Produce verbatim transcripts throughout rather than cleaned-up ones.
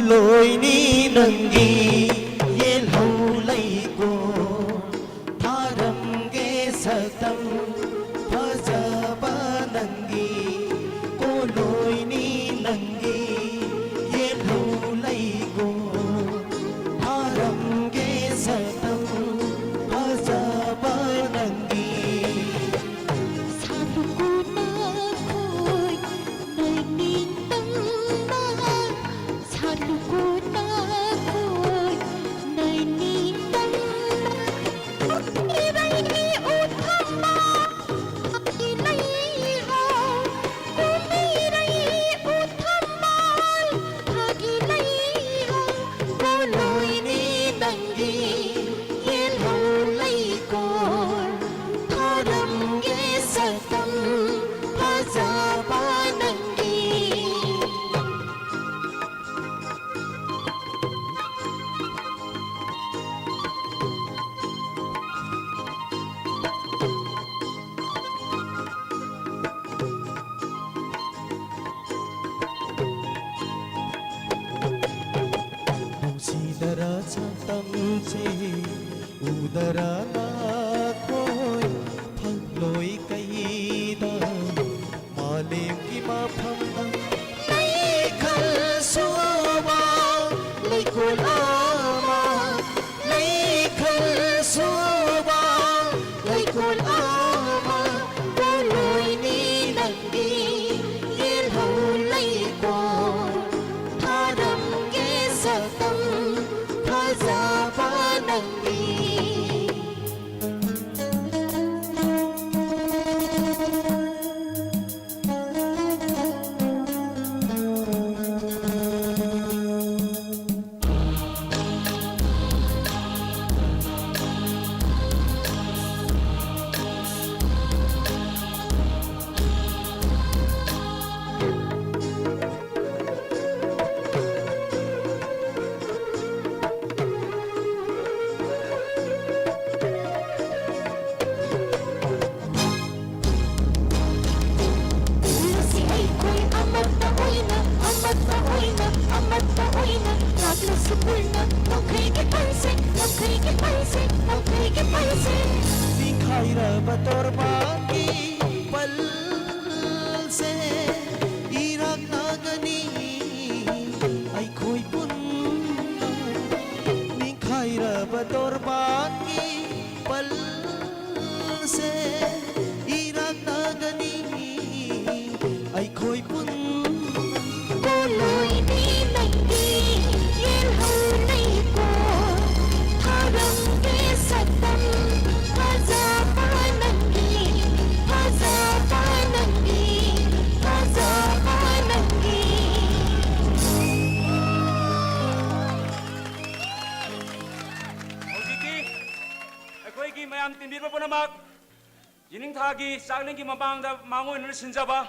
ꯂꯣꯏꯅꯤ ꯅꯪꯒꯤ ꯌꯦꯜꯍꯧ ꯂꯩꯀꯣꯜ, ꯊꯥꯔꯝꯒꯦ ꯁꯛꯇꯝ ꯐꯖꯕ ꯅꯪꯒꯤ꯫ ꯀꯣꯜꯂꯣꯏꯅꯤ ꯅꯪꯒꯤ ꯌꯦꯜꯍꯧ ꯂꯩꯀꯣꯜ, ꯊꯥꯔꯝꯒꯦ ꯁꯛꯇꯝ ꯐꯖꯕ ꯅꯪꯒꯤ꯫ ꯁꯥꯠꯂꯨꯀꯣ ꯅꯈꯣꯏ ꯅꯣꯏ ꯅꯤꯡꯇꯝꯅ, ꯁꯥꯠꯂꯨꯀꯣ ꯅꯈꯣꯏ ꯅꯣꯏ ꯅꯤꯡꯇꯝꯅ꯫ ꯏꯔꯩ ꯎꯊꯝꯕ ꯊꯥꯒꯤ ꯂꯩꯍꯥꯎ, ꯀꯨꯝꯏꯔꯩ ꯎꯊꯝꯕ ꯊꯥꯒꯤ ꯂꯩꯍꯥꯎ, ꯀꯣꯜꯂꯣꯏꯅꯤ ꯅꯪꯒꯤ ꯌꯦꯜꯍꯧ ꯂꯩꯀꯣꯜ, ꯊꯥꯔꯝꯒꯦ ꯁꯛꯇꯝ ꯐꯖꯕ ꯅꯪꯒꯤ꯫ ꯅꯨꯡꯁꯤꯗꯔ ꯁꯛꯇꯝꯁꯦ ꯎꯗꯔ ꯅꯈꯣꯏ ꯐꯪꯂꯣꯏ ꯀꯩꯗ꯫ ꯃꯥꯂꯦꯝꯒꯤ ꯃꯐꯝꯗ ꯂꯩꯈꯜ ꯁꯨꯕ ꯂꯩꯀꯣꯜ ꯑꯃ, ꯂꯩꯈꯜ ꯁꯨꯕ ꯂꯩꯀꯣꯜ ꯑꯃ, ꯄꯣꯂꯣꯏꯅꯤ ꯅꯪꯒꯤ ꯌꯦꯜꯍꯧ ꯂꯩꯀꯣꯜ, ꯊꯥꯔꯝꯒꯦ ꯁꯛꯇꯝ ꯐꯖꯕ ꯅꯪꯒꯤ꯫ ꯇꯣꯔꯕꯥꯟꯒꯤ ꯄꯜꯁꯦ ꯏꯔꯥꯛꯅꯒꯅꯤ ꯑꯩꯈꯣꯏ ꯄꯨꯟꯅ꯫ ꯅꯤꯡꯈꯥꯏꯔꯕ ꯇꯣꯔꯕꯥꯟꯒꯤ ꯄꯜꯁꯦ ꯏꯔꯥꯛꯅꯒꯅꯤ ꯑꯩꯈꯣꯏ ꯄꯨꯟꯅ꯫ ꯄꯣꯂꯣꯏꯅꯤ ꯅꯪꯒꯤ ꯌꯦꯜꯍꯧꯅꯩꯀꯣ, ꯊꯧꯔꯝꯒꯤ ꯁꯛꯇꯝ ꯐꯖꯕ ꯅꯪꯒꯤ, ꯐꯖꯕ ꯅꯪꯒꯤ, ꯐꯖꯕ ꯅꯪꯒꯤ꯫ ꯍꯧꯖꯤꯛꯇꯤ ꯑꯩꯈꯣꯏꯒꯤ ꯃꯌꯥꯝ ꯇꯤꯟꯕꯤꯔꯤꯕ ꯄꯨꯝꯅꯃꯛ, ꯌꯦꯅꯤꯡꯊꯥꯒꯤ ꯆꯥꯛꯂꯦꯟꯒꯤ ꯃꯃꯥꯡꯗ ꯃꯥꯡꯑꯣꯏꯅꯅ ꯁꯤꯟꯖꯕ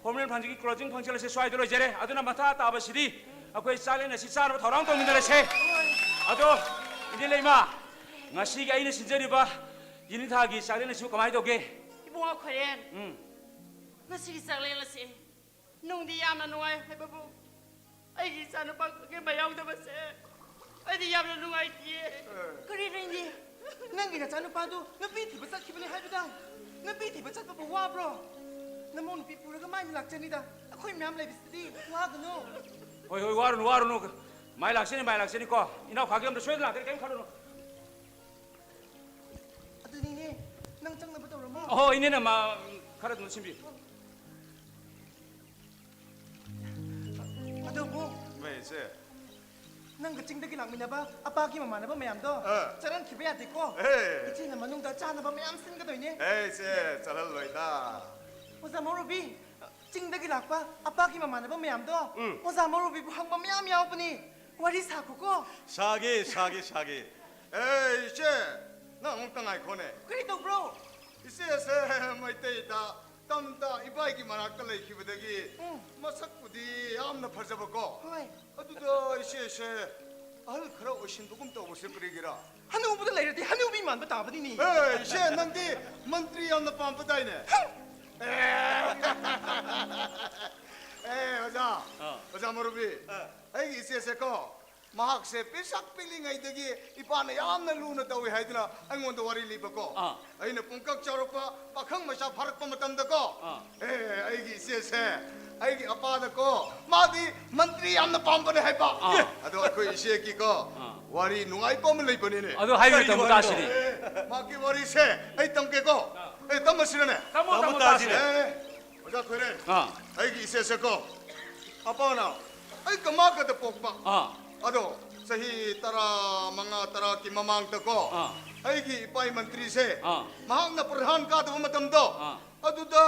formal function ꯒꯤ closing function ꯑꯁꯤ ꯁ꯭ꯋꯥꯏꯗ ꯂꯣꯏꯖꯔꯦ꯫ ꯑꯗꯨꯅ ꯃꯊꯥ ꯇꯥꯕꯁꯤꯗꯤ ꯑꯩꯈꯣꯏ ꯆꯥꯛꯂꯦꯟ ꯑꯁꯤ ꯆꯥꯅꯕ ꯊꯧꯔꯥꯡ ꯇꯧꯃꯤꯟꯅꯔꯁꯦ꯫ ꯑꯗꯣ, ꯏꯅꯦ ꯂꯩꯃ, ꯉꯁꯤꯒꯤ ꯑꯩꯅ ꯁꯤꯟꯖꯔꯤꯕ ꯌꯦꯅꯤꯡꯊꯥꯒꯤ ꯆꯥꯛꯂꯦꯟ ꯑꯁꯤꯕꯨ ꯀꯃꯥꯏꯅ ꯇꯧꯒꯦ? ꯏꯕꯨꯡꯉꯣ ꯈꯣꯏꯔꯦꯟ, ꯎꯝ꯫ ꯉꯁꯤꯒꯤ ꯆꯥꯛꯂꯦꯟ ꯑꯁꯤ ꯅꯨꯡꯗꯤ ꯌꯥꯝꯅ ꯅꯨꯡꯉꯥꯏ ꯍꯥꯏꯕꯕꯨ, ꯑꯩꯒꯤ ꯏꯆꯥꯅꯨꯄꯥ ꯈꯛꯀꯤ ꯃꯌꯥꯎꯗꯕꯁꯦ ꯑꯩꯗꯤ ꯌꯥꯝꯅ ꯅꯨꯡꯉꯥꯏꯇꯤꯌꯦ꯫ ꯀꯔꯤꯅꯣ ꯏꯅꯦ? ꯅꯪꯒꯤ ꯅꯆꯥꯅꯨꯄꯥꯗꯨ ꯅꯨꯄꯤ ꯊꯤꯕ ꯆꯠꯈꯤꯕꯅꯤ ꯍꯥꯏꯕꯗꯥꯏ? ꯅꯨꯄꯤ ꯊꯤꯕ ꯆꯠꯄꯕꯨ ꯋꯥꯕ꯭ꯔꯣ? ꯅꯃꯧ ꯅꯨꯄꯤ ꯄꯨꯔꯒ ꯃꯥꯏꯅ ꯂꯥꯛꯆꯅꯤꯗ꯫ ꯑꯩꯈꯣꯏ ꯃꯌꯥꯝ ꯂꯩꯕꯁꯤꯗꯤ ꯋꯥꯒꯅꯨ꯫ ꯍꯣꯏ, ꯍꯣꯏ, ꯋꯥꯔꯨꯅꯨ, ꯋꯥꯔꯨꯅꯨ꯫ ꯃꯥꯏ ꯂꯥꯛꯆꯅꯤ, ꯃꯥꯏ ꯂꯥꯛꯆꯅꯤꯀꯣ꯫ ꯏꯅꯥꯎ ꯈꯥꯒꯦ ꯑꯝꯗ ꯁꯣꯏꯗꯅ ꯂꯥꯛꯀꯅꯤ, ꯀꯔꯤꯝ ꯈꯜꯂꯨꯅꯨ꯫ ꯑꯗꯨꯗꯤꯅꯦ, ꯅꯪ ꯆꯪꯅꯕ ꯇꯧꯔꯝꯃꯣ꯫ ꯑꯍꯣ, ꯏꯅꯦꯅ ꯃꯥ ꯈꯔ ꯑꯗꯨꯝ ꯁꯤꯟꯕꯤꯌꯨ꯫ ꯑꯗꯨꯕꯨ ꯃꯩꯁꯦ꯫ ꯅꯪꯒ ꯆꯤꯡꯗꯒꯤ ꯂꯥꯛꯃꯤꯟꯅꯕ ꯑꯄꯥꯒꯤ ꯃꯃꯥꯟꯅꯕ ꯃꯌꯥꯝꯗꯣ ꯑꯥ꯫ ꯆꯠꯍꯟꯈꯤꯕ ꯌꯥꯗꯦꯀꯣ꯫ ꯑꯦ꯫ ꯏꯆꯦꯅ ꯃꯅꯨꯡꯗ ꯆꯥꯅꯕ ꯃꯌꯥꯝ ꯁꯤꯟꯒꯗꯣꯏꯅꯦ꯫ ꯑꯦ, ꯏꯆꯦ, ꯆꯠꯍꯜꯂꯣꯏꯗ꯫ ꯑꯣꯖꯥ ꯃꯧꯔꯨꯕꯤ, ꯆꯤꯡꯗꯒꯤ ꯂꯥꯛꯄ ꯑꯄꯥꯒꯤ ꯃꯃꯥꯟꯅꯕ ꯃꯌꯥꯝꯗꯣ ꯎꯝ꯫ ꯑꯣꯖꯥ ꯃꯧꯔꯨꯕꯤꯕꯨ ꯍꯪꯕ ꯃꯌꯥꯝ ꯌꯥꯎꯕꯅꯦ꯫ ꯋꯥꯔꯤ ꯁꯥꯈꯣꯀꯣ꯫ ꯁꯥꯒꯦ, ꯁꯥꯒꯦ, ꯁꯥꯒꯦ꯫ ꯑꯦ, ꯏꯆꯦ, ꯅꯪ ꯑꯃꯨꯛꯇ ꯉꯥꯏꯈꯣꯅꯦ꯫ ꯀꯔꯤ ꯇꯧꯕ꯭ꯔꯣ? ꯏꯆꯦꯁꯦ ꯃꯩꯇꯩꯗ ꯇꯝꯗ ꯏꯕꯥꯏꯒꯤ ꯃꯅꯥꯛꯇ ꯂꯩꯈꯤꯕꯗꯒꯤ ꯎꯝ꯫ ꯃꯁꯛꯄꯨꯗꯤ ꯌꯥꯝꯅ ꯐꯖꯕꯀꯣ꯫ ꯍꯣꯏ꯫ ꯑꯗꯨꯗ ꯏꯆꯦꯁꯦ ꯑꯍꯜ ꯈꯔ ꯑꯣꯏꯁꯤꯟꯕꯒꯨꯝ ꯇꯧꯕꯁꯦ ꯀꯔꯤꯒꯤꯔꯥ? ꯍꯅꯨꯕꯗ ꯂꯩꯔꯗꯤ ꯍꯅꯨꯕꯤ ꯃꯥꯟꯕ ꯇꯥꯕꯅꯤꯅꯦ꯫ ꯑꯦ, ꯏꯆꯦ, ꯅꯪꯗꯤ ꯃꯟꯇ꯭ꯔꯤ ꯌꯥꯝꯅ ꯄꯥꯝꯕꯗꯥꯏꯅꯦ? ꯍꯝ! ꯑꯦ꯫ ꯑꯦ, ꯑꯣꯖꯥ꯫ ꯑꯥ꯫ ꯑꯣꯖꯥ ꯃꯧꯔꯨꯕꯤ꯫ ꯑꯥ꯫ ꯑꯩꯒꯤ ꯏꯆꯦꯁꯦꯀꯣ, ꯃꯍꯥꯛꯁꯦ ꯄꯤꯁꯛ ꯄꯤꯛꯂꯤꯉꯩꯗꯒꯤ ꯏꯄꯥꯅ ꯌꯥꯝꯅ ꯂꯨꯅ ꯇꯧꯏ ꯍꯥꯏꯗꯨꯅ ꯑꯩꯉꯣꯟꯗ ꯋꯥꯔꯤ ꯂꯤꯕꯀꯣ꯫ ꯑꯥ꯫ ꯑꯩꯅ ꯄꯨꯡꯀꯛ ꯆꯥꯎꯔꯛꯄ, ꯄꯥꯈꯪ ꯃꯆꯥ ꯐꯥꯔꯛꯄ ꯃꯇꯝꯗꯀꯣ, ꯑꯥ꯫ ꯑꯦ, ꯑꯩꯒꯤ ꯏꯆꯦꯁꯦ, ꯑꯩꯒꯤ ꯑꯄꯥꯗꯀꯣ, ꯃꯥꯗꯤ ꯃꯟꯇ꯭ꯔꯤ ꯌꯥꯝꯅ ꯄꯥꯝꯕꯅꯦ ꯍꯥꯏꯕ꯫ ꯑꯥ꯫ ꯑꯗꯣ ꯑꯩꯈꯣꯏ ꯏꯆꯦꯒꯤꯀꯣ, ꯑꯥ꯫ ꯋꯥꯔꯤ ꯅꯨꯡꯉꯥꯏꯕ ꯑꯃ ꯂꯩꯕꯅꯤꯅꯦ꯫ ꯑꯗꯨ ꯍꯥꯏꯌꯨꯅꯦ, ꯀꯔꯤ ꯇꯥꯃꯣ ꯋꯥꯔꯤꯅꯣ? ꯇꯥꯁꯤꯅꯦ꯫ ꯑꯦ, ꯃꯍꯥꯛꯀꯤ ꯋꯥꯔꯤꯁꯦ ꯑꯩ ꯇꯝꯒꯦꯀꯣ꯫ ꯑꯥ꯫ ꯑꯦ, ꯇꯝꯃꯁꯤꯔꯅꯦ? ꯇꯥꯃꯣ, ꯇꯥꯃꯣ, ꯇꯥꯃꯣ ꯇꯥꯁꯤꯅꯦ꯫ ꯇꯥꯁꯤꯅꯦ꯫ ꯑꯦ, ꯑꯣꯖꯥ ꯈꯣꯏꯔꯦꯟ, ꯑꯥ꯫ ꯑꯩꯒꯤ ꯏꯆꯦꯁꯦꯀꯣ, ꯑꯄꯥꯅ ꯑꯩ ꯀꯃꯥꯀꯗ ꯄꯣꯛꯄ꯫ ꯑꯥ꯫ ꯑꯗꯣ ꯆꯍꯤ ꯇꯔꯥ ꯃꯉꯥ, ꯇꯔꯥꯒꯤ ꯃꯃꯥꯡꯗꯀꯣ, ꯑꯥ꯫ ꯑꯩꯒꯤ ꯏꯄꯥ ꯃꯟꯇ꯭ꯔꯤꯁꯦ, ꯑꯥ꯫ ꯃꯍꯥꯛꯅ ꯄ꯭ꯔꯙꯥꯟ ꯀꯥꯗꯕ ꯃꯇꯝꯗꯣ, ꯑꯥ꯫ ꯑꯗꯨꯗ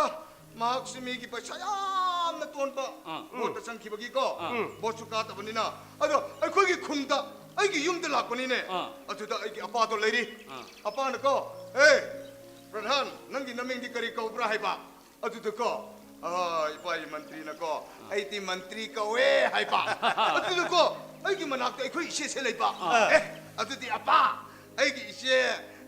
ꯃꯍꯥꯛꯁꯤ ꯃꯤꯒꯤ ꯄꯩꯁꯥ ꯌꯥꯝꯅ ꯇꯣꯟꯕ ꯑꯥ꯫ ꯚꯣꯠꯇ ꯆꯪꯈꯤꯕꯒꯤꯀꯣ, ꯑꯥ꯫ ꯎꯝ꯫ ꯚꯣꯠꯁꯨ ꯀꯥꯗꯕꯅꯤꯅ, ꯑꯗꯣ ꯑꯩꯈꯣꯏꯒꯤ ꯈꯨꯟꯗ ꯑꯩꯒꯤ ꯌꯨꯝꯗ ꯂꯥꯛꯄꯅꯤꯅꯦ꯫ ꯑꯥ꯫ ꯑꯗꯨꯗ ꯑꯩꯒꯤ ꯑꯄꯥꯗꯣ ꯂꯩꯔꯤ꯫ ꯑꯥ꯫ ꯑꯄꯥꯅꯀꯣ, "ꯑꯦ, ꯄ꯭ꯔꯙꯥꯟ, ꯅꯪꯒꯤ ꯅꯃꯤꯡꯗꯤ ꯀꯔꯤ ꯀꯧꯕ꯭ꯔꯥ?" ꯍꯥꯏꯕ꯫ ꯑꯗꯨꯗꯀꯣ, ꯑꯥ, ꯏꯄꯥ ꯃꯟꯇ꯭ꯔꯤꯅꯀꯣ, "ꯑꯩꯗꯤ ꯃꯟꯇ꯭ꯔꯤ ꯀꯧꯋꯦ" ꯍꯥꯏꯕ꯫ ꯑꯗꯨꯗꯀꯣ, ꯑꯩꯒꯤ ꯃꯅꯥꯛꯇ ꯑꯩꯈꯣꯏ ꯏꯆꯦꯁꯦ ꯂꯩꯕ꯫ ꯑꯥ꯫ "ꯑꯦ, ꯑꯗꯨꯗꯤ ꯑꯄꯥ, ꯑꯩꯒꯤ ꯏꯆꯦ,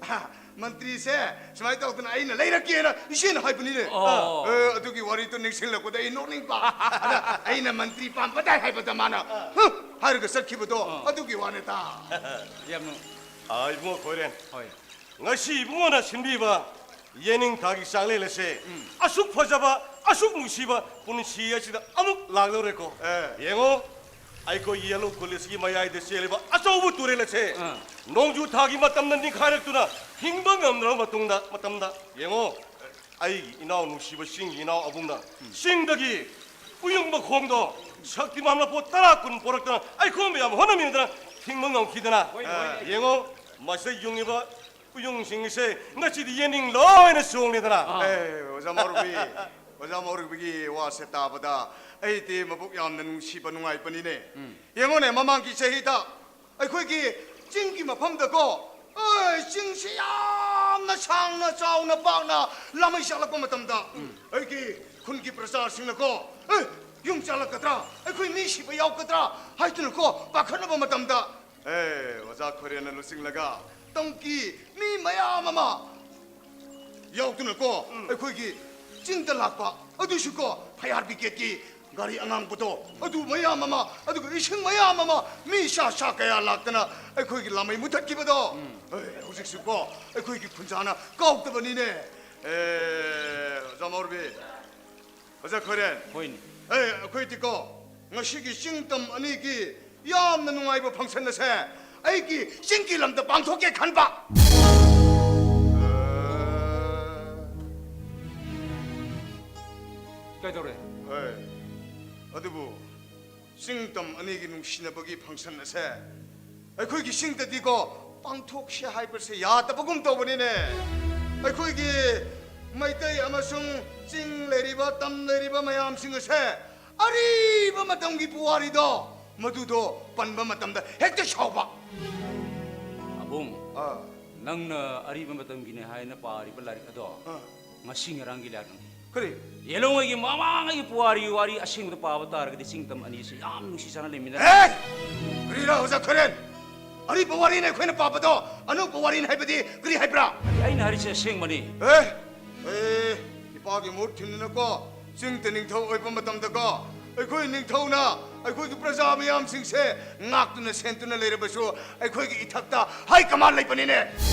ꯑꯥ, ꯃꯟꯇ꯭ꯔꯤꯁꯦ ꯁꯨꯃꯥꯏꯅ ꯇꯧꯗꯅ ꯑꯩꯅ ꯂꯩꯔꯛꯀꯦꯅ ꯏꯆꯦꯅ ꯍꯥꯏꯕꯅꯤꯅꯦ꯫" ꯑꯣ꯫ ꯑꯦ, ꯑꯗꯨꯒꯤ ꯋꯥꯔꯤꯗꯣ ꯅꯤꯡꯁꯤꯡꯂꯛꯄꯗ ꯑꯩ ꯅꯣꯛꯅꯤꯡꯕ꯫ ꯑꯗ ꯑꯩꯅ ꯃꯟꯇ꯭ꯔꯤ ꯄꯥꯝꯕꯗꯥꯏ ꯍꯥꯏꯕꯗ ꯃꯥꯅ, "ꯍꯨꯝ," ꯍꯥꯏꯔꯒ ꯆꯠꯈꯤꯕꯗꯣ, ꯑꯥ꯫ ꯑꯗꯨꯒꯤ ꯋꯥꯅꯤꯗ꯫ ꯌꯥꯝ ꯅꯨꯡ- ꯑꯥ, ꯏꯕꯨꯡꯉꯣ ꯈꯣꯏꯔꯦꯟ꯫ ꯍꯣꯏ꯫ ꯉꯁꯤ ꯏꯕꯨꯡꯉꯣꯅ ꯁꯤꯟꯕꯤꯕ ꯌꯦꯅꯤꯡꯊꯥꯒꯤ ꯆꯥꯛꯂꯦꯟ ꯑꯁꯦ ꯎꯝ꯫ ꯑꯁꯨꯛ ꯐꯖꯕ, ꯑꯁꯨꯛ ꯅꯨꯡꯁꯤꯕ ꯄꯨꯟꯁꯤ ꯑꯁꯤꯗ ꯑꯃꯨꯛ ꯂꯥꯛꯂꯧꯔꯦꯀꯣ꯫ ꯑꯦ꯫ ꯌꯦꯡꯉꯣ, ꯑꯩꯈꯣꯏ ꯌꯦꯂꯣ ꯀꯣꯂꯦꯖꯀꯤ ꯃꯌꯥꯏꯗ ꯆꯦꯜꯂꯤꯕ ꯑꯆꯧꯕ ꯇꯨꯔꯦꯜ ꯑꯁꯦ ꯑꯥ꯫ ꯅꯣꯡꯖꯨ ꯊꯥꯒꯤ ꯃꯇꯝꯗ ꯅꯤꯡꯈꯥꯏꯔꯛꯇꯨꯅ ꯍꯤꯡꯕ ꯉꯝꯗ꯭ꯔꯕ ꯃꯇꯨꯡꯗ, ꯃꯇꯝꯗ ꯌꯦꯡꯉꯣ, ꯑꯩꯒꯤ ꯏꯅꯥꯎ ꯅꯨꯡꯁꯤꯕ ꯆꯤꯡꯒꯤ ꯏꯅꯥꯎ ꯑꯕꯨꯡꯅ ꯎꯝ꯫ ꯆꯤꯡꯗꯒꯤ ꯎꯌꯨꯡ ꯃꯈꯣꯡꯗꯣ ꯁꯛꯇꯤꯃꯥꯟ ꯃꯄꯣꯠ ꯇꯔꯥ ꯀꯨꯟ ꯄꯣꯔꯛꯇꯅ ꯑꯩꯈꯣꯏ ꯃꯌꯥꯝ ꯍꯣꯠꯅꯃꯤꯟꯅꯗꯅ ꯊꯤꯡꯕ ꯉꯝꯈꯤꯗꯅ꯫ ꯍꯣꯏꯅꯦ, ꯍꯣꯏꯅꯦ꯫ ꯌꯦꯡꯉꯣ, ꯃꯁꯤꯗ ꯌꯨꯡꯉꯤꯕ ꯎꯌꯨꯡꯁꯤꯡꯁꯦ ꯉꯁꯤꯗꯤ ꯌꯦꯅꯤꯡ ꯂꯣꯏꯅ ꯆꯣꯡꯂꯦꯗꯅ꯫ ꯑꯥ꯫ ꯑꯦ, ꯑꯣꯖꯥ ꯃꯧꯔꯨꯕꯤ, ꯑꯣꯖꯥ ꯃꯧꯔꯨꯕꯤꯒꯤ ꯋꯥꯁꯦ ꯇꯥꯕꯗ ꯑꯩꯗꯤ ꯃꯕꯨꯛ ꯌꯥꯝꯅ ꯅꯨꯡꯁꯤꯕ ꯅꯨꯡꯉꯥꯏꯕꯅꯤꯅꯦ꯫ ꯎꯝ꯫ ꯌꯦꯡꯉꯣꯅꯦ, ꯃꯃꯥꯡꯒꯤ ꯆꯍꯤꯗ ꯑꯩꯈꯣꯏꯒꯤ ꯆꯤꯡꯒꯤ ꯃꯐꯝꯗꯀꯣ, ꯑꯦ, ꯆꯤꯡꯁꯤ ꯌꯥꯝꯅ ꯁꯥꯡꯅ, ꯆꯥꯎꯅ, ꯄꯥꯛꯅ ꯂꯥꯃꯩ ꯁꯥꯠꯂꯛꯄ ꯃꯇꯝꯗ, ꯎꯝ꯫ ꯑꯩꯒꯤ ꯈꯨꯟꯒꯤ ꯄ꯭ꯔꯖꯥꯁꯤꯡꯅꯀꯣ, "ꯑꯦ, ꯌꯨꯝ ꯆꯥꯜꯂꯛꯀꯗ꯭ꯔꯥ? ꯑꯩꯈꯣꯏ ꯃꯤ ꯁꯤꯕ ꯌꯥꯎꯒꯗ꯭ꯔꯥ?" ꯍꯥꯏꯗꯨꯅꯀꯣ ꯄꯥꯈꯠꯅꯕ ꯃꯇꯝꯗ, ꯑꯦ, ꯑꯣꯖꯥ ꯈꯣꯏꯔꯦꯟꯅ ꯂꯨꯆꯤꯡꯂꯒ ꯇꯝꯀꯤ ꯃꯤ ꯃꯌꯥꯝ ꯑꯃ ꯌꯥꯎꯗꯨꯅꯀꯣ, ꯎꯝ꯫ ꯑꯩꯈꯣꯏꯒꯤ ꯆꯤꯡꯗ ꯂꯥꯛꯄ, ꯑꯗꯨꯁꯨꯀꯣ ꯐꯥꯌꯔ ꯕ꯭ꯔꯤꯒꯦꯗꯀꯤ ꯒꯥꯔꯤ ꯑꯉꯥꯡꯕꯗꯣ, ꯑꯗꯨ ꯃꯌꯥꯝ ꯑꯃ, ꯑꯗꯨꯒ ꯏꯁꯤꯡ ꯃꯌꯥꯝ ꯑꯃ, ꯃꯤ ꯁꯥ ꯁꯥ ꯀꯌꯥ ꯂꯥꯛꯇꯅ ꯑꯩꯈꯣꯏꯒꯤ ꯂꯥꯃꯩ ꯃꯨꯊꯠꯈꯤꯕꯗꯣ, ꯑꯦ, ꯍꯧꯖꯤꯛꯁꯨꯀꯣ ꯑꯩꯈꯣꯏꯒꯤ ꯈꯨꯟꯖꯥꯅ ꯀꯥꯎꯗꯕꯅꯤꯅꯦ꯫ ꯑꯦ, ꯑꯣꯖꯥ ꯃꯧꯔꯨꯕꯤ, ꯑꯣꯖꯥ ꯈꯣꯏꯔꯦꯟ꯫ ꯍꯣꯏꯅꯦ꯫ ꯑꯦ, ꯑꯩꯈꯣꯏꯗꯤꯀꯣ ꯉꯁꯤꯒꯤ ꯆꯤꯡ ꯇꯝ ꯑꯅꯤꯒꯤ ꯌꯥꯝꯅ ꯅꯨꯡꯉꯥꯏꯕ function ꯑꯁꯦ ꯑꯩꯒꯤ ꯆꯤꯡꯒꯤ ꯂꯝꯗ ꯄꯥꯡꯊꯣꯛꯀꯦ ꯈꯟꯕ꯫ ꯀꯩꯗꯧꯔꯦ? ꯍꯣꯏ꯫ ꯑꯗꯨꯕꯨ ꯆꯤꯡ ꯇꯝ ꯑꯅꯤꯒꯤ ꯅꯨꯡꯁꯤꯅꯕꯒꯤ function ꯑꯁꯦ ꯑꯩꯈꯣꯏꯒꯤ ꯆꯤꯡꯗꯗꯤꯀꯣ ꯄꯥꯡꯊꯣꯛꯁꯦ ꯍꯥꯏꯕꯁꯦ ꯌꯥꯗꯕꯒꯨꯝ ꯇꯧꯕꯅꯤꯅꯦ꯫ ꯑꯩꯈꯣꯏꯒꯤ ꯃꯩꯇꯩ ꯑꯃꯁꯨꯡ ꯆꯤꯡ ꯂꯩꯔꯤꯕ, ꯇꯝ ꯂꯩꯔꯤꯕ ꯃꯌꯥꯝꯁꯤꯡ ꯑꯁꯦ ꯑꯔꯤꯕ ꯃꯇꯝꯒꯤ ꯄꯨꯋꯥꯔꯤꯗꯣ, ꯃꯗꯨꯗꯣ ꯄꯟꯕ ꯃꯇꯝꯗ ꯍꯦꯛꯇ ꯁꯥꯎꯕ꯫ ꯑꯕꯨꯡ, ꯑꯥ꯫ ꯅꯪꯅ ꯑꯔꯤꯕ ꯃꯇꯝꯒꯤꯅꯦ ꯍꯥꯏꯅ ꯄꯥꯔꯤꯕ ꯂꯥꯏꯔꯤꯛ ꯑꯗꯣ ꯑꯥ꯫ ꯉꯁꯤ ꯉꯔꯥꯡꯒꯤ ꯂꯥꯏꯔꯤꯛ ꯅꯠꯇꯦ꯫ ꯀꯔꯤ? ꯌꯦꯂꯣꯡꯉꯩꯒꯤ ꯃꯃꯥꯡꯉꯩꯒꯤ ꯄꯨꯋꯥꯔꯤ ꯋꯥꯔꯤ ꯑꯁꯦꯡꯕꯗ ꯄꯥꯕ ꯇꯥꯔꯒꯗꯤ ꯆꯤꯡ ꯇꯝ ꯑꯅꯤꯁꯤ ꯌꯥꯝ ꯅꯨꯡꯁꯤ ꯆꯥꯟꯅ ꯂꯩꯃꯤꯟꯅꯔꯦ꯫ ꯑꯦ! ꯀꯔꯤꯔ ꯑꯣꯖꯥ ꯈꯣꯏꯔꯦꯟ? ꯑꯔꯤꯕ ꯋꯥꯔꯤꯅꯦ ꯑꯩꯈꯣꯏꯅ ꯄꯥꯕꯗꯣ, ꯑꯅꯧꯕ ꯋꯥꯔꯤꯅꯦ ꯍꯥꯏꯕꯗꯤ ꯀꯔꯤ ꯍꯥꯏꯕ꯭ꯔꯥ? ꯑꯩꯅ ꯍꯥꯏꯔꯤꯁꯦ ꯑꯁꯦꯡꯕꯅꯤ꯫ ꯑꯦ! ꯑꯦ! ꯏꯄꯥꯒꯤ ꯃꯍꯨꯠ ꯊꯤꯟꯗꯨꯅꯀꯣ, ꯆꯤꯡꯗ ꯅꯤꯡꯊꯧ ꯑꯣꯏꯕ ꯃꯇꯝꯗꯀꯣ, ꯑꯩꯈꯣꯏ ꯅꯤꯡꯊꯧꯅ ꯑꯩꯈꯣꯏꯒꯤ ꯄ꯭ꯔꯖꯥ ꯃꯌꯥꯝꯁꯤꯡꯁꯦ ꯉꯥꯛꯇꯨꯅ ꯁꯦꯟꯇꯨꯅ ꯂꯩꯔꯕꯁꯨ ꯑꯩꯈꯣꯏꯒꯤ ꯏꯊꯛꯇ high command ꯂꯩꯕꯅꯤꯅꯦ꯫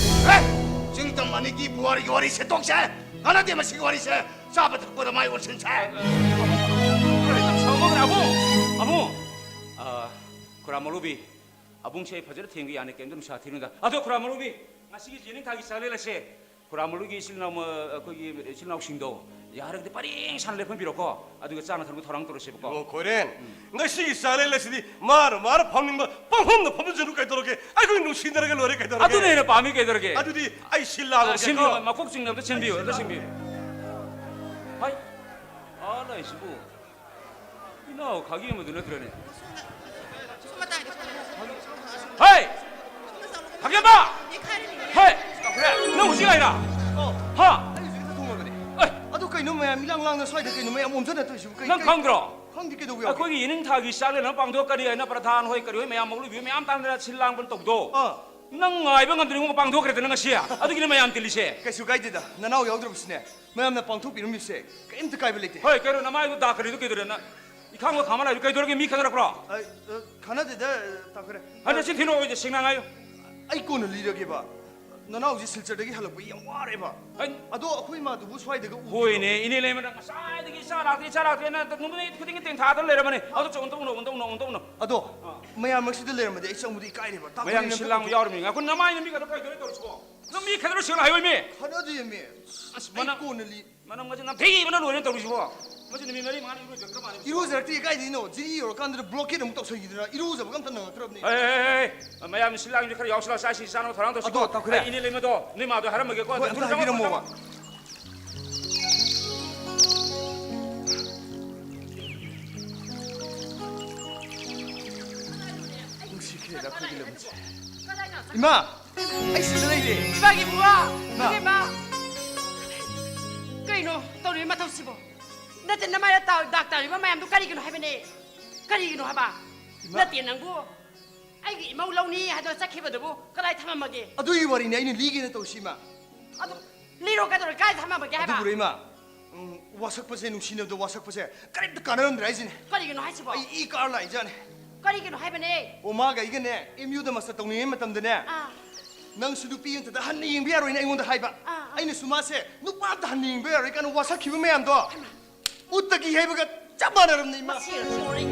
ꯑꯦ! ꯆꯤꯡ ꯇꯝ ꯑꯅꯤꯒꯤ ꯄꯨꯋꯥꯔꯤꯒꯤ ꯋꯥꯔꯤ ꯁꯦꯠꯇꯣꯛꯁꯦ꯫ ꯀꯥꯟꯅꯗꯦ ꯃꯁꯤꯒꯤ ꯋꯥꯔꯤꯁꯦ꯫ ꯆꯥꯕ ꯊꯛꯄꯗ ꯃꯥꯏ ꯑꯣꯟꯁꯤꯟꯁꯦ꯫ ꯁꯥꯎꯅꯕꯅꯦ, ꯑꯕꯨꯡ! ꯑꯕꯨꯡ! ꯑ, ꯈꯨꯔꯥ ꯃꯧꯂꯨꯕꯤ, ꯑꯕꯨꯡꯁꯦ ꯑꯩ ꯐꯖꯅ ꯊꯦꯝꯒꯦ ꯌꯥꯅꯤ, ꯀꯩꯝꯇ ꯅꯨꯡꯁꯥ ꯊꯤꯔꯨꯅꯨꯗ꯫ ꯑꯗꯣ ꯈꯨꯔꯥ ꯃꯧꯂꯨꯕꯤ, ꯉꯁꯤꯒꯤ ꯌꯦꯅꯤꯡꯊꯥꯒꯤ ꯆꯥꯛꯂꯦꯟ ꯑꯁꯦ ꯈꯨꯔꯥ ꯃꯧꯂꯨꯕꯤ ꯏꯆꯤꯜ ꯏꯅꯥꯎ, ꯑ, ꯑꯩꯈꯣꯏꯒꯤ ꯏꯆꯤꯜ ꯏꯅꯥꯎꯁꯤꯡꯗꯣ ꯌꯥꯔꯒꯗꯤ ꯄꯔꯦꯡ ꯁꯥꯅ ꯂꯦꯞꯍꯟꯕꯤꯔꯣꯀꯣ꯫ ꯑꯗꯨꯒ ꯆꯥꯅ ꯊꯛꯅꯕ ꯊꯧꯔꯥꯡ ꯇꯧꯔꯁꯦꯕꯀꯣ꯫ ꯏꯕꯨꯡꯉꯣ ꯈꯣꯏꯔꯦꯟ, ꯎꯝ꯫ ꯉꯁꯤꯒꯤ ꯆꯥꯛꯂꯦꯟ ꯑꯁꯤꯗꯤ ꯃꯥꯅ ꯃꯥꯅ ꯐꯝꯅꯤꯡꯕ ꯄꯪꯐꯝꯗ ꯐꯝꯖꯁꯅꯨ ꯀꯩꯗꯧꯔꯒꯦ? ꯑꯩꯈꯣꯏ ꯅꯨꯡꯁꯤꯅꯔꯒ ꯂꯣꯏꯔꯦ ꯀꯩꯗꯧꯔꯒꯦ? ꯑꯗꯨꯅ ꯍꯦꯟꯅ ꯄꯥꯝꯃꯤ ꯀꯩꯗꯧꯔꯒꯦ? ꯑꯗꯨꯗꯤ ꯑꯩ ꯁꯤꯜ ꯂꯥꯡꯉꯒꯦꯀꯣ꯫ ꯑ, ꯁꯤꯟꯕꯤꯌꯨ, ꯃꯀꯣꯛ ꯆꯤꯡꯅꯕꯗ ꯁꯤꯟꯕꯤꯌꯨ, ꯑꯝꯇ ꯁꯤꯟꯕꯤꯌꯨ꯫ ꯍꯥꯏ, ꯑꯥ, ꯂꯩꯁꯤꯕꯨ꯫ ꯏꯅꯥꯎ ꯈꯥꯒꯦꯝꯕꯗꯨ ꯅꯠꯇ꯭ꯔꯅꯦ? ꯁꯣꯝ ꯃꯇꯥꯏꯗ, ꯁꯣꯝ ꯃꯇꯥꯏꯗ꯫ ꯍꯩ! ꯈꯥꯒꯦꯝꯕ! ꯅꯦꯈꯥꯏꯔꯅꯤ꯫ ꯍꯩ! ꯅꯪ ꯍꯧꯖꯤꯛ ꯂꯥꯛꯏꯔꯥ? ꯑꯣ, ꯍꯥ? ꯑꯩ ꯍꯧꯖꯤꯛ ꯈꯛꯇ ꯊꯣꯡꯉꯕꯅꯦ꯫ ꯑꯦ! ꯑꯗꯨ ꯀꯩꯅꯣ ꯃꯌꯥꯝ ꯏꯂꯥꯡ ꯂꯥꯡꯅ ꯁ꯭ꯋꯥꯏꯗ ꯀꯩꯅꯣ ꯃꯌꯥꯝ ꯑꯣꯝꯖꯟꯅ ꯇꯧꯔꯤꯁꯤꯕꯨ? ꯀꯩ, ꯅꯪ ꯀꯩ? ꯈꯪꯗ꯭ꯔꯣ? ꯈꯪꯗꯦ, ꯀꯩꯗꯧꯕ ꯌꯥꯎꯒꯦ? ꯑꯩꯈꯣꯏꯒꯤ ꯌꯦꯅꯤꯡꯊꯥꯒꯤ ꯆꯥꯛꯂꯦꯟ ꯑꯃ ꯄꯥꯡꯊꯣꯛꯀꯅꯤ ꯍꯥꯏꯅ ꯄ꯭ꯔꯙꯥꯟ ꯍꯣꯏ ꯀꯔꯤ ꯍꯣꯏ ꯃꯌꯥꯝ ꯃꯧꯂꯨꯕꯤ ꯍꯣꯏ ꯃꯌꯥꯝ ꯇꯥꯟꯅꯗꯅ ꯁꯤꯜ ꯂꯥꯡꯕ ꯇꯧꯕꯗꯣ꯫ ꯑꯥ꯫ ꯅꯪ ꯉꯥꯏꯕ ꯉꯝꯗ꯭ꯔꯤꯉꯩ ꯄꯥꯡꯊꯣꯛꯈ꯭ꯔꯦꯗꯅ ꯉꯁꯤ꯫ ꯑꯗꯨꯒꯤꯅꯦ ꯃꯌꯥꯝ ꯇꯤꯜꯂꯤꯁꯦ꯫ ꯀꯩꯁꯨ ꯀꯥꯏꯗꯦꯗ, ꯅꯅꯥꯎ ꯌꯥꯎꯗ꯭ꯔꯕꯁꯨꯅꯦ, ꯃꯌꯥꯝꯅ ꯄꯥꯡꯊꯣꯛꯄꯤꯔꯝꯃꯤꯁꯦ ꯀꯩꯝꯇ ꯀꯥꯏꯕ ꯂꯩꯇꯦ꯫ ꯍꯣꯏ, ꯀꯩꯅꯣ ꯅꯃꯥꯏꯗꯣ ꯗꯥꯛ ꯀꯔꯤꯗꯣ ꯀꯩꯗꯧꯔꯦ ꯅꯪ? ꯏꯈꯥꯡꯕ ꯈꯥꯃ ꯂꯥꯛꯏꯗꯨ ꯀꯩꯗꯧꯔꯒꯦ? ꯃꯤ ꯈꯠꯅꯔꯛꯄ꯭ꯔꯣ? ꯑꯩ, ꯑ, ꯈꯠꯅꯗꯦꯗ, ꯇꯥꯈ꯭ꯔꯦ꯫ ꯍꯟꯗꯛ ꯆꯤꯟ ꯊꯤꯅꯣ, ꯑꯣꯏꯗꯦ, ꯁꯦꯡꯅ ꯉꯥꯏꯌꯨ꯫ ꯑꯩ ꯀꯣꯟꯅ ꯂꯤꯔꯒꯦꯕ꯫ ꯅꯅꯥꯎꯁꯦ ꯁꯤꯜꯆꯔꯗꯒꯤ ꯍꯜꯂꯛꯄꯒꯤ ꯌꯥꯝ ꯋꯥꯔꯦꯕ꯫ ꯑꯩ ꯑꯗꯣ ꯑꯩꯈꯣꯏ ꯏꯃꯥꯗꯨꯕꯨ ꯁ꯭ꯋꯥꯏꯗꯒ ꯎꯗ꯭ꯔꯣ? ꯍꯣꯏꯅꯦ, ꯏꯅꯦ ꯂꯩꯃꯅ ꯉꯁꯥꯏꯗꯒꯤ "ꯏꯆꯥ ꯂꯥꯛꯇꯦ, ꯏꯆꯥ ꯂꯥꯛꯇꯦꯅ" ꯅꯨꯃꯤꯠ ꯈꯨꯗꯤꯡꯒꯤ ꯇꯦꯡꯊꯥꯗ ꯂꯩꯔꯕꯅꯦ꯫ ꯑꯗꯣ ꯆꯠ, ꯑꯝꯇ ꯎꯅꯧ, ꯑꯝꯇ ꯎꯅꯧ, ꯑꯝꯇ ꯎꯅꯧ꯫ ꯑꯗꯣ ꯑꯥ꯫ ꯃꯌꯥꯝ ꯃꯔꯛꯁꯤꯗ ꯂꯩꯔꯝꯃꯗꯤ ꯑꯩ ꯆꯪꯕꯗꯤ ꯏꯀꯥꯏꯔꯦꯕ꯫ ꯇꯥ ꯃꯌꯥꯝ ꯀꯣꯟꯅ ꯁꯤꯜ ꯂꯥꯡꯕ ꯌꯥꯎꯔꯝꯃꯤ꯫ ꯉꯥꯏꯈꯣ, ꯅꯃꯥꯏ ꯅꯃꯤꯠꯀꯗꯣ ꯀꯩꯗꯧꯔꯦ ꯇꯧꯔꯤꯁꯤꯕꯣ? ꯅꯪ ꯃꯤ ꯈꯠꯅꯔ ꯁꯦꯡꯅ ꯍꯥꯏꯌꯣ, ꯏꯃꯦ꯫ ꯈꯠꯅꯗꯦꯃꯤ꯫ ꯑꯁ, ꯑꯩ ꯃꯅꯝ, ꯀꯣꯟꯅ ꯂꯤ- ꯃꯅꯝꯒꯁꯦ ꯅꯝꯊꯤꯕꯅ ꯂꯣꯏꯔꯦ ꯇꯧꯔꯤꯁꯤꯕꯣ꯫ ꯃꯁꯤ ꯅꯨꯃꯤꯠ ꯃꯔꯤ ꯃꯉꯥꯅꯤ ꯏꯔꯨꯖꯔꯛꯇ ꯃꯥꯜꯂꯦ꯫ ꯏꯔꯨꯖꯔꯛꯇꯦ, ꯀꯥꯏꯗꯩꯅꯣ? ꯖꯤꯔꯤ ꯌꯧꯔꯀꯥꯟꯗ blockade ꯑꯃꯨꯛ ꯇꯧꯁꯟꯈꯤꯗꯅ ꯏꯔꯨꯖꯕꯒ ꯑꯝꯇ ꯅꯪꯉꯛꯇ꯭ꯔꯕꯅꯤ꯫ ꯑꯦ, ꯑꯦ, ꯑꯦ, ꯑꯦ, ꯃꯌꯥꯝ ꯁꯤꯜ ꯂꯥꯡꯕꯁꯦ ꯈꯔ ꯌꯥꯎꯁꯤꯜꯂ ꯆꯥꯛ ꯏꯁꯤꯡ ꯆꯥꯅꯕ ꯊꯧꯔꯥꯡ ꯇꯧꯁꯤꯀꯣ꯫ ꯑꯗꯣ, ꯇꯥꯈꯨꯔꯦ꯫ ꯑꯩ ꯏꯅꯦ ꯂꯩꯃꯗꯣ, ꯅꯣꯏ ꯃꯥꯗꯣ ꯍꯥꯏꯔꯝꯃꯒꯦꯀꯣ꯫ ꯍꯣꯏ, ꯑꯗꯨꯝ ꯑꯝꯇ ꯆꯪꯉꯛꯑꯣ, ꯍꯥꯏꯕꯤꯔꯝꯃꯣꯕ꯫ ꯆꯪꯉꯛꯑꯣ꯫ ꯅꯨꯡꯁꯤꯈ꯭ꯔꯦꯗ ꯑꯩꯈꯣꯏꯒꯤ ꯂꯝꯁꯦ꯫ ꯏꯃꯥ! ꯑꯩ ꯁꯤꯗ ꯂꯩꯔꯦ꯫ ꯏꯃꯥꯒꯤ ꯏꯕꯨꯡꯉꯣ! ꯏꯃꯥ! ꯏꯕꯦꯝꯃ! ꯀꯩꯅꯣ ꯇꯧꯔꯤꯕ ꯃꯇꯧꯁꯤꯕꯣ? ꯅꯠꯇꯦ, ꯅꯃꯥꯏꯗ ꯇꯥ-, ꯗꯥꯛ ꯇꯥꯔꯤꯕ ꯃꯌꯥꯝꯗꯨ ꯀꯔꯤꯒꯤꯅꯣ ꯍꯥꯏꯕꯅꯦ? ꯀꯔꯤꯒꯤꯅꯣ ꯍꯥꯏꯕ? ꯏꯃꯥ! ꯅꯠꯇꯦ, ꯅꯪꯕꯨ ꯑꯩꯒꯤ ꯏꯃꯧ ꯂꯧꯅꯤ ꯍꯥꯏꯗꯅ ꯆꯠꯈꯤꯕꯗꯨꯕꯨ ꯀꯗꯥꯏ ꯊꯝꯃꯝꯃꯒꯦ? ꯑꯗꯨꯒꯤ ꯋꯥꯔꯤꯅꯦ ꯑꯩꯅ ꯂꯤꯒꯦꯅ ꯇꯧꯔꯤꯁꯤ, ꯏꯃꯥ꯫ ꯑꯗꯨ ꯂꯤꯔꯣ, ꯀꯩꯗꯧꯔꯦ? ꯀꯥꯏ ꯊꯝꯃꯝꯃꯒꯦ ꯍꯥꯏꯕ? ꯑꯗꯨꯕꯨꯔꯣ, ꯏꯃꯥ? ꯎꯝ, ꯋꯥꯁꯛꯄꯁꯦ, ꯅꯨꯡꯁꯤꯅꯕꯗ ꯋꯥꯁꯛꯄꯁꯦ ꯀꯔꯤꯝꯇ ꯀꯥꯟꯅꯔꯝꯗ꯭ꯔꯦ ꯍꯥꯏꯁꯤꯅꯦ꯫ ꯀꯔꯤꯒꯤꯅꯣ ꯍꯥꯏꯁꯤꯕꯣ? ꯑꯩ ꯏ ꯀꯥꯔ ꯂꯥꯛꯏꯖꯥꯠꯅꯦ꯫ ꯀꯔꯤꯒꯤꯅꯣ ꯍꯥꯏꯕꯅꯦ? ꯑꯣ, ꯃꯥꯒ ꯑꯩꯒꯅꯦ ꯑꯦꯝ ꯌꯨꯗ ꯃꯥꯁꯇꯔ ꯇꯧꯅꯤꯡꯉꯩ ꯃꯇꯝꯗꯅꯦ, ꯑꯥ꯫ "ꯅꯪꯁꯨ ꯅꯨꯄꯤ ꯑꯝꯇꯗ ꯍꯟꯅ ꯌꯦꯡꯕ ꯌꯥꯔꯣꯏꯅ" ꯑꯩꯉꯣꯟꯗ ꯍꯥꯏꯕ꯫ ꯑꯥ, ꯑꯥ꯫ ꯑꯩꯅꯁꯨ ꯃꯥꯁꯦ ꯅꯨꯄꯥ ꯑꯝꯇ ꯍꯟꯅ ꯌꯦꯡꯕ ꯌꯥꯔꯣꯏ ꯀꯥꯏꯅ ꯋꯥꯁꯛꯈꯤꯕ ꯃꯌꯥꯝꯗꯣ, ꯍꯩꯃꯥ꯫ ꯎꯠꯇꯒꯤ ꯍꯩꯕꯒ ꯆꯞ ꯃꯥꯟꯅꯔꯕꯅꯤ, ꯏꯃꯥ꯫ ꯃꯁꯤ ꯌꯦꯡꯉꯨꯅꯦ꯫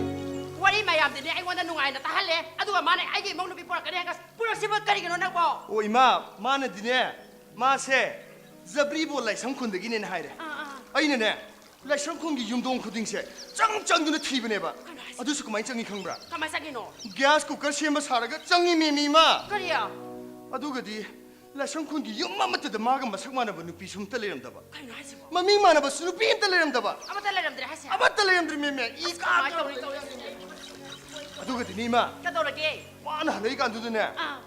ꯋꯥꯔꯤ ꯃꯌꯥꯝꯗꯨꯅꯦ ꯑꯩꯉꯣꯟꯗ ꯅꯨꯡꯉꯥꯏꯅ ꯇꯥꯍꯜꯂꯦ, ꯑꯗꯨꯒ ꯃꯥꯅ ꯑꯩꯒꯤ ꯏꯃꯧ ꯅꯨꯄꯤ ꯄꯨꯔꯛꯀꯅꯤ ꯍꯥꯏꯔꯒ ꯄꯨꯔꯛꯁꯤꯕ ꯀꯔꯤꯒꯤꯅꯣ ꯅꯪꯕꯣ? ꯑꯣ, ꯏꯃꯥ, ꯃꯥꯅꯗꯤꯅꯦ, ꯃꯥꯁꯦ ꯖꯕ꯭ꯔꯤꯕꯣ ꯂꯥꯏꯁ꯭ꯔꯝ ꯈꯨꯟꯗꯒꯤꯅꯦꯅ ꯍꯥꯏꯔꯦ꯫ ꯑꯥ, ꯑꯥ꯫ ꯑꯩꯅꯅꯦ, ꯂꯥꯏꯁ꯭ꯔꯝ ꯈꯨꯟꯒꯤ ꯌꯨꯝꯊꯣꯡ ꯈꯨꯗꯤꯡꯁꯦ ꯆꯪ ꯆꯪꯗꯨꯅ ꯊꯤꯕꯅꯦꯕ꯫ ꯀꯩꯅꯣ ꯍꯥꯏꯁꯦ? ꯑꯗꯨꯁꯨ ꯀꯃꯥꯏꯅ ꯆꯪꯉꯤ ꯈꯪꯕ꯭ꯔꯥ? ꯀꯃꯥꯏꯅ ꯆꯪꯉꯤꯅꯣ? ꯒ꯭ꯌꯥꯁ ꯀꯨꯀꯔ ꯁꯦꯝꯕ ꯁꯥꯔꯒ ꯆꯪꯉꯤꯃꯦꯃꯤ, ꯏꯃꯥ꯫ ꯀꯔꯤ? ꯑꯗꯨꯒꯗꯤ ꯂꯥꯏꯁ꯭ꯔꯝ ꯈꯨꯟꯒꯤ ꯌꯨꯝ ꯑꯃꯠꯇꯗ ꯃꯥꯒ ꯃꯁꯛ ꯃꯥꯟꯅꯕ ꯅꯨꯄꯤꯁꯨ ꯑꯝꯇ ꯂꯩꯔꯝꯗꯕ꯫ ꯀꯩꯅꯣ ꯍꯥꯏꯁꯤꯕꯣ? ꯃꯃꯤꯡ ꯃꯥꯟꯅꯕꯁꯨ ꯅꯨꯄꯤ ꯑꯝꯇ ꯂꯩꯔꯝꯗꯕ꯫ ꯑꯃꯠꯇ ꯂꯩꯔꯝꯗ꯭ꯔꯦ ꯍꯥꯏꯁꯦ? ꯑꯃꯠꯇ ꯂꯩꯔꯝꯗ꯭ꯔꯦꯃꯦꯃꯤ꯫ ꯏ ꯑꯁ, ꯀꯃꯥꯏꯅ ꯇꯧꯔꯤ, ꯇꯧꯔꯤ? ꯑꯗꯨꯒꯗꯤꯅꯦ, ꯏꯃꯥ, ꯀꯩꯗꯧꯔꯒꯦ? ꯃꯥꯅ ꯍꯜꯂꯛꯏꯀꯥꯟꯗꯨꯗꯅꯦ, ꯑꯥ꯫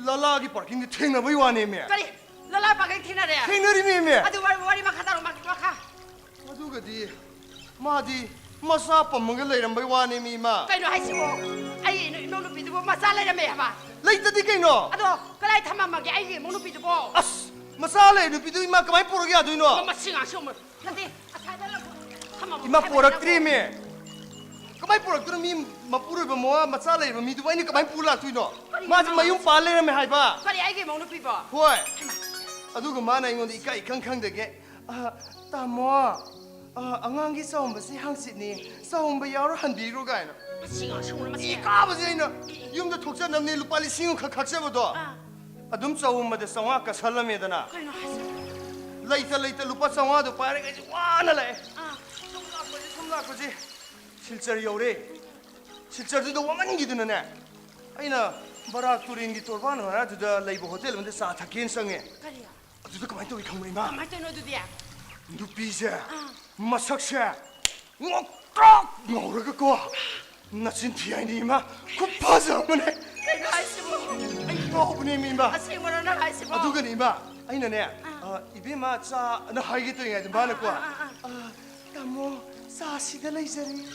ꯂꯂꯥꯒꯤ ꯄꯥꯔꯀꯤꯡꯗ ꯊꯦꯡꯅꯕꯩ ꯋꯥꯅꯦꯃꯤ꯫ ꯀꯔꯤ? ꯂꯂꯥ ꯄꯥꯔꯀꯤꯡ ꯊꯦꯡꯅꯔꯦ? ꯊꯦꯡꯅꯔꯤꯃꯦꯃꯤ꯫ ꯑꯗꯨ ꯋꯥꯔꯤ, ꯋꯥꯔꯤ ꯃꯈꯥ ꯇꯥꯔꯣ, ꯃꯈꯥ, ꯃꯈꯥ꯫ ꯑꯗꯨꯒꯗꯤ ꯃꯥꯗꯤ ꯃꯆꯥ ꯄꯝꯃꯒ ꯂꯩꯔꯝꯕꯩ ꯋꯥꯅꯦꯃꯤ, ꯏꯃꯥ꯫ ꯀꯩꯅꯣ ꯍꯥꯏꯁꯤꯕꯣ? ꯑꯩꯒꯤ ꯏꯅꯧ-, ꯏꯅꯧꯅꯨꯄꯤꯗꯨꯕꯨ ꯃꯆꯥ ꯂꯩꯔꯝꯃꯦ ꯍꯥꯏꯕ? ꯂꯩꯇꯗꯤ ꯀꯩꯅꯣ? ꯑꯗꯣ ꯀꯗꯥꯏ ꯊꯝꯃꯝꯃꯒꯦ ꯑꯩꯒꯤ ꯏꯃꯧ ꯅꯨꯄꯤꯗꯨꯕꯣ? ꯑꯁ, ꯃꯆꯥ ꯂꯩ ꯅꯨꯄꯤꯗꯨ, ꯏꯃꯥ, ꯀꯃꯥꯏꯅ ꯄꯨꯔꯛ ꯌꯥꯗꯣꯏꯅꯣ? ꯃꯁꯤ ꯉꯥꯡꯁꯤ ꯑꯃ-, ꯅꯠꯇꯦ, ꯑꯁ꯭ꯋꯥꯏꯗ ꯂꯪ-, ꯊꯝꯃꯝꯃꯣ ꯏꯃꯥ, ꯍꯥꯏꯕꯅꯤ ꯄꯣꯔꯛꯇ꯭ꯔꯤꯃꯤ꯫ ꯅꯪꯕꯣ꯫ ꯀꯃꯥꯏꯅ ꯄꯨꯔꯛꯇꯣꯏꯅꯣ? ꯃꯤ ꯃꯄꯨꯔꯣꯏꯕ ꯃꯋꯥ ꯃꯆꯥ ꯂꯩꯔꯕ ꯃꯤꯗꯨꯕꯨ ꯑꯩꯅ ꯀꯃꯥꯏꯅ ꯄꯨ ꯂꯥꯛꯇꯣꯏꯅꯣ? ꯀꯔꯤꯅꯣ ꯃꯥꯁꯦ ꯅꯪ ꯃꯌꯨꯝ ꯍꯥꯏꯁꯤꯕꯣ? ꯄꯥꯜ ꯂꯩꯔꯝꯃꯦ ꯍꯥꯏꯕ꯫ ꯀꯔꯤ, ꯑꯩꯒꯤ ꯏꯃꯧ ꯅꯨꯄꯤꯕꯣ? ꯍꯣꯏ꯫ ꯍꯩꯃꯥ꯫ ꯑꯗꯨꯒ ꯃꯥꯅ ꯑꯩꯉꯣꯟꯗ ꯏꯀꯥꯏ ꯏꯈꯪ ꯈꯪꯗꯒꯦ, "ꯑ, ꯇꯥꯃꯣ, ꯑ, ꯑꯉꯥꯡꯒꯤ ꯆꯥꯎꯝꯕꯁꯤ ꯍꯥꯡꯆꯤꯠꯅꯤ, ꯆꯥꯎꯝꯕ ꯌꯥꯎꯔ ꯍꯟꯕꯤꯔꯣ" ꯀꯥꯏꯅ꯫ ꯃꯁꯤ ꯉꯥꯡꯁꯪꯅ ꯃꯁꯤ꯫ ꯏ ꯀꯥꯕꯁꯦ ꯑꯩꯅ ꯏ, ꯏ꯫ ꯌꯨꯝꯗ ꯊꯣꯛꯆꯅꯕꯅꯦ ꯂꯨꯄꯥ ꯂꯤꯁꯤꯡ ꯑꯃꯈꯛ ꯈꯥꯛꯆꯕꯗꯣ꯫ ꯑꯥ꯫ ꯑꯗꯨꯝ ꯆꯥꯎꯝꯕꯗ ꯆꯥꯝꯃꯉꯥ ꯀꯠꯁꯜꯂꯝꯃꯦꯗꯅ꯫ ꯀꯩꯅꯣ ꯍꯥꯏꯁꯤꯕꯣ? ꯂꯩꯇ ꯂꯩꯇ ꯂꯨꯄꯥ ꯆꯥꯝꯃꯉꯥꯗꯣ ꯄꯥꯏꯔꯒ ꯑꯩꯁꯦ ꯋꯥꯅ ꯂꯥꯛꯑꯦ꯫ ꯑꯥ꯫ ꯁꯨꯝ ꯂꯥꯛꯄꯁꯦ, ꯁꯨꯝ ꯂꯥꯛꯄꯁꯦ꯫ ꯁꯤꯜꯆꯔ ꯌꯧꯔꯦ꯫ ꯁꯤꯜꯆꯔꯗꯨꯗ ꯋꯥꯃꯟꯈꯤꯗꯅꯅꯦ, ꯑꯩꯅ ꯕꯔꯥꯛ ꯇꯨꯔꯦꯟꯒꯤ ꯇꯣꯔꯕꯥꯟ ꯃꯌꯥꯗꯨꯗ ꯂꯩꯕ ꯍꯣꯇꯦꯜ ꯑꯃꯗ ꯆꯥ ꯊꯛꯀꯦꯅ ꯆꯪꯉꯦ꯫ ꯀꯔꯤ? ꯑꯗꯨꯗ ꯀꯃꯥꯏꯅ ꯇꯧꯏ ꯈꯪꯕ꯭ꯔꯥ, ꯏꯃꯥ? ꯀꯃꯥꯏꯅ ꯇꯧꯔꯤꯅꯣ ꯑꯗꯨꯗꯤ? ꯅꯨꯄꯤꯁꯦ, ꯑꯥ꯫ ꯃꯁꯛꯁꯦ ꯉꯧꯇ꯭ꯔꯣꯛ ꯉꯧꯔꯒꯀꯣ, ꯅꯆꯤꯟ ꯊꯤ ꯍꯥꯏꯅꯤ, ꯏꯃꯥ, ꯈꯨꯐꯖ ꯑꯃꯅꯦ꯫ ꯀꯩꯅꯣ ꯍꯥꯏꯁꯤꯕꯣ? ꯑꯩ ꯉꯥꯎꯕꯅꯦꯃꯤ, ꯏꯃꯥ꯫ ꯑꯁꯦꯡꯕꯔꯣ ꯅꯪ ꯍꯥꯏꯁꯤꯕꯣ? ꯑꯗꯨꯒꯅꯤ, ꯏꯃꯥ, ꯑꯩꯅꯅꯦ, ꯑꯥ꯫ ꯑ, "ꯏꯕꯦꯝꯃ, ꯆꯥ"ꯅ ꯍꯥꯏꯒꯦ ꯇꯧꯔꯤꯉꯩꯗ ꯃꯥꯅꯀꯣ, ꯑꯥ, ꯑꯥ, ꯑꯥ, ꯑꯥ꯫ "ꯑ, ꯇꯥꯃꯣ, ꯆꯥ ꯁꯤꯗ ꯂꯩꯖꯔꯤ"꯫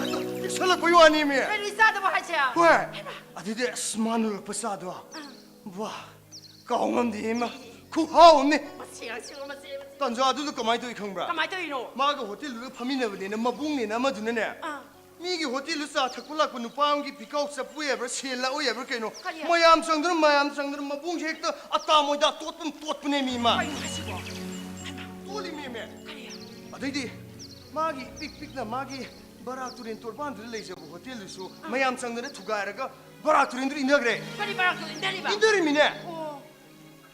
ꯑꯗꯣ ꯄꯤꯛꯁꯜꯂꯛꯄꯩ ꯋꯥꯅꯦꯃꯤ꯫ ꯀꯩꯅꯣ, ꯏꯆꯥꯗꯕꯨ ꯍꯥꯏꯁꯦ? ꯍꯣꯏ꯫ ꯍꯩꯃꯥ꯫ ꯑꯗꯨꯗꯤ ꯑꯁ, ꯃꯥ ꯂꯣꯜꯂꯛꯄ ꯆꯥꯗꯣ꯫ ꯑꯥ꯫ ꯋꯥ, ꯀꯥꯎ ꯉꯝꯗꯦ, ꯏꯃꯥ꯫ ꯈꯨꯍꯥꯎ ꯑꯃꯅꯤ꯫ ꯃꯁꯤ ꯑꯉꯥꯡꯁꯤꯕꯨ, ꯃꯁꯤ, ꯃꯁꯤ꯫ ꯇꯥꯟꯖꯥꯗꯨꯗ ꯀꯃꯥꯏꯅ ꯇꯧꯏ ꯈꯪꯕ꯭ꯔꯥ? ꯀꯃꯥꯏꯅ ꯇꯧꯔꯤꯅꯣ? ꯃꯥꯒ ꯍꯣꯇꯦꯜꯗꯨꯗ ꯐꯝꯃꯤꯟꯅꯕꯅꯦꯅ ꯃꯕꯨꯡꯅꯦꯅ ꯑꯃꯗꯨꯅꯅꯦ, ꯑꯥ꯫ ꯃꯤꯒꯤ ꯍꯣꯇꯦꯜꯗꯨ ꯆꯥ ꯊꯛꯄ ꯂꯥꯛꯄ ꯅꯨꯄꯥ ꯑꯃꯒꯤ ꯄꯤꯀꯥꯎ ꯆꯞꯄꯨ ꯍꯥꯏꯕ꯭ꯔꯥ, ꯁꯦꯜ ꯂꯥꯛꯎ ꯍꯥꯏꯕ꯭ꯔꯥ ꯀꯩꯅꯣ? ꯀꯔꯤ? ꯃꯌꯥꯝ ꯆꯪꯗꯅ, ꯃꯌꯥꯝ ꯆꯪꯗꯅ ꯃꯕꯨꯡꯁꯦ ꯍꯦꯛꯇ ꯑꯇꯥ ꯃꯣꯏꯗꯥ ꯇꯣꯠꯄ ꯇꯣꯠꯄꯅꯦꯃꯤ, ꯏꯃꯥ꯫ ꯀꯩꯅꯣ ꯍꯥꯏꯁꯤꯕꯣ? ꯍꯩꯃꯥ꯫ ꯇꯣꯠꯂꯤꯃꯦꯃꯦ꯫ ꯀꯔꯤ? ꯑꯗꯩꯗꯤ ꯃꯥꯒꯤ ꯏꯄꯤꯛ ꯄꯤꯛꯅ ꯃꯥꯒꯤ ꯕꯔꯥꯛ ꯇꯨꯔꯦꯟ ꯇꯣꯔꯕꯥꯟꯗꯨꯗ ꯂꯩꯖꯕ ꯍꯣꯇꯦꯜꯗꯨꯁꯨ ꯑꯥ꯫ ꯃꯌꯥꯝ ꯆꯪꯗꯅ ꯊꯨꯒꯥꯏꯔꯒ ꯕꯔꯥꯛ ꯇꯨꯔꯦꯟꯗꯨꯗ ꯏꯟꯊꯈ꯭ꯔꯦ꯫ ꯀꯔꯤ ꯕꯔꯥꯛ ꯇꯨꯔꯦꯟ ꯏꯟꯊꯔꯤꯕ? ꯏꯟꯊꯔꯤꯃꯤꯅꯦ꯫ ꯑꯣ꯫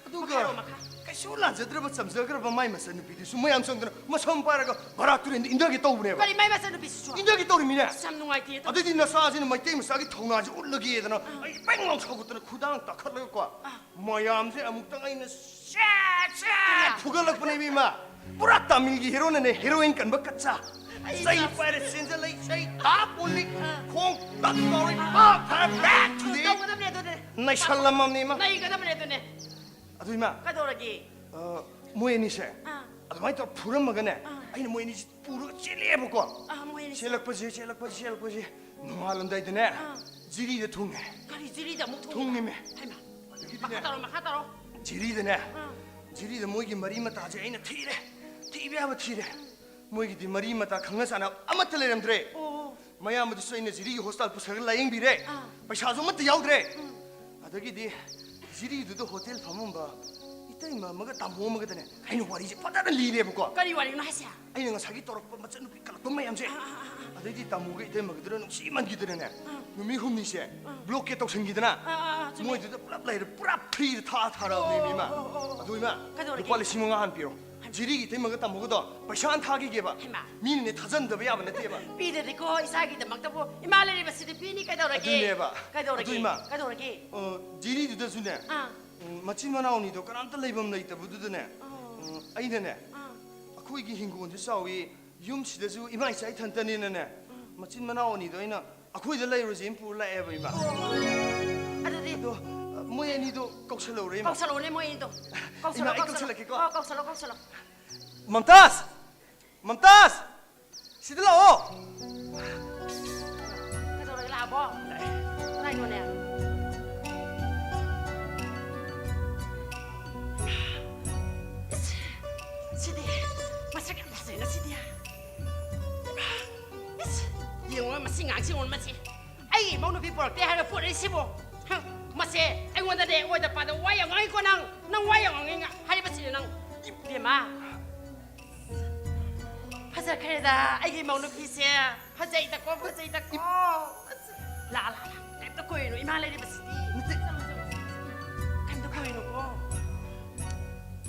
ꯑꯗꯨꯒ ꯃꯈꯥꯔꯣ, ꯃꯈꯥ꯫ ꯀꯩꯁꯨ ꯂꯥꯟꯖꯗ꯭ꯔꯕ ꯆꯝꯖꯈ꯭ꯔꯕ ꯃꯥꯏ ꯃꯆꯟꯅꯨꯄꯤꯗꯨꯁꯨ ꯃꯌꯥꯝ ꯆꯪꯗꯅ ꯃꯁꯝ ꯄꯥꯏꯔꯒ ꯕꯔꯥꯛ ꯇꯨꯔꯦꯟꯗ ꯏꯟꯊꯒꯦ ꯇꯧꯕꯅꯦꯕ꯫ ꯀꯔꯤ, ꯃꯥꯏ ꯃꯆꯟꯅꯨꯄꯤꯁꯤꯁꯨ? ꯏꯟꯊꯒꯦ ꯇꯧꯔꯤꯃꯤꯅꯦ꯫ ꯑꯁ, ꯌꯥꯝ ꯅꯨꯡꯉꯥꯏꯇꯦ꯫ ꯑꯗꯨꯗꯤ ꯅꯆꯥꯁꯤꯅ ꯃꯩꯇꯩ ꯃꯆꯥꯒꯤ ꯊꯧꯅꯥꯁꯦ ꯎꯠꯂꯒꯦꯗꯅ ꯑꯥ꯫ ꯑꯩ ꯄꯦꯡ ꯂꯥꯎ ꯁꯥꯎꯒꯠꯇꯅ ꯈꯨꯗꯥꯡ ꯇꯥꯈꯠꯂꯒꯀꯣ꯫ ꯑꯥ꯫ ꯃꯌꯥꯝꯁꯦ ꯑꯃꯨꯛꯇꯪ ꯑꯩꯅ ꯁꯦꯠ ꯁꯦꯠ ꯀꯌꯥ? ꯐꯨꯒꯠꯂꯛꯄꯅꯦ, ꯏꯕꯦꯝꯃ꯫ ꯄꯨꯔꯥ ꯇꯥꯃꯤꯜꯒꯤ ꯍꯦꯔꯣꯅꯅꯦ, ꯍꯦꯔꯣꯏꯟ ꯀꯟꯕ ꯀꯠꯆꯥ꯫ ꯑꯩ ꯆꯩ ꯆꯥ- ꯄꯥꯏꯔꯦ, ꯆꯦꯟꯖꯜꯂꯛꯏ, ꯆꯩ ꯇꯥ ꯄꯣꯜꯂꯤ, ꯑꯥ꯫ ꯈꯣꯡ ꯇꯛ ꯇꯧꯔꯤ, ꯑꯥ꯫ ꯄꯥꯛ ꯐꯥꯔꯦ, ꯕꯦꯛ ꯊꯨꯗꯦꯛꯏ꯫ ꯇꯧꯒꯗꯕꯅꯦ ꯑꯗꯨꯅꯦ꯫ ꯅꯩꯁꯜꯂꯝꯃꯕꯅꯦ, ꯏꯃꯥ꯫ ꯅꯩꯒꯗꯕꯅꯦ ꯑꯗꯨꯅꯦ꯫ ꯑꯗꯨ, ꯏꯃꯥ, ꯀꯩꯗꯧꯔꯒꯦ? ꯑ, ꯃꯣꯏ ꯑꯅꯤꯁꯦ ꯑꯥ꯫ ꯑꯗꯨꯃꯥꯏꯅ ꯇꯧꯔ ꯐꯨꯔꯝꯃꯒꯅꯦ, ꯑꯥ꯫ ꯑꯩꯅ ꯃꯣꯏ ꯑꯅꯤꯁꯦ ꯄꯨꯔꯒ ꯆꯦꯜꯂꯛꯑꯦꯕꯀꯣ꯫ ꯑꯥ, ꯃꯣꯏ ꯑꯅꯤꯁꯦ꯫ ꯆꯦꯜꯂꯛꯄꯁꯦ, ꯆꯦꯜꯂꯛꯄꯁꯦ, ꯆꯦꯜꯂꯛꯄꯁꯦ꯫ ꯅꯣꯡꯉꯥꯜꯂꯝꯗꯥꯏꯗꯅꯦ, ꯑꯥ꯫ ꯖꯤꯔꯤꯗ ꯊꯨꯡꯉꯦ꯫ ꯀꯔꯤ ꯖꯤꯔꯤꯗ ꯑꯃꯨꯛ ꯊꯨꯡꯉꯤꯕ? ꯊꯨꯡꯉꯤꯃꯦ꯫ ꯍꯩꯃꯥ꯫ ꯑꯗꯒꯤꯗꯤꯅꯦ, ꯃꯈꯥ ꯇꯥꯔꯣ, ꯃꯈꯥ ꯇꯥꯔꯣ꯫ ꯖꯤꯔꯤꯗꯅꯦ, ꯑꯥ꯫ ꯖꯤꯔꯤꯗ ꯃꯣꯏꯒꯤ ꯃꯔꯤ ꯃꯇꯥꯁꯦ ꯑꯩꯅ ꯊꯤꯔꯦ꯫ ꯊꯤꯕ ꯌꯥꯕ ꯊꯤꯔꯦ꯫ ꯃꯣꯏꯒꯤꯗꯤ ꯃꯔꯤ ꯃꯇꯥ ꯈꯪꯅ ꯆꯥꯟꯅꯕ ꯑꯃꯠꯇ ꯂꯩꯔꯝꯗ꯭ꯔꯦ꯫ ꯑꯣ꯫ ꯃꯌꯥꯝ ꯑꯗꯨꯁꯨ ꯑꯩꯅ ꯖꯤꯔꯤꯒꯤ ꯍꯣꯁꯄꯤꯇꯥꯜ ꯄꯨꯁꯜꯂꯒ ꯂꯥꯌꯦꯡꯕꯤꯔꯦ꯫ ꯑꯥ꯫ ꯄꯩꯁꯥꯁꯨ ꯑꯃꯠꯇ ꯌꯥꯎꯗ꯭ꯔꯦ꯫ ꯎꯝ꯫ ꯑꯗꯒꯤꯗꯤ ꯖꯤꯔꯤꯗꯨꯗ ꯍꯣꯇꯦꯜ ꯐꯝꯃꯝꯕ ꯏꯇꯩꯃ ꯑꯃꯒ ꯇꯥꯃꯣ ꯑꯃꯒꯗꯅꯦ ꯑꯩꯅ ꯋꯥꯔꯤꯁꯦ ꯐꯖꯅ ꯂꯤꯔꯦꯕꯀꯣ꯫ ꯀꯔꯤ ꯋꯥꯔꯤꯅꯣ ꯍꯥꯏꯁꯦ? ꯑꯩꯅ ꯉꯁꯥꯏꯒꯤ ꯇꯧꯔꯛꯄ ꯃꯆꯟꯅꯨꯄꯤ ꯀꯜꯂꯛꯄ ꯃꯌꯥꯝꯁꯦ꯫ ꯑꯥ, ꯑꯥ, ꯑꯥ, ꯑꯥ꯫ ꯑꯗꯩꯗꯤ ꯇꯥꯃꯣꯒ ꯏꯇꯩꯃꯒꯗꯨꯅ ꯅꯨꯡꯁꯤꯃꯟꯈꯤꯗꯅꯅꯦ, ꯑꯥ꯫ ꯅꯨꯃꯤꯠ ꯍꯨꯝꯅꯤꯁꯦ ꯑꯥ꯫ ꯕ꯭ꯂꯣꯀꯦꯠ ꯇꯧꯁꯟꯈꯤꯗꯅ, ꯑꯥ, ꯑꯥ, ꯑꯥ, ꯆꯨꯝꯃꯦ꯫ ꯃꯣꯏꯗꯨꯗ ꯄꯨꯂꯞ ꯂꯩꯔꯦ, ꯄꯨꯔꯥ ꯐ꯭ꯔꯤꯗ ꯊꯥ ꯊꯥꯔꯕꯅꯦ, ꯑꯣ, ꯏꯃꯥ꯫ ꯑꯣ, ꯑꯣ, ꯑꯣ꯫ ꯑꯗꯨ ꯏꯃꯥ, ꯀꯩꯗꯧꯔꯒꯦ? ꯂꯨꯄꯥ ꯂꯤꯁꯤꯡ ꯃꯉꯥ ꯍꯥꯟꯅ ꯄꯤꯔꯣ꯫ ꯍꯩꯃꯥ꯫ ꯖꯤꯔꯤꯒꯤ ꯏꯇꯩꯃꯒ ꯇꯥꯃꯣꯒꯗꯣ ꯄꯩꯁꯥ ꯍꯥꯟꯅ ꯊꯥꯈꯤꯒꯦꯕ꯫ ꯍꯩꯃꯥ꯫ ꯃꯤꯅꯅꯦ ꯊꯥꯖꯟꯗꯕ ꯌꯥꯕ ꯅꯠꯇꯦꯕ꯫ ꯄꯤꯗ꯭ꯔꯗꯤꯀꯣ ꯏꯁꯥꯒꯤꯗꯃꯛꯇꯕꯨ ꯏꯃꯥ ꯂꯩꯔꯤꯕꯁꯤꯗꯤ ꯄꯤꯅꯤ, ꯀꯩꯗꯧꯔꯒꯦ? ꯑꯗꯨꯅꯦꯕ꯫ ꯀꯩꯗꯧꯔꯒꯦ? ꯑꯗꯨ ꯏꯃꯥ, ꯀꯩꯗꯧꯔꯒꯦ? ꯑ, ꯖꯤꯔꯤꯗꯨꯗꯁꯨꯅꯦ, ꯑꯥ꯫ ꯎꯝ, ꯃꯆꯤꯟ ꯃꯅꯥꯎ ꯑꯅꯤꯗꯣ ꯀꯅꯥꯝꯇ ꯂꯩꯐꯝ ꯂꯩꯇꯕꯗꯨꯗꯅꯦ, ꯑꯣ꯫ ꯎꯝ, ꯑꯩꯅꯅꯦ, ꯑꯥ꯫ ꯑꯩꯈꯣꯏꯒꯤ ꯍꯤꯡꯒꯣꯜꯁꯨ ꯆꯥꯎꯏ, ꯌꯨꯝꯁꯤꯗꯁꯨ ꯏꯃꯥ ꯏꯆꯥ ꯏꯊꯟꯇꯅꯤꯅꯅꯦ, ꯎꯝ꯫ ꯃꯆꯤꯟ ꯃꯅꯥꯎ ꯑꯅꯤꯗꯣ ꯑꯩꯅ ꯑꯩꯈꯣꯏꯗ ꯂꯩꯔꯨꯁꯦꯅ ꯄꯨꯔ ꯂꯥꯛꯑꯦꯕ, ꯏꯃꯥ꯫ ꯑꯣ꯫ ꯑꯗꯨꯗꯤ ꯑꯗꯣ, ꯑ, ꯃꯣꯏ ꯑꯅꯤꯗꯣ ꯀꯧꯁꯜꯂꯧꯔꯦ, ꯏꯃꯥ꯫ ꯀꯧꯁꯜꯂꯛꯑꯣꯅꯦ ꯃꯣꯏ ꯑꯅꯤꯗꯣ꯫ ꯏꯃꯥ, ꯀꯧꯁꯜꯂꯣ, ꯑꯩ ꯀꯧꯁꯜꯂꯣ꯫ ꯀꯧꯁꯜꯂꯛꯀꯦꯀꯣ꯫ ꯑꯣ, ꯀꯧꯁꯜꯂꯣ, ꯀꯧꯁꯜꯂꯣ꯫ ꯃꯝꯇꯥꯖ! ꯃꯝꯇꯥꯖ! ꯁꯤꯗ ꯂꯥꯛꯑꯣ꯫ ꯀꯩꯗꯧꯔꯒꯦ, ꯂꯥꯛꯑꯕꯣ? ꯀꯗꯥꯏꯅꯣꯅꯦ? ꯏꯁ, ꯁꯤꯗꯤ ꯃꯁꯛ ꯌꯥꯝ ꯐꯖꯩꯅ ꯁꯤꯗꯤ꯫ ꯏꯁ, ꯌꯦꯡꯉꯣ ꯃꯁꯤ ꯉꯥꯡꯁꯤ, ꯌꯦꯡꯉꯣ ꯃꯁꯤ꯫ ꯑꯩꯒꯤ ꯏꯃꯧ ꯅꯨꯄꯤ ꯄꯨꯔꯛꯇꯦ ꯍꯥꯏꯔꯒ ꯄꯨꯔꯛꯏꯁꯤꯕꯣ? ꯍ, ꯃꯁꯦ ꯑꯩꯉꯣꯟꯗꯅꯦ ꯑꯣꯏꯗ ꯄꯥꯗ ꯋꯥ ꯌꯥꯝ ꯉꯥꯡꯉꯤꯀꯣ ꯅꯪ꯫ ꯅꯪ ꯋꯥ ꯌꯥꯝ ꯉꯥꯡꯉꯤ ꯍꯥꯏꯔꯤꯕꯁꯤꯅꯦ ꯅꯪ꯫ ꯏꯕꯦꯝꯃ, ꯐꯖꯈ꯭ꯔꯦꯗ ꯑꯩꯒꯤ ꯏꯃꯧ ꯅꯨꯄꯤꯁꯦ꯫ ꯐꯖꯩꯗꯀꯣ, ꯐꯖꯩꯗꯀꯣ꯫ ꯂꯥ, ꯂꯥ, ꯂꯥ꯫ ꯀꯩꯝꯇ ꯀꯣꯏꯔꯨꯅꯨ, ꯏꯃꯥ ꯂꯩꯔꯤꯕꯁꯤꯗꯤ꯫ ꯅꯠꯇꯦ꯫ ꯆꯠꯂꯣ, ꯆꯠꯂꯣ, ꯆꯠꯂꯣ, ꯆꯠꯂꯣ꯫ ꯀꯩꯝꯇ ꯀꯣꯏꯔꯨꯅꯨꯀꯣ꯫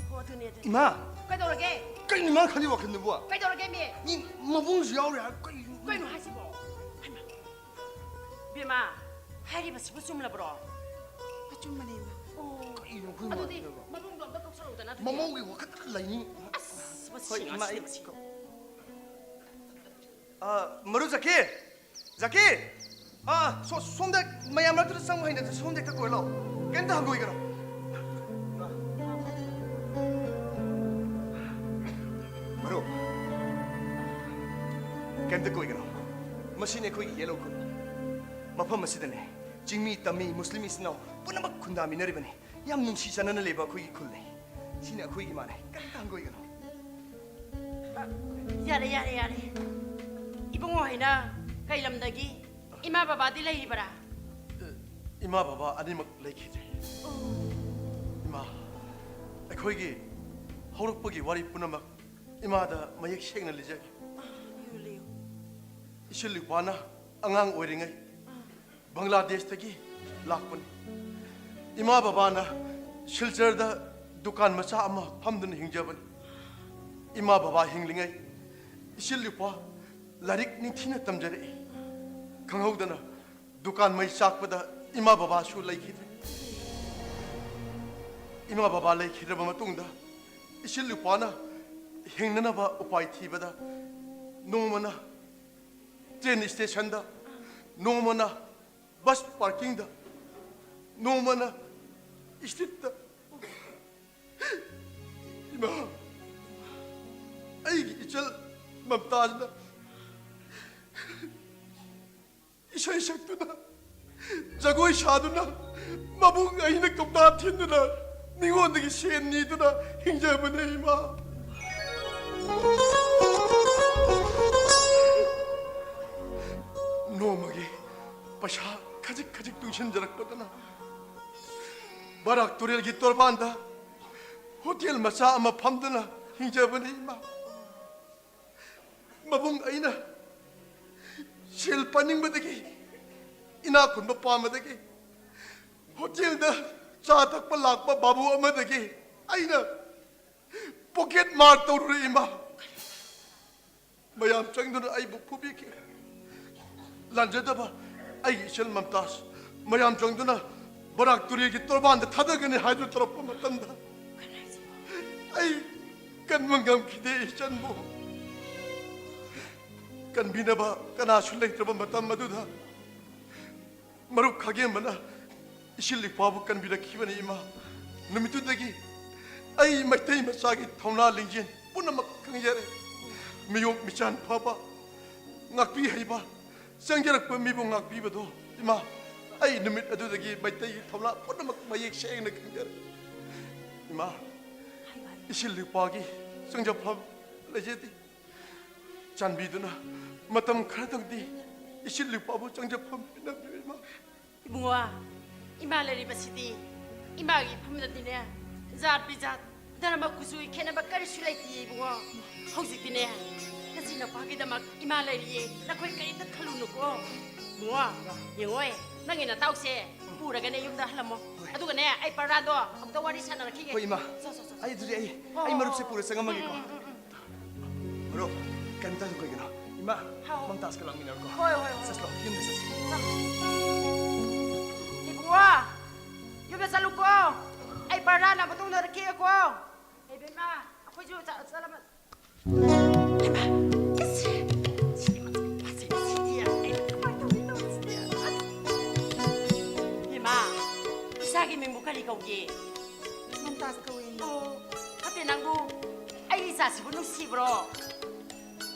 ꯍꯣ, ꯑꯗꯨꯅꯦ, ꯑꯗꯨꯅꯦ꯫ ꯏꯃꯥ! ꯀꯩꯗꯧꯔꯒꯦ? ꯀꯩꯅꯣ ꯏꯃꯥ ꯈꯜꯂꯤ ꯋꯥꯈꯜꯗꯨꯕꯣ? ꯀꯩꯗꯧꯔꯒꯦ, ꯃꯤ? ꯃꯤ ꯃꯕꯨꯡꯁꯨ ꯌꯥꯎꯔꯤ ꯍꯥꯏ, ꯀꯩꯅꯣ? ꯀꯩꯅꯣ ꯍꯥꯏꯁꯤꯕꯣ? ꯍꯩꯃꯥ꯫ ꯕꯦꯝꯃ, ꯍꯥꯏꯔꯤꯕꯁꯤꯕꯨ ꯆꯨꯝꯂꯕ꯭ꯔꯣ? ꯑꯆꯨꯝꯕꯅꯤ, ꯏꯃꯥ꯫ ꯑꯣ꯫ ꯀꯩꯅꯣ ꯑꯩꯈꯣꯏ ꯑꯗꯨꯗꯤ ꯃꯥꯟꯅꯗꯕ? ꯃꯕꯨꯡꯗꯣ ꯑꯝꯇ ꯀꯧꯁꯜꯂꯛꯎꯗꯅ, ꯑꯗꯨꯗꯤ꯫ ꯃꯃꯧꯒꯤ ꯋꯥꯈꯜꯗ ꯂꯩꯅꯤꯡ-, ꯑꯁ, ꯃꯁꯤ ꯍꯣꯏ, ꯏꯃꯥ, ꯉꯥꯡꯁꯤꯗꯤ ꯑꯩ ꯃꯁꯤ꯫ ꯀꯧ-, ꯑ, ꯃꯔꯨꯞ ꯖꯀꯤꯔ! ꯖꯀꯤꯔ! ꯑ, ꯁꯣ-, ꯁꯣꯝꯗ ꯃꯌꯥꯝ ꯃꯔꯛꯇꯨꯗ ꯆꯪꯕ ꯍꯩꯅꯗꯦ, ꯁꯣꯝꯗ ꯍꯦꯛꯇ ꯀꯣꯏꯔꯣ ꯂꯥꯛꯑꯣ꯫ ꯀꯩꯝꯇ ꯍꯪꯒꯣꯏꯒꯅꯨ꯫ ꯃꯔꯨꯞ, ꯀꯩꯝꯇ ꯀꯣꯏꯒꯅꯨ꯫ ꯃꯁꯤꯅꯤ ꯑꯩꯈꯣꯏꯒꯤ ꯌꯦꯂꯣ ꯈꯨꯜ꯫ ꯃꯐꯝ ꯑꯁꯤꯗꯅꯦ ꯆꯤꯡꯃꯤ, ꯇꯝꯃꯤ, ꯃꯨꯁꯂꯤꯝ ꯏꯆꯤꯟ ꯏꯅꯥꯎ ꯄꯨꯝꯅꯃꯛ ꯈꯨꯟꯗꯥꯃꯤꯟꯅꯔꯤꯕꯅꯤ꯫ ꯌꯥꯝ ꯅꯨꯡꯁꯤ ꯆꯥꯟꯅꯅ ꯂꯩꯕ ꯑꯩꯈꯣꯏꯒꯤ ꯈꯨꯜꯅꯤ꯫ ꯁꯤꯅꯤ ꯑꯩꯈꯣꯏꯒꯤ ꯃꯥꯅꯦ꯫ ꯀꯩꯝꯇ ꯍꯪꯒꯣꯏꯒꯅꯨ꯫ ꯌꯥꯔꯦ, ꯌꯥꯔꯦ, ꯌꯥꯔꯦ꯫ ꯏꯕꯨꯡꯉꯣ ꯍꯣꯏꯅ ꯀꯩ ꯂꯝꯗꯒꯤ? ꯏꯃꯥ ꯕꯕꯥꯗꯤ ꯂꯩꯔꯤꯕꯔꯥ? ꯏꯃꯥ ꯕꯕꯥ ꯑꯅꯤꯃꯛ ꯂꯩꯈꯤꯗ꯭ꯔꯦ꯫ ꯏꯃꯥ, ꯑꯩꯈꯣꯏꯒꯤ ꯍꯧꯔꯛꯄꯒꯤ ꯋꯥꯔꯤ ꯄꯨꯝꯅꯃꯛ ꯏꯃꯥꯗ ꯃꯌꯦꯛ ꯁꯦꯡꯅ ꯂꯤꯖꯒꯦ꯫ ꯂꯤꯌꯨ, ꯂꯤꯌꯨ꯫ ꯏꯆꯤꯜ ꯏꯄ꯭ꯋꯥꯅ ꯑꯉꯥꯡ ꯑꯣꯏꯔꯤꯉꯩ ꯕꯪꯒ꯭ꯂꯥꯗꯦꯁꯇꯒꯤ ꯂꯥꯛꯄꯅꯤ꯫ ꯏꯃꯥ ꯕꯕꯥꯅ ꯁꯤꯜꯆꯔꯗ ꯗꯨꯀꯥꯟ ꯃꯆꯥ ꯑꯃ ꯐꯝꯗꯨꯅ ꯍꯤꯡꯖꯕꯅꯤ꯫ ꯏꯃꯥ ꯕꯕꯥ ꯍꯤꯡꯂꯤꯉꯩ ꯏꯆꯤꯜ ꯏꯄ꯭ꯋꯥ ꯂꯥꯏꯔꯤꯛ ꯅꯤꯡꯊꯤꯅ ꯇꯝꯖꯔꯛꯏ꯫ ꯈꯪꯍꯧꯗꯅ ꯗꯨꯀꯥꯟ ꯃꯩ ꯆꯥꯛꯄꯗ ꯏꯃꯥ ꯕꯕꯥꯁꯨ ꯂꯩꯈꯤꯗ꯭ꯔꯦ꯫ ꯏꯃꯥ ꯕꯕꯥ ꯂꯩꯈꯤꯗ꯭ꯔꯕ ꯃꯇꯨꯡꯗ ꯏꯆꯤꯜ ꯏꯄ꯭ꯋꯥꯅ ꯍꯤꯡꯅꯅꯕ ꯎꯄꯥꯏ ꯊꯤꯕꯗ ꯅꯣꯡꯃꯅ ꯇ꯭ꯔꯦꯟ ꯁ꯭ꯇꯦꯁꯟꯗ, ꯅꯣꯡꯃꯅ ꯕꯁ ꯄꯥꯔꯀꯤꯡꯗ, ꯅꯣꯡꯃꯅ ꯁ꯭ꯇ꯭ꯔꯤꯠꯇ꯫ ꯏꯃꯥ, ꯑꯩꯒꯤ ꯏꯆꯜ ꯃꯝꯇꯥꯖꯅ ꯏꯁꯩ ꯁꯛꯇꯨꯅ, ꯖꯒꯣꯏ ꯁꯥꯗꯨꯅ, ꯃꯕꯨꯡ ꯑꯩꯅ ꯀꯧꯇꯥ ꯊꯤꯟꯗꯨꯅ, ꯃꯤꯉꯣꯟꯗꯒꯤ ꯁꯦꯟ ꯅꯤꯗꯨꯅ ꯍꯤꯡꯖꯕꯅꯦ, ꯏꯃꯥ꯫ ꯅꯣꯡꯃꯒꯤ ꯄꯩꯁꯥ ꯈꯖꯤꯛ ꯈꯖꯤꯛ ꯇꯨꯡꯁꯤꯟꯖꯔꯛꯄꯗꯨꯅ ꯕꯔꯥꯛ ꯇꯨꯔꯦꯜꯒꯤ ꯇꯣꯔꯕꯥꯟꯗ ꯍꯣꯇꯦꯜ ꯃꯆꯥ ꯑꯃ ꯐꯝꯗꯨꯅ ꯍꯤꯡꯖꯕꯅꯤ, ꯏꯃꯥ꯫ ꯃꯕꯨꯡ ꯑꯩꯅ ꯁꯦꯜ ꯄꯥꯏꯅꯤꯡꯕꯗꯒꯤ, ꯏꯅꯥꯛ ꯈꯨꯟꯕ ꯄꯥꯝꯕꯗꯒꯤ, ꯍꯣꯇꯦꯜꯗ ꯆꯥ ꯊꯛꯄ ꯂꯥꯛꯄ ꯕꯥꯕꯨ ꯑꯃꯗꯒꯤ ꯑꯩꯅ ꯄꯣꯀꯦꯠ ꯃꯥꯔ ꯇꯧꯔꯨꯔꯦ, ꯏꯃꯥ꯫ ꯃꯌꯥꯝ ꯆꯪꯗꯨꯅ ꯑꯩꯕꯨ ꯐꯨꯕꯤꯈꯤ꯫ ꯂꯥꯟꯖꯗꯕ ꯑꯩꯒꯤ ꯏꯆꯜ ꯃꯝꯇꯥꯖ, ꯃꯌꯥꯝ ꯆꯪꯗꯨꯅ ꯕꯔꯥꯛ ꯇꯨꯔꯦꯜꯒꯤ ꯇꯣꯔꯕꯥꯟꯗ ꯊꯥꯗꯒꯅꯤ ꯍꯥꯏꯗꯨꯅ ꯇꯧꯔꯛꯄ ꯃꯇꯝꯗ, ꯑꯩ ꯀꯟꯕ ꯉꯝꯈꯤꯗꯦ ꯏꯆꯟꯕꯨ꯫ ꯀꯟꯕꯤꯅꯕ ꯀꯅꯥꯁꯨ ꯂꯩꯇ꯭ꯔꯕ ꯃꯇꯝ ꯑꯗꯨꯗ, ꯃꯔꯨꯞ ꯈꯥꯒꯦꯝꯕꯅ ꯏꯆꯤꯜ ꯏꯄ꯭ꯋꯥꯕꯨ ꯀꯟꯕꯤꯔꯛꯈꯤꯕꯅꯤ, ꯏꯃꯥ꯫ ꯅꯨꯃꯤꯠꯇꯨꯗꯒꯤ ꯑꯩ ꯃꯩꯇꯩ ꯃꯆꯥꯒꯤ ꯊꯧꯅꯥ ꯂꯤꯡꯖꯦꯜ ꯄꯨꯝꯅꯃꯛ ꯈꯪꯖꯔꯦ꯫ ꯃꯤꯑꯣꯛ ꯃꯤꯆꯥꯟ ꯐꯕ, ꯉꯥꯛꯄꯤ ꯍꯩꯕ, ꯆꯪꯖꯔꯛꯄ ꯃꯤꯕꯨ ꯉꯥꯛꯄꯤꯕꯗꯣ, ꯏꯃꯥ, ꯑꯩ ꯅꯨꯃꯤꯠ ꯑꯗꯨꯗꯒꯤ ꯃꯩꯇꯩꯒꯤ ꯊꯧꯅꯥ ꯄꯨꯝꯅꯃꯛ ꯃꯌꯦꯛ ꯁꯦꯡꯅ ꯈꯪꯖꯔꯦ꯫ ꯏꯃꯥ, ꯏꯆꯤꯜ ꯏꯄ꯭ꯋꯥꯒꯤ ꯆꯪꯖꯐꯝ ꯂꯩꯖꯗꯦ꯫ ꯆꯥꯟꯕꯤꯗꯨꯅ ꯃꯇꯝ ꯈꯔꯗꯪꯗꯤ ꯏꯁꯤꯡ ꯂꯨꯄꯥꯕꯨ ꯆꯪꯖꯐꯝ ꯄꯤꯅꯕꯤꯌꯨ, ꯏꯃꯥ꯫ ꯏꯕꯨꯡꯉꯣ, ꯏꯃꯥ ꯂꯩꯔꯤꯕꯁꯤꯗꯤ ꯏꯃꯥꯒꯤ ꯏꯐꯝꯗꯗꯤꯅꯦ, ꯖꯥꯠ ꯕꯤꯖꯥꯠ, ꯙꯔꯃ ꯀꯨꯆꯨꯒꯤ ꯈꯦꯠꯅꯕ ꯀꯔꯤꯁꯨ ꯂꯩꯇꯦ ꯏꯕꯨꯡꯉꯣ꯫ ꯍꯧꯖꯤꯛꯇꯤꯅꯦ, ꯅꯆꯤꯟ ꯅꯄꯥꯒꯤꯗꯃꯛ ꯏꯃꯥ ꯂꯩꯔꯤꯌꯦ, ꯅꯈꯣꯏ ꯀꯔꯤꯝꯇ ꯈꯜꯂꯨꯅꯨꯀꯣ꯫ ꯏꯕꯨꯡꯉꯣ, ꯌꯦꯡꯉꯣꯏ, ꯅꯪꯒꯤ ꯅꯇꯥꯎꯁꯦ ꯄꯨꯔꯒꯅꯦ ꯌꯨꯝꯗ ꯍꯜꯂꯝꯃꯣ꯫ ꯍꯣꯏ꯫ ꯑꯗꯨꯒꯅꯦ, ꯑꯩ ꯄꯔꯗꯥꯗꯣ ꯑꯃꯨꯛꯇ ꯋꯥꯔꯤ ꯁꯥꯟꯅꯔꯛꯈꯤꯒꯦ꯫ ꯍꯣꯏ, ꯏꯃꯥ꯫ ꯆꯣ, ꯆꯣ, ꯆꯣ, ꯆꯣ꯫ ꯑꯩ ꯑꯗꯨꯗꯤ ꯑꯩ, ꯍꯣ, ꯑꯩ ꯍꯣ, ꯃꯔꯨꯞꯁꯦ ꯍꯣ꯫ ꯄꯨꯔ ꯆꯪꯉꯝꯃꯒꯦꯀꯣ꯫ ꯎꯝ, ꯎꯝ, ꯎꯝ, ꯎꯝ꯫ ꯃꯔꯨꯞ, ꯀꯩꯝꯇꯁꯨ ꯀꯩꯒꯤꯅꯣ? ꯏꯃꯥ, ꯍꯥꯎ꯫ ꯃꯝꯇꯥꯖꯀ ꯂꯥꯛꯃꯤꯟꯅꯔꯨꯀꯣ꯫ ꯍꯣꯏ, ꯍꯣꯏ, ꯍꯣꯏ꯫ ꯆꯠꯂꯣ, ꯌꯨꯝꯗ ꯆꯠꯁꯤ꯫ ꯆꯠꯂꯣ꯫ ꯏꯕꯨꯡꯉꯣ, ꯌꯨꯝꯗ ꯆꯠꯂꯨꯀꯣ꯫ ꯑꯩ ꯄꯔꯗꯥꯅ ꯃꯇꯨꯡꯗ ꯀꯦꯛꯑꯀꯣ꯫ ꯏꯕꯦꯝꯃ, ꯑꯩꯈꯣꯏꯁꯨ ꯆꯠ-, ꯆꯠꯂꯝꯃ-, ꯍꯩꯃꯥ, ꯏꯁ, ꯁꯤꯗꯤ ꯃꯁꯛ ꯐꯖꯩ, ꯁꯤꯗꯤ꯫ ꯑꯩ ꯀꯃꯥꯏ ꯇꯧꯅꯤ ꯇꯧꯔꯤꯁꯤꯗꯤ? ꯑꯁ꯫ ꯏꯃꯥ, ꯏꯆꯥꯒꯤ ꯃꯤꯡꯕꯨ ꯀꯔꯤ ꯀꯧꯒꯦ? ꯃꯝꯇꯥꯖ ꯀꯧꯏ꯫ ꯑꯣ, ꯐꯠꯇꯦ, ꯅꯪꯕꯨ ꯑꯩ ꯏꯆꯥꯁꯤꯕꯨ ꯅꯨꯡꯁꯤꯕ꯭ꯔꯣ?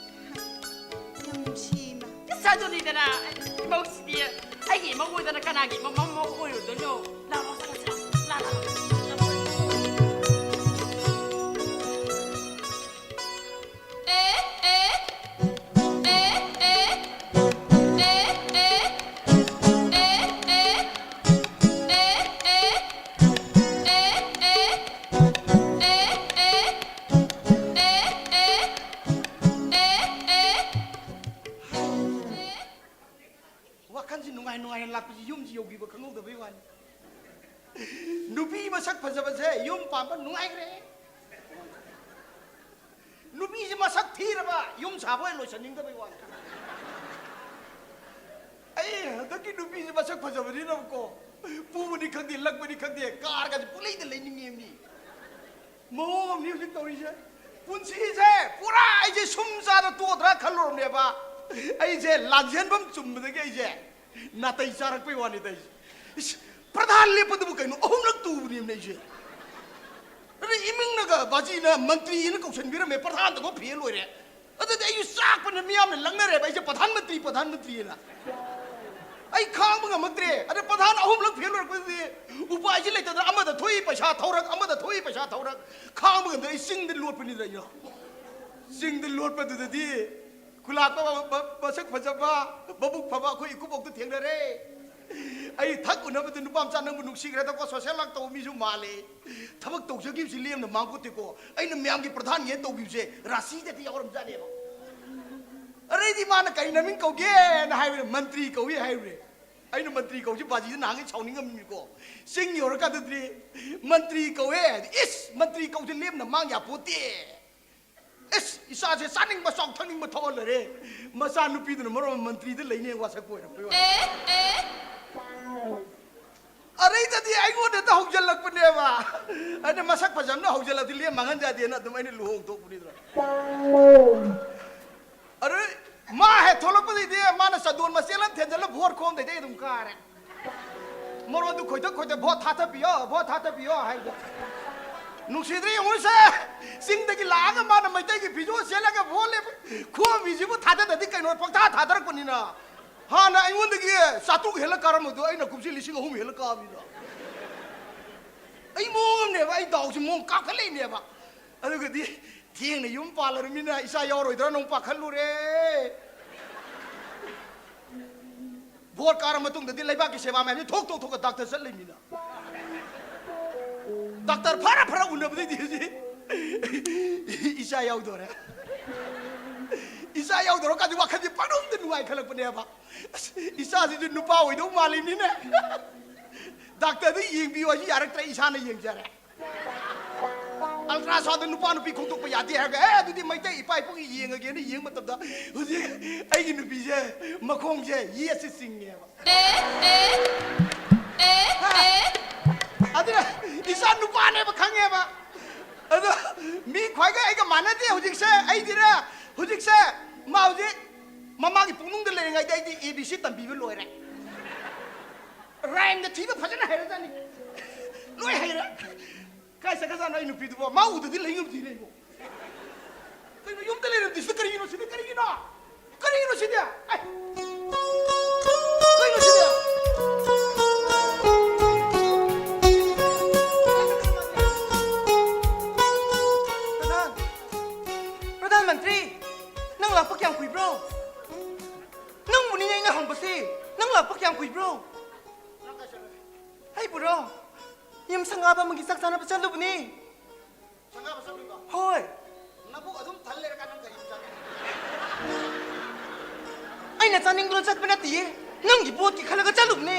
ꯌꯥꯝ ꯅꯨꯡꯁꯤ, ꯏꯃꯥ꯫ ꯏꯁ, ꯑꯗꯨꯅꯤꯗꯅ, ꯏꯃꯧꯁꯤꯗꯤ ꯑꯩꯒꯤ ꯏꯃꯧ ꯑꯣꯏꯗꯅ ꯀꯅꯥꯒꯤ ꯏꯃꯧ, ꯃꯃꯧ ꯑꯣꯏꯔꯨꯗꯣꯏꯅꯣ? ꯂꯥꯛꯑꯣ, ꯆꯠꯂꯁꯤ, ꯂꯥꯛꯑꯣ, ꯂꯥꯛꯑꯣ, ꯂꯥꯛꯑꯣ, ꯂꯥꯛꯑꯣ꯫ ꯋꯥꯈꯜꯁꯤ ꯅꯨꯡꯉꯥꯏ ꯅꯨꯡꯉꯥꯏꯅ ꯂꯥꯛꯄꯁꯤ ꯌꯨꯝꯁꯤ ꯌꯧꯈꯤꯕ ꯈꯪꯍꯧꯗꯕꯩ ꯋꯥꯅꯤ꯫ ꯅꯨꯄꯤ ꯃꯁꯛ ꯐꯖꯕꯁꯦ ꯌꯨꯝ ꯄꯥꯟꯕ ꯅꯨꯡꯉꯥꯏꯈ꯭ꯔꯦ꯫ ꯅꯨꯄꯤꯁꯤ ꯃꯁꯛ ꯊꯤꯔꯕ ꯌꯨꯝ ꯁꯥꯕ ꯑꯣꯏꯅ ꯂꯣꯏꯁꯟꯅꯤꯡꯗꯕꯩ ꯋꯥꯅꯤ꯫ ꯑꯩ ꯍꯟꯗꯛꯀꯤ ꯅꯨꯄꯤꯁꯤ ꯃꯁꯛ ꯐꯖꯕꯅꯤꯅꯕꯀꯣ, ꯄꯨꯕꯅꯤ ꯈꯪꯗꯦ, ꯂꯛꯄꯅꯤ ꯈꯪꯗꯦ, ꯀꯥꯔꯒꯁꯦ ꯄꯨꯂꯩꯗ ꯂꯩꯅꯤꯡꯉꯦꯕꯅꯤ꯫ ꯃꯑꯣꯡ ꯑꯃꯅꯤ ꯍꯧꯖꯤꯛ ꯇꯧꯔꯤꯁꯦ꯫ ꯄꯨꯟꯁꯤꯁꯦ ꯄꯨꯔꯥ ꯑꯩꯁꯦ ꯁꯨꯝ ꯆꯥꯗ ꯇꯣꯛꯑꯗ꯭ꯔꯥ ꯈꯜꯂꯨꯔꯕꯅꯦꯕ꯫ ꯑꯩꯁꯦ ꯂꯥꯟꯖꯦꯟꯕꯝ ꯆꯨꯝꯕꯗꯒꯤ ꯑꯩꯁꯦ ꯅꯥꯇꯩ ꯆꯥꯔꯛꯄꯩ ꯋꯥꯅꯤꯗ ꯑꯩꯁꯦ꯫ ꯏꯁ, ꯄ꯭ꯔꯙꯥꯟ ꯂꯦꯞꯄꯗꯨꯕꯨ ꯀꯩꯅꯣ, ꯑꯍꯨꯝꯂꯛ ꯇꯨꯕꯅꯦꯕꯅꯦ ꯑꯩꯁꯦ꯫ ꯑꯗꯩ ꯏꯃꯤꯡꯅꯒ ꯕꯥꯖꯤꯅ ꯃꯟꯇ꯭ꯔꯤꯅ ꯀꯧꯁꯟꯕꯤꯔꯝꯃꯦ, ꯄ꯭ꯔꯙꯥꯟꯗꯒ ꯐꯦꯜ ꯑꯣꯏꯔꯦ꯫ ꯑꯗꯨꯗꯤ ꯑꯩꯁꯨ ꯆꯥꯛꯄꯅ ꯃꯤꯌꯥꯝꯅ ꯂꯪꯅꯔꯦꯕ ꯑꯩꯁꯦ ꯄ꯭ꯔꯙꯥꯟ ꯃꯟꯇ꯭ꯔꯤ, ꯄ꯭ꯔꯙꯥꯟ ꯃꯟꯇ꯭ꯔꯤꯅ꯫ ꯑꯩ ꯈꯥꯡꯕ ꯉꯝꯃꯛꯇ꯭ꯔꯦ꯫ ꯑꯗ ꯄ꯭ꯔꯙꯥꯟ ꯑꯍꯨꯝꯂꯛ ꯐꯦꯜ ꯑꯣꯏꯔꯛꯄꯗꯨꯗꯤ ꯎꯄꯥꯏꯁꯤ ꯂꯩꯇꯗꯅ ꯑꯃꯗ ꯊꯣꯛꯏ ꯄꯩꯁꯥ ꯊꯧꯔꯛ, ꯑꯃꯗ ꯊꯣꯛꯏ ꯄꯩꯁꯥ ꯊꯧꯔꯛ꯫ ꯈꯥꯡꯕ ꯉꯝꯗꯅ ꯑꯩ ꯆꯤꯡꯗ ꯂꯣꯠꯄꯅꯤꯗ ꯑꯩꯅ꯫ ꯆꯤꯡꯗ ꯂꯣꯠꯄꯗꯨꯗꯗꯤ ꯈꯨꯂꯥꯛꯄ ꯃ- ꯃ- ꯃꯁꯛ ꯐꯖꯕ, ꯃꯕꯨꯛ ꯐꯕ ꯑꯩꯈꯣꯏ ꯏꯀꯨꯕꯣꯛꯇ ꯊꯦꯡꯅꯔꯦ꯫ ꯑꯩ ꯊꯛ ꯎꯅꯕꯗ, "ꯅꯨꯄꯥ ꯃꯆꯥ, ꯅꯪꯕꯨ ꯅꯨꯡꯁꯤꯈ꯭ꯔꯦꯗꯀꯣ, ꯁꯣꯁꯦꯜ ꯋꯥꯔꯛ ꯇꯧꯕ ꯃꯤꯁꯨ ꯃꯥꯜꯂꯦ꯫ ꯊꯕꯛ ꯇꯧꯖꯈꯤꯕꯁꯤ ꯂꯦꯝꯅ ꯃꯥꯡꯄꯣꯠꯇꯦꯀꯣ꯫ ꯑꯩꯅ ꯃꯌꯥꯝꯒꯤ ꯄ꯭ꯔꯙꯥꯟꯅꯦꯅ ꯇꯧꯈꯤꯕꯁꯦ ꯔꯥꯁꯤꯗꯗꯤ ꯌꯥꯎꯔꯝꯖꯥꯠꯅꯦꯕ"꯫ ꯑꯗꯩꯗꯤ ꯃꯥꯅ, "ꯀꯔꯤ ꯅꯃꯤꯡ ꯀꯧꯒꯦꯅ?" ꯍꯥꯏꯕꯗ, "ꯃꯟꯇ꯭ꯔꯤ ꯀꯧꯏ" ꯍꯥꯏꯔꯨꯔꯦ꯫ ꯑꯩꯅ, "ꯃꯟꯇ꯭ꯔꯤ ꯀꯧꯁꯤ" ꯕꯥꯖꯤꯗ ꯅꯍꯥꯟꯒꯩ ꯁꯥꯎꯅꯤꯡꯉꯝꯃꯤꯀꯣ꯫ ꯆꯤꯡ ꯌꯧꯔꯀꯥꯟꯗꯗꯤ, "ꯃꯟꯇ꯭ꯔꯤ ꯀꯧꯋꯦ" ꯍꯥꯏꯗꯤ, "ꯏꯁ, ꯃꯟꯇ꯭ꯔꯤ ꯀꯧꯁꯤ ꯂꯦꯝꯅ ꯃꯥꯡ ꯌꯥꯄꯣꯠꯇꯦ꯫ ꯏꯁ, ꯏꯆꯥꯁꯦ ꯆꯥꯅꯤꯡꯕ ꯆꯥꯎ, ꯊꯛꯅꯤꯡꯕ ꯊꯛꯍꯜꯂꯔꯦ꯫ ꯃꯆꯥꯅꯨꯄꯤꯗꯨꯅ ꯃꯔꯣꯟ ꯑꯃ ꯃꯟꯇ꯭ꯔꯤꯗ ꯂꯩꯅꯦ ꯋꯥꯁꯛꯄ ꯑꯣꯏꯔꯛꯄꯩ ꯋꯥꯅꯤ"꯫ ꯑꯗꯩꯗꯗꯤ ꯑꯩꯉꯣꯟꯗ ꯍꯦꯛꯇ ꯍꯧꯖꯤꯜꯂꯛꯄꯅꯦꯕ꯫ ꯑꯩꯅ, "ꯃꯁꯛ ꯐꯖꯕꯅ ꯍꯧꯖꯤꯜꯂꯗꯤ ꯂꯦꯝ ꯃꯥꯡꯍꯟ ꯌꯥꯗꯦꯅ" ꯑꯗꯨꯝ ꯑꯩꯅ ꯂꯨꯍꯣꯡ ꯊꯣꯛꯄꯅꯤꯗꯅ꯫ ꯑꯗꯨ ꯃꯥ ꯍꯦꯛ ꯊꯣꯛꯂꯛꯄꯗꯩꯗꯤ ꯃꯥꯅ ꯆꯟꯗꯣꯟ ꯃꯆꯦꯠ ꯑꯃ ꯊꯦꯟꯖꯜꯂ ꯚꯣꯠ ꯈꯣꯝꯗꯩꯗꯤ ꯑꯩ ꯑꯗꯨꯝ ꯀꯥꯔꯦ꯫ ꯃꯔꯣꯟꯗꯨ ꯈꯣꯏꯊꯛ ꯈꯣꯏꯊꯛ, "ꯚꯣꯠ ꯊꯥꯗꯕꯤꯌꯣ, ꯚꯣꯠ ꯊꯥꯗꯕꯤꯌꯣ" ꯍꯥꯏꯕꯗꯣ꯫ ꯅꯨꯡꯁꯤꯗ꯭ꯔꯦ ꯌꯦꯡꯉꯨꯁꯦ, ꯆꯤꯡꯗꯒꯤ ꯂꯥꯛꯑꯒ ꯃꯥꯅ ꯃꯩꯇꯩꯒꯤ ꯐꯤꯖꯣꯜ ꯁꯦꯠꯂꯒ ꯚꯣꯠ ꯂꯦꯞꯄ ꯈꯣꯝꯃꯤꯁꯤꯕꯨ ꯊꯥꯗꯗꯗꯤ ꯀꯩꯅꯣ, ꯄꯪꯊꯥ ꯊꯥꯗꯔꯛꯄꯅꯤꯅ꯫ ꯍꯥꯟꯅ ꯑꯩꯉꯣꯟꯗꯒꯤ ꯆꯥꯇ꯭ꯔꯨꯛ ꯍꯦꯜꯂ ꯀꯥꯔꯝꯕꯗꯣ ꯑꯩꯅ ꯀꯨꯝꯁꯤ ꯂꯤꯁꯤꯡ ꯑꯍꯨꯝ ꯍꯦꯜꯂ ꯀꯥꯕꯅꯤꯅ꯫ ꯑꯩ ꯃꯑꯣꯡ ꯑꯃꯅꯦꯕ, ꯑꯩ ꯗꯥꯎꯁꯤ ꯃꯑꯣꯡ ꯀꯥꯈꯠꯂꯛꯏꯅꯦꯕ꯫ ꯑꯗꯨꯒꯗꯤ ꯊꯦꯡꯅ ꯌꯨꯝ ꯄꯥꯜꯂꯔꯃꯤꯅ ꯏꯆꯥ ꯌꯥꯎꯔꯣꯏꯗ꯭ꯔꯥꯅ ꯑꯃꯨꯛ ꯄꯥꯈꯠꯂꯨꯔꯦ꯫ ꯚꯣꯠ ꯀꯥꯔ ꯃꯇꯨꯡꯗꯗꯤ ꯂꯩꯕꯥꯛꯀꯤ ꯁꯦꯕꯥ ꯃꯌꯥꯝꯁꯦ ꯊꯣꯛ ꯊꯣꯛ ꯊꯣꯛꯑ ꯗꯥꯛꯇꯔ ꯆꯠꯂꯤꯃꯤꯅ꯫ ꯗꯥꯛꯇꯔ ꯐꯔ ꯐꯔ ꯎꯅꯕꯗꯩꯗꯤ ꯍꯧꯖꯤꯛ ꯏꯆꯥ ꯌꯥꯎꯗꯣꯔꯦ꯫ ꯏꯆꯥ ꯌꯥꯎꯗꯣꯔꯀꯥꯟꯗꯤ ꯋꯥꯈꯜꯁꯦ ꯄꯪꯅꯨꯡꯗ ꯅꯨꯡꯉꯥꯏꯈꯠꯂꯛꯄꯅꯦꯕ꯫ "ꯑꯁ, ꯏꯆꯥꯁꯤꯁꯨ ꯅꯨꯄꯥ ꯑꯣꯏꯗꯧ ꯃꯥꯜꯂꯤꯅꯤꯅꯦ꯫ ꯗꯥꯛꯇꯔꯗ ꯌꯦꯡꯕꯤꯌꯨ ꯍꯥꯏꯁꯨ ꯌꯥꯔꯛꯇ꯭ꯔꯦ, ꯏꯁꯥꯅ ꯌꯦꯡꯖꯔꯦ"꯫ ꯑꯜꯇ꯭ꯔꯥꯁꯥꯎꯟꯗ ꯅꯨꯄꯥ ꯅꯨꯄꯤ ꯈꯣꯡꯗꯣꯛꯄ ꯌꯥꯗꯦ ꯍꯥꯏꯔꯒ, "ꯑꯦ, ꯑꯗꯨꯗꯤ ꯃꯩꯇꯩ ꯏꯄꯥ ꯏꯄꯨꯒꯤ ꯌꯦꯡꯉꯒꯦꯅ" ꯌꯦꯡꯕ ꯃꯇꯝꯗ ꯍꯧꯖꯤꯛ ꯑꯩꯒꯤ ꯅꯨꯄꯤꯁꯦ ꯃꯈꯣꯡꯁꯦ ꯌꯦꯠꯁꯦ ꯆꯤꯡꯉꯦꯕ꯫ ꯑꯗꯨꯅ ꯏꯆꯥ ꯅꯨꯄꯥꯅꯦꯕ ꯈꯪꯉꯦꯕ꯫ ꯑꯗꯣ ꯃꯤ ꯈ꯭ꯋꯥꯏꯒ ꯑꯩꯒ ꯃꯥꯟꯅꯗꯦ ꯍꯧꯖꯤꯛꯁꯦ꯫ ꯑꯩꯗꯤꯅꯦ, ꯍꯧꯖꯤꯛꯁꯦ ꯃꯥ ꯍꯧꯖꯤꯛ ꯃꯃꯥꯒꯤ ꯄꯨꯛꯅꯨꯡꯗ ꯂꯩꯔꯤꯉꯩꯗ ꯑꯩꯗꯤ A B C ꯇꯝꯕꯤꯕ ꯂꯣꯏꯔꯦ꯫ ꯔꯥꯏꯝꯗ ꯊꯤꯕ ꯐꯖꯅ ꯍꯩꯔꯖꯥꯠꯅꯤ꯫ ꯂꯣꯏ ꯍꯩꯔꯦ꯫ ꯀꯥꯏ ꯆꯠꯈ꯭ꯔꯖꯥꯠꯅꯣ ꯑꯩ ꯅꯨꯄꯤꯗꯨꯕꯣ? ꯃꯥ ꯎꯗꯗꯤ ꯂꯩ ꯉꯝꯗꯦꯅꯦ ꯑꯩꯕꯣ꯫ ꯀꯩꯅꯣ ꯌꯨꯝꯗ ꯂꯩꯔꯝꯗ꯭ꯔꯤꯁꯤꯅ ꯀꯔꯤꯒꯤꯅꯣ ꯁꯤꯗꯤ? ꯀꯔꯤꯒꯤꯅꯣ? ꯀꯔꯤꯒꯤꯅꯣ ꯁꯤꯗꯤ? ꯑꯦ! ꯀꯩꯅꯣ ꯁꯤꯗꯤ? ꯄ꯭ꯔꯙꯥꯟ, ꯄ꯭ꯔꯙꯥꯟ ꯃꯟꯇ꯭ꯔꯤ, ꯅꯪ ꯂꯥꯛꯄ ꯀꯌꯥꯝ ꯀꯨꯏꯕ꯭ꯔꯣ? ꯕꯁꯤ, ꯅꯪ ꯂꯥꯛꯄ ꯀꯌꯥꯝ ꯀꯨꯏꯕ꯭ꯔꯣ? ꯑꯩꯕꯨꯔꯣ? ꯌꯨꯝ ꯁꯪꯒꯥꯕ ꯑꯃꯒꯤ ꯆꯥꯛ ꯆꯥꯅꯕ ꯆꯠꯂꯨꯕꯅꯦ꯫ ꯁꯪꯒꯥꯕ ꯆꯠꯂꯨꯏꯕ? ꯍꯣꯏ꯫ ꯅꯕꯨꯛ ꯑꯗꯨꯝ ꯊꯜ ꯂꯩꯔꯀꯥꯟꯗ ꯅꯪ ꯀꯔꯤ ꯆꯥꯅꯤꯡꯉꯤ? ꯑꯩꯅ ꯆꯥꯅꯤꯡꯗꯨꯅ ꯆꯠꯄ ꯅꯠꯇꯤꯌꯦ꯫ ꯅꯪꯒꯤ ꯕꯣꯠꯀꯤ ꯈꯜꯂꯒ ꯆꯠꯂꯨꯕꯅꯦ꯫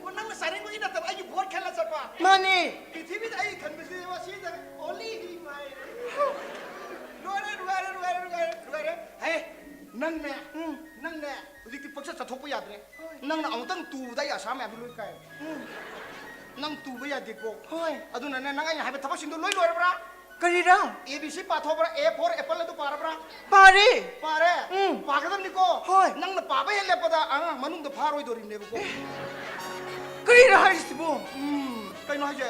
ꯑꯣ, ꯅꯪꯅ ꯆꯥꯅꯤꯡꯕꯒꯤ ꯅꯠꯇꯕ, ꯑꯩꯒꯤ ꯕꯣꯠ ꯈꯜꯂ ꯆꯠꯄ? ꯃꯥꯅꯦ꯫ ꯄ꯭ꯔꯤꯊꯤꯕꯤꯗ ꯑꯩ ꯈꯟꯕꯁꯤꯗꯤ ꯃꯁꯤꯗ only he ꯃꯉꯥꯏꯔꯦ꯫ ꯂꯣꯏꯔꯦ, ꯂꯣꯏꯔꯦ, ꯂꯣꯏꯔꯦ, ꯂꯣꯏꯔꯦ, ꯂꯣꯏꯔꯦ꯫ ꯍꯦ, ꯅꯪꯅꯦ, ꯎꯝ꯫ ꯅꯪꯅꯦ, ꯍꯧꯖꯤꯛꯇꯤ ꯄꯪꯆꯠ ꯆꯠꯊꯣꯛꯄ ꯌꯥꯗ꯭ꯔꯦ꯫ ꯍꯣꯏ꯫ ꯅꯪꯅ ꯑꯃꯨꯛꯇꯪ ꯇꯨꯕꯗ ꯑꯩ ꯑꯁꯥ ꯃꯌꯥꯝꯁꯤ ꯂꯣꯏ ꯀꯥꯏꯔꯦ꯫ ꯎꯝ꯫ ꯅꯪ ꯇꯨꯕ ꯌꯥꯗꯦꯀꯣ꯫ ꯍꯣꯏ꯫ ꯑꯗꯨꯅꯅꯦ, ꯅꯪ ꯑꯩꯅ ꯍꯥꯏꯕ ꯊꯕꯛꯁꯤꯡꯗꯣ ꯂꯣꯏ ꯂꯣꯏꯔꯕ꯭ꯔꯥ? ꯀꯔꯤꯔꯥ? A B C ꯄꯥꯊꯣꯛꯄ꯭ꯔꯥ? A for apple ꯑꯗꯨ ꯄꯥꯔꯕ꯭ꯔꯥ? ꯄꯥꯔꯦ꯫ ꯄꯥꯔꯦ? ꯎꯝ꯫ ꯄꯥꯒꯗꯕꯅꯤꯀꯣ꯫ ꯍꯣꯏ꯫ ꯅꯪꯅ ꯄꯥꯕ ꯍꯦꯛ ꯂꯦꯞꯄꯗ ꯑꯉꯥꯡ ꯃꯅꯨꯡꯗ ꯐꯥꯔꯣꯏꯗꯣꯔꯤꯕꯅꯦꯕꯀꯣ꯫ ꯀꯔꯤꯔꯥ ꯍꯥꯏꯔꯤꯁꯤꯕꯣ? ꯎꯝ, ꯀꯩꯅꯣ ꯍꯥꯏꯁꯦ?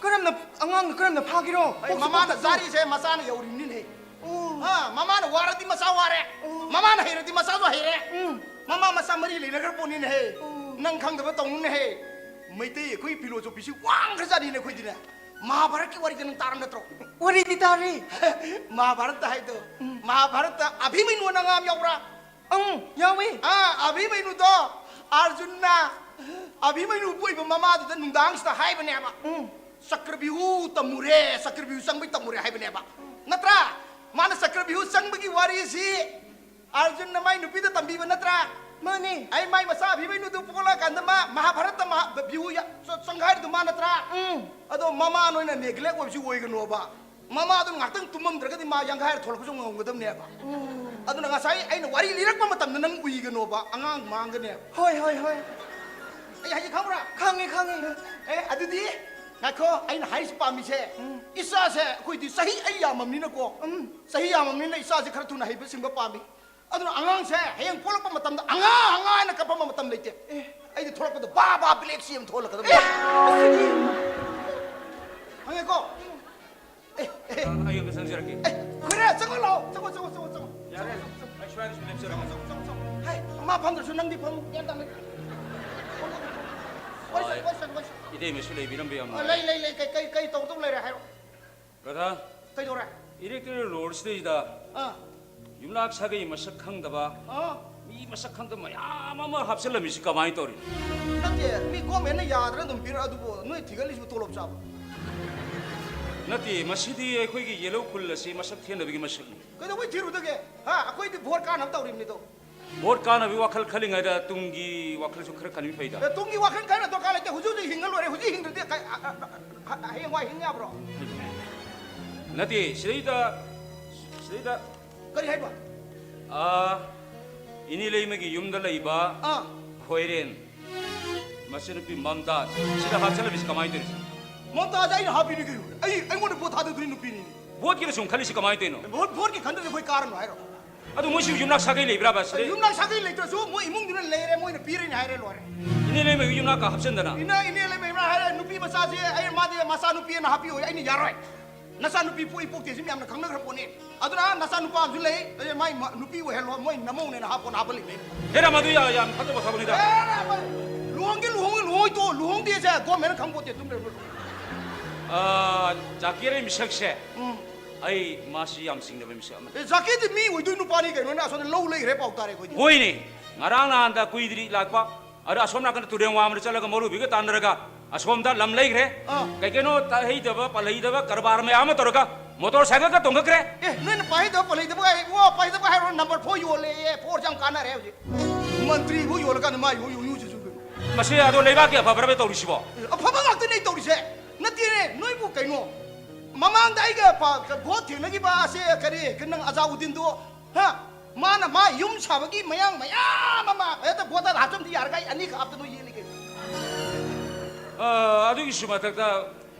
ꯀꯔꯝꯅ, ꯑꯉꯥꯡꯅ ꯀꯔꯝꯅ ꯐꯥꯒꯦꯔꯣ? ꯑꯩ ꯄꯣꯛꯁꯨ ꯃꯃꯥꯅ ꯄꯣꯛꯇꯕꯗꯣ꯫ ꯆꯥꯔꯤꯁꯦ ꯃꯆꯥꯅ ꯌꯧꯔꯤꯕꯅꯤꯅꯦ꯫ ꯑꯣ꯫ ꯑꯥ, ꯃꯃꯥꯅ ꯋꯥꯔꯗꯤ ꯃꯆꯥ ꯋꯥꯔꯦ꯫ ꯑꯣ꯫ ꯃꯃꯥꯅ ꯍꯩꯔꯗꯤ ꯃꯆꯥꯁꯨ ꯍꯩꯔꯦ꯫ ꯎꯝ꯫ ꯃꯃꯥ ꯃꯆꯥ ꯃꯔꯤ ꯂꯩꯅꯈ꯭ꯔ ꯄꯣꯠꯅꯤꯅꯦꯍꯦ꯫ ꯑꯣ꯫ ꯅꯪ ꯈꯪꯗꯕ ꯇꯧꯅꯨꯅꯦꯍꯦ꯫ ꯃꯩꯇꯩ ꯑꯩꯈꯣꯏ philosophyꯁꯤ ꯋꯥꯡꯈ꯭ꯔꯖꯥꯠꯅꯤꯅꯦ ꯑꯩꯈꯣꯏꯗꯤꯅꯦ꯫ ꯃꯍꯥꯚꯥꯔꯠꯀꯤ ꯋꯥꯔꯤꯗ ꯅꯪ ꯇꯥꯔꯝ ꯅꯠꯇ꯭ꯔꯣ? ꯋꯥꯔꯤꯗꯤ ꯇꯥꯔꯦ꯫ ꯃꯍꯥꯚꯥꯔꯠꯇ ꯍꯥꯏꯗꯣ꯫ ꯎꯝ꯫ ꯃꯍꯥꯚꯥꯔꯠꯇ ꯑꯚꯤꯃꯟꯌꯨ ꯑꯅ ꯑꯉꯥꯡ ꯑꯃ ꯌꯥꯎꯕ꯭ꯔꯥ? ꯎꯝ, ꯌꯥꯎꯏ꯫ ꯑꯥ, ꯑꯚꯤꯃꯟꯌꯨꯗꯣ ꯑꯥꯔꯖꯨꯟꯅ ꯑꯚꯤꯃꯟꯌꯨ ꯄꯣꯛꯏꯕ ꯃꯃꯥꯗꯨꯗ ꯅꯨꯡꯗꯥꯡꯁꯤꯗ ꯍꯥꯏꯕꯅꯦꯕ꯫ ꯎꯝ꯫ ꯆꯀ꯭ꯔꯕ꯭ꯌꯨꯍ ꯇꯝꯃꯨꯔꯦ, ꯆꯀ꯭ꯔꯕ꯭ꯌꯨꯍ ꯆꯪꯕꯩ ꯇꯝꯃꯨꯔꯦ ꯍꯥꯏꯕꯅꯦꯕ꯫ ꯅꯠꯇ꯭ꯔꯥ? ꯃꯥꯅ ꯆꯀ꯭ꯔꯕ꯭ꯌꯨꯍ ꯆꯪꯕꯒꯤ ꯋꯥꯔꯤꯁꯤ ꯑꯥꯔꯖꯨꯟꯅ ꯃꯥꯏ ꯅꯨꯄꯤꯗ ꯇꯝꯕꯤꯕ ꯅꯠꯇ꯭ꯔꯥ? ꯃꯥꯅꯦ꯫ ꯑꯩ ꯃꯥꯏ ꯃꯆꯥ ꯑꯚꯤꯃꯟꯌꯨꯗꯨ ꯄꯣꯛꯂꯛꯑꯀꯥꯟꯗ ꯃꯥ ꯃꯍꯥꯚꯥꯔꯠꯇ ꯃꯍꯥ-, ꯚ꯭ꯌꯨꯍ ꯌꯥ-, ꯆ-, ꯆꯪꯈꯥꯏꯔꯤꯗꯨ ꯃꯥ ꯅꯠꯇ꯭ꯔꯥ? ꯎꯝ꯫ ꯑꯗꯣ ꯃꯃꯥꯅ ꯑꯣꯏꯅ neglect ꯑꯣꯏꯕꯁꯤ ꯑꯣꯏꯒꯅꯣꯕ꯫ ꯃꯃꯥꯗꯨꯅ ꯉꯥꯛꯇꯪ ꯇꯨꯝꯃꯝꯗ꯭ꯔꯒꯗꯤ ꯃꯥ ꯌꯥꯡꯈꯥꯏꯔ ꯊꯣꯛꯂꯛꯄꯁꯨ ꯉꯝꯒꯗꯕꯅꯦꯕ꯫ ꯎꯝ꯫ ꯑꯗꯨꯅ ꯉꯁꯥꯏ ꯑꯩꯅ ꯋꯥꯔꯤ ꯂꯤꯔꯛꯄ ꯃꯇꯝꯗ ꯅꯪ ꯎꯏꯒꯅꯣꯕ, ꯑꯉꯥꯡ ꯃꯥꯡꯒꯅꯦꯕ꯫ ꯍꯣꯏ, ꯍꯣꯏ, ꯍꯣꯏ꯫ ꯑꯩ ꯍꯥꯏꯁꯦ ꯈꯪꯕ꯭ꯔꯥ? ꯈꯪꯉꯦ, ꯈꯪꯉꯦ꯫ ꯑꯦ, ꯑꯗꯨꯗꯤ ꯉꯥꯏꯈꯣ, ꯑꯩꯅ ꯍꯥꯏꯔꯤꯁꯤ ꯄꯥꯝꯃꯤꯁꯦ, ꯎꯝ꯫ ꯏꯆꯥꯁꯦ ꯑꯩꯈꯣꯏꯗꯤ ꯆꯍꯤ ꯑꯩ ꯌꯥꯝꯃꯕꯅꯤꯅꯀꯣ, ꯎꯝ꯫ ꯆꯍꯤ ꯌꯥꯝꯃꯕꯅꯤꯅ ꯏꯆꯥꯁꯦ ꯈꯔ ꯊꯨꯅ ꯍꯩꯕ ꯁꯤꯡꯕ ꯄꯥꯝꯃꯤ꯫ ꯑꯗꯨꯅ ꯑꯉꯥꯡꯁꯦ ꯍꯌꯦꯡ ꯄꯣꯛꯂꯛꯄ ꯃꯇꯝꯗ ꯑꯉꯥꯡ, ꯑꯉꯥꯡ ꯍꯥꯏꯅ ꯀꯞꯄ ꯃꯇꯝ ꯂꯩꯇꯦ꯫ ꯑꯦ꯫ ꯑꯩꯗꯤ ꯊꯣꯛꯂꯛꯄꯗ ꯕꯥ ꯕꯥ black ꯁꯤ ꯑꯃ ꯊꯣꯛꯍꯜꯂꯛꯀꯗꯕꯅꯤ꯫ ꯑꯦ, ꯑꯁꯤꯗꯤ꯫ ꯈꯪꯉꯦꯀꯣ? ꯑꯦ, ꯑꯦ, ꯑꯦ꯫ ꯑꯩ ꯑꯝꯇ ꯆꯪꯖꯔꯛꯀꯦ꯫ ꯑꯦ, ꯈꯣꯏꯔꯦ, ꯆꯪꯉꯣ ꯂꯥꯛꯑꯣ꯫ ꯆꯪꯉꯣ, ꯆꯪꯉꯣ, ꯆꯪꯉꯣ, ꯆꯪꯉꯣ꯫ ꯌꯥꯔꯦ꯫ ꯆꯪꯉꯣ, ꯆꯪꯉꯣ, ꯆꯪꯉꯣ꯫ ꯑꯩ ꯁ꯭ꯋꯥꯏꯗ ꯁꯨꯝ ꯂꯦꯞꯆꯔꯒꯦ꯫ ꯆꯪꯉꯣ, ꯆꯪꯉꯣ, ꯆꯪꯉꯣ, ꯆꯪꯉꯣ꯫ ꯍꯦ, ꯃꯥ ꯐꯝꯗ꯭ꯔꯁꯨ ꯅꯪꯗꯤ ꯐꯝꯃꯨ꯫ ꯒ꯭ꯌꯥꯟ ꯇꯥꯅ꯫ ꯋꯥꯔꯤ ꯁꯥ-, ꯍꯣꯏ꯫ ꯋꯥꯔꯤ ꯁꯥ-, ꯋꯥꯔꯤ ꯁꯥ-, ꯏꯇꯩꯃꯁꯨ ꯂꯩꯕꯤꯔꯝꯕ ꯌꯥꯝ ꯑ, ꯅꯨꯡꯉꯥꯏ꯫ ꯂꯩ, ꯂꯩ, ꯂꯩ꯫ ꯀꯩ, ꯀꯩ, ꯀꯩ ꯇꯧꯗꯧ ꯂꯩꯔꯦ ꯍꯥꯏꯔꯣ꯫ ꯕ꯭ꯔꯗꯔ, ꯀꯩꯗꯧꯔꯦ? Electric Lord ꯁꯤꯗꯩꯗ ꯑꯥ꯫ ꯌꯨꯝꯅꯥꯛ ꯁꯥꯒꯩ ꯃꯁꯛ ꯈꯪꯗꯕ, ꯑꯥ ꯃꯤ ꯃꯁꯛ ꯈꯪꯗꯕ ꯃꯌꯥꯝ ꯑꯃ ꯍꯥꯞꯆꯤꯜꯂꯝꯃꯤꯁꯤ ꯀꯃꯥꯏꯅ ꯇꯧꯔꯤꯅꯣ? ꯅꯠꯇꯦ, ꯃꯤ ꯒꯣꯔꯃꯦꯟꯅ ꯌꯥꯗꯅ ꯑꯗꯨꯝ ꯄꯤꯔꯛ ꯑꯗꯨꯕꯨ ꯅꯣꯏ ꯊꯤꯒꯠꯂꯤꯁꯤꯕꯨ ꯇꯣꯂꯣꯞ ꯆꯥꯕ? ꯅꯠꯇꯦ, ꯃꯁꯤꯗꯤ ꯑꯩꯈꯣꯏꯒꯤ ꯌꯦꯜꯍꯧ ꯈꯨꯜ ꯑꯁꯤ ꯃꯁꯛ ꯊꯦꯟꯅꯕꯒꯤ ꯃꯁꯛꯅꯤ꯫ ꯀꯩꯗꯧꯕꯩ ꯊꯤꯔꯨꯗꯒꯦ? ꯍꯥ, ꯑꯩꯈꯣꯏꯗꯤ ꯚꯣꯠ ꯀꯥꯅꯕ ꯇꯧꯔꯤꯕꯅꯤꯗꯣ꯫ ꯚꯣꯠ ꯀꯥꯅꯕꯒꯤ ꯋꯥꯈꯜ ꯈꯜꯂꯤꯉꯩꯗ ꯇꯨꯡꯒꯤ ꯋꯥꯈꯜꯁꯨ ꯈꯔ ꯈꯟꯕꯤ ꯐꯩꯗ꯫ ꯑꯦ, ꯇꯨꯡꯒꯤ ꯋꯥꯈꯜ ꯈꯟꯅ ꯗꯔꯀꯥꯔ ꯂꯩꯇꯦ꯫ ꯍꯧꯖꯤꯛ ꯍꯧꯖꯤꯛ ꯍꯤꯡꯉ ꯂꯣꯏꯔꯦ꯫ ꯍꯧꯖꯤꯛ ꯍꯤꯡꯗ꯭ꯔꯗꯤ ꯀꯩ-, ꯑ, ꯑ, ꯑ, ꯍ-, ꯍꯌꯦꯡꯋꯥꯏ ꯍꯤꯡ ꯌꯥꯕ꯭ꯔꯣ? ꯅꯠꯇꯦ, ꯁꯤꯗꯩꯗ, ꯁꯤꯗꯩꯗ ꯀꯔꯤ ꯍꯥꯏꯕ? ꯑꯥ, ꯏꯅꯦ ꯂꯩꯃꯒꯤ ꯌꯨꯝꯗ ꯂꯩꯕ ꯑꯥ꯫ ꯈꯣꯏꯔꯦꯟ ꯃꯆꯟꯅꯨꯄꯤ ꯃꯝꯇꯥꯖ ꯁꯤꯗ ꯍꯥꯞꯆꯜꯂꯝꯃꯤꯁꯤ ꯀꯃꯥꯏꯅ ꯇꯧꯔꯤꯅꯣ? ꯃꯝꯇꯥꯖ ꯑꯩꯅ ꯍꯥꯞꯄꯤꯅꯤ ꯀꯩꯅꯣ꯫ ꯑꯩ, ꯑꯩꯉꯣꯟꯗ ꯚꯣꯠ ꯊꯥꯗꯗꯣꯏ ꯅꯨꯄꯤꯅꯤꯅꯦ꯫ ꯚꯣꯠꯀꯤꯔ ꯁꯨꯝ ꯈꯜꯂꯤꯁꯤ ꯀꯃꯥꯏꯅ ꯇꯧꯔꯤꯅꯣ? ꯚꯣꯠ, ꯚꯣꯠꯀꯤ ꯈꯟꯗ꯭ꯔꯗꯤ ꯑꯩꯈꯣꯏ ꯀꯥꯔꯅꯨ ꯍꯥꯏꯔꯣ? ꯑꯗꯨ ꯃꯣꯏꯁꯨ ꯌꯨꯝꯅꯥꯛ ꯁꯥꯒꯩ ꯂꯩꯕ꯭ꯔꯥꯕ ꯁꯤꯗ? ꯌꯨꯝꯅꯥꯛ ꯁꯥꯒꯩ ꯂꯩꯇ꯭ꯔꯁꯨ ꯃꯣꯏ ꯏꯃꯨꯡꯗꯨꯅ ꯂꯩꯔꯦ, ꯃꯣꯏꯅ ꯄꯤꯔꯅꯤ ꯍꯥꯏꯔꯦ, ꯂꯣꯏꯔꯦ꯫ ꯏꯅꯦ ꯂꯩꯃꯒꯤ ꯌꯨꯝꯅꯥꯛꯀ ꯍꯥꯞꯆꯟꯗꯅ? ꯏꯅꯦ, ꯏꯅꯦ ꯂꯩꯃ ꯏꯃꯥ ꯍꯥꯏꯔꯦ, ꯅꯨꯄꯤ ꯃꯆꯥꯁꯦ ꯑꯩ, ꯃꯥꯗꯤ ꯃꯆꯥ ꯅꯨꯄꯤ ꯑꯅ ꯍꯥꯞꯄꯤꯌꯣ, ꯑꯩꯅ ꯌꯥꯔꯣꯏ꯫ ꯅꯆꯥ ꯅꯨꯄꯤ ꯄꯣꯛꯏ ꯄꯣꯛꯇꯦꯁꯤ ꯃꯌꯥꯝꯅ ꯈꯪꯅꯈ꯭ꯔ ꯄꯣꯠꯅꯤ꯫ ꯑꯗꯨꯅ ꯅꯆꯥ ꯅꯨꯄꯥ ꯑꯃꯁꯨ ꯂꯩ, ꯑꯗꯩ ꯃꯥꯏ ꯃ-, ꯅꯨꯄꯤ ꯑꯣꯏꯍꯜꯂꯣ, ꯃꯣꯏ ꯅꯃꯧꯅꯦꯅ ꯍꯥꯞꯄꯣꯅ ꯍꯥꯞꯄ ꯂꯩꯕꯅꯦ꯫ ꯍꯦꯔꯥ, ꯃꯗꯨ ꯌꯥ-, ꯌꯥꯝ ꯐꯠꯇꯕ ꯊꯕꯛꯅꯤꯗ꯫ ꯑꯦ, ꯂꯨꯍꯣꯡꯒꯦ ꯂꯨꯍꯣꯡꯉꯦ, ꯂꯨꯍꯣꯡꯉꯣꯏ ꯇꯣ, ꯂꯨꯍꯣꯡꯗꯦꯁꯦ ꯒꯣꯔꯃꯦꯟꯅ ꯈꯪꯄꯣꯠꯇꯦ, ꯑꯗꯨꯝ ꯂꯩꯔꯣ꯫ ꯑꯥ, ꯖꯥꯀꯤꯔ ꯃꯤꯁꯛꯁꯦ ꯎꯝ꯫ ꯑꯩ ꯃꯥꯁꯤ ꯌꯥꯝ ꯆꯤꯡꯅꯕ ꯃꯤꯁꯛ ꯑꯃꯅꯤ꯫ ꯑꯦ, ꯖꯥꯀꯤꯔꯗꯤ ꯃꯤ ꯑꯣꯏꯗꯣꯏ ꯅꯨꯄꯥꯅꯤ ꯀꯩꯅꯣ, ꯅꯪ ꯑꯁꯣꯝꯗ ꯂꯧ ꯂꯩꯈ꯭ꯔꯦ ꯄꯥꯎ ꯇꯥꯔꯦ ꯑꯩꯈꯣꯏꯗꯤ꯫ ꯍꯣꯏꯅꯦ, ꯉꯔꯥꯡ ꯅꯍꯥꯟꯗ ꯀꯨꯏꯗ꯭ꯔꯤ ꯂꯥꯛꯄ꯫ ꯑꯗ ꯑꯁꯣꯝ ꯅꯥꯀꯟꯗ ꯇꯨꯔꯦꯟ ꯋꯥꯡꯃꯗ ꯆꯠꯂꯒ ꯃꯧꯔꯨꯕꯤꯒ ꯇꯥꯟꯅꯔꯒ ꯑꯁꯣꯝꯗ ꯂꯝ ꯂꯩꯈ꯭ꯔꯦ꯫ ꯑꯥ꯫ ꯀꯩ ꯀꯩꯅꯣ ꯇꯥꯍꯩꯗꯕ ꯄꯥꯜꯍꯩꯗꯕ ꯀꯔꯕꯥꯔ ꯃꯌꯥꯝ ꯑꯃ ꯇꯧꯔꯒ ꯃꯣꯇꯣꯔ ꯁꯥꯏꯀꯜꯒ ꯇꯣꯡꯈꯠꯈ꯭ꯔꯦ꯫ ꯑꯦ, ꯅꯣꯏꯅ ꯄꯥꯏꯍꯩꯗꯕ ꯄꯜꯍꯩꯗꯕ ꯀꯥꯏ, ꯏꯕꯨꯡꯉꯣ, ꯄꯥꯏꯍꯩꯗꯕ ꯍꯥꯏꯔꯣ, ꯅꯝꯕꯔ ꯐꯣꯔ ꯌꯣꯜꯂꯦꯌꯦ, ꯐꯣꯔꯁꯦ ꯌꯥꯝ ꯀꯥꯟꯅꯔꯦ ꯍꯧꯖꯤꯛ꯫ ꯃꯟꯇ꯭ꯔꯤꯕꯨ ꯌꯣꯜꯂꯀꯥꯟꯗ ꯃꯥ ꯌꯣ-, ꯌꯣ-, ꯌꯣ-, ꯌꯣ-, ꯌꯣ-, ꯌꯣ-, ꯃꯁꯤ ꯑꯗꯣ ꯂꯩꯕꯥꯛꯀꯤ ꯑꯐꯕꯔꯕ ꯇꯧꯔꯤꯁꯤꯕꯣ? ꯑꯐꯕ ꯉꯥꯛꯇꯅꯦ ꯑꯩ ꯇꯧꯔꯤꯁꯦ꯫ ꯅꯠꯇꯦꯅꯦ, ꯅꯣꯏꯕꯨ ꯀꯩꯅꯣ? ꯃꯃꯥꯡꯗ ꯑꯩꯒ ꯄ-, ꯚꯣꯠ ꯊꯦꯡꯅꯈꯤꯕ ꯑꯁꯦ ꯀꯔꯤ, ꯅꯪ ꯑꯖꯥꯎꯗꯤꯟꯗꯣ, ꯍꯥ? ꯃꯥꯅ ꯃꯥ ꯌꯨꯝ ꯁꯥꯕꯒꯤ ꯃꯌꯥꯡ ꯃꯌꯥꯝ ꯑꯃ ꯍꯦꯛꯇ ꯚꯣꯠꯇ ꯍꯥꯞꯆꯟꯕꯗꯤ ꯌꯥꯔꯒ ꯑꯩ ꯑꯅꯤꯈꯛ ꯍꯥꯞꯇ ꯅꯣꯏ ꯌꯦꯜꯂꯤ ꯀꯩꯅꯣ? ꯑ, ꯑꯗꯨꯒꯤꯁꯨ ꯃꯊꯛꯇ,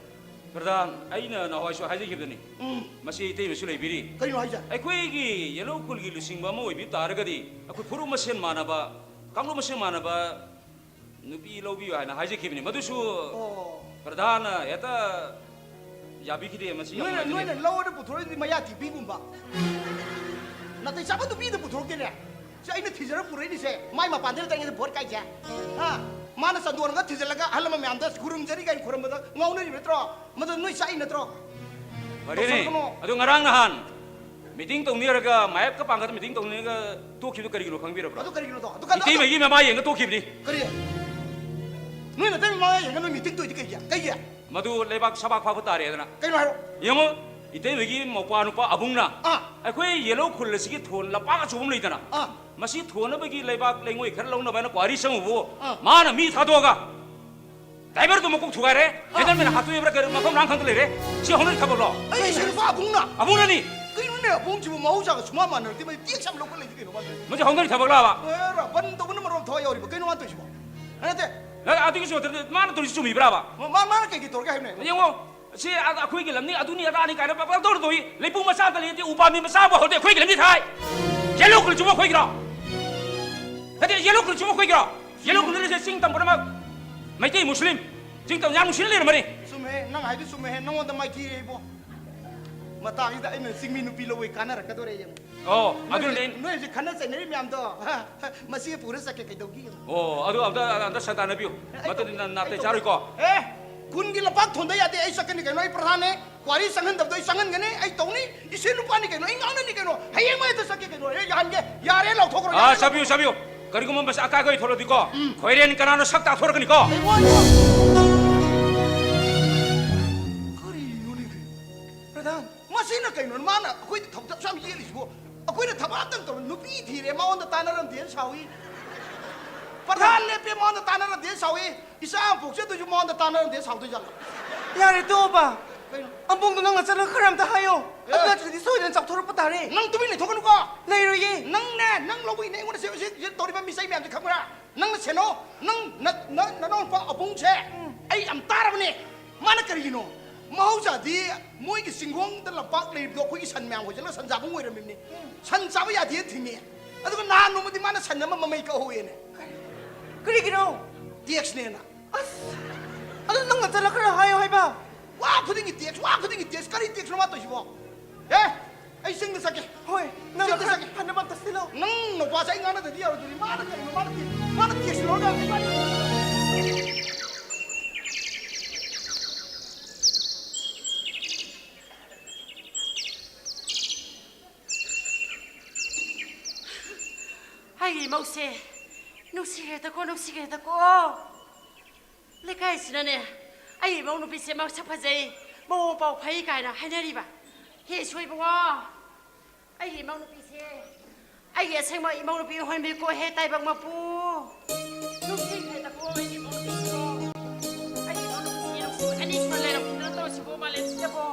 ꯄ꯭ꯔꯙꯥꯟ, ꯑꯩꯅ ꯅꯍꯥꯟꯋꯥꯏꯁꯨ ꯍꯥꯏꯖꯈꯤꯕꯗꯅꯤ꯫ ꯎꯝ꯫ ꯃꯁꯤ ꯏꯇꯩꯃꯁꯨ ꯂꯩꯕꯤꯔꯤ꯫ ꯀꯩꯅꯣ ꯍꯥꯏꯁꯦ? ꯑꯩꯈꯣꯏꯒꯤ ꯌꯦꯜꯍꯧ ꯈꯨꯜꯒꯤ ꯂꯨꯆꯤꯡꯕ ꯑꯃ ꯑꯣꯏꯕꯤꯕ ꯇꯥꯔꯒꯗꯤ ꯑꯩꯈꯣꯏ ꯐꯨꯔꯨꯞ ꯃꯁꯦꯟ ꯃꯥꯟꯅꯕ, ꯀꯥꯡꯂꯨꯞ ꯃꯁꯦꯟ ꯃꯥꯟꯅꯕ ꯅꯨꯄꯤ ꯂꯧꯕꯤꯌꯨ ꯍꯥꯏꯅ ꯍꯥꯏꯖꯈꯤꯕꯅꯤ꯫ ꯃꯗꯨꯁꯨ ꯑꯣ꯫ ꯄ꯭ꯔꯙꯥꯟꯅ ꯍꯦꯛꯇ ꯌꯥꯕꯤꯈꯤꯗꯦ꯫ ꯃꯁꯤ ꯌꯥꯝ ꯅꯣꯏꯅ, ꯅꯨꯡꯉꯥꯏꯖꯗꯦ꯫ ꯅꯣꯏꯅ ꯂꯧꯔ ꯄꯨꯊꯣꯔꯛꯏꯗꯤ ꯃꯌꯥ ꯇꯤꯄꯤꯒꯨꯝꯕ꯫ ꯅꯥꯇꯩ ꯆꯥꯕ ꯅꯨꯄꯤꯗ ꯄꯨꯊꯣꯔꯛꯇꯦꯅꯦ꯫ ꯁꯤ ꯑꯩꯅ ꯊꯤꯖꯔ ꯄꯨꯔꯛꯏꯅꯤꯁꯦ꯫ ꯃꯥꯏ ꯃꯄꯥꯟꯗ ꯂꯩꯇ꯭ꯔꯤꯉꯩꯗ ꯚꯣꯠ ꯀꯥꯏꯁꯦ꯫ ꯍꯥ? ꯃꯥꯅ ꯆꯟꯗꯣꯟꯒ ꯊꯤꯖꯤꯜꯂꯒ ꯑꯍꯜ ꯂꯃꯟ ꯃꯌꯥꯝꯗ ꯈꯨꯔꯨꯝꯖꯔꯤ ꯀꯥꯏꯅ ꯈꯨꯔꯨꯝꯕꯗ ꯉꯥꯎꯅꯔꯤꯕ ꯅꯠꯇ꯭ꯔꯣ? ꯃꯗꯨ ꯅꯣꯏ ꯆꯥꯛꯏ ꯅꯠꯇ꯭ꯔꯣ? ꯐꯔꯦꯅꯦ꯫ ꯇꯧꯁꯜꯂꯛꯀꯅꯣ꯫ ꯑꯗꯨ ꯉꯔꯥꯡ ꯅꯍꯥꯟ ꯃꯤꯇꯤꯡ ꯇꯧꯅꯤꯡꯉꯒ, ꯃꯥꯌꯦꯞꯀ ꯄꯥꯡꯒꯠꯇ ꯃꯤꯇꯤꯡ ꯇꯧꯅꯤꯡꯉꯒ ꯇꯣꯛꯈꯤꯕꯗꯨ ꯀꯔꯤꯒꯤꯅꯣ ꯈꯪꯕꯤꯔꯕ꯭ꯔꯣ? ꯑꯗꯨ ꯀꯔꯤꯒꯤꯅꯣꯗꯣ? ꯑꯗꯨ ꯀꯩꯅꯣ, ꯑꯗꯨ ꯏꯇꯩꯃꯒꯤ ꯃꯃꯥ ꯌꯦꯡꯉ ꯇꯣꯛꯈꯤꯕꯅꯤ꯫ ꯀꯔꯤ? ꯅꯣꯏ ꯅꯇꯩ ꯃꯃꯥ ꯌꯦꯡꯉ ꯅꯣꯏ ꯃꯤꯇꯤꯡ ꯇꯧꯏꯗꯤ ꯀꯩꯒꯤ? ꯀꯩꯒꯤ? ꯃꯗꯨ ꯂꯩꯕꯥꯛ ꯁꯕꯥꯛ ꯐꯥꯛꯄ ꯇꯥꯔꯦꯗꯅ꯫ ꯀꯩꯅꯣ ꯍꯥꯏꯔꯣ꯫ ꯌꯦꯡꯉꯣ, ꯏꯇꯩꯃꯒꯤ ꯃꯧꯄ꯭ꯋꯥ ꯅꯨꯄꯥ ꯑꯕꯨꯡꯅ ꯑꯥ꯫ ꯑꯩꯈꯣꯏ ꯌꯦꯜꯂꯧ ꯈꯨꯜ ꯑꯁꯤꯒꯤ ꯊꯣꯟ ꯂꯝꯄꯥꯛ ꯑꯆꯧꯕ ꯑꯃ ꯂꯩꯗꯅ, ꯑꯥ꯫ ꯃꯁꯤ ꯊꯣꯟꯅꯕꯒꯤ ꯂꯩꯕꯥꯛ ꯂꯩꯉꯣꯏ ꯈꯔ ꯂꯧꯅꯕ ꯍꯥꯏꯅ ꯀ꯭ꯋꯥꯔꯤ ꯆꯪꯉꯨꯕꯨ, ꯑꯥ꯫ ꯃꯥꯅ ꯃꯤ ꯊꯥꯗꯣꯛꯑꯒ ꯗ꯭ꯔꯥꯏꯚꯔꯗꯨ ꯃꯀꯣꯛ ꯊꯨꯒꯥꯏꯔꯦ꯫ ꯍꯦꯟꯗꯜꯃꯦꯟ ꯍꯥꯠꯇꯣꯛꯏꯕ꯭ꯔꯥ ꯀꯔꯤ ꯃꯐꯝ ꯃꯔꯥꯡ ꯈꯪꯗ ꯂꯩꯔꯦ꯫ ꯁꯤ ꯍꯧꯅꯔꯤ ꯊꯕꯛꯂꯣ? ꯑꯩ ꯏꯆꯥ ꯅꯨꯄꯥ ꯑꯕꯨꯡꯅ꯫ ꯑꯕꯨꯡꯅꯅꯤ꯫ ꯀꯩꯅꯣꯅꯦ, ꯑꯕꯨꯡꯁꯤꯕꯨ ꯃꯍꯧꯁꯥꯒ ꯁꯨꯃꯥꯟ ꯃꯥꯟꯅꯔꯗꯤ ꯃꯩ ꯇꯦꯛꯁ ꯌꯥꯝ ꯂꯧꯈꯠꯂꯛꯏꯁꯦ ꯀꯩꯅꯣ ꯃꯥꯁꯦ? ꯃꯁꯤ ꯍꯧꯅꯔꯤ ꯊꯕꯛꯂꯕ? ꯑꯦꯔꯥ, ꯕꯟ ꯇꯧꯕꯅ ꯃꯔꯣꯝ ꯊꯋꯥꯏ ꯌꯥꯎꯔꯤꯕ꯫ ꯀꯩꯅꯣ ꯃꯥꯅ ꯇꯧꯔꯤꯁꯤꯕꯣ? ꯅꯠꯇꯦ꯫ ꯅꯪ ꯑꯗꯨꯒꯤ ꯆꯨꯝꯃꯛꯇ꯭ꯔꯗꯤ ꯃꯥꯅ ꯇꯧꯔꯤꯁꯤ ꯆꯨꯝꯃꯤꯕ꯭ꯔꯕ? ꯃꯥ-, ꯃꯥ-, ꯃꯥꯅ ꯀꯩꯀꯩ ꯇꯧꯔꯒꯦ ꯍꯥꯏꯕꯅꯦ? ꯌꯦꯡꯉꯣ, ꯁꯤ ꯑ-, ꯑꯩꯈꯣꯏꯒꯤ ꯂꯝꯅꯤ, ꯑꯗꯨꯅꯤ ꯑꯗꯥꯅꯤ ꯀꯥꯏꯅ ꯄꯪꯇꯧ ꯇꯧꯔꯤ꯫ ꯂꯩꯄꯨ ꯃꯆꯥ ꯑꯝꯇ ꯂꯩꯇꯦ, ꯎꯄꯥꯝꯕꯤ ꯃꯆꯥ ꯑꯃ ꯍꯧꯗꯦ, ꯑꯩꯈꯣꯏꯒꯤ ꯂꯝꯅꯤ ꯊꯥꯏ꯫ ꯌꯦꯜꯂꯧ ꯈꯨꯜꯁꯤꯕꯨ ꯑꯩꯈꯣꯏꯒꯤꯔꯣ? ꯅꯠꯇꯦ, ꯌꯦꯜꯂꯧ ꯈꯨꯜꯁꯤꯕꯨ ꯑꯩꯈꯣꯏꯒꯤꯔꯣ? ꯌꯦꯜꯂꯧ ꯈꯨꯜꯗ ꯂꯩꯁꯦ ꯆꯤꯡ ꯇꯝ ꯄꯨꯝꯅꯃꯛ ꯃꯩꯇꯩ, ꯃꯨꯁꯂꯤꯝ, ꯆꯤꯡ ꯇꯝ ꯌꯥꯝ ꯅꯨꯡꯁꯤꯅ ꯂꯩꯔꯝꯕꯅꯤ꯫ ꯆꯨꯝꯃꯦ, ꯅꯪ ꯍꯥꯏꯗꯨ ꯆꯨꯝꯃꯦ, ꯅꯪꯉꯣꯟꯗ ꯃꯥꯏꯊꯤꯔꯦ ꯏꯕꯣ꯫ ꯃꯇꯥꯡꯁꯤꯗ ꯑꯩꯅ ꯆꯤꯡꯃꯤ ꯅꯨꯄꯤ ꯂꯧꯕꯩ ꯀꯥꯟꯅꯔꯛꯀꯗꯣꯔꯦ ꯌꯦꯡꯉꯣ꯫ ꯑꯣ, ꯑꯗꯨꯅꯅꯦ꯫ ꯅꯣꯏ ꯍꯧꯖꯤꯛ ꯈꯠꯅ ꯆꯩꯅꯔꯤ ꯃꯌꯥꯝꯗꯣ, ꯃꯁꯤ ꯄꯨꯔ ꯆꯠꯀꯦ ꯀꯩꯗꯧꯒꯦ ꯌꯦꯡꯉꯣ꯫ ꯑꯣ, ꯑꯗꯨ ꯑꯝꯇ, ꯑꯝꯇ ꯁꯟꯗꯥꯟꯅꯕꯤꯌꯨ꯫ ꯃꯗꯨꯗꯤ ꯅ-, ꯅꯥꯇꯩ ꯆꯥꯔꯣꯏꯀꯣ꯫ ꯑꯦ, ꯈꯨꯟꯒꯤ ꯂꯝꯄꯥꯛ ꯊꯣꯟꯗ ꯌꯥꯗꯦ, ꯑꯩ ꯆꯠꯀꯅꯤ ꯀꯩꯅꯣ, ꯑꯩ ꯄ꯭ꯔꯙꯥꯟꯅꯦ꯫ ꯀ꯭ꯋꯥꯔꯤ ꯆꯪꯍꯟꯗꯕꯗꯣ ꯑꯩ ꯆꯪꯍꯟꯒꯅꯤ, ꯑꯩ ꯇꯧꯅꯤ꯫ ꯏꯆꯦ ꯅꯨꯄꯥꯅꯤ ꯀꯩꯅꯣ, ꯑꯩ ꯉꯥꯡꯅꯅꯤ ꯀꯩꯅꯣ, ꯍꯌꯦꯡꯃꯛ ꯍꯦꯛꯇ ꯆꯠꯀꯦ ꯀꯩꯅꯣ, ꯑꯦ, ꯌꯥꯍꯟꯒꯦ, ꯌꯥꯔꯦ ꯂꯥꯎꯊꯣꯛꯈ꯭ꯔꯣ, ꯑꯥ, ꯌꯥꯔꯦ ꯆꯥꯕꯤꯌꯨ, ꯂꯥꯎꯊꯣꯛꯈ꯭ꯔꯣ꯫ ꯆꯥꯕꯤꯌꯨ꯫ ꯀꯔꯤꯒꯨꯝꯕ ꯃꯁꯤ ꯑꯀꯥꯏ ꯑꯀꯥꯏ ꯊꯣꯛꯂꯗꯤꯀꯣ, ꯈꯣꯏꯔꯦꯟ ꯀꯅꯥꯅꯣ ꯁꯛ ꯇꯥꯛꯊꯣꯔꯛꯀꯅꯤꯀꯣ꯫ ꯑꯩꯉꯣꯟꯗ ꯀꯔꯤꯅꯣꯅꯦ ꯀꯩꯅꯣ? ꯄ꯭ꯔꯙꯥꯟ, ꯃꯁꯤꯅ ꯀꯩꯅꯣ? ꯃꯥꯅ ꯑꯩꯈꯣꯏꯗ ꯊꯧꯗꯛꯁꯨ ꯌꯥꯝ ꯌꯦꯜꯂꯤꯁꯤꯕꯣ? ꯑꯩꯈꯣꯏꯅ ꯊꯕꯛ ꯑꯝꯇꯪ ꯇꯧꯔ ꯅꯨꯄꯤ ꯊꯤꯔꯦ, ꯃꯉꯣꯟꯗ ꯇꯥꯟꯅꯔꯝꯗꯦꯅ ꯁꯥꯎꯏ꯫ ꯄ꯭ꯔꯙꯥꯟ ꯂꯦꯞꯄꯦ, ꯃꯉꯣꯟꯗ ꯇꯥꯟꯅꯔꯝꯗꯦꯅ ꯁꯥꯎꯏ꯫ ꯏꯆꯥ ꯑꯃ ꯄꯣꯛꯆꯗꯣꯏꯁꯨ ꯃꯉꯣꯟꯗ ꯇꯥꯟꯅꯔꯝꯗꯦꯅ ꯁꯥꯎꯗꯣꯏ ꯖꯥꯠꯂꯣ? ꯌꯥꯔꯦ ꯇꯣꯛꯑꯣꯕ꯫ ꯀꯩꯅꯣ? ꯑꯕꯨꯡꯗꯣ ꯅꯪꯅ ꯆꯠꯂꯒ ꯈꯔ ꯑꯝꯇ ꯍꯥꯏꯌꯣ꯫ ꯑꯦ꯫ ꯑꯗꯨ ꯅꯠꯇ꯭ꯔꯗꯤ ꯁꯣꯏꯗꯅ ꯆꯥꯎꯊꯣꯔꯛꯄ ꯇꯥꯔꯦ꯫ ꯅꯪ ꯇꯨꯃꯤꯟ ꯂꯩꯊꯣꯛꯀꯅꯨꯀꯣ꯫ ꯂꯩꯔꯣꯏꯌꯦ꯫ ꯅꯪꯅꯦ, ꯅꯪ ꯂꯧꯕꯒꯤꯅꯦ ꯑꯩꯉꯣꯟꯗ ꯁꯤ, ꯁꯤ, ꯁꯤ ꯇꯧꯔꯤꯕ ꯃꯤꯆꯩ ꯃꯌꯥꯝꯁꯦ ꯈꯪꯕ꯭ꯔꯥ? ꯅꯪꯅ ꯁꯦꯟꯅꯧ꯫ ꯅꯪ ꯅ-, ꯅ-, ꯅꯅꯥꯎꯅꯨꯄꯥ ꯑꯕꯨꯡꯁꯦ ꯑꯩ ꯌꯥꯝ ꯇꯥꯔꯕꯅꯦ꯫ ꯃꯥꯅ ꯀꯔꯤꯒꯤꯅꯣ? ꯃꯍꯧꯁꯥꯗꯤ ꯃꯣꯏꯒꯤ ꯆꯤꯡꯈꯣꯡꯗ ꯂꯝꯄꯥꯛ ꯂꯩꯔꯤꯕꯗꯣ ꯑꯩꯈꯣꯏꯒꯤ ꯁꯟ ꯃꯌꯥꯝ ꯍꯣꯏꯖꯜꯂꯒ ꯁꯟ ꯆꯥꯐꯝ ꯑꯣꯏꯔꯝꯃꯤꯕꯅꯤ꯫ ꯁꯟ ꯆꯥꯕ ꯌꯥꯗꯦ ꯊꯤꯡꯉꯦ꯫ ꯑꯗꯨꯒ ꯅꯍꯥꯟ ꯅꯣꯡꯃꯗꯤ ꯃꯥꯅ ꯁꯟ ꯑꯃ ꯃꯃꯩ ꯀꯛꯍꯧꯋꯦꯅꯦ꯫ ꯀꯔꯤꯒꯤꯅꯣ? ꯇꯦꯛꯁꯅꯦꯅ꯫ ꯑꯁ, ꯑꯗꯨ ꯅꯪꯅ ꯆꯠꯂ ꯈꯔ ꯍꯥꯏꯌꯣ ꯍꯥꯏꯕ꯫ ꯋꯥ ꯈꯨꯗꯤꯡꯒꯤ ꯇꯦꯛꯁ, ꯋꯥ ꯈꯨꯗꯤꯡꯒꯤ ꯇꯦꯛꯁ꯫ ꯀꯔꯤ ꯇꯦꯛꯁꯅꯣ ꯃꯥ ꯇꯧꯏꯁꯤꯕꯣ? ꯑꯦ, ꯑꯩ ꯆꯤꯡꯗ ꯆꯠꯀꯦ꯫ ꯍꯣꯏ, ꯅꯪꯅ ꯆꯠꯀꯦ, ꯈꯔ ꯆꯠꯀꯦ꯫ ꯐꯅꯕ ꯑꯝꯇ ꯁꯤꯜꯂꯣ꯫ ꯅꯪ ꯅꯨꯄꯥꯁꯦ ꯑꯩ ꯉꯥꯡꯅꯗꯗꯤ ꯌꯥꯔꯣꯏꯗꯣꯔꯤ꯫ ꯃꯥꯅ ꯀꯔꯤꯅꯣ? ꯃꯥꯅ ꯇꯦꯛ-, ꯃꯥꯅ ꯇꯦꯛꯁ ꯂꯧꯔꯒ ꯑꯩ ꯋꯥꯔꯤ ꯑꯩꯒꯤ ꯏꯃꯧꯁꯦ ꯅꯨꯡꯁꯤꯈ꯭ꯔꯦꯗꯀꯣ, ꯅꯨꯡꯁꯤꯈ꯭ꯔꯦꯗꯀꯣ꯫ ꯂꯩꯀꯥꯏꯁꯤꯅꯅꯦ, ꯑꯩꯒꯤ ꯏꯃꯧ ꯅꯨꯄꯤꯁꯦ ꯃꯁꯛ ꯐꯖꯩ, ꯃꯑꯣꯡ ꯃꯄꯥꯎ ꯐꯩ ꯀꯥꯏꯅ ꯍꯥꯏꯅꯔꯤꯕ꯫ ꯍꯦ ꯁꯣꯏꯕꯉꯣ, ꯑꯩꯒꯤ ꯏꯃꯧ ꯅꯨꯄꯤꯁꯦ ꯑꯩꯒꯤ ꯑꯁꯦꯡꯕ ꯏꯃꯧ ꯅꯨꯄꯤ ꯑꯣꯏꯍꯟꯕꯤꯀꯣ, ꯍꯦ ꯇꯥꯏꯕꯪ ꯃꯄꯨ꯫ ꯅꯨꯡꯁꯤꯈ꯭ꯔꯦꯗꯀꯣ ꯑꯩꯒꯤ ꯏꯃꯧ ꯅꯨꯄꯤꯁꯤꯀꯣ꯫ ꯑꯩꯒꯤ ꯏꯃꯧ ꯅꯨꯄꯤꯁꯤ ꯅꯨꯡꯁꯤꯕ ꯑꯅꯤ ꯁꯨꯅ ꯂꯩꯔꯝꯈꯤꯗꯅ ꯇꯧꯔꯤꯁꯤꯕꯣ, ꯃꯥꯂꯦꯝꯁꯤꯗꯕꯣ꯫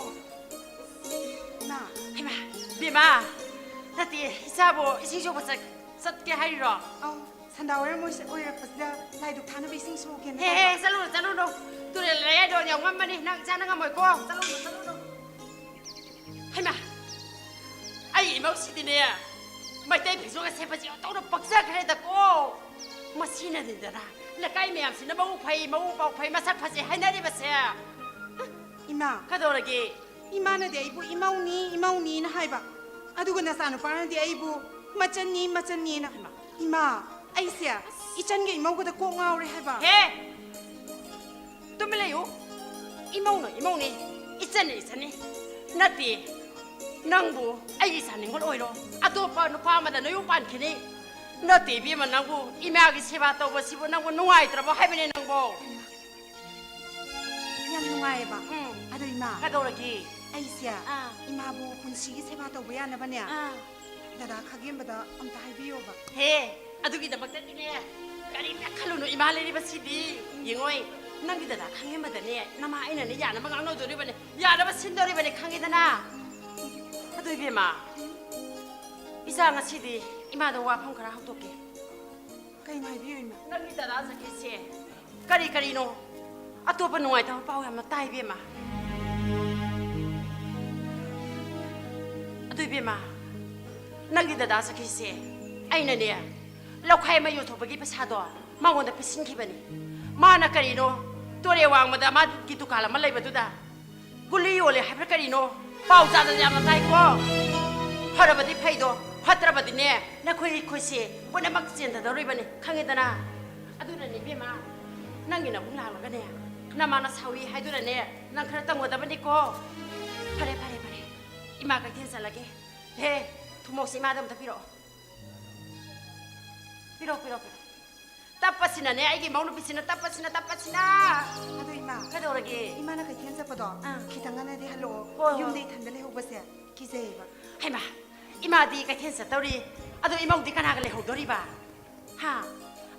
ꯏꯃꯥ꯫ ꯍꯩꯃꯥ, ꯕꯦꯝꯃ, ꯅꯠꯇꯦ, ꯏꯆꯥꯕꯨ ꯏꯁꯤꯡ ꯁꯣꯛꯄ ꯆꯠ-, ꯆꯠꯀꯦ ꯍꯥꯏꯔꯤꯔꯣ? ꯑꯧ, ꯁꯟꯗꯥ ꯋꯥꯏꯔꯝ ꯑꯣꯏꯁ-, ꯑꯣꯏꯔꯛꯄꯁꯤꯗ ꯂꯥꯏ ꯙꯨꯛ ꯊꯥꯅꯕ ꯏꯁꯤꯡ ꯁꯣꯛꯀꯦꯅ ꯍꯦ, ꯍꯦ, ꯇꯧꯕ꯫ ꯆꯠꯂꯨꯅꯨ, ꯆꯠꯂꯨꯅꯨ꯫ ꯇꯨꯔꯦꯜ ꯂꯩꯔꯥꯏꯗꯣ ꯌꯥꯝ ꯉꯝꯕꯅꯤ, ꯅꯪ ꯏꯆꯥꯅ ꯉꯝꯃꯣꯏꯀꯣ꯫ ꯆꯠꯂꯨꯅꯨ, ꯆꯠꯂꯨꯅꯨ꯫ ꯍꯩꯃꯥ, ꯑꯩ ꯏꯃꯧꯁꯤꯗꯤꯅꯦ, ꯃꯩꯇꯩ ꯐꯤꯖꯣꯜꯒ ꯁꯦꯠꯄꯁꯤ ꯑꯣꯟꯊꯣꯛꯅ ꯄꯛꯆꯈ꯭ꯔꯦꯗꯀꯣ꯫ ꯃꯁꯤꯅꯅꯤꯗꯅ ꯂꯩꯀꯥꯏ ꯃꯌꯥꯝꯁꯤꯅ ꯃꯕꯨꯛ ꯐꯩ, ꯃꯕꯨꯛ ꯃꯄꯥꯎ ꯐꯩ, ꯃꯁꯛ ꯐꯖꯩ ꯍꯥꯏꯅꯔꯤꯕꯁꯦ꯫ ꯏꯃꯥ꯫ ꯀꯗꯧꯔꯒꯦ? ꯏꯃꯥꯅꯗꯤ ꯑꯩꯕꯨ ꯏꯃꯧꯅꯤ, ꯏꯃꯧꯅꯤꯅ ꯍꯥꯏꯕ꯫ ꯑꯗꯨꯒ ꯅꯆꯥꯅꯨꯄꯥꯅꯗꯤ ꯑꯩꯕꯨ ꯃꯆꯟꯅꯤ, ꯃꯆꯟꯅꯤꯅ꯫ ꯍꯩꯃꯥ꯫ ꯏꯃꯥ, ꯑꯩꯁꯦ ꯏꯆꯟꯒ ꯏꯃꯧꯒꯗ ꯀꯣꯛ ꯉꯥꯎꯔꯦ ꯍꯥꯏꯕ꯫ ꯍꯦ! ꯇꯨꯃꯤꯟ ꯂꯩꯌꯨ꯫ ꯏꯃꯧꯅ ꯏꯃꯧꯅꯤ, ꯏꯆꯟꯅ ꯏꯆꯟꯅꯤ꯫ ꯅꯠꯇꯦ, ꯅꯪꯕꯨ ꯑꯩꯒꯤ ꯏꯆꯥ ꯅꯤꯡꯉꯣꯜ ꯑꯣꯏꯔꯣ, ꯑꯇꯣꯞꯄ ꯅꯨꯄꯥ ꯑꯃꯗ ꯅꯌꯨꯝ ꯄꯥꯟꯈꯤꯅꯤ꯫ ꯅꯠꯇꯦ ꯏꯕꯦꯝꯃ, ꯅꯪꯕꯨ ꯏꯃꯥꯒꯤ ꯁꯦꯕꯥ ꯇꯧꯕꯁꯤꯕꯨ ꯅꯪꯕꯨ ꯅꯨꯡꯉꯥꯏꯇ꯭ꯔꯕꯣ ꯍꯥꯏꯕꯅꯦ ꯅꯪꯕꯣ? ꯌꯥꯝ ꯅꯨꯡꯉꯥꯏꯌꯦꯕ꯫ ꯎꯝ꯫ ꯑꯗꯣ ꯏꯃꯥ, ꯀꯩꯗꯧꯔꯒꯦ? ꯑꯩꯁꯦ ꯑꯥ꯫ ꯏꯃꯥꯕꯨ ꯄꯨꯟꯁꯤꯒꯤ ꯁꯦꯕꯥ ꯇꯧꯕ ꯌꯥꯅꯕꯅꯦ, ꯑꯥ꯫ ꯗꯗꯥ ꯈꯥꯒꯦꯝꯕꯗ ꯑꯝꯇ ꯍꯥꯏꯕꯤꯌꯣꯕ꯫ ꯍꯦ, ꯑꯗꯨꯒꯤꯗꯃꯛꯇꯗꯤꯅꯦ, ꯀꯔꯤꯝꯇ ꯈꯜꯂꯨꯅꯨ, ꯏꯃꯥ ꯂꯩꯔꯤꯕꯁꯤꯗꯤ꯫ ꯌꯦꯡꯉꯣꯏ, ꯅꯪꯒꯤ ꯗꯗꯥ ꯈꯥꯒꯦꯝꯕꯗꯅꯦ, ꯅꯃꯥ ꯑꯩꯅꯅꯦ ꯌꯥꯅꯕ ꯉꯥꯡꯅꯗꯣꯔꯤꯕꯅꯦ, ꯌꯥꯅꯕ ꯁꯤꯟꯗꯣꯔꯤꯕꯅꯦ, ꯈꯪꯉꯦꯗꯅ? ꯑꯗꯨ ꯏꯕꯦꯝꯃ, ꯏꯆꯥ ꯉꯁꯤꯗꯤ ꯏꯃꯥꯗ ꯋꯥꯐꯝ ꯈꯔ ꯍꯧꯗꯣꯛꯀꯦ꯫ ꯀꯩꯅꯣ ꯍꯥꯏꯕꯤꯌꯨ, ꯏꯃꯥ? ꯅꯪꯒꯤ ꯗꯗꯥ ꯖꯀꯤꯁꯦ ꯀꯔꯤ ꯀꯔꯤꯅꯣ ꯑꯇꯣꯞꯄ ꯅꯨꯡꯉꯥꯏꯇꯕ ꯄꯥꯎ ꯌꯥꯝꯅ ꯇꯥꯏ, ꯏꯕꯦꯝꯃ꯫ ꯑꯗꯨ, ꯏꯕꯦꯝꯃ, ꯅꯪꯒꯤ ꯗꯗꯥ ꯖꯀꯤꯁꯦ ꯑꯩꯅꯅꯦ, ꯂꯧꯈꯥꯏ ꯑꯃ ꯌꯣꯟꯊꯣꯛꯄꯒꯤ ꯄꯩꯁꯥꯗꯣ ꯃꯉꯣꯟꯗ ꯄꯤꯁꯤꯟꯈꯤꯕꯅꯤ꯫ ꯃꯥꯅ ꯀꯔꯤꯅꯣ, ꯇꯨꯔꯦꯜ ꯋꯥꯡꯃꯗ ꯃꯥꯒꯤ ꯗꯨꯀꯥꯟ ꯑꯃ ꯂꯩꯕꯗꯨꯗ ꯒꯨꯂꯤ ꯌꯣꯜꯂꯦ ꯍꯥꯏꯕ꯭ꯔꯥ ꯀꯔꯤꯅꯣ, ꯄꯥꯎ ꯇꯥꯗꯅ ꯌꯥꯝꯅ ꯇꯥꯏꯀꯣ꯫ ꯐꯔꯕꯗꯤ ꯐꯩꯗꯣ, ꯐꯠꯇ꯭ꯔꯕꯗꯤꯅꯦ, ꯅꯈꯣꯏ ꯑꯩꯈꯣꯏꯁꯦ ꯄꯨꯝꯅꯃꯛ ꯆꯦꯟꯊꯗꯧꯔꯤꯕꯅꯤ, ꯈꯪꯉꯦꯗꯅ? ꯑꯗꯨꯅꯅꯦ ꯏꯕꯦꯝꯃ, ꯅꯪꯒꯤ ꯅꯕꯨꯡ ꯂꯥꯛꯂꯒꯅꯦ, ꯅꯃꯥꯅ ꯁꯥꯎꯏ ꯍꯥꯏꯗꯨꯅꯅꯦ, ꯅꯪ ꯈꯔ ꯇꯝꯒꯗꯕꯅꯤꯀꯣ꯫ ꯐꯔꯦ, ꯐꯔꯦ, ꯐꯔꯦ, ꯏꯃꯥ ꯀꯩꯊꯦꯜ ꯆꯠꯂꯒꯦ꯫ ꯍꯦ, ꯊꯨꯝꯃꯣꯛꯁꯦ ꯏꯃꯥꯗ ꯑꯝꯇ ꯄꯤꯔꯛꯑꯣ꯫ ꯄꯤꯔꯣ, ꯄꯤꯔꯣ, ꯄꯤꯔꯣ꯫ ꯇꯞꯄꯁꯤꯅꯅꯦ, ꯑꯩꯒꯤ ꯏꯃꯧ ꯅꯨꯄꯤꯁꯤꯅ ꯇꯞꯄꯁꯤꯅ, ꯇꯞꯄꯁꯤꯅ꯫ ꯑꯗꯣ ꯏꯃꯥ, ꯀꯩꯗꯧꯔꯒꯦ? ꯏꯃꯥꯅ ꯀꯩꯊꯦꯜ ꯆꯠꯄꯗꯣ ꯑꯥ꯫ ꯈꯤꯇꯪ ꯉꯟꯅꯗꯤ ꯍꯜꯂꯛꯑꯣ꯫ ꯍꯣꯏ, ꯍꯣꯏ꯫ ꯌꯨꯝꯗ ꯏꯊꯟꯗ ꯂꯩꯍꯧꯕꯁꯦ ꯀꯤꯖꯩꯌꯦꯕ꯫ ꯍꯩꯃꯥ, ꯏꯃꯥꯗꯤ ꯀꯩꯊꯦꯜ ꯆꯠꯇꯧꯔꯤ꯫ ꯑꯗꯣ ꯏꯃꯧꯗꯤ ꯀꯅꯥꯒ ꯂꯩꯍꯧꯗꯣꯔꯤꯕ? ꯍꯥ?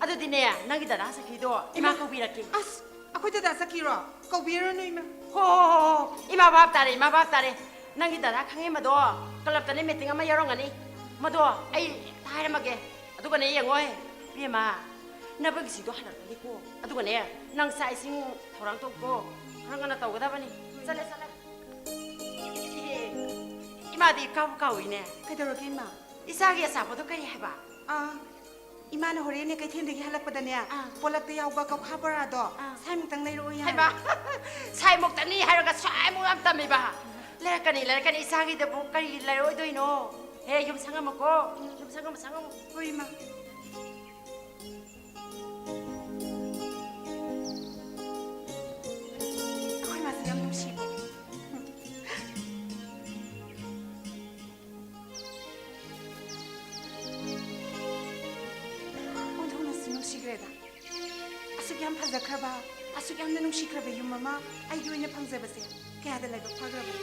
ꯑꯗꯨꯗꯤꯅꯦ, ꯅꯪꯒꯤ ꯗꯗꯥ ꯁꯈꯤꯗꯣ ꯏꯃꯥ ꯏꯃꯥ꯫ ꯀꯧꯕꯤꯔꯛꯀꯦ꯫ ꯑꯁ, ꯑꯩꯈꯣꯏ ꯗꯗꯥ ꯆꯠꯈꯤꯔꯣ? ꯀꯧꯕꯤꯔꯨꯔꯅꯨ, ꯏꯃꯥ꯫ ꯍꯣ, ꯍꯣ, ꯍꯣ, ꯍꯣ꯫ ꯏꯃꯥ ꯚꯥꯞ ꯇꯥꯔꯦ, ꯏꯃꯥ ꯚꯥꯞ ꯇꯥꯔꯦ꯫ ꯅꯪꯒꯤ ꯗꯗꯥ ꯈꯪꯉꯦ ꯃꯗꯣ, ꯀ꯭ꯂꯕꯇꯅꯦ ꯃꯤꯇꯤꯡ ꯑꯃ ꯌꯥꯎꯔꯝꯒꯅꯤ꯫ ꯃꯗꯣ ꯑꯩ ꯍꯦꯛꯇ ꯍꯥꯏꯔꯝꯃꯒꯦ꯫ ꯑꯗꯨꯒꯅꯦ ꯌꯦꯡꯉꯣꯍꯦ, ꯏꯕꯦꯝꯃ, ꯅꯕꯒꯤꯁꯤꯗꯣ ꯍꯜꯂꯛꯀꯅꯤꯀꯣ꯫ ꯑꯗꯨꯒꯅꯦ, ꯅꯪ ꯆꯥꯛ ꯏꯁꯤꯡ ꯊꯧꯔꯥꯡ ꯇꯧꯀꯣ꯫ ꯈꯔ ꯉꯟꯅ ꯇꯧꯒꯗꯕꯅꯤ꯫ ꯆꯠꯂꯦ, ꯆꯠꯂꯦ꯫ ꯏꯍꯦ, ꯏꯃꯥꯗꯤ ꯀꯥꯎꯕꯨ ꯀꯥꯎꯏꯅꯦ꯫ ꯀꯩꯗꯧꯔꯒꯦ, ꯏꯃꯥ? ꯏꯆꯥꯒꯤ ꯑꯆꯥꯄꯣꯠꯇꯣ ꯀꯔꯤ ꯍꯥꯏꯕ? ꯑꯥ, ꯏꯃꯥꯅ ꯍꯣꯔꯦꯟꯅꯦ ꯀꯩꯊꯦꯜꯗꯒꯤ ꯍꯜꯂꯛꯄꯗꯅꯦ, ꯑꯥ꯫ ꯄꯣꯂꯛꯇ ꯌꯥꯎꯕ ꯀꯧꯈꯥ ꯕꯣꯔꯥꯗꯣ ꯑꯥ꯫ ꯁ꯭ꯋꯥꯏꯃꯨꯛꯇꯪ ꯂꯩꯔꯛꯑꯣ ꯍꯥꯏ꯫ ꯍꯩꯃꯥ! ꯁ꯭ꯋꯥꯏꯃꯨꯛꯇꯅꯤ ꯍꯥꯏꯔꯒ ꯁ꯭ꯋꯥꯏꯃꯨꯛ ꯌꯥꯝ ꯇꯝꯃꯤꯕ꯫ ꯂꯩꯔꯛꯀꯅꯤ, ꯂꯩꯔꯛꯀꯅꯤ, ꯏꯆꯥꯒꯤꯗꯕꯨ ꯀꯔꯤ ꯂꯩꯔꯛꯑꯣꯏꯗꯣꯏꯅꯣ? ꯍꯦ, ꯌꯨꯝ ꯁꯪꯉꯝꯃꯨꯀꯣ꯫ ꯌꯨꯝ ꯁꯪꯉꯝꯃꯨ, ꯁꯪꯉꯝꯃꯨ꯫ ꯍꯣꯏ, ꯏꯃꯥ꯫ ꯑꯩꯈꯣꯏ ꯃꯥꯁꯦ ꯌꯥꯝ ꯅꯨꯡꯁꯤꯕ꯫ ꯑꯣꯟꯊꯣꯛꯅꯁꯨ ꯅꯨꯡꯁꯤꯈ꯭ꯔꯦꯗ꯫ ꯑꯁꯨꯛ ꯌꯥꯝ ꯐꯖꯈ꯭ꯔꯕ, ꯑꯁꯨꯛ ꯌꯥꯝꯅ ꯅꯨꯡꯁꯤꯈ꯭ꯔꯕ ꯌꯨꯝ ꯑꯃ ꯑꯩꯒꯤ ꯑꯣꯏꯅ ꯐꯪꯖꯕꯁꯦ ꯀꯌꯥꯗ ꯂꯥꯏꯕꯛ ꯐꯈ꯭ꯔꯕꯅꯣ꯫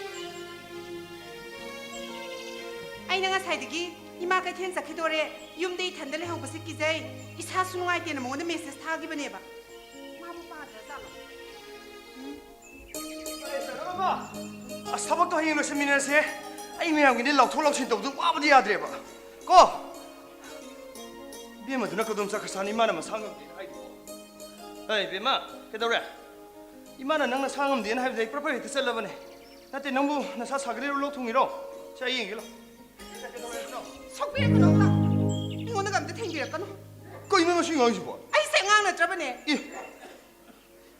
ꯑꯩꯅ ꯉꯁꯥꯏꯗꯒꯤ ꯏꯃꯥ ꯀꯩꯊꯦꯜ ꯆꯠꯈꯤꯗꯣꯔꯦ, ꯌꯨꯝꯗ ꯏꯊꯟꯗ ꯂꯩꯍꯧꯕꯁꯦ ꯀꯤꯖꯩ, ꯏꯁꯥꯁꯨ ꯅꯨꯡꯉꯥꯏꯇꯦꯅ ꯃꯉꯣꯟꯗ ꯃꯦꯁꯦꯖ ꯊꯥꯈꯤꯕꯅꯦꯕ꯫ ꯃꯥꯕꯨ ꯄꯥꯗ꯭ꯔꯖꯥꯠꯂꯣ? ꯎꯝ? ꯑꯁ, ꯊꯕꯛꯇꯣ ꯍꯌꯦꯡ ꯂꯣꯏꯁꯤꯟꯃꯤꯟꯅꯔꯁꯦ꯫ ꯑꯩ ꯃꯌꯥꯝꯒꯤꯗꯤ ꯂꯥꯎꯊꯣꯛ ꯂꯥꯎꯁꯤꯟ ꯇꯧꯕꯗꯨ ꯋꯥꯕꯗꯤ ꯌꯥꯗ꯭ꯔꯦꯕ꯫ ꯀꯣ? ꯏꯕꯦꯝꯃꯗꯨꯅ ꯀꯗꯣꯝ ꯆꯠꯈ꯭ꯔꯁꯥꯅꯤ, ꯏꯃꯥꯅ ꯃꯁꯥ ꯉꯝꯗꯦꯅ ꯍꯥꯏꯗꯨꯕꯣ? ꯑꯦ, ꯏꯕꯦꯝꯃ, ꯀꯩꯗꯧꯔꯦ? ꯏꯃꯥꯅ ꯅꯪ ꯅꯁꯥ ꯉꯝꯗꯦꯅ ꯍꯥꯏꯕꯗ ꯑꯩ ꯄ꯭ꯔꯞ ꯄ꯭ꯔꯞ ꯍꯦꯛꯇ ꯆꯠꯂꯕꯅꯦ꯫ ꯅꯠꯇꯦ, ꯅꯪꯕꯨ ꯅꯁꯥ ꯁꯥꯒꯠꯂꯤꯔꯣ, ꯂꯣꯛ ꯊꯨꯡꯉꯤꯔꯣ? ꯁꯦ, ꯑꯩ ꯌꯦꯡꯒꯦ ꯂꯥꯎ꯫ ꯁꯣꯛꯄꯤꯔꯛꯀꯅꯣ, ꯑꯝꯇ꯫ ꯑꯩꯉꯣꯟꯗꯒ ꯑꯝꯇ ꯊꯦꯡꯕꯤꯔꯛꯀꯅꯣ꯫ ꯀꯩꯅꯣ ꯃꯁꯤ ꯑꯉꯥꯡꯁꯤꯕꯣ? ꯑꯩꯁꯦ ꯑꯉꯥꯡ ꯅꯠꯇ꯭ꯔꯕꯅꯦ꯫ ꯑꯦ!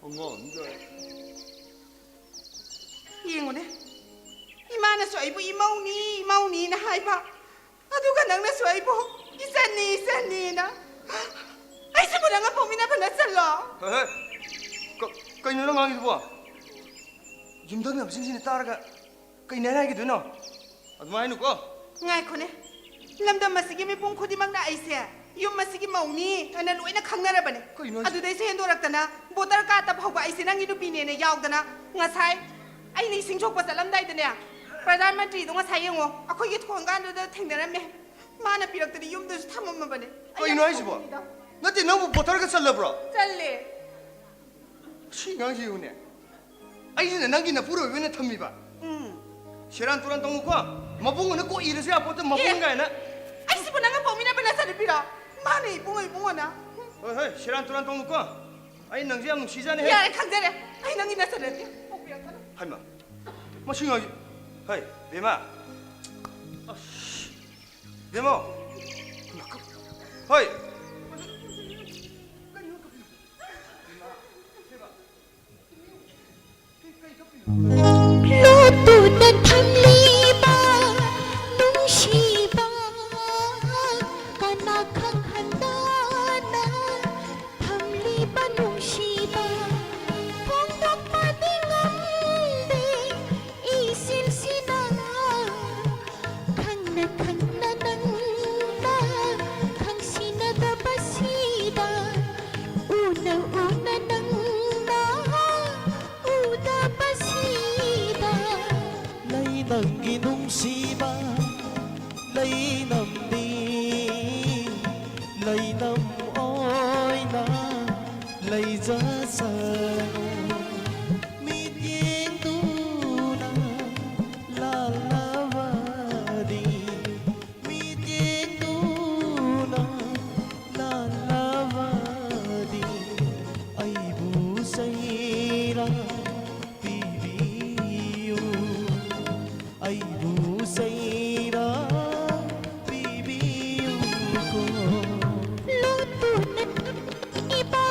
ꯑꯉꯥꯡꯅꯤ ꯀꯥꯏꯅ꯫ ꯌꯦꯡꯉꯨꯅꯦ, ꯏꯃꯥꯅꯁꯨ ꯑꯩꯕꯨ ꯏꯃꯧꯅꯤ, ꯏꯃꯧꯅꯤꯅ ꯍꯥꯏꯕ, ꯑꯗꯨꯒ ꯅꯪꯅꯁꯨ ꯑꯩꯕꯨ ꯏꯆꯟꯅꯤ, ꯏꯆꯟꯅꯤꯅ꯫ ꯑꯩꯁꯤꯕꯨ ꯅꯪꯒ ꯄꯣꯛꯃꯤꯟꯅꯕ ꯅꯆꯜꯂꯣ? ꯍꯦ, ꯍꯦ꯫ ꯀ-, ꯀꯩꯅꯣ ꯅꯪ ꯉꯥꯡꯉꯤꯗꯨꯕꯣ? ꯌꯨꯝꯊꯪꯅꯕꯁꯤꯡꯁꯤꯅ ꯇꯥꯔꯒ ꯀꯩꯅꯦ ꯍꯥꯏꯅ ꯍꯥꯏꯈꯤꯗꯣꯏꯅꯣ? ꯑꯗꯨꯃꯥꯏꯅꯀꯣ꯫ ꯉꯥꯏꯈꯣꯅꯦ꯫ ꯂꯝꯗꯝ ꯑꯁꯤꯒꯤ ꯃꯤꯄꯨꯝ ꯈꯨꯗꯤꯡꯃꯛꯅ ꯑꯩꯁꯦ ꯌꯨꯝ ꯑꯁꯤꯒꯤ ꯃꯧꯅꯤ ꯍꯥꯏꯅ ꯂꯣꯏꯅ ꯈꯪꯅꯔꯕꯅꯦ꯫ ꯀꯩꯅꯣ ꯍꯥꯏꯁꯤꯕꯣ? ꯑꯗꯨꯗꯩꯁꯨ ꯍꯦꯟꯗꯣꯔꯛꯇꯅ ꯚꯣꯇꯔ ꯀꯥꯔꯗꯇ ꯐꯥꯎꯕ ꯑꯩꯁꯦ ꯅꯪꯒꯤ ꯅꯨꯄꯤꯅꯦꯅ ꯌꯥꯎꯗꯅ, ꯉꯁꯥꯏ ꯑꯩꯅ ꯏꯁꯤꯡ ꯁꯣꯛꯄ ꯆꯠꯂꯝꯗꯥꯏꯗꯅꯦ, ꯄ꯭ꯔꯙꯥꯟ ꯃꯟꯇ꯭ꯔꯤꯗꯣ ꯉꯁꯥꯏ ꯌꯦꯡꯉꯣ, ꯑꯩꯈꯣꯏꯒꯤ ꯊꯣꯡꯒꯥꯟꯗꯨꯗ ꯊꯦꯡꯅꯔꯝꯃꯦ꯫ ꯃꯥꯅ ꯄꯤꯔꯛꯇꯅ ꯌꯨꯝꯗꯁꯨ ꯊꯝꯃꯝꯃꯕꯅꯦ꯫ ꯑꯩ ꯀꯩꯅꯣ ꯌꯥꯝ ꯍꯥꯏꯁꯤꯕꯣ? ꯁꯥꯎꯅꯤꯡꯉꯤꯗ꯫ ꯅꯠꯇꯦ, ꯅꯪꯕꯨ ꯚꯣꯇꯔꯒ ꯆꯜꯂꯕ꯭ꯔꯣ? ꯆꯜꯂꯦ꯫ ꯁꯤ ꯑꯉꯥꯡꯁꯤ ꯌꯦꯡꯉꯨꯅꯦ꯫ ꯑꯩꯁꯤꯅ ꯅꯪꯒꯤ ꯅꯄꯨꯔꯣꯏꯕ ꯑꯣꯏꯅ ꯊꯝꯃꯤꯕ꯫ ꯎꯝ꯫ ꯁꯦꯔꯥꯟ ꯇꯨꯔꯥꯟ ꯇꯧꯅꯨꯀꯣ꯫ ꯃꯕꯨꯡ ꯑꯣꯏꯅ ꯀꯣꯛ ꯏꯔꯁꯨ ꯌꯥꯄꯣꯠꯇꯦ, ꯃꯕꯨꯡ ꯑꯦ! ꯀꯥꯏꯅ꯫ ꯑꯩꯁꯤꯕꯨ ꯅꯪꯒ ꯄꯣꯛꯃꯤꯟꯅꯕ ꯅꯆꯟꯅꯨꯄꯤꯔꯣ? ꯃꯥꯅꯦ, ꯏꯕꯨꯡꯉꯣ, ꯏꯕꯨꯡꯉꯣꯅ꯫ ꯍꯣꯏ, ꯍꯣꯏ, ꯁꯦꯔꯥꯟ ꯇꯨꯔꯥꯟ ꯇꯧꯅꯨꯀꯣ꯫ ꯑꯩ ꯅꯪꯁꯦ ꯌꯥꯝ ꯅꯨꯡꯁꯤꯖꯥꯠꯅꯦꯍꯦ꯫ ꯌꯥꯔꯦ, ꯈꯪꯖꯔꯦ꯫ ꯑꯩ ꯅꯪꯒꯤ ꯅꯆꯟꯅꯨꯄꯤ ꯄꯣꯛꯄꯤꯔꯛꯀꯅꯨ꯫ ꯍꯩꯃꯥ, ꯃꯁꯤ ꯉꯥꯏ-, ꯍꯩ, ꯕꯦꯝꯃ꯫ ꯑꯁ, ꯕꯦꯝꯃ꯫ ꯍꯣꯏ꯫ ꯂꯣꯠꯇꯨꯅ ꯊꯝꯂꯤꯕ ꯅꯨꯡꯁꯤꯕ, ꯀꯅꯥ ꯈꯪꯍꯟꯗꯅ ꯊꯝꯂꯤꯕ ꯅꯨꯡꯁꯤꯕ, ꯐꯣꯡꯗꯣꯛꯄꯗꯤ ꯉꯝꯗꯦ ꯏꯆꯤꯜꯁꯤꯅ꯫ ꯈꯪꯅ ꯈꯪꯅ ꯅꯪꯅ ꯈꯪꯁꯤꯟꯅꯗꯕꯁꯤꯗ, ꯎꯅ ꯎꯅ ꯅꯪꯅ ꯎꯗꯕꯁꯤꯗ꯫ ꯂꯩ ꯅꯪꯒꯤ ꯅꯨꯡꯁꯤꯕ ꯂꯩꯅꯝꯗꯤ, ꯂꯩꯅꯝ ꯑꯣꯏꯅ ꯂꯩꯖꯁꯅꯨ꯫ ꯃꯤꯠꯌꯦꯡꯗꯨꯅ ꯂꯥꯜꯂꯕꯗꯤ, ꯃꯤꯠꯌꯦꯡꯗꯨꯅ ꯂꯥꯜꯂꯕꯗꯤ, ꯑꯩꯕꯨ ꯆꯩꯔꯥ ꯄꯤꯕꯤꯌꯨ, ꯑꯩꯕꯨ ꯆꯩꯔꯥ ꯄꯤꯕꯤꯌꯨꯀꯣ꯫ ꯂꯣꯠꯇꯨꯅ ꯏꯕ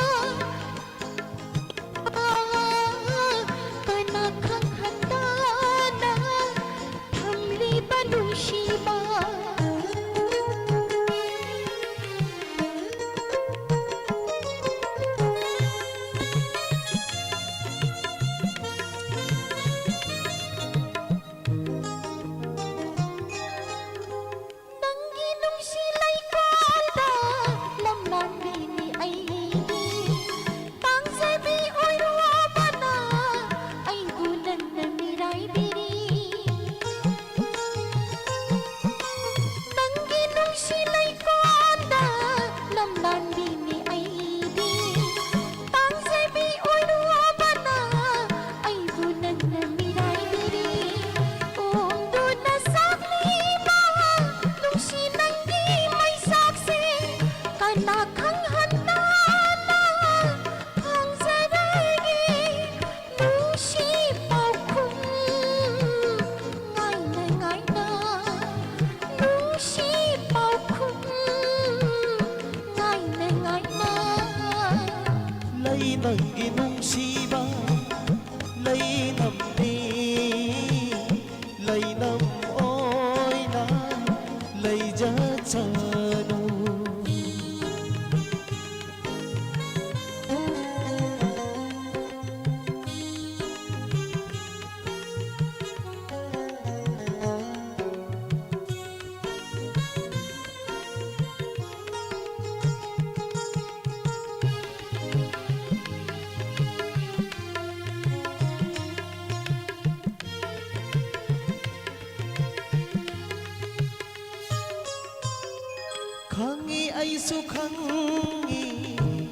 ꯈꯪꯉꯤ, ꯑꯩꯁꯨ ꯈꯪꯉꯤ,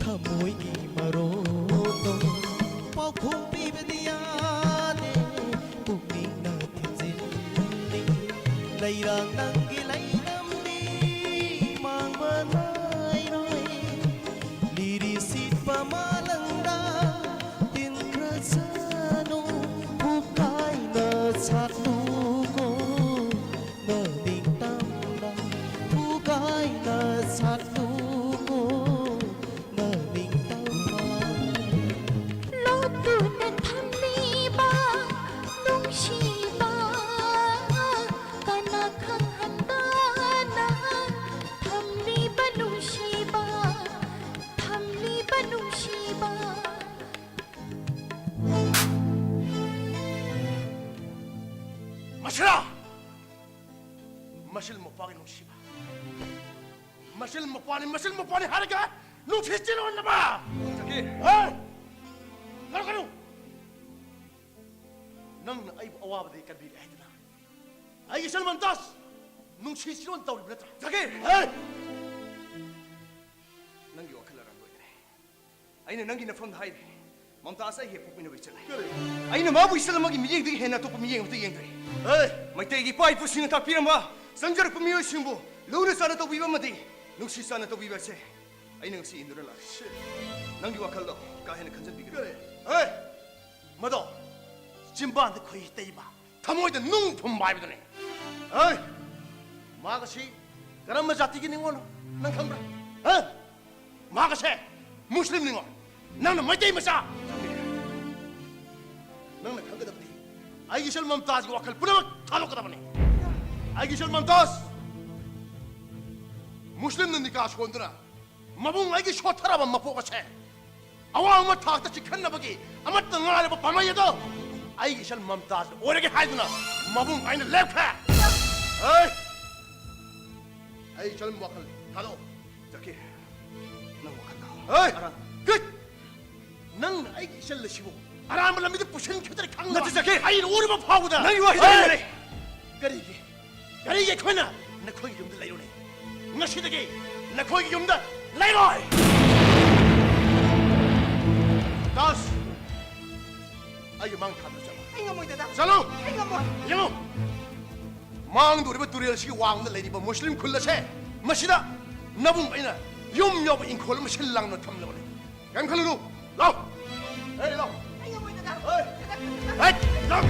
ꯊꯃꯣꯏꯒꯤ ꯃꯔꯣꯜꯗꯣ ꯄꯥꯎꯈꯨꯝ ꯄꯤꯕꯗꯤ ꯌꯥꯗꯦ, ꯄꯨꯛꯅꯤꯡꯅ ꯊꯤꯟꯖꯤꯜꯂꯤ꯫ ꯂꯩꯔꯥꯡ ꯅꯪꯒꯤ ꯂꯩꯔꯝꯗꯤ ꯃꯥꯡꯕ ꯅꯥꯏꯔꯣꯏ꯫ ꯂꯤꯔꯤ ꯁꯤꯠꯄ ꯃꯥꯂꯪꯗ ꯇꯤꯟꯈ꯭ꯔꯁꯅꯨ, ꯐꯨꯀꯥꯏꯅ ꯁꯥꯠꯂꯨꯀꯣ꯫ ꯅꯅꯤꯡꯇꯝꯅ ꯐꯨꯒꯥꯏꯅ ꯁꯥꯠꯂꯨꯀꯣ, ꯅꯅꯤꯡꯇꯝꯅ꯫ ꯂꯣꯠꯇꯨꯅ ꯊꯝꯂꯤꯕ ꯅꯨꯡꯁꯤꯕ, ꯀꯅꯥ ꯈꯪꯍꯟꯗꯅ ꯊꯝꯂꯤꯕ ꯅꯨꯡꯁꯤꯕ, ꯊꯝꯂꯤꯕ ꯅꯨꯡꯁꯤꯕ꯫ ꯃꯁꯤꯔꯥ! ꯃꯁꯤꯜ ꯃꯧꯄ꯭ꯋꯥꯒꯤ ꯅꯨꯡꯁꯤꯕ꯫ ꯃꯁꯤꯜ ꯃꯧꯄ꯭ꯋꯥꯅꯤ, ꯃꯁꯤꯜ ꯃꯧꯄ꯭ꯋꯥꯅꯤ ꯍꯥꯏꯔꯒ ꯅꯨꯡꯁꯤ ꯆꯤꯔꯣꯟꯅꯕ! ꯖꯀꯤꯔ! ꯍꯦ! ꯂꯧꯒꯅꯨ! ꯅꯪꯅ ꯑꯩꯕꯨ ꯑꯋꯥꯕꯗꯒꯤ ꯀꯟꯕꯤꯔꯦ ꯍꯥꯏꯗꯅ ꯑꯩꯒꯤ ꯏꯆꯜ ꯃꯝꯇꯥꯖ ꯅꯨꯡꯁꯤ ꯆꯤꯔꯣꯟ ꯇꯧꯔꯤꯕ ꯅꯠꯇ꯭ꯔꯥ? ꯖꯀꯤꯔ! ꯍꯦ! ꯅꯪꯒꯤ ꯋꯥꯈꯜ ꯑꯔꯥꯟꯕ ꯑꯣꯏꯈ꯭ꯔꯦ꯫ ꯑꯩꯅ ꯅꯪꯒꯤ ꯅꯐꯝꯗ ꯍꯥꯏꯔꯤ, ꯃꯝꯇꯥꯖ ꯑꯩ ꯍꯦꯛ ꯄꯣꯛꯃꯤꯟꯅꯕ ꯏꯆꯜ꯫ ꯀꯔꯤ? ꯑꯩꯅ ꯃꯥꯕꯨ ꯏꯆꯜ ꯑꯃꯒꯤ ꯃꯤꯠꯌꯦꯡꯗꯒꯤ ꯍꯦꯟꯅ ꯑꯇꯣꯞꯄ ꯃꯤꯠꯌꯦꯡ ꯑꯃꯠꯇ ꯌꯦꯡꯗ꯭ꯔꯦ꯫ ꯍꯦ! ꯃꯩꯇꯩꯒꯤ ꯏꯄꯥ ꯏꯄꯨꯁꯤꯡꯅ ꯇꯥꯛꯄꯤꯔꯝꯕ ꯆꯪꯖꯔꯛꯄ ꯃꯤꯑꯣꯏꯁꯤꯡꯕꯨ ꯂꯨꯅ ꯆꯥꯟꯅ ꯇꯧꯕꯤꯕ ꯑꯃꯗꯤ ꯅꯨꯡꯁꯤ ꯆꯥꯟꯅ ꯇꯧꯕꯤꯕ ꯑꯁꯦ ꯑꯩꯅ ꯉꯁꯤ ꯏꯟꯗꯨꯅ ꯂꯥꯛꯂꯦ꯫ ꯁꯤ! ꯅꯪꯒꯤ ꯋꯥꯈꯜꯗꯣ ꯀꯥ ꯍꯦꯟꯅ ꯈꯟꯖꯟꯕꯤꯒꯅꯨ꯫ ꯀꯔꯤ? ꯍꯦ! ꯃꯗꯣ ꯆꯤꯝꯕꯥꯟꯗ ꯈꯣꯏꯍꯤ ꯇꯩꯕ, ꯊꯃꯣꯏꯗ ꯅꯨꯡ ꯐꯨꯝꯕ ꯍꯥꯏꯕꯗꯨꯅꯤ꯫ ꯍꯦ! ꯃꯥꯒꯁꯤ ꯀꯔꯝꯕ ꯖꯥꯇꯤꯒꯤ ꯅꯤꯉꯣꯜꯅꯣ ꯅꯪ ꯈꯪꯕ꯭ꯔꯥ? ꯍꯦ! ꯃꯥꯒꯁꯦ ꯃꯨꯁꯂꯤꯝ ꯅꯤꯉꯣꯜ, ꯅꯪꯅ ꯃꯩꯇꯩ ꯃꯆꯥ꯫ ꯅꯪꯅ ꯈꯪꯒꯗꯕꯗꯤ ꯑꯩꯒꯤ ꯏꯆꯜ ꯃꯝꯇꯥꯖꯒꯤ ꯋꯥꯈꯜ ꯄꯨꯝꯅꯃꯛ ꯊꯥꯗꯣꯛꯀꯗꯕꯅꯤ꯫ ꯑꯩꯒꯤ ꯏꯆꯜ ꯃꯝꯇꯥꯖ ꯃꯨꯁꯂꯤꯝꯅ ꯅꯤꯀꯥ ꯁꯣꯟꯗꯨꯅ ꯃꯕꯨꯡ ꯑꯩꯒꯤ ꯁꯣꯠꯊꯔꯕ ꯃꯄꯣꯛ ꯑꯁꯦ ꯑꯋꯥꯡꯕ ꯊꯥꯛꯇ ꯆꯤꯡꯈꯠꯅꯕꯒꯤ ꯑꯃꯠꯇ ꯉꯥꯏꯔꯕ ꯄꯥꯝꯕꯩ ꯑꯗꯣ ꯑꯩꯒꯤ ꯏꯆꯜ ꯃꯝꯇꯥꯖꯅ ꯑꯣꯏꯔꯒꯦ ꯍꯥꯏꯗꯨꯅ ꯃꯕꯨꯡ ꯑꯩꯅ ꯂꯦꯞꯈ꯭ꯔꯦ꯫ ꯍꯩ! ꯑꯩ ꯏꯆꯜ ꯋꯥꯈꯜ ꯊꯥꯗꯣꯛꯑꯣ꯫ ꯖꯀꯤꯔ, ꯅꯪ ꯋꯥꯈꯜ ꯊꯥꯗꯣꯛꯑꯣ꯫ ꯍꯩ! ꯑꯔꯥꯟ- ꯀꯩ? ꯅꯪꯅ ꯑꯩꯒꯤ ꯏꯆꯜ ꯑꯁꯤꯕꯨ ꯑꯔꯥꯟꯕ ꯂꯝꯕꯤꯗ ꯄꯨꯁꯤꯟꯈꯤꯗ꯭ꯔꯦ ꯈꯪꯕ ꯅꯠꯇꯦ, ꯖꯀꯤꯔ! ꯑꯩꯅ ꯎꯔꯤꯕ ꯐꯥꯎꯕꯗ꯫ ꯅꯪꯒꯤ ꯋꯥꯍꯩꯗꯣ ꯍꯩ! ꯂꯩꯔꯦ꯫ ꯀꯔꯤꯒꯤ? ꯀꯔꯤꯒꯤ ꯑꯩꯈꯣꯏꯅ ꯅꯈꯣꯏꯒꯤ ꯌꯨꯝꯗ ꯂꯩꯔꯨꯅꯤ? ꯉꯁꯤꯗꯒꯤ ꯅꯈꯣꯏꯒꯤ ꯌꯨꯝꯗ ꯂꯩꯔꯣꯏ꯫ ꯗꯥꯁ, ꯑꯩꯒꯤ ꯃꯥꯡ ꯊꯥꯗ ꯆꯠꯂꯣ꯫ ꯑꯩ ꯉꯝꯃꯣꯏ, ꯗꯗꯥ꯫ ꯆꯠꯂꯣ꯫ ꯑꯩ ꯉꯝꯃꯣꯏ꯫ ꯌꯦꯡꯉꯨ, ꯃꯥꯡꯗꯧꯔꯤꯕ ꯇꯨꯔꯦꯜꯁꯤꯒꯤ ꯋꯥꯡꯃꯗ ꯂꯩꯔꯤꯕ ꯃꯨꯁꯂꯤꯝ ꯈꯨꯜ ꯑꯁꯦ, ꯃꯁꯤꯗ ꯅꯕꯨꯡ ꯑꯩꯅ ꯌꯨꯝ ꯌꯥꯎꯕ ꯏꯪꯈꯣꯜ ꯑꯃ ꯁꯤꯜ ꯂꯥꯡꯅ ꯊꯝꯂꯕꯅꯤ꯫ ꯀꯔꯤꯝ ꯈꯜꯂꯨꯅꯨ꯫ ꯂꯥꯎ꯫ ꯑꯦ, ꯂꯥꯎ꯫ ꯑꯩ ꯉꯝꯃꯣꯏ, ꯗꯗꯥ꯫ ꯑꯦ꯫ ꯗꯗꯥ꯫ ꯑꯦ, ꯂꯥꯎ꯫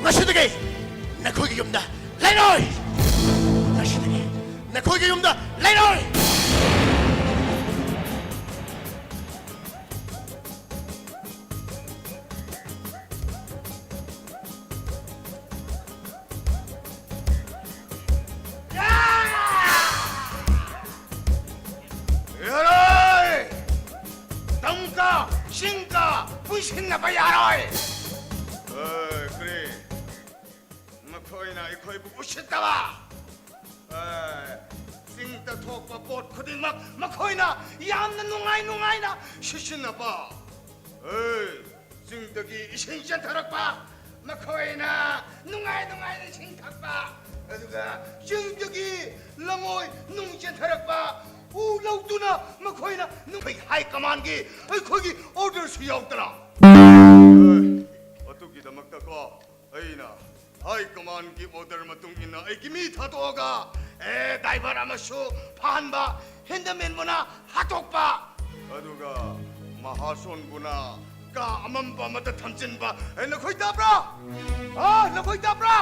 ꯉꯁꯤꯗꯒꯤ ꯅꯈꯣꯏꯒꯤ ꯌꯨꯝꯗ ꯂꯩꯔꯣꯏ꯫ ꯉꯁꯤꯗꯒꯤ ꯅꯈꯣꯏꯒꯤ ꯌꯨꯝꯗ ꯂꯩꯔꯣꯏ꯫ ꯌꯥꯔꯣꯏ! ꯇꯝꯀ, ꯁꯤꯡꯀ ꯄꯨꯟꯁꯤꯟꯅꯕ ꯌꯥꯔꯣꯏ! ꯑꯦ, ꯀꯔꯤ? ꯃꯈꯣꯏꯅ ꯑꯩꯈꯣꯏꯕꯨ ꯎꯁꯤꯠꯇꯕ! ꯑꯦ, ꯆꯤꯡꯗ ꯊꯣꯛꯄ ꯄꯣꯠ ꯈꯨꯗꯤꯡꯃꯛ ꯃꯈꯣꯏꯅ ꯌꯥꯝꯅ ꯅꯨꯡꯉꯥꯏ ꯅꯨꯡꯉꯥꯏꯅ ꯁꯤꯖꯤꯟꯅꯕ! ꯑꯦ, ꯆꯤꯡꯗꯒꯤ ꯏꯁꯤꯡ ꯆꯦꯟꯊꯔꯛꯄ, ꯃꯈꯣꯏꯅ ꯅꯨꯡꯉꯥꯏ ꯅꯨꯡꯉꯥꯏꯅ ꯏꯁꯤꯡ ꯊꯛꯄ, ꯑꯗꯨꯒ ꯆꯤꯡꯗꯒꯤ ꯂꯉꯣꯏ ꯅꯨꯡ ꯆꯦꯟꯊꯔꯛꯄ, ꯎ ꯂꯧꯗꯨꯅ ꯃꯈꯣꯏꯅ ꯅꯨꯡ-, ꯍꯥꯏ ꯀꯃꯥꯟꯒꯤ ꯑꯩꯈꯣꯏꯒꯤ ꯑꯣꯔꯗꯔꯁꯨ ꯌꯥꯎꯗꯅ꯫ ꯑꯦ, ꯑꯗꯨꯒꯤꯗꯃꯛꯇꯀꯣ, ꯑꯩꯅ ꯍꯥꯏ ꯀꯃꯥꯟꯒꯤ ꯑꯣꯔꯗꯔ ꯃꯇꯨꯡ ꯏꯟꯅ ꯑꯩꯒꯤ ꯃꯤ ꯊꯥꯗꯣꯛꯑꯒ, ꯑꯦ, ꯗ꯭ꯔꯥꯏꯚꯔ ꯑꯃꯁꯨ ꯐꯥꯍꯟꯕ, ꯍꯦꯟꯗꯃꯦꯟꯕꯨꯅ ꯍꯥꯠꯇꯣꯛꯄ꯫ ꯑꯗꯨꯒ ꯃꯍꯥꯖꯣꯟꯕꯨꯅ ꯀꯥ ꯑꯃꯝꯕ ꯑꯃꯗ ꯊꯝꯖꯤꯟꯕ꯫ ꯑꯦ, ꯅꯈꯣꯏ ꯇꯥꯕ꯭ꯔꯥ? ꯑ, ꯅꯈꯣꯏ ꯇꯥꯕ꯭ꯔꯥ?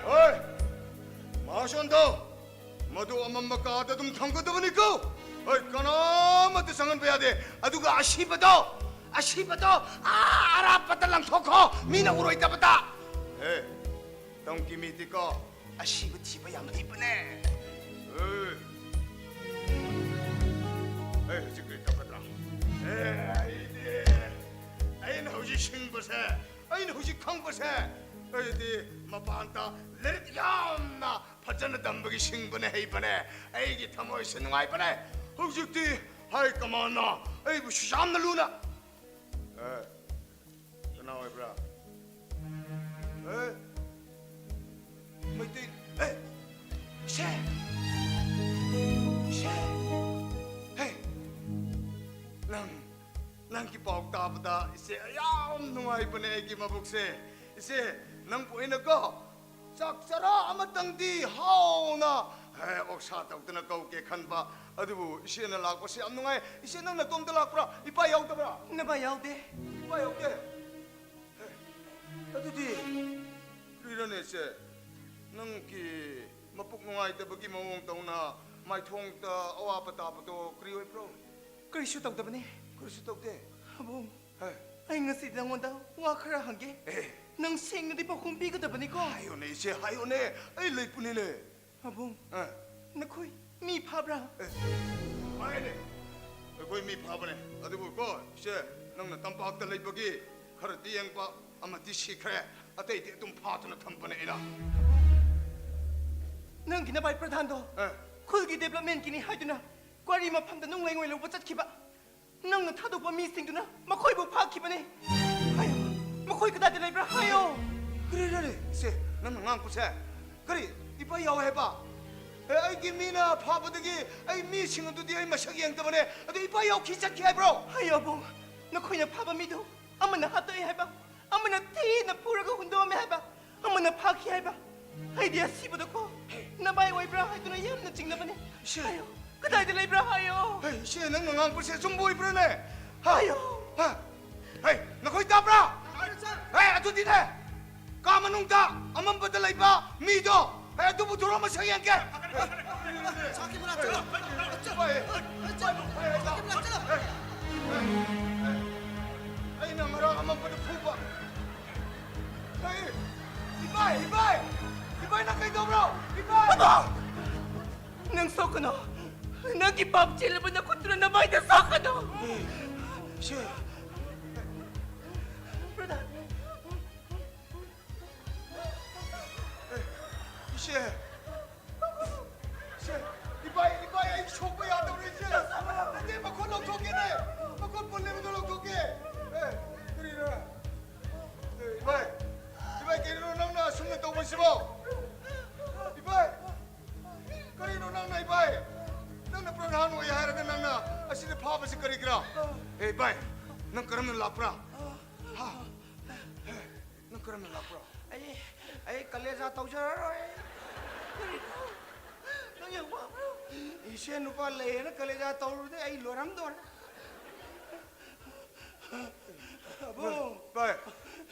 ꯍꯣꯏ, ꯃꯍꯥꯖꯣꯟꯗꯣ, ꯃꯗꯨ ꯑꯃꯝꯕ ꯀꯥꯗ ꯑꯗꯨꯝ ꯊꯝꯒꯗꯕꯅꯤꯀꯣ꯫ ꯍꯣꯏ, ꯀꯅꯥꯃꯠꯇ ꯆꯪꯍꯟꯕ ꯌꯥꯗꯦ꯫ ꯑꯗꯨꯒ ꯑꯁꯤꯕꯗꯣ, ꯑꯁꯤꯕꯗꯣ ꯑꯥ ꯑꯔꯥꯞꯄꯗ ꯂꯪꯊꯣꯛꯈꯣ, ꯃꯤꯅ ꯎꯔꯣꯏꯗꯕꯗ꯫ ꯑꯦ, ꯇꯝꯀꯤ ꯃꯤꯗꯤꯀꯣ, ꯑꯁꯤꯕ ꯊꯤꯕ ꯌꯥꯝ ꯍꯩꯕꯅꯦ꯫ ꯑꯦ, ꯑꯩ ꯍꯧꯖꯤꯛ ꯀꯔꯤ ꯇꯧꯒꯗ꯭ꯔꯥ? ꯑꯦ, ꯑꯩꯗꯤ, ꯑꯩꯅ ꯍꯧꯖꯤꯛ ꯁꯤꯡꯕꯁꯦ, ꯑꯩꯅ ꯍꯧꯖꯤꯛ ꯈꯪꯕꯁꯦ, ꯑꯩꯗꯤ ꯃꯄꯥꯟꯗ ꯂꯥꯏꯔꯤꯛ ꯌꯥꯝꯅ ꯐꯖꯅ ꯇꯝꯕꯒꯤ ꯁꯤꯡꯕꯅꯦ, ꯍꯩꯕꯅꯦ꯫ ꯑꯩꯒꯤ ꯊꯃꯣꯏꯁꯦ ꯅꯨꯡꯉꯥꯏꯕꯅꯦ꯫ ꯍꯧꯖꯤꯛꯇꯤ ꯍꯥꯏ ꯀꯃꯥꯟꯅ ꯑꯩꯕꯨꯁꯨ ꯌꯥꯝꯅ ꯂꯨꯅ꯫ ꯑꯦ, ꯀꯅꯥ ꯑꯣꯏꯕ꯭ꯔꯥ? ꯑꯦ, ꯃꯩꯇꯩ꯫ ꯑꯦ, ꯏꯆꯦ! ꯏꯆꯦ! ꯍꯦ! ꯅꯪ, ꯅꯪꯒꯤ ꯄꯥꯎ ꯇꯥꯕꯗ ꯏꯆꯦ ꯌꯥꯝ ꯅꯨꯡꯉꯥꯏꯕꯅꯦ ꯑꯩꯒꯤ ꯃꯕꯨꯛꯁꯦ꯫ ꯏꯆꯦ, ꯅꯪꯕꯨ ꯑꯩꯅꯀꯣ ꯆꯥꯛ ꯆꯔꯥ ꯑꯃꯇꯪꯗꯤ ꯍꯥꯎꯅ, ꯍꯦ, ꯑꯣꯛꯁꯥ ꯇꯧꯗꯅ ꯀꯧꯒꯦ ꯈꯟꯕ꯫ ꯑꯗꯨꯕꯨ ꯏꯆꯦꯅ ꯂꯥꯛꯄꯁꯦ ꯌꯥꯝ ꯅꯨꯡꯉꯥꯏ꯫ ꯏꯆꯦ, ꯅꯪ ꯅꯇꯣꯝꯇ ꯂꯥꯛꯄ꯭ꯔꯥ? ꯏꯄꯥ ꯌꯥꯎꯗꯕ꯭ꯔꯥ? ꯅꯄꯥ ꯌꯥꯎꯗꯦ꯫ ꯏꯄꯥ ꯌꯥꯎꯗꯦ? ꯍꯦ, ꯑꯗꯨꯗꯤ ꯀꯔꯤꯔꯅꯦ ꯏꯆꯦ? ꯅꯪꯒꯤ ꯃꯄꯨꯛ ꯅꯨꯡꯉꯥꯏꯇꯕꯒꯤ ꯃꯑꯣꯡ ꯇꯧꯅ ꯃꯥꯏꯊꯣꯡꯗ ꯑꯋꯥꯕ ꯇꯥꯕꯗꯣ ꯀꯔꯤ ꯑꯣꯏꯕ꯭ꯔꯣ? ꯀꯔꯤꯁꯨ ꯇꯧꯗꯕꯅꯦ꯫ ꯀꯔꯤꯁꯨ ꯇꯧꯗꯦ? ꯑꯕꯨꯡ, ꯍꯦ꯫ ꯑꯩ ꯉꯁꯤꯗꯤ ꯅꯪꯉꯣꯟꯗ ꯋꯥ ꯈꯔ ꯍꯪꯒꯦ꯫ ꯑꯦ꯫ ꯅꯪ ꯁꯦꯡꯅꯗꯤ ꯄꯥꯎꯈꯨꯝ ꯄꯤꯒꯗꯕꯅꯤꯀꯣ꯫ ꯍꯥꯏꯌꯨꯅꯦ ꯏꯆꯦ, ꯍꯥꯏꯌꯨꯅꯦ꯫ ꯑꯩ ꯂꯩꯄꯨꯅꯤꯅꯦ꯫ ꯑꯕꯨꯡ, ꯑꯦ꯫ ꯅꯈꯣꯏ ꯃꯤ ꯐꯥꯕ꯭ꯔꯥ? ꯑꯦ, ꯐꯥꯏꯅꯦ꯫ ꯑꯩꯈꯣꯏ ꯃꯤ ꯐꯥꯕꯅꯦ꯫ ꯑꯗꯨꯕꯨ ꯀꯣ, ꯏꯆꯦ, ꯅꯪꯅ ꯇꯝꯄꯥꯛꯇ ꯂꯩꯕꯒꯤ ꯈꯔꯗꯤ ꯌꯦꯡꯕ ꯑꯃꯗꯤ ꯁꯤꯈ꯭ꯔꯦ꯫ ꯑꯇꯩꯗꯤ ꯑꯗꯨꯝ ꯐꯥꯗꯨꯅ ꯊꯝꯕꯅꯦ ꯑꯩꯅ꯫ ꯅꯪꯒꯤ ꯅꯚꯥꯏ ꯄ꯭ꯔꯙꯥꯟꯗꯣ ꯑꯦ꯫ ꯈꯨꯜꯒꯤ developmentꯀꯤꯅꯤ ꯍꯥꯏꯗꯨꯅ ꯀ꯭ꯋꯥꯔꯤ ꯃꯐꯝꯗ ꯅꯨꯡ ꯂꯩꯉꯣꯏ ꯂꯧꯕ ꯆꯠꯈꯤꯕ꯫ ꯅꯪꯅ ꯊꯥꯗꯣꯛꯄ ꯃꯤꯁꯤꯡꯗꯨꯅ ꯃꯈꯣꯏꯕꯨ ꯐꯥꯈꯤꯕꯅꯤ꯫ ꯍꯥꯏꯌꯣ, ꯃꯈꯣꯏ ꯀꯗꯥꯏꯗ ꯂꯩꯕ꯭ꯔꯥ ꯍꯥꯏꯌꯣ꯫ ꯀꯔꯤꯔꯅꯦ ꯏꯆꯦ, ꯅꯪꯅ ꯉꯥꯡꯕꯁꯦ? ꯀꯔꯤ, ꯏꯄꯥ ꯌꯥꯎ ꯍꯥꯏꯕ? ꯑꯦ, ꯑꯩꯒꯤ ꯃꯤꯅ ꯐꯥꯕꯗꯒꯤ ꯑꯩ ꯃꯤꯁꯤꯡ ꯑꯗꯨꯗꯤ ꯑꯩ ꯃꯁꯛ ꯌꯦꯡꯗꯕꯅꯦ꯫ ꯑꯗꯨ ꯏꯄꯥ ꯌꯥꯎꯈꯤ ꯆꯠꯈꯤ ꯍꯥꯏꯕ꯭ꯔꯣ? ꯍꯥꯏꯌꯣ ꯑꯕꯨꯡ, ꯅꯈꯣꯏꯅ ꯐꯥꯕ ꯃꯤꯗꯨ ꯑꯃꯅ ꯍꯥꯠꯇꯣꯛꯏ ꯍꯥꯏꯕ, ꯑꯃꯅ ꯊꯤꯅ ꯐꯨꯔꯒ ꯍꯨꯟꯗꯣꯛꯑꯝꯃꯦ ꯍꯥꯏꯕ, ꯑꯃꯅ ꯐꯥꯈꯤ ꯍꯥꯏꯕ꯫ ꯑꯩꯗꯤ ꯑꯁꯤꯕꯗꯀꯣ ꯅꯚꯥꯏ ꯑꯣꯏꯕ꯭ꯔꯥ ꯍꯥꯏꯗꯨꯅ ꯌꯥꯝꯅ ꯆꯤꯡꯅꯕꯅꯦ꯫ ꯏꯆꯦ! ꯍꯥꯏꯌꯣ, ꯀꯗꯥꯏꯗ ꯂꯩꯕ꯭ꯔꯥ ꯍꯥꯏꯌꯣ꯫ ꯍꯩ, ꯏꯆꯦ, ꯅꯪꯅ ꯉꯥꯡꯕꯁꯦ ꯑꯆꯨꯝꯕ ꯑꯣꯏꯕ꯭ꯔꯥꯅꯦ? ꯍꯥ? ꯍꯥꯏꯌꯣ꯫ ꯍꯥ? ꯍꯩ, ꯅꯈꯣꯏ ꯇꯥꯕ꯭ꯔꯥ? ꯍꯩ, ꯑꯗꯨꯗꯤꯅꯦ, ꯀꯥ ꯃꯅꯨꯡꯗ ꯑꯃꯝꯕꯗ ꯂꯩꯕ ꯃꯤꯗꯣ, ꯍꯩ, ꯑꯗꯨꯕꯨ ꯊꯣꯔꯛꯑꯣ, ꯃꯁꯛ ꯌꯦꯡꯒꯦ꯫ ꯍꯩ, ꯑꯩꯅ ꯉꯔꯥꯡ ꯑꯃꯝꯕꯗ ꯐꯨꯕ꯫ ꯍꯩ, ꯏꯕꯥꯏ, ꯏꯕꯥꯏ! ꯏꯕꯥꯏ, ꯅꯪ ꯀꯩꯗꯧꯕ꯭ꯔꯣ? ꯏꯕꯥꯏ! ꯅꯪ ꯁꯣꯛꯀꯅꯣ꯫ ꯅꯪꯒꯤ ꯄꯥꯞ ꯆꯦꯜꯂꯕ ꯅꯈꯨꯠꯇꯨꯅ ꯅꯃꯥꯏꯗ ꯁꯣꯛꯀꯅꯣ꯫ ꯏꯆꯦ꯫ ꯕ꯭ꯔꯗꯔ꯫ ꯏꯆꯦ꯫ ꯁꯤꯗ ꯐꯥꯕꯁꯤ ꯀꯔꯤꯒꯤꯔꯥ? ꯑꯦ ꯚꯥꯏ, ꯅꯪ ꯀꯔꯝꯅ ꯂꯥꯛꯄ꯭ꯔꯥ? ꯍꯥ? ꯅꯪ ꯀꯔꯝꯅ ꯂꯥꯛꯄ꯭ꯔꯥ? ꯑꯩ ꯑꯩ ꯀꯂꯦꯖꯥ ꯇꯧꯖꯔꯔꯣꯏ꯫ ꯀꯔꯤꯅꯣ? ꯅꯪ ꯌꯥꯝ ꯋꯥꯕ꯭ꯔꯣ? ꯏꯆꯦ ꯅꯨꯄꯥ ꯂꯩꯌꯦꯅ ꯀꯂꯦꯖꯥ ꯇꯧꯔꯨꯕꯗꯩ ꯑꯩ ꯂꯣꯏꯔꯝꯗꯣꯔꯦ꯫ ꯑꯕꯣ, ꯚꯥꯏ꯫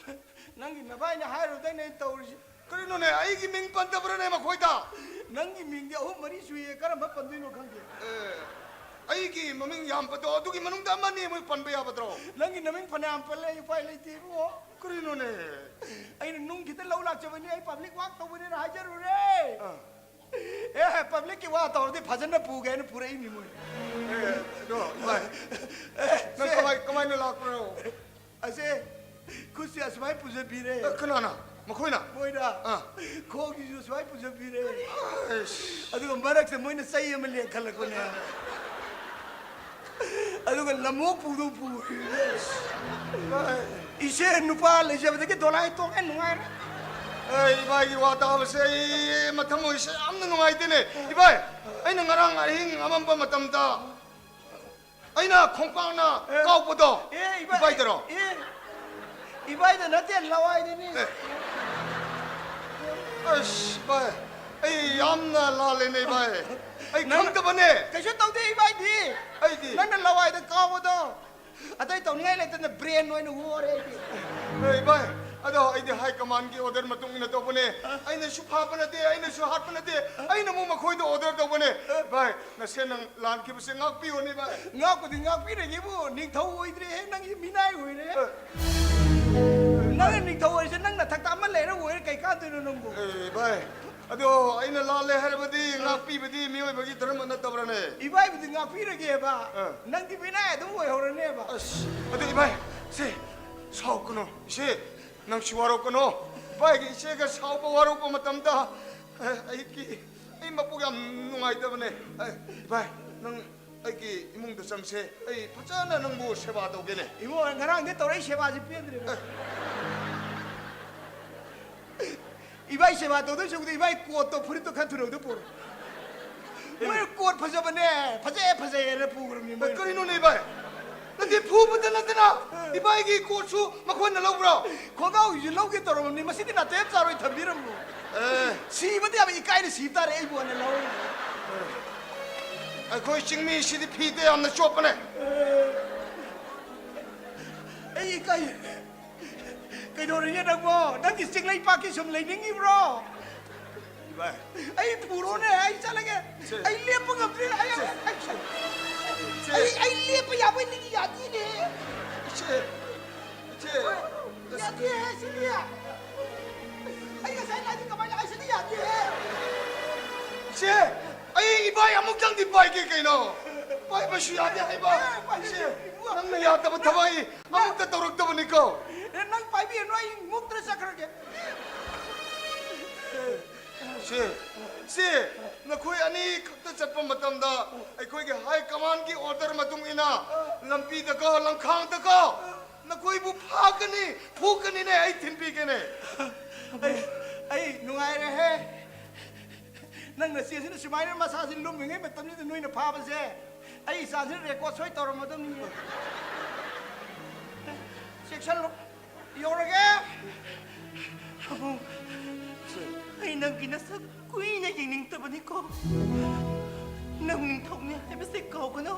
ꯅꯪꯒꯤ ꯅꯕꯥꯏꯅ ꯍꯥꯏꯔꯨꯕꯗꯩꯅꯦ ꯑꯩ ꯇꯧꯔꯤꯁꯦ꯫ ꯀꯔꯤꯅꯣꯅꯦ, ꯑꯩꯒꯤ ꯃꯤꯡ ꯄꯟꯗꯕ꯭ꯔꯅꯦ ꯃꯈꯣꯏꯗ? ꯅꯪꯒꯤ ꯃꯤꯡꯗꯤ ꯑꯍꯨꯝ ꯃꯔꯤ ꯁꯨꯏꯌꯦ, ꯀꯔꯝꯕ ꯄꯟꯗꯣꯏꯅꯣ ꯈꯪꯗꯦ꯫ ꯑꯦ, ꯑꯩꯒꯤ ꯃꯃꯤꯡ ꯌꯥꯝꯕꯗꯣ ꯑꯗꯨꯒꯤ ꯃꯅꯨꯡꯗ ꯑꯃꯅꯤ ꯃꯣꯏ ꯄꯟꯕ ꯌꯥꯕꯗ꯭ꯔꯣ? ꯅꯪꯒꯤ ꯅꯃꯤꯡ ꯐꯅꯌꯥꯝ ꯄꯜꯂꯦ, ꯑꯩ ꯎꯄꯥꯏ ꯂꯩꯇꯦ ꯏꯕꯨꯡꯉꯣ꯫ ꯀꯔꯤꯅꯣꯅꯦ? ꯑꯩꯅ ꯅꯨꯡ ꯈꯤꯇ ꯂꯧ ꯂꯥꯛꯆꯕꯅꯤ, ꯑꯩ ꯄꯕ꯭ꯂꯤꯛ ꯋꯥꯛ ꯇꯧꯕꯅꯦꯅ ꯍꯥꯏꯖꯔꯨꯔꯦ꯫ ꯑꯥ꯫ ꯑꯦ, ꯄꯕ꯭ꯂꯤꯛꯀꯤ ꯋꯥ ꯇꯧꯔꯗꯤ ꯐꯖꯅ ꯄꯨꯒꯦ ꯍꯥꯏꯅ ꯄꯨꯔꯛꯏꯅꯤ ꯃꯣꯏ꯫ ꯑꯦ, ꯑꯗꯣ, ꯚꯥꯏ, ꯑꯦ, ꯅꯪ ꯁꯦ꯫ ꯀꯃꯥꯏ, ꯀꯃꯥꯏꯅ ꯂꯥꯛꯄ꯭ꯔꯣ? ꯑꯁꯦ, ꯈꯨꯠꯁꯦ ꯑꯁꯨꯃꯥꯏ ꯄꯨꯖꯕꯤꯔꯦ꯫ ꯑꯦ, ꯀꯅꯥꯅ? ꯃꯈꯣꯏꯅ? ꯃꯣꯏꯅ꯫ ꯑꯥ꯫ ꯈꯣꯡꯁꯤꯁꯨ ꯑꯁꯨꯃꯥꯏ ꯄꯨꯖꯕꯤꯔꯦ꯫ ꯑꯩꯁ꯫ ꯑꯗꯨꯒ ꯃꯔꯛꯁꯦ ꯃꯣꯏꯅ ꯆꯩ ꯑꯃ ꯂꯦꯡꯈꯠꯂꯛꯄꯅꯦ꯫ ꯑꯗꯨꯒ ꯂꯝꯑꯣꯛ ꯄꯨꯗꯧ ꯄꯨꯔꯦ꯫ ꯚꯥꯏ꯫ ꯏꯆꯦ ꯅꯨꯄꯥ ꯂꯩꯖꯕꯗꯒꯤ ꯗꯣꯂꯥꯏ ꯇꯣꯛꯑꯦ, ꯅꯨꯡꯉꯥꯏꯔꯦ꯫ ꯑꯩ ꯏꯕꯥꯏꯒꯤ ꯋꯥ ꯇꯥꯕꯁꯦ ꯑꯩ ꯃꯊꯃꯣꯏꯁꯦ ꯌꯥꯝꯅ ꯅꯨꯡꯉꯥꯏꯇꯦꯅꯦ꯫ ꯏꯕꯥꯏ, ꯑꯩꯅ ꯉꯔꯥꯡ ꯑꯍꯤꯡ ꯑꯃꯝꯕ ꯃꯇꯝꯗ ꯑꯩꯅ ꯈꯣꯡꯄꯥꯛꯅ ꯑꯦ꯫ ꯀꯥꯎꯕꯗꯣ ꯑꯦ, ꯏꯕꯥꯏ-, ꯏꯕꯥꯏꯗꯔꯣ? ꯑꯦ, ꯏꯕꯥꯏꯗ ꯅꯠꯇꯦ, ꯂꯋꯥꯏꯗꯅꯤ꯫ ꯑꯦ꯫ ꯑꯁ, ꯚꯥꯏ, ꯑꯩ ꯌꯥꯝꯅ ꯂꯥꯜꯂꯦꯅꯦ, ꯚꯥꯏ꯫ ꯑꯩ ꯅꯪ ꯈꯪꯗꯕꯅꯦ꯫ ꯀꯩꯁꯨ ꯇꯧꯗꯦ, ꯏꯕꯥꯏꯗꯤ꯫ ꯑꯩꯗꯤ? ꯅꯪꯅ ꯂꯋꯥꯏꯗ ꯀꯥꯎꯕꯗꯣ꯫ ꯑꯇꯩ ꯇꯧꯅꯤꯡꯉꯥꯏ ꯂꯩꯇꯅ ꯕ꯭ꯔꯦꯟ ꯑꯣꯏꯅ ꯍꯣꯔꯦ ꯑꯩꯗꯤ꯫ ꯑꯦ, ꯚꯥꯏ, ꯑꯗꯣ ꯑꯩꯗꯤ ꯍꯥꯏ ꯀꯃꯥꯟꯒꯤ ꯑꯣꯔꯗꯔ ꯃꯇꯨꯡ ꯏꯟꯅ ꯇꯧꯕꯅꯦ꯫ ꯑ? ꯑꯩꯅꯁꯨ ꯐꯥꯕ ꯅꯠꯇꯦ, ꯑꯩꯅꯁꯨ ꯍꯥꯠꯄ ꯅꯠꯇꯦ, ꯑꯩꯅ ꯑꯃꯨꯛ ꯃꯈꯣꯏꯗ ꯑꯣꯔꯗꯔ ꯇꯧꯕꯅꯦ꯫ ꯑ? ꯚꯥꯏ, ꯅꯁꯦ ꯅꯪ ꯂꯥꯟꯈꯤꯕꯁꯦ ꯉꯥꯛꯄꯤꯌꯣꯅꯦ, ꯚꯥꯏ꯫ ꯉꯥꯛꯄꯨꯗꯤ ꯉꯥꯛꯄꯤꯔꯒꯦꯕꯨ, ꯅꯤꯡꯊꯧ ꯑꯣꯏꯗ꯭ꯔꯦꯍꯦ, ꯅꯪꯒꯤ ꯃꯤꯅꯥꯏ ꯑꯣꯏꯔꯦ꯫ ꯑ? ꯅꯪꯅ ꯅꯤꯡꯊꯧ ꯑꯣꯏꯔꯤꯁꯦ, ꯅꯪ ꯅꯊꯛꯇ ꯑꯃ ꯂꯩꯔ ꯑꯣꯏꯔꯦ, ꯀꯩ ꯀꯥꯟꯗꯣꯏꯅꯣ ꯅꯪꯕꯨ? ꯑꯦ, ꯚꯥꯏ, ꯑꯗꯣ ꯑꯩꯅ ꯂꯥꯜꯂꯦ ꯍꯥꯏꯔꯕꯗꯤ ꯑ? ꯉꯥꯛꯄꯤꯕꯗꯤ ꯃꯤꯑꯣꯏꯕꯒꯤ ꯙꯔꯃ ꯅꯠꯇꯕ꯭ꯔꯅꯦ? ꯏꯕꯥꯏꯕꯨꯗꯤ ꯉꯥꯛꯄꯤꯔꯒꯦꯕ, ꯑ꯫ ꯅꯪꯗꯤ ꯃꯤꯅꯥꯏ ꯑꯗꯨꯝ ꯑꯣꯏꯍꯧꯔꯅꯦꯕ꯫ ꯑꯁ, ꯑꯗꯨ ꯏꯕꯥꯏ, ꯁꯦ, ꯁꯥꯎꯀꯅꯣ, ꯏꯆꯦ, ꯅꯪꯁꯨ ꯋꯥꯔꯧꯀꯅꯣ꯫ ꯏꯕꯥꯏꯒ ꯏꯆꯦꯒ ꯁꯥꯎꯕ ꯋꯥꯔꯧꯕ ꯃꯇꯝꯗ, ꯑ, ꯑꯩꯒꯤ, ꯑꯩ ꯃꯄꯨꯛ ꯌꯥꯝ ꯅꯨꯡꯉꯥꯏꯇꯕꯅꯦ꯫ ꯑ, ꯏꯕꯥꯏ, ꯅꯪ ꯑꯩꯒꯤ ꯏꯃꯨꯡꯗ ꯆꯪꯁꯦ, ꯑꯩ ꯐꯖꯅ ꯅꯪꯕꯨ ꯁꯦꯕꯥ ꯇꯧꯒꯦꯅꯦ꯫ ꯏꯕꯨꯡꯉꯣ, ꯉꯔꯥꯡꯗꯤ ꯇꯧꯔꯛꯏ ꯁꯦꯕꯥꯁꯤ ꯄꯦꯟꯗ꯭ꯔꯦꯕ꯫ ꯑꯦ꯫ ꯏꯕꯥꯏ ꯁꯦꯕꯥ ꯇꯧꯗꯣꯏ ꯁꯔꯨꯛꯇꯤ ꯏꯕꯥꯏ ꯀꯣꯠꯇꯣ, ꯐꯨꯔꯤꯠꯇꯣ ꯈꯔ ꯊꯨꯅꯧꯗ ꯄꯨꯔꯣ꯫ ꯃꯣꯏ ꯀꯣꯠ ꯐꯖꯕꯅꯦ, ꯐꯖꯩ ꯐꯖꯩ ꯍꯥꯏꯅ ꯄꯨꯈ꯭ꯔꯕꯅꯤ ꯃꯣꯏꯅ꯫ ꯀꯔꯤꯅꯣꯅꯦ ꯏꯕꯥꯏ? ꯅꯠꯇꯦ, ꯐꯨꯕꯗ ꯅꯠꯇꯅ ꯏꯕꯥꯏꯒꯤ ꯀꯣꯠꯁꯨ ꯃꯈꯣꯏꯅ ꯂꯧꯕ꯭ꯔꯣ? ꯈꯣꯡꯒ꯭ꯔꯥꯎꯁꯨ ꯂꯧꯒꯦ ꯇꯧꯔꯝꯕꯅꯤ, ꯃꯁꯤꯗꯤ ꯅꯥꯇꯩ ꯆꯥꯔꯣꯏ ꯊꯝꯕꯤꯔꯝꯃꯣ꯫ ꯑꯦ꯫ ꯁꯤꯕꯗꯤ ꯌꯥꯝ ꯏꯀꯥꯏꯅ ꯁꯤꯕ ꯇꯥꯔꯦ ꯑꯩꯕꯨ ꯑꯣꯏꯅ ꯂꯧꯔꯦ꯫ ꯑꯩꯈꯣꯏ ꯆꯤꯡꯃꯤꯁꯤꯗꯤ ꯐꯤꯗ ꯌꯥꯝꯅ ꯆꯣꯠꯄꯅꯦ꯫ ꯑꯩ ꯏꯀꯥꯏ꯫ ꯀꯩꯗꯧꯔꯤꯒꯦ ꯅꯪꯕꯣ? ꯅꯪꯒꯤ ꯆꯤꯡꯂꯩꯄꯥꯛꯀꯤ ꯁꯨꯝ ꯂꯩꯅꯤꯡꯉꯤꯕ꯭ꯔꯣ? ꯏꯕꯥꯏ꯫ ꯑꯩ ꯄꯨꯔꯣꯅꯦ, ꯑꯩ ꯆꯠꯂꯒꯦ꯫ ꯁꯦ꯫ ꯑꯩ ꯂꯦꯞꯄ ꯉꯝꯗ꯭ꯔꯦ꯫ ꯑꯩ, ꯁꯦ꯫ ꯑꯩ, ꯁꯦ꯫ ꯑꯩ, ꯑꯩ ꯂꯦꯞꯄ ꯌꯥꯕꯣꯏ ꯅꯤꯡꯉꯤ ꯌꯥꯗꯦꯅꯦ꯫ ꯁꯦ꯫ ꯁꯦ꯫ ꯌꯥꯗꯦ, ꯁꯤꯗꯤ꯫ ꯑꯩ ꯉꯁꯥꯏ ꯂꯥꯛꯏꯗꯤ ꯀꯃꯥꯏꯅ, ꯑꯩ ꯁꯤꯗꯤ ꯌꯥꯗꯦ꯫ ꯁꯦ꯫ ꯑꯩ ꯏꯕꯥꯏ ꯑꯃꯨꯛꯇꯪꯗꯤ ꯄꯥꯏꯒꯦ ꯀꯩꯅꯣ? ꯄꯥꯏꯕꯁꯨ ꯌꯥꯗꯦ ꯍꯥꯏꯕ꯫ ꯑꯦ, ꯄꯥꯏꯕꯁꯨ ꯁꯦ꯫ ꯌꯥꯗꯦ꯫ ꯅꯪꯅ ꯌꯥꯗꯕ ꯊꯕꯛ ꯑꯩ ꯑꯃꯨꯛꯇ ꯇꯧꯔꯛꯇꯕꯅꯤꯀꯣ꯫ ꯑꯦ, ꯅꯪ ꯄꯥꯏꯕꯤꯔꯅꯨ, ꯑꯩ ꯃꯨꯛꯇ꯭ꯔ ꯆꯠꯈ꯭ꯔꯒꯦ꯫ ꯁꯦ, ꯁꯦ, ꯅꯈꯣꯏ ꯑꯅꯤ ꯈꯛꯇ ꯆꯠꯄ ꯃꯇꯝꯗ ꯑꯩꯈꯣꯏꯒꯤ ꯍꯥꯏ ꯀꯃꯥꯟꯒꯤ ꯑꯣꯔꯗꯔ ꯃꯇꯨꯡ ꯏꯟꯅ ꯂꯝꯕꯤꯗꯀꯣ, ꯂꯝꯈꯥꯡꯗꯀꯣ ꯅꯈꯣꯏꯕꯨ ꯐꯥꯒꯅꯤ, ꯐꯨꯒꯅꯤꯅꯦ, ꯑꯩ ꯊꯤꯟꯕꯤꯒꯦꯅꯦ꯫ ꯑꯩ, ꯑꯩ ꯅꯨꯡꯉꯥꯏꯔꯦꯍꯦ꯫ ꯅꯪ ꯅꯆꯦꯁꯤꯅ ꯁꯨꯃꯥꯏꯅ ꯃꯁꯥꯁꯤ ꯂꯨꯝꯃꯤꯉꯩ ꯃꯇꯝꯁꯤꯗ ꯅꯣꯏꯅ ꯐꯥꯕꯁꯦ, ꯑꯩ ꯏꯆꯥꯁꯤꯅ ꯔꯦꯀꯣꯔꯠ ꯁꯣꯏ ꯇꯧꯔꯝꯃꯗꯕꯅꯤ꯫ ꯆꯦꯛꯁꯜꯂꯨ꯫ ꯌꯧꯔꯒꯦ꯫ ꯑꯕꯨꯡ, ꯑꯩ ꯅꯪꯒꯤ ꯅꯁꯛ ꯀꯨꯏꯅ ꯌꯦꯡꯅꯤꯡꯗꯕꯅꯤꯀꯣ꯫ ꯅꯪ ꯅꯤꯡꯊꯧꯅꯤ ꯍꯥꯏꯕꯁꯦ ꯀꯥꯎꯒꯅꯨ꯫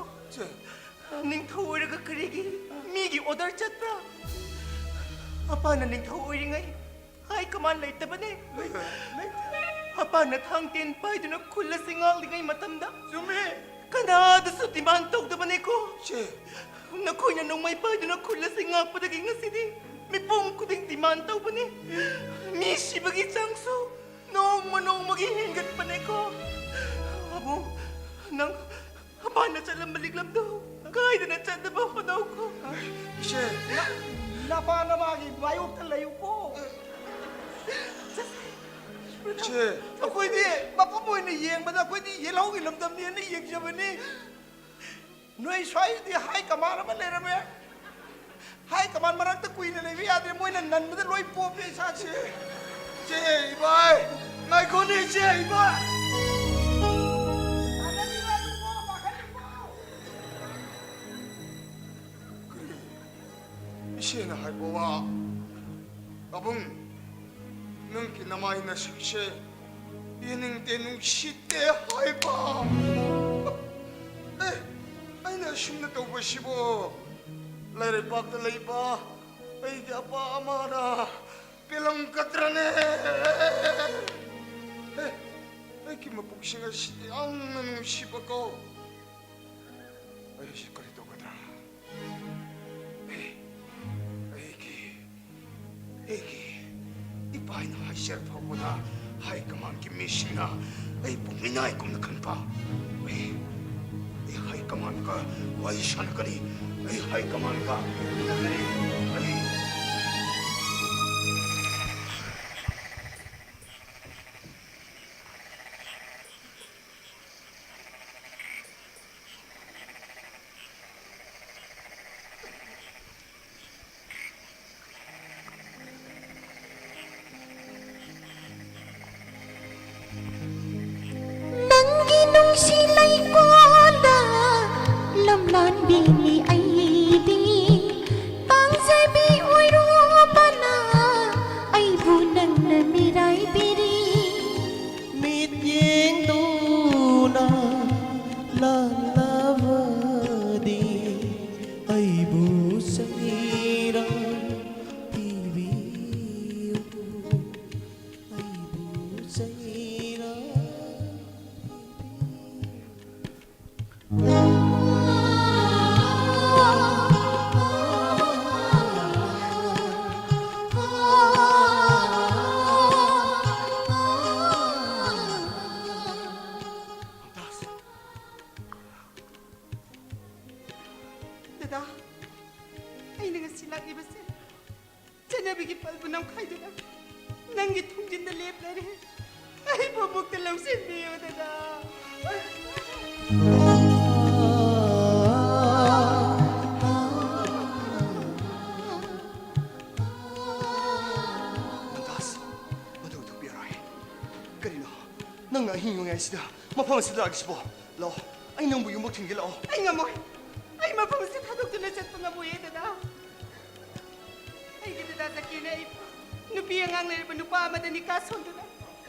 ꯅꯤꯡꯊꯧ ꯑꯣꯏꯔꯒ ꯀꯔꯤꯒꯤ ꯃꯤꯒꯤ ꯑꯣꯔꯗꯔ ꯆꯠꯄ꯭ꯔꯥ? ꯑꯄꯥꯅ ꯅꯤꯡꯊꯧ ꯑꯣꯏꯔꯤꯉꯩ ꯍꯥꯏ ꯀꯃꯥꯟ ꯂꯩꯇꯕꯅꯦ꯫ ꯂꯩꯇꯦ, ꯂꯩꯇꯦ꯫ ꯑꯄꯥꯅ ꯊꯥꯡ ꯇꯦꯟ ꯄꯥꯏꯗꯨꯅ ꯈꯨꯜ ꯑꯁꯤ ꯉꯥꯛꯂꯤꯉꯩ ꯃꯇꯝꯗ ꯆꯨꯝꯃꯦ꯫ ꯀꯅꯥꯗꯁꯨ ꯗꯤꯃꯥꯟ ꯇꯧꯗꯕꯅꯦꯀꯣ꯫ ꯆꯦ꯫ ꯅꯈꯣꯏꯅ ꯅꯣꯡꯃꯩ ꯄꯥꯏꯗꯨꯅ ꯈꯨꯜ ꯑꯁꯤ ꯉꯥꯛꯄꯗꯒꯤ ꯉꯁꯤꯗꯤ ꯃꯤꯄꯨꯝ ꯈꯨꯗꯤꯡ ꯗꯤꯃꯥꯟ ꯇꯧꯕꯅꯤ꯫ ꯃꯤ ꯁꯤꯕꯒꯤ ꯆꯥꯡꯁꯨ ꯅꯣꯡꯃ ꯅꯣꯡꯃꯒꯤ ꯍꯦꯟꯒꯠꯄꯅꯦꯀꯣ꯫ ꯑꯕꯨꯡ, ꯅꯪ ꯑꯄꯥꯅ ꯆꯠꯂꯝꯕ ꯂꯤꯛꯂꯝꯗꯣ ꯀꯥꯏꯗꯅ ꯆꯠꯅꯕ ꯍꯣꯠꯅꯧꯀꯣ꯫ ꯏꯆꯦ꯫ ꯅ-, ꯅꯄꯥ ꯅꯃꯥꯒꯤ ꯃꯥꯌꯣꯛꯇ ꯂꯩꯌꯨꯀꯣ꯫ ꯏꯆꯦ꯫ ꯑꯩꯈꯣꯏꯗꯤ ꯃꯐꯝ ꯑꯣꯏꯅ ꯌꯦꯡꯕꯗ ꯑꯩꯈꯣꯏꯗꯤ ꯌꯦꯜꯍꯧꯒꯤ ꯂꯝꯗꯝꯅꯦꯅ ꯌꯦꯡꯖꯕꯅꯤ꯫ ꯅꯣꯏ ꯁ꯭ꯋꯥꯏꯗꯤ ꯍꯥꯏ ꯀꯃꯥꯟ ꯑꯃ ꯂꯩꯔꯝꯃꯦ꯫ ꯍꯥꯏ ꯀꯃꯥꯟ ꯃꯔꯛꯇ ꯀꯨꯏꯅ ꯂꯩꯕ ꯌꯥꯗ꯭ꯔꯦ, ꯃꯣꯏꯅ ꯅꯟꯕꯗ ꯂꯣꯏ ꯄꯣꯞꯄꯦ ꯏꯁꯥꯁꯦ꯫ ꯏꯆꯦ, ꯏꯕꯥꯏ, ꯉꯥꯏꯈꯣꯅꯦ ꯏꯆꯦ, ꯏꯕꯥꯏ꯫ ꯏꯆꯦꯅ ꯍꯥꯏꯕ ꯋꯥ, ꯄꯥꯕꯨꯡ, ꯅꯪꯒꯤ ꯅꯃꯥꯏ ꯅꯁꯛꯁꯦ ꯌꯦꯡꯅꯤꯡꯗꯦ, ꯅꯨꯡꯁꯤꯗꯦ ꯍꯥꯏꯕ꯫ ꯑꯦ, ꯑꯩꯅ ꯑꯁꯨꯝꯅ ꯇꯧꯕꯁꯤꯕꯨ ꯂꯩꯔꯩꯕꯥꯛꯇ ꯂꯩꯕ ꯑꯩꯒꯤ ꯑꯄꯥ ꯑꯃꯅ ꯄꯦꯜꯂꯝꯒꯗ꯭ꯔꯅꯦ? ꯑꯦ, ꯑꯩꯒꯤ ꯃꯄꯨꯛꯁꯤꯡ ꯑꯁꯤ ꯌꯥꯝꯅ ꯅꯨꯡꯁꯤꯕꯀꯣ꯫ ꯑꯩꯁꯦ ꯀꯔꯤ ꯇꯧꯒꯗ꯭ꯔꯥ? ꯑꯦ, ꯑꯩꯒꯤ, ꯑꯩꯒꯤ ꯏꯄꯥꯅ ꯍꯥꯏꯖꯔ ꯐꯥꯎꯕꯗ ꯍꯥꯏ ꯀꯃꯥꯟꯒꯤ ꯃꯤꯁꯤꯡꯅ ꯑꯩꯕꯨ ꯃꯤꯅꯥꯏꯒꯨꯝꯅ ꯈꯟꯕ꯫ ꯑꯩ, ꯑꯩ ꯍꯥꯏ ꯀꯃꯥꯟꯒ ꯋꯥꯔꯤ ꯁꯥꯟꯅꯒꯅꯤ꯫ ꯑꯩ ꯍꯥꯏ ꯀꯃꯥꯟꯒ ꯎꯅꯒꯅꯤ꯫ ꯑꯩ ꯅꯪꯒꯤ ꯅꯨꯡꯁꯤ ꯂꯩꯀꯣꯜꯗ ꯂꯝꯂꯥꯟꯕꯤꯅꯤ ꯑꯩꯗꯤ꯫ ꯄꯥꯝꯖꯕꯤ ꯑꯣꯏꯔꯨꯕꯅ ꯑꯩꯕꯨ ꯅꯪꯅ ꯃꯤꯔꯥꯏꯕꯤꯔꯤ꯫ ꯃꯤꯠꯌꯦꯡꯗꯨꯅ ꯂꯥꯜꯂꯕꯗꯤ ꯑꯩꯕꯨ ꯆꯩꯔꯥ ꯄꯤꯕꯤꯌꯨ꯫ ꯑꯩꯕꯨ ꯆꯩꯔꯥ ꯗꯗꯥ, ꯑꯩꯅ ꯉꯁꯤ ꯂꯥꯛꯂꯤꯕꯁꯦ ꯆꯠꯅꯕꯤꯒꯤ ꯄꯜꯕꯨ ꯅꯝꯈꯥꯏꯗꯨꯅ ꯅꯪꯒꯤ ꯊꯣꯡꯖꯤꯟꯗ ꯂꯦꯞꯂꯔꯦ꯫ ꯑꯩꯕꯨ ꯑꯃꯨꯛꯇ ꯂꯧꯁꯤꯟꯕꯤꯌꯨ ꯗꯗꯥ꯫ ꯃꯟꯗꯥꯁ, ꯃꯗꯨ ꯊꯣꯛꯄꯤꯔꯣꯏ꯫ ꯀꯔꯤꯅꯣ ꯅꯪꯅ ꯑꯍꯤꯡ ꯅꯣꯡꯌꯥꯏꯁꯤꯗ ꯃꯐꯝ ꯑꯁꯤꯗ ꯂꯥꯛꯂꯤꯁꯤꯕꯣ? ꯂꯥꯛꯑꯣ, ꯑꯩ ꯅꯪꯕꯨ ꯌꯨꯝꯕꯨꯛ ꯊꯤꯟꯒꯦ, ꯂꯥꯛꯑꯣ꯫ ꯑꯩ ꯉꯝꯃꯣꯏ꯫ ꯑꯩ ꯃꯐꯝ ꯑꯁꯤ ꯊꯥꯗꯣꯛꯇꯨꯅ ꯆꯠꯄ ꯉꯝꯃꯣꯏꯌꯦ ꯗꯗꯥ꯫ ꯖꯀꯤꯔꯅ ꯑꯩꯕꯨ ꯅꯨꯄꯤ ꯑꯉꯥꯡ ꯂꯩꯔꯕ ꯅꯨꯄꯥ ꯑꯃꯗ ꯅꯤꯀꯥ ꯁꯣꯟꯗꯨꯅ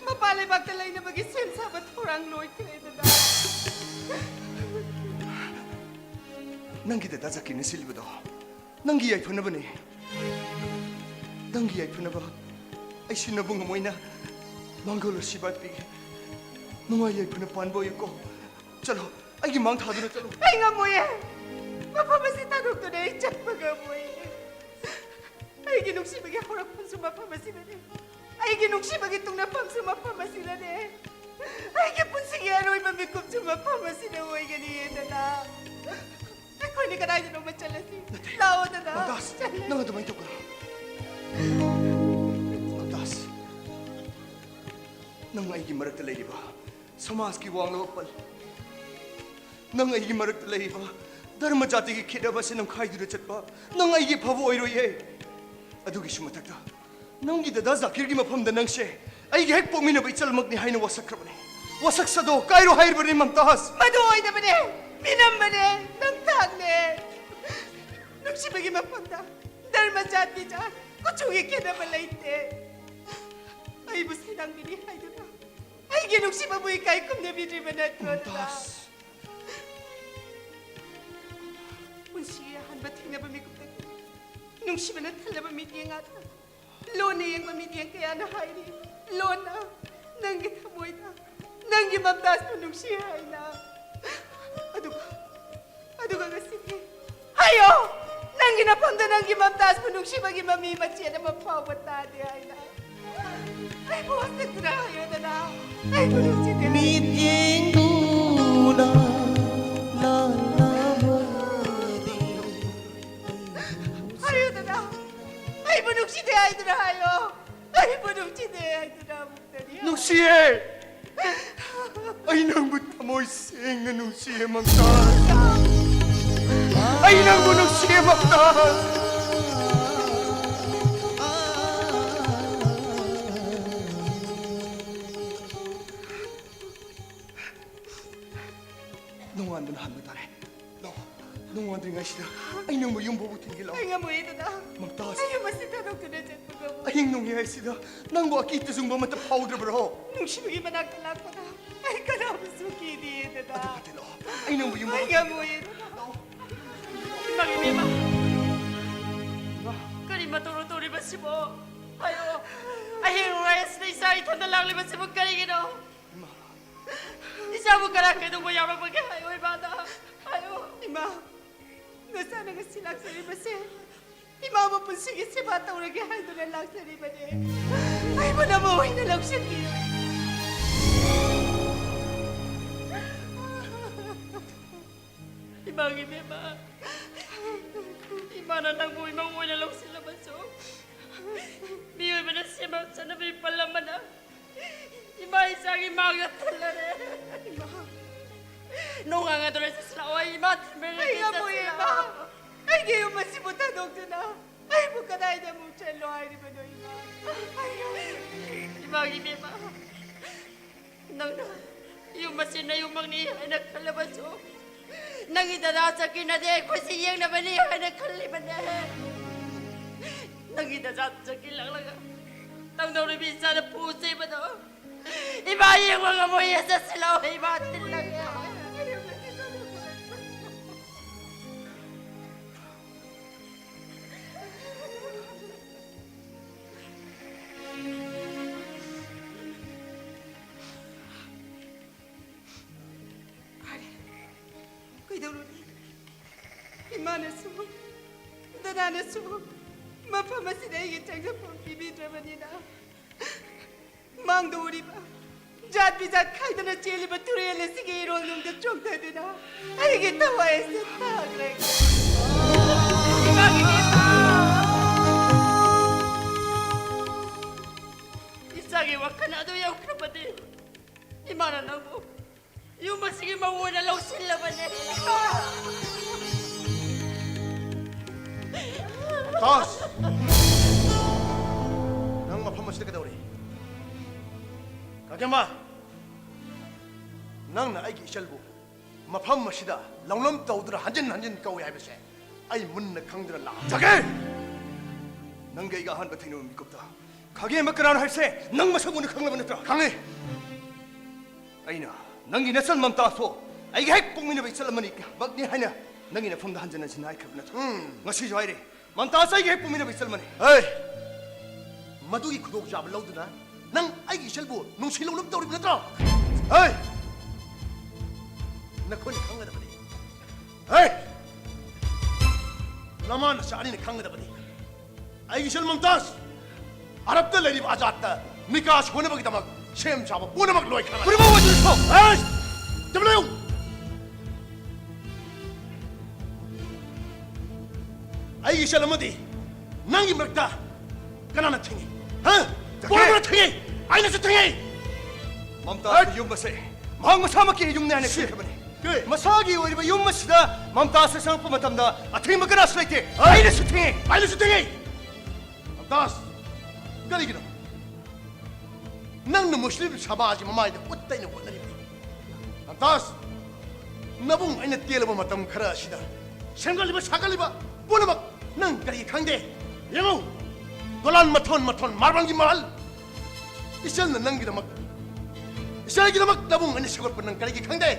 ꯃꯄꯥꯟ ꯂꯩꯕꯥꯛꯇ ꯂꯩꯅꯕꯒꯤ ꯁꯦꯝ ꯁꯥꯕ ꯊꯧꯔꯥꯡ ꯂꯣꯏꯈ꯭ꯔꯦꯗꯅ꯫ ꯅꯪꯒꯤ ꯗꯗꯥ ꯖꯀꯤꯔꯅ ꯁꯤꯜꯂꯤꯕꯗꯣ ꯅꯪꯒꯤ ꯌꯥꯏꯐꯅꯕꯅꯦ꯫ ꯅꯪꯒꯤ ꯌꯥꯏꯐꯅꯕ ꯑꯩꯁꯨ ꯅꯕꯨꯡ ꯑꯃ ꯑꯣꯏꯅ ꯃꯪꯒꯣꯜ ꯑꯁꯤꯔꯕꯥꯗ ꯄꯤꯒꯦ꯫ ꯅꯨꯡꯉꯥꯏ ꯌꯥꯏꯐꯅ ꯄꯥꯟꯕ ꯑꯣꯏꯌꯨꯀꯣ꯫ ꯆꯠꯂꯣ, ꯑꯩꯒꯤ ꯃꯥꯡ ꯊꯥꯗꯨꯅ ꯆꯠꯂꯣ꯫ ꯑꯩ ꯉꯝꯃꯣꯏꯌꯦ꯫ ꯃꯐꯝ ꯑꯁꯤ ꯊꯥꯗꯣꯛꯇꯨꯅ ꯑꯩ ꯆꯠꯄ ꯉꯝꯃꯣꯏꯌꯦ꯫ ꯑꯩꯒꯤ ꯅꯨꯡꯁꯤꯕꯒꯤ ꯍꯧꯔꯛꯐꯝꯁꯨ ꯃꯐꯝ ꯑꯁꯤꯗꯅꯤ꯫ ꯑꯩꯒꯤ ꯅꯨꯡꯁꯤꯕꯒꯤ ꯇꯨꯡꯅꯐꯝꯁꯨ ꯃꯐꯝ ꯑꯁꯤꯗꯅꯤ꯫ ꯑꯩꯒꯤ ꯄꯨꯟꯁꯤꯒꯤ ꯑꯔꯣꯏꯕ ꯃꯤꯀꯨꯞꯁꯨ ꯃꯐꯝ ꯑꯁꯤꯗ ꯑꯣꯏꯒꯅꯤꯌꯦ ꯗꯗꯥ꯫ ꯑꯩꯈꯣꯏꯅꯤ ꯀꯗꯥꯏꯗꯅꯣꯃ ꯆꯠꯂꯁꯤ꯫ ꯂꯥꯛꯑꯣ ꯗꯗꯥ꯫ ꯃꯝꯇꯥꯖ, ꯆꯠꯂꯁꯤ꯫ ꯅꯪ ꯑꯗꯨꯃꯥꯏꯅ ꯇꯧꯒꯅꯨ꯫ ꯃꯝꯇꯥꯖ, ꯅꯪ ꯑꯩꯒꯤ ꯃꯔꯛꯇ ꯂꯩꯔꯤꯕ ꯁꯃꯥꯖꯀꯤ ꯋꯥꯡꯂꯕ ꯄꯜ, ꯅꯪ ꯑꯩꯒꯤ ꯃꯔꯛꯇ ꯂꯩꯔꯤꯕ ꯙꯔꯃ ꯖꯥꯇꯤꯒꯤ ꯈꯦꯠꯅꯕ ꯑꯁꯤ ꯅꯝꯈꯥꯏꯗꯨꯅ ꯆꯠꯄ ꯅꯪ ꯑꯩꯒꯤ ꯐꯕ ꯑꯣꯏꯔꯣꯏꯌꯦ꯫ ꯑꯗꯨꯒꯤꯁꯨ ꯃꯊꯛꯇ ꯅꯪꯒꯤ ꯗꯗꯥ ꯖꯥꯀꯤꯔꯒꯤ ꯃꯐꯝꯗ ꯅꯪꯁꯦ ꯑꯩꯒꯤ ꯍꯦꯛ ꯄꯣꯛꯃꯤꯟꯅꯕ ꯏꯆꯜꯃꯛꯅꯤ ꯍꯥꯏꯅ ꯋꯥꯁꯛꯈ꯭ꯔꯕꯅꯦ꯫ ꯋꯥꯁꯛ ꯁꯥꯗꯣ ꯀꯥꯏꯔꯣ ꯍꯥꯏꯔꯤꯕꯅꯤ ꯃꯝꯇꯥꯖ꯫ ꯃꯗꯨ ꯑꯣꯏꯗꯕꯅꯦ, ꯃꯤꯅꯝꯕꯅꯦ, ꯅꯝꯊꯥꯛꯅꯦ꯫ ꯅꯨꯡꯁꯤꯕꯒꯤ ꯃꯐꯝꯗ ꯙꯔꯃ, ꯖꯥꯇꯤ, ꯖꯥꯠ, ꯀꯨꯆꯨꯒꯤ ꯈꯦꯠꯅꯕ ꯂꯩꯇꯦ꯫ ꯑꯩꯕꯨ ꯁꯩꯗꯥꯡꯕꯤꯅꯤ ꯍꯥꯏꯗꯨꯅ ꯑꯩꯒꯤ ꯅꯨꯡꯁꯤꯕꯕꯨ ꯏꯀꯥꯏ ꯈꯨꯝꯅꯕꯤꯗ꯭ꯔꯤꯕ ꯅꯠꯇ꯭ꯔꯣ ꯗꯗꯥ? ꯃꯝꯇꯥꯖ꯫ ꯄꯨꯟꯁꯤꯒꯤ ꯑꯍꯥꯟꯕ ꯊꯦꯡꯅꯕ ꯃꯤꯀꯨꯞꯇꯒꯤ ꯅꯨꯡꯁꯤꯕꯅ ꯊꯜꯂꯕ ꯃꯤꯠꯌꯦꯡ ꯉꯥꯛꯇ ꯂꯣꯟꯅ ꯌꯦꯡꯕ ꯃꯤꯠꯌꯦꯡ ꯀꯌꯥꯅ ꯍꯥꯏꯔꯤ, ꯂꯣꯟꯅ ꯅꯪꯒꯤ ꯊꯃꯣꯏꯗ ꯅꯪꯒꯤ ꯃꯝꯇꯥꯖꯄꯨ ꯅꯨꯡꯁꯤ ꯍꯥꯏꯅ꯫ ꯑꯗꯨꯒ ꯑꯗꯨꯒ ꯉꯁꯤꯗꯤ ꯍꯥꯏꯌꯣ, ꯅꯪꯒꯤ ꯅꯐꯝꯗ ꯅꯪꯒꯤ ꯃꯝꯇꯥꯖꯄꯨ ꯅꯨꯡꯁꯤꯕꯒꯤ ꯃꯃꯤ ꯃꯆꯦꯠ ꯑꯃ ꯐꯥꯎꯕ ꯇꯥꯗꯦ ꯍꯥꯏꯅ꯫ ꯑꯩꯕꯨ ꯍꯥꯠꯇꯣꯛꯇꯨꯅ ꯍꯥꯏꯌꯣꯗꯅ, ꯑꯩꯕꯨ ꯅꯨꯡꯁꯤꯗꯦ ꯍꯥꯏꯅ꯫ ꯃꯤꯠꯌꯦꯡꯗꯨꯅ ꯂꯥꯜꯂꯕꯗꯤ ꯍꯥꯏꯌꯨꯗꯅ, ꯑꯩꯕꯨ ꯅꯨꯡꯁꯤꯗꯦ ꯍꯥꯏꯗꯨꯅ ꯍꯥꯏꯌꯣ꯫ ꯑꯩꯕꯨ ꯅꯨꯡꯁꯤꯗꯦ ꯍꯥꯏꯗꯨꯅ ꯑꯃꯨꯛꯇꯗꯤ ꯍꯥꯏꯌꯨ꯫ ꯅꯨꯡꯁꯤꯌꯦ꯫ ꯑꯩ ꯅꯪꯕꯨ ꯊꯃꯣꯏ ꯁꯦꯡꯅ ꯅꯨꯡꯁꯤꯌꯦ ꯃꯝꯇꯥꯖ꯫ ꯑꯩ ꯅꯪꯕꯨ ꯅꯨꯡꯁꯤꯌꯦ ꯃꯝꯇꯥꯖ꯫ ꯅꯣꯡꯉꯥꯟꯕꯅ ꯍꯟꯕ ꯇꯥꯔꯦ꯫ ꯂꯥꯛꯑꯣ꯫ ꯅꯨꯡꯉꯥꯟꯗ꯭ꯔꯤꯉꯩꯁꯤꯗ ꯑꯩ ꯅꯪꯕꯨ ꯌꯨꯝ ꯐꯥꯎꯕ ꯊꯤꯟꯒꯦ ꯂꯥꯛꯑꯣ꯫ ꯑꯩ ꯉꯝꯃꯣꯏꯌꯦ ꯗꯗꯥ꯫ ꯃꯝꯇꯥꯖ꯫ ꯑꯩ ꯌꯨꯝ ꯑꯁꯤ ꯊꯥꯗꯣꯛꯇꯨꯅ ꯆꯠꯄ ꯉꯝꯃꯣꯏ꯫ ꯑꯍꯤꯡ ꯅꯣꯡꯌꯥꯏꯁꯤꯗ ꯅꯪꯕꯨ ꯑꯀꯤ ꯇꯨꯖꯨꯡꯕ ꯑꯃꯠꯇ ꯐꯥꯎꯗ꯭ꯔꯕ꯭ꯔꯣ? ꯅꯨꯡꯁꯤꯕꯒꯤ ꯃꯅꯥꯛꯇ ꯂꯥꯛꯄꯗ ꯑꯩ ꯀꯅꯥꯕꯨꯁꯨ ꯀꯤꯗꯤꯌꯦ ꯗꯗꯥ꯫ ꯑꯗꯨ ꯐꯠꯇꯦ, ꯂꯥꯛꯑꯣ꯫ ꯑꯩ ꯅꯪꯕꯨ ꯌꯨꯝ ꯑꯩ ꯐꯥꯎꯕ ꯉꯝꯃꯣꯏꯌꯦ ꯗꯗꯥ꯫ ꯂꯥꯛꯑꯣ꯫ ꯏꯃꯥꯒꯤ ꯏꯕꯦꯝꯃ꯫ ꯏꯃꯥ꯫ ꯀꯔꯤ ꯃꯇꯧꯅꯣ ꯇꯧꯔꯤꯕꯁꯤꯕꯣ? ꯍꯥꯏꯌꯣ꯫ ꯑꯍꯤꯡ ꯅꯣꯡꯌꯥꯏ ꯑꯁꯤꯗ ꯏꯆꯥ ꯏꯊꯟꯗ ꯂꯥꯛꯂꯤꯕꯁꯤꯕꯨ ꯀꯔꯤꯒꯤꯅꯣ? ꯏꯃꯥ꯫ ꯏꯆꯥꯕꯨ ꯀꯅꯥ ꯀꯩꯗꯧꯕ ꯌꯥꯎꯔꯝꯕꯒꯦ ꯍꯥꯏꯌꯣ ꯏꯃꯥꯗ꯫ ꯍꯥꯏꯌꯣ꯫ ꯏꯃꯥ, ꯅꯆꯥꯅ ꯉꯁꯤ ꯂꯥꯛꯆꯔꯤꯕꯁꯦ ꯏꯃꯥꯕꯨ ꯄꯨꯟꯁꯤꯒꯤ ꯁꯦꯕꯥ ꯇꯧꯔꯒꯦ ꯍꯥꯏꯗꯨꯅ ꯂꯥꯛꯆꯔꯤꯕꯅꯦ꯫ ꯑꯩꯕꯨ ꯅꯃꯧ ꯑꯣꯏꯅ ꯂꯧꯁꯤꯟꯕꯤꯌꯨ꯫ ꯏꯃꯥꯒꯤ ꯏꯕꯦꯝꯃ, ꯏꯃꯥꯅ ꯅꯪꯕꯨ ꯏꯃꯧ ꯑꯣꯏꯅ ꯂꯧꯁꯤꯜꯂꯕꯁꯨ, ꯃꯤꯑꯣꯏꯕꯅ ꯁꯦꯝꯕ ꯆꯠꯅꯕꯤ ꯄꯜ ꯑꯃꯅ ꯏꯃꯥ ꯏꯆꯥꯒꯤ ꯃꯥꯡꯗ ꯊꯜꯂꯔꯦ꯫ ꯏꯃꯥ, ꯅꯣꯡꯉꯥꯟꯒꯗꯧꯔꯦ, ꯆꯠꯁꯤꯜꯂꯛꯑꯣ, ꯑꯩ ꯏꯃꯥ ꯊꯤꯟꯕꯤꯔꯒꯦ, ꯑꯩ ꯉꯝꯃꯣꯏꯌꯦ, ꯏꯃꯥ꯫ ꯆꯠꯁꯤꯜꯂꯛꯑꯣ꯫ ꯑꯩꯒꯤ ꯌꯨꯝ ꯑꯁꯤꯕꯨ ꯊꯥꯗꯣꯛꯇꯨꯅ ꯑꯩꯕꯨ ꯀꯗꯥꯏꯗ ꯑꯃꯨꯛ ꯆꯠꯂꯣ ꯍꯥꯏꯔꯤꯕꯅꯣ, ꯏꯃꯥ? ꯏꯃꯥꯒꯤ ꯏꯕꯦꯝꯃ, ꯅꯪꯅ ꯌꯨꯝ ꯑꯁꯤ ꯅꯌꯨꯝꯃꯛꯅꯤ ꯍꯥꯏꯅ ꯈꯜꯂꯕꯁꯨ, ꯅꯪꯒꯤ ꯗꯗꯥ ꯆꯠꯈꯤꯅꯗꯦ ꯑꯩꯈꯣꯏꯁꯤ ꯌꯦꯡꯅꯕꯅꯤ ꯍꯥꯏꯅ ꯈꯜꯂꯤꯕꯅꯦ꯫ ꯅꯪꯒꯤ ꯗꯗꯥ ꯆꯠꯈꯤꯂꯛꯂꯒ ꯇꯧꯗꯧꯔꯤꯕ ꯏꯆꯥꯗ ꯄꯨ ꯆꯩꯕꯗꯣ ꯏꯃꯥ ꯌꯦꯡꯕ ꯉꯝꯃꯣꯏꯌꯦ, ꯆꯠꯁꯤꯜꯂꯛꯑꯣ, ꯏꯃꯥ ꯊꯤꯜꯂꯒꯦ꯫ ꯐꯔꯦ, ꯀꯩꯗꯧꯔꯨꯅꯤ? ꯏꯃꯥꯅꯁꯨ, ꯗꯗꯥꯅꯁꯨ ꯃꯐꯝ ꯑꯁꯤꯗ ꯑꯩꯒꯤ ꯆꯪꯖꯐꯝ ꯄꯤꯕꯤꯗ꯭ꯔꯕꯅꯤꯅ, ꯃꯥꯡꯗ ꯎꯔꯤꯕ, ꯖꯥꯠ ꯕꯤꯖꯥꯠ ꯈꯥꯏꯗꯅ ꯆꯦꯜꯂꯤꯕ ꯇꯨꯔꯦꯜ ꯑꯁꯤꯒꯤ ꯏꯔꯣꯜꯅꯨꯡꯗ ꯆꯣꯡꯊꯗꯨꯅ ꯑꯩꯒꯤ ꯊꯋꯥꯏ ꯑꯁꯤ ꯇꯥꯈ꯭ꯔꯦ꯫ ꯏꯃꯥꯒꯤ ꯏꯃꯥ! ꯏꯆꯥꯒꯤ ꯋꯥꯈꯜ ꯑꯗꯨ ꯌꯧꯈ꯭ꯔꯕꯗꯤ, ꯏꯃꯥꯅ ꯅꯪꯕꯨ ꯌꯨꯝ ꯑꯁꯤꯒꯤ ꯃꯧ ꯑꯣꯏꯅ ꯂꯧꯁꯤꯜꯂꯕꯅꯦ꯫ ꯇꯥꯁ! ꯅꯪ ꯃꯐꯝ ꯑꯁꯤꯗ ꯀꯩꯗꯧꯔꯤ? ꯀꯥꯀꯦꯃ! ꯅꯪꯅ ꯑꯩꯒꯤ ꯏꯆꯜꯕꯨ ꯃꯐꯝ ꯑꯁꯤꯗ ꯂꯧꯅꯝ ꯇꯧꯗꯨꯅ ꯍꯟꯖꯤꯟ ꯍꯟꯖꯤꯟ ꯀꯧꯏ ꯍꯥꯏꯕꯁꯦ ꯑꯩ ꯃꯨꯟꯅ ꯈꯪꯗꯨꯅ ꯂꯥꯛ꯫ ꯖꯥꯀꯤꯔ! ꯅꯪꯒ ꯑꯩꯒ ꯑꯍꯥꯟꯕ ꯊꯦꯡꯅꯕ ꯃꯤꯀꯨꯞꯇ ꯈꯥꯒꯦꯝꯕ ꯀꯅꯥꯅꯣ ꯍꯥꯏꯕꯁꯦ ꯅꯪ ꯃꯁꯛ ꯃꯨꯟꯅ ꯈꯪꯂꯕ ꯅꯠꯇ꯭ꯔꯣ? ꯈꯪꯉꯤ꯫ ꯑꯩꯅ ꯅꯪꯒꯤ ꯅꯆꯟ ꯃꯝꯇꯥꯖꯇꯣ ꯑꯩꯒ ꯍꯦꯛ ꯄꯣꯛꯃꯤꯟꯅꯕ ꯏꯆꯜ ꯑꯃꯅꯤ ꯃꯛꯅꯤ ꯍꯥꯏꯅ ꯅꯪꯒꯤ ꯅꯐꯝꯗ ꯍꯟꯖꯤꯟ ꯍꯟꯖꯤꯟ ꯍꯥꯏꯈ꯭ꯔꯕ ꯅꯠꯇ꯭ꯔꯣ? ꯎꯝ꯫ ꯉꯁꯤꯁꯨ ꯍꯥꯏꯔꯦ, ꯃꯝꯇꯥꯖ ꯑꯩꯒ ꯍꯦꯛ ꯄꯣꯛꯃꯤꯟꯅꯕ ꯏꯆꯜ ꯑꯃꯅꯤ꯫ ꯍꯦ! ꯃꯗꯨꯒꯤ ꯈꯨꯗꯣꯡꯆꯥꯕ ꯂꯧꯗꯨꯅ ꯅꯪ ꯑꯩꯒꯤ ꯏꯆꯜꯕꯨ ꯅꯨꯡꯁꯤ ꯂꯧꯅꯝ ꯇꯧꯔꯤꯕ ꯅꯠꯇ꯭ꯔꯣ? ꯍꯦ! ꯅꯈꯣꯏꯅ ꯈꯪꯒꯗꯕꯅꯤ꯫ ꯍꯦ! ꯅꯃꯥ ꯅꯆꯥ ꯑꯅꯤꯅ ꯈꯪꯒꯗꯕꯅꯤ꯫ ꯑꯩꯒꯤ ꯏꯆꯜ ꯃꯝꯇꯥꯖ ꯑꯔꯕꯇ ꯂꯩꯔꯤꯕ ꯑꯖꯥꯗꯇ ꯅꯤꯀꯥꯍ ꯁꯣꯟꯅꯕꯒꯤꯗꯃꯛ ꯁꯦꯝ ꯁꯥꯕ ꯄꯨꯝꯅꯃꯛ ꯂꯣꯏꯈ꯭ꯔꯕꯅꯤ꯫ ꯄꯨꯝꯅꯃꯛ ꯂꯣꯏꯈ꯭ꯔꯕꯅꯤ꯫ ꯍꯦ! ꯇꯨꯃꯤꯟ ꯂꯩꯌꯨ! ꯑꯩꯒꯤ ꯏꯆꯜ ꯑꯃꯗꯤ ꯅꯪꯒꯤ ꯃꯔꯛꯇ ꯀꯅꯥꯅ ꯊꯤꯡꯉꯤ? ꯍꯥ? ꯖꯥꯀꯤꯔ! ꯄꯨꯝꯅꯃꯛꯅ ꯊꯤꯡꯉꯤ! ꯑꯩꯅꯁꯨ ꯊꯤꯡꯉꯤ! ꯃꯝꯇꯥꯖꯀꯤ ꯌꯨꯝ ꯑꯁꯦ ꯃꯍꯥꯛ ꯃꯁꯥꯃꯛꯀꯤ ꯌꯨꯝꯅꯤ ꯍꯥꯏꯅ ꯁꯤ ꯈꯟꯈ꯭ꯔꯕꯅꯤ꯫ ꯀꯩ? ꯃꯁꯥꯒꯤ ꯑꯣꯏꯔꯤꯕ ꯌꯨꯝ ꯑꯁꯤꯗ ꯃꯝꯇꯥꯖ ꯑꯁꯤ ꯆꯪꯂꯛꯄ ꯃꯇꯝꯗ ꯑꯊꯤꯡꯕ ꯀꯅꯥꯁꯨ ꯂꯩꯇꯦ꯫ ꯍꯥ? ꯑꯩꯅꯁꯨ ꯊꯤꯡꯉꯤ! ꯑꯩꯅꯁꯨ ꯊꯤꯡꯉꯤ! ꯃꯝꯇꯥꯖ, ꯀꯔꯤꯒꯤꯅꯣ ꯅꯪꯅ ꯃꯨꯁꯂꯤꯝ ꯁꯃꯥꯖꯒꯤ ꯃꯃꯥꯏꯗ ꯎꯠ ꯇꯩꯅ ꯍꯣꯠꯅꯔꯤꯕꯗꯤ? ꯃꯝꯇꯥꯖ, ꯅꯕꯨꯡ ꯑꯩꯅ ꯇꯦꯜꯂꯕ ꯃꯇꯝ ꯈꯔ ꯑꯁꯤꯗ ꯁꯦꯝꯒꯠꯂꯤꯕ ꯁꯥꯒꯠꯂꯤꯕ ꯄꯨꯝꯅꯃꯛ ꯅꯪ ꯀꯔꯤꯒꯤ ꯈꯪꯗꯦ? ꯌꯦꯡꯉꯨ, ꯗꯣꯂꯥꯟ ꯃꯊꯣꯟ ꯃꯊꯣꯟ, ꯃꯥꯔꯕꯜꯒꯤ ꯃꯍꯜ, ꯏꯆꯜꯅ ꯅꯪꯒꯤꯗꯃꯛ, ꯏꯆꯜꯒꯤꯗꯃꯛ ꯅꯕꯨꯡ ꯑꯩꯅ ꯁꯦꯝꯒꯠꯄ ꯅꯪ ꯀꯔꯤꯒꯤ ꯈꯪꯗꯦ?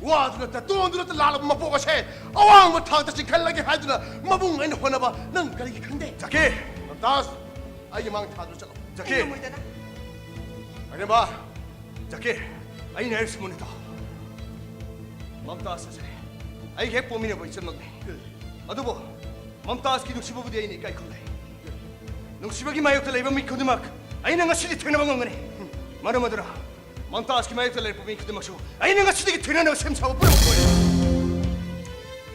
ꯋꯥꯗꯨ ꯅꯠꯇ, ꯇꯣꯟꯗꯨ ꯅꯠꯇ ꯂꯥꯛꯂꯕ ꯃꯄꯣꯛ ꯑꯁꯦ ꯑꯋꯥꯡꯕ ꯊꯥꯛꯇ ꯆꯤꯡꯈꯠꯂꯒꯦ ꯍꯥꯏꯗꯨꯅ ꯃꯕꯨꯡ ꯑꯩꯅ ꯍꯣꯠꯅꯕ ꯅꯪ ꯀꯔꯤꯒꯤ ꯈꯪꯗꯦ? ꯖꯥꯀꯤꯔ! ꯃꯝꯇꯥꯖ, ꯑꯩꯒꯤ ꯃꯥꯡ ꯊꯥꯗꯨꯅ ꯆꯠꯂꯣ꯫ ꯖꯥꯀꯤꯔ! ꯑꯩ ꯉꯝꯃꯣꯏꯗꯅ꯫ ꯑꯔꯦꯝꯕ! ꯖꯥꯀꯤꯔ, ꯑꯩꯅ ꯍꯥꯏꯔꯤꯁꯤ ꯃꯨꯟꯅ ꯇꯥꯎ꯫ ꯃꯝꯇꯥꯖ ꯑꯁꯦ ꯑꯩꯒ ꯍꯦꯛ ꯄꯣꯛꯃꯤꯟꯅꯕ ꯏꯆꯜꯃꯛꯅꯤ꯫ ꯑꯗꯨꯕꯨ ꯃꯝꯇꯥꯖꯀꯤ ꯅꯨꯡꯁꯤꯕꯕꯨꯗꯤ ꯑꯩꯅ ꯏꯀꯥꯏ ꯈꯨꯝꯅꯩ꯫ ꯅꯨꯡꯁꯤꯕꯒꯤ ꯃꯥꯌꯣꯛꯇ ꯂꯩꯕ ꯃꯤ ꯈꯨꯗꯤꯡꯃꯛ ꯑꯩꯅ ꯉꯁꯤꯗꯤ ꯊꯦꯡꯅꯕ ꯉꯝꯒꯅꯤ꯫ ꯃꯔꯝ ꯑꯗꯨꯅ ꯃꯝꯇꯥꯖꯀꯤ ꯃꯥꯌꯣꯛꯇ ꯂꯩꯔꯛꯄ ꯃꯤ ꯈꯨꯗꯤꯡꯃꯛꯁꯨ ꯑꯩꯅ ꯉꯁꯤꯗꯒꯤ ꯊꯦꯡꯅꯅꯕ ꯁꯦꯝ ꯁꯥꯕ ꯄꯨꯝꯅꯃꯛ ꯂꯣꯏꯔꯦ꯫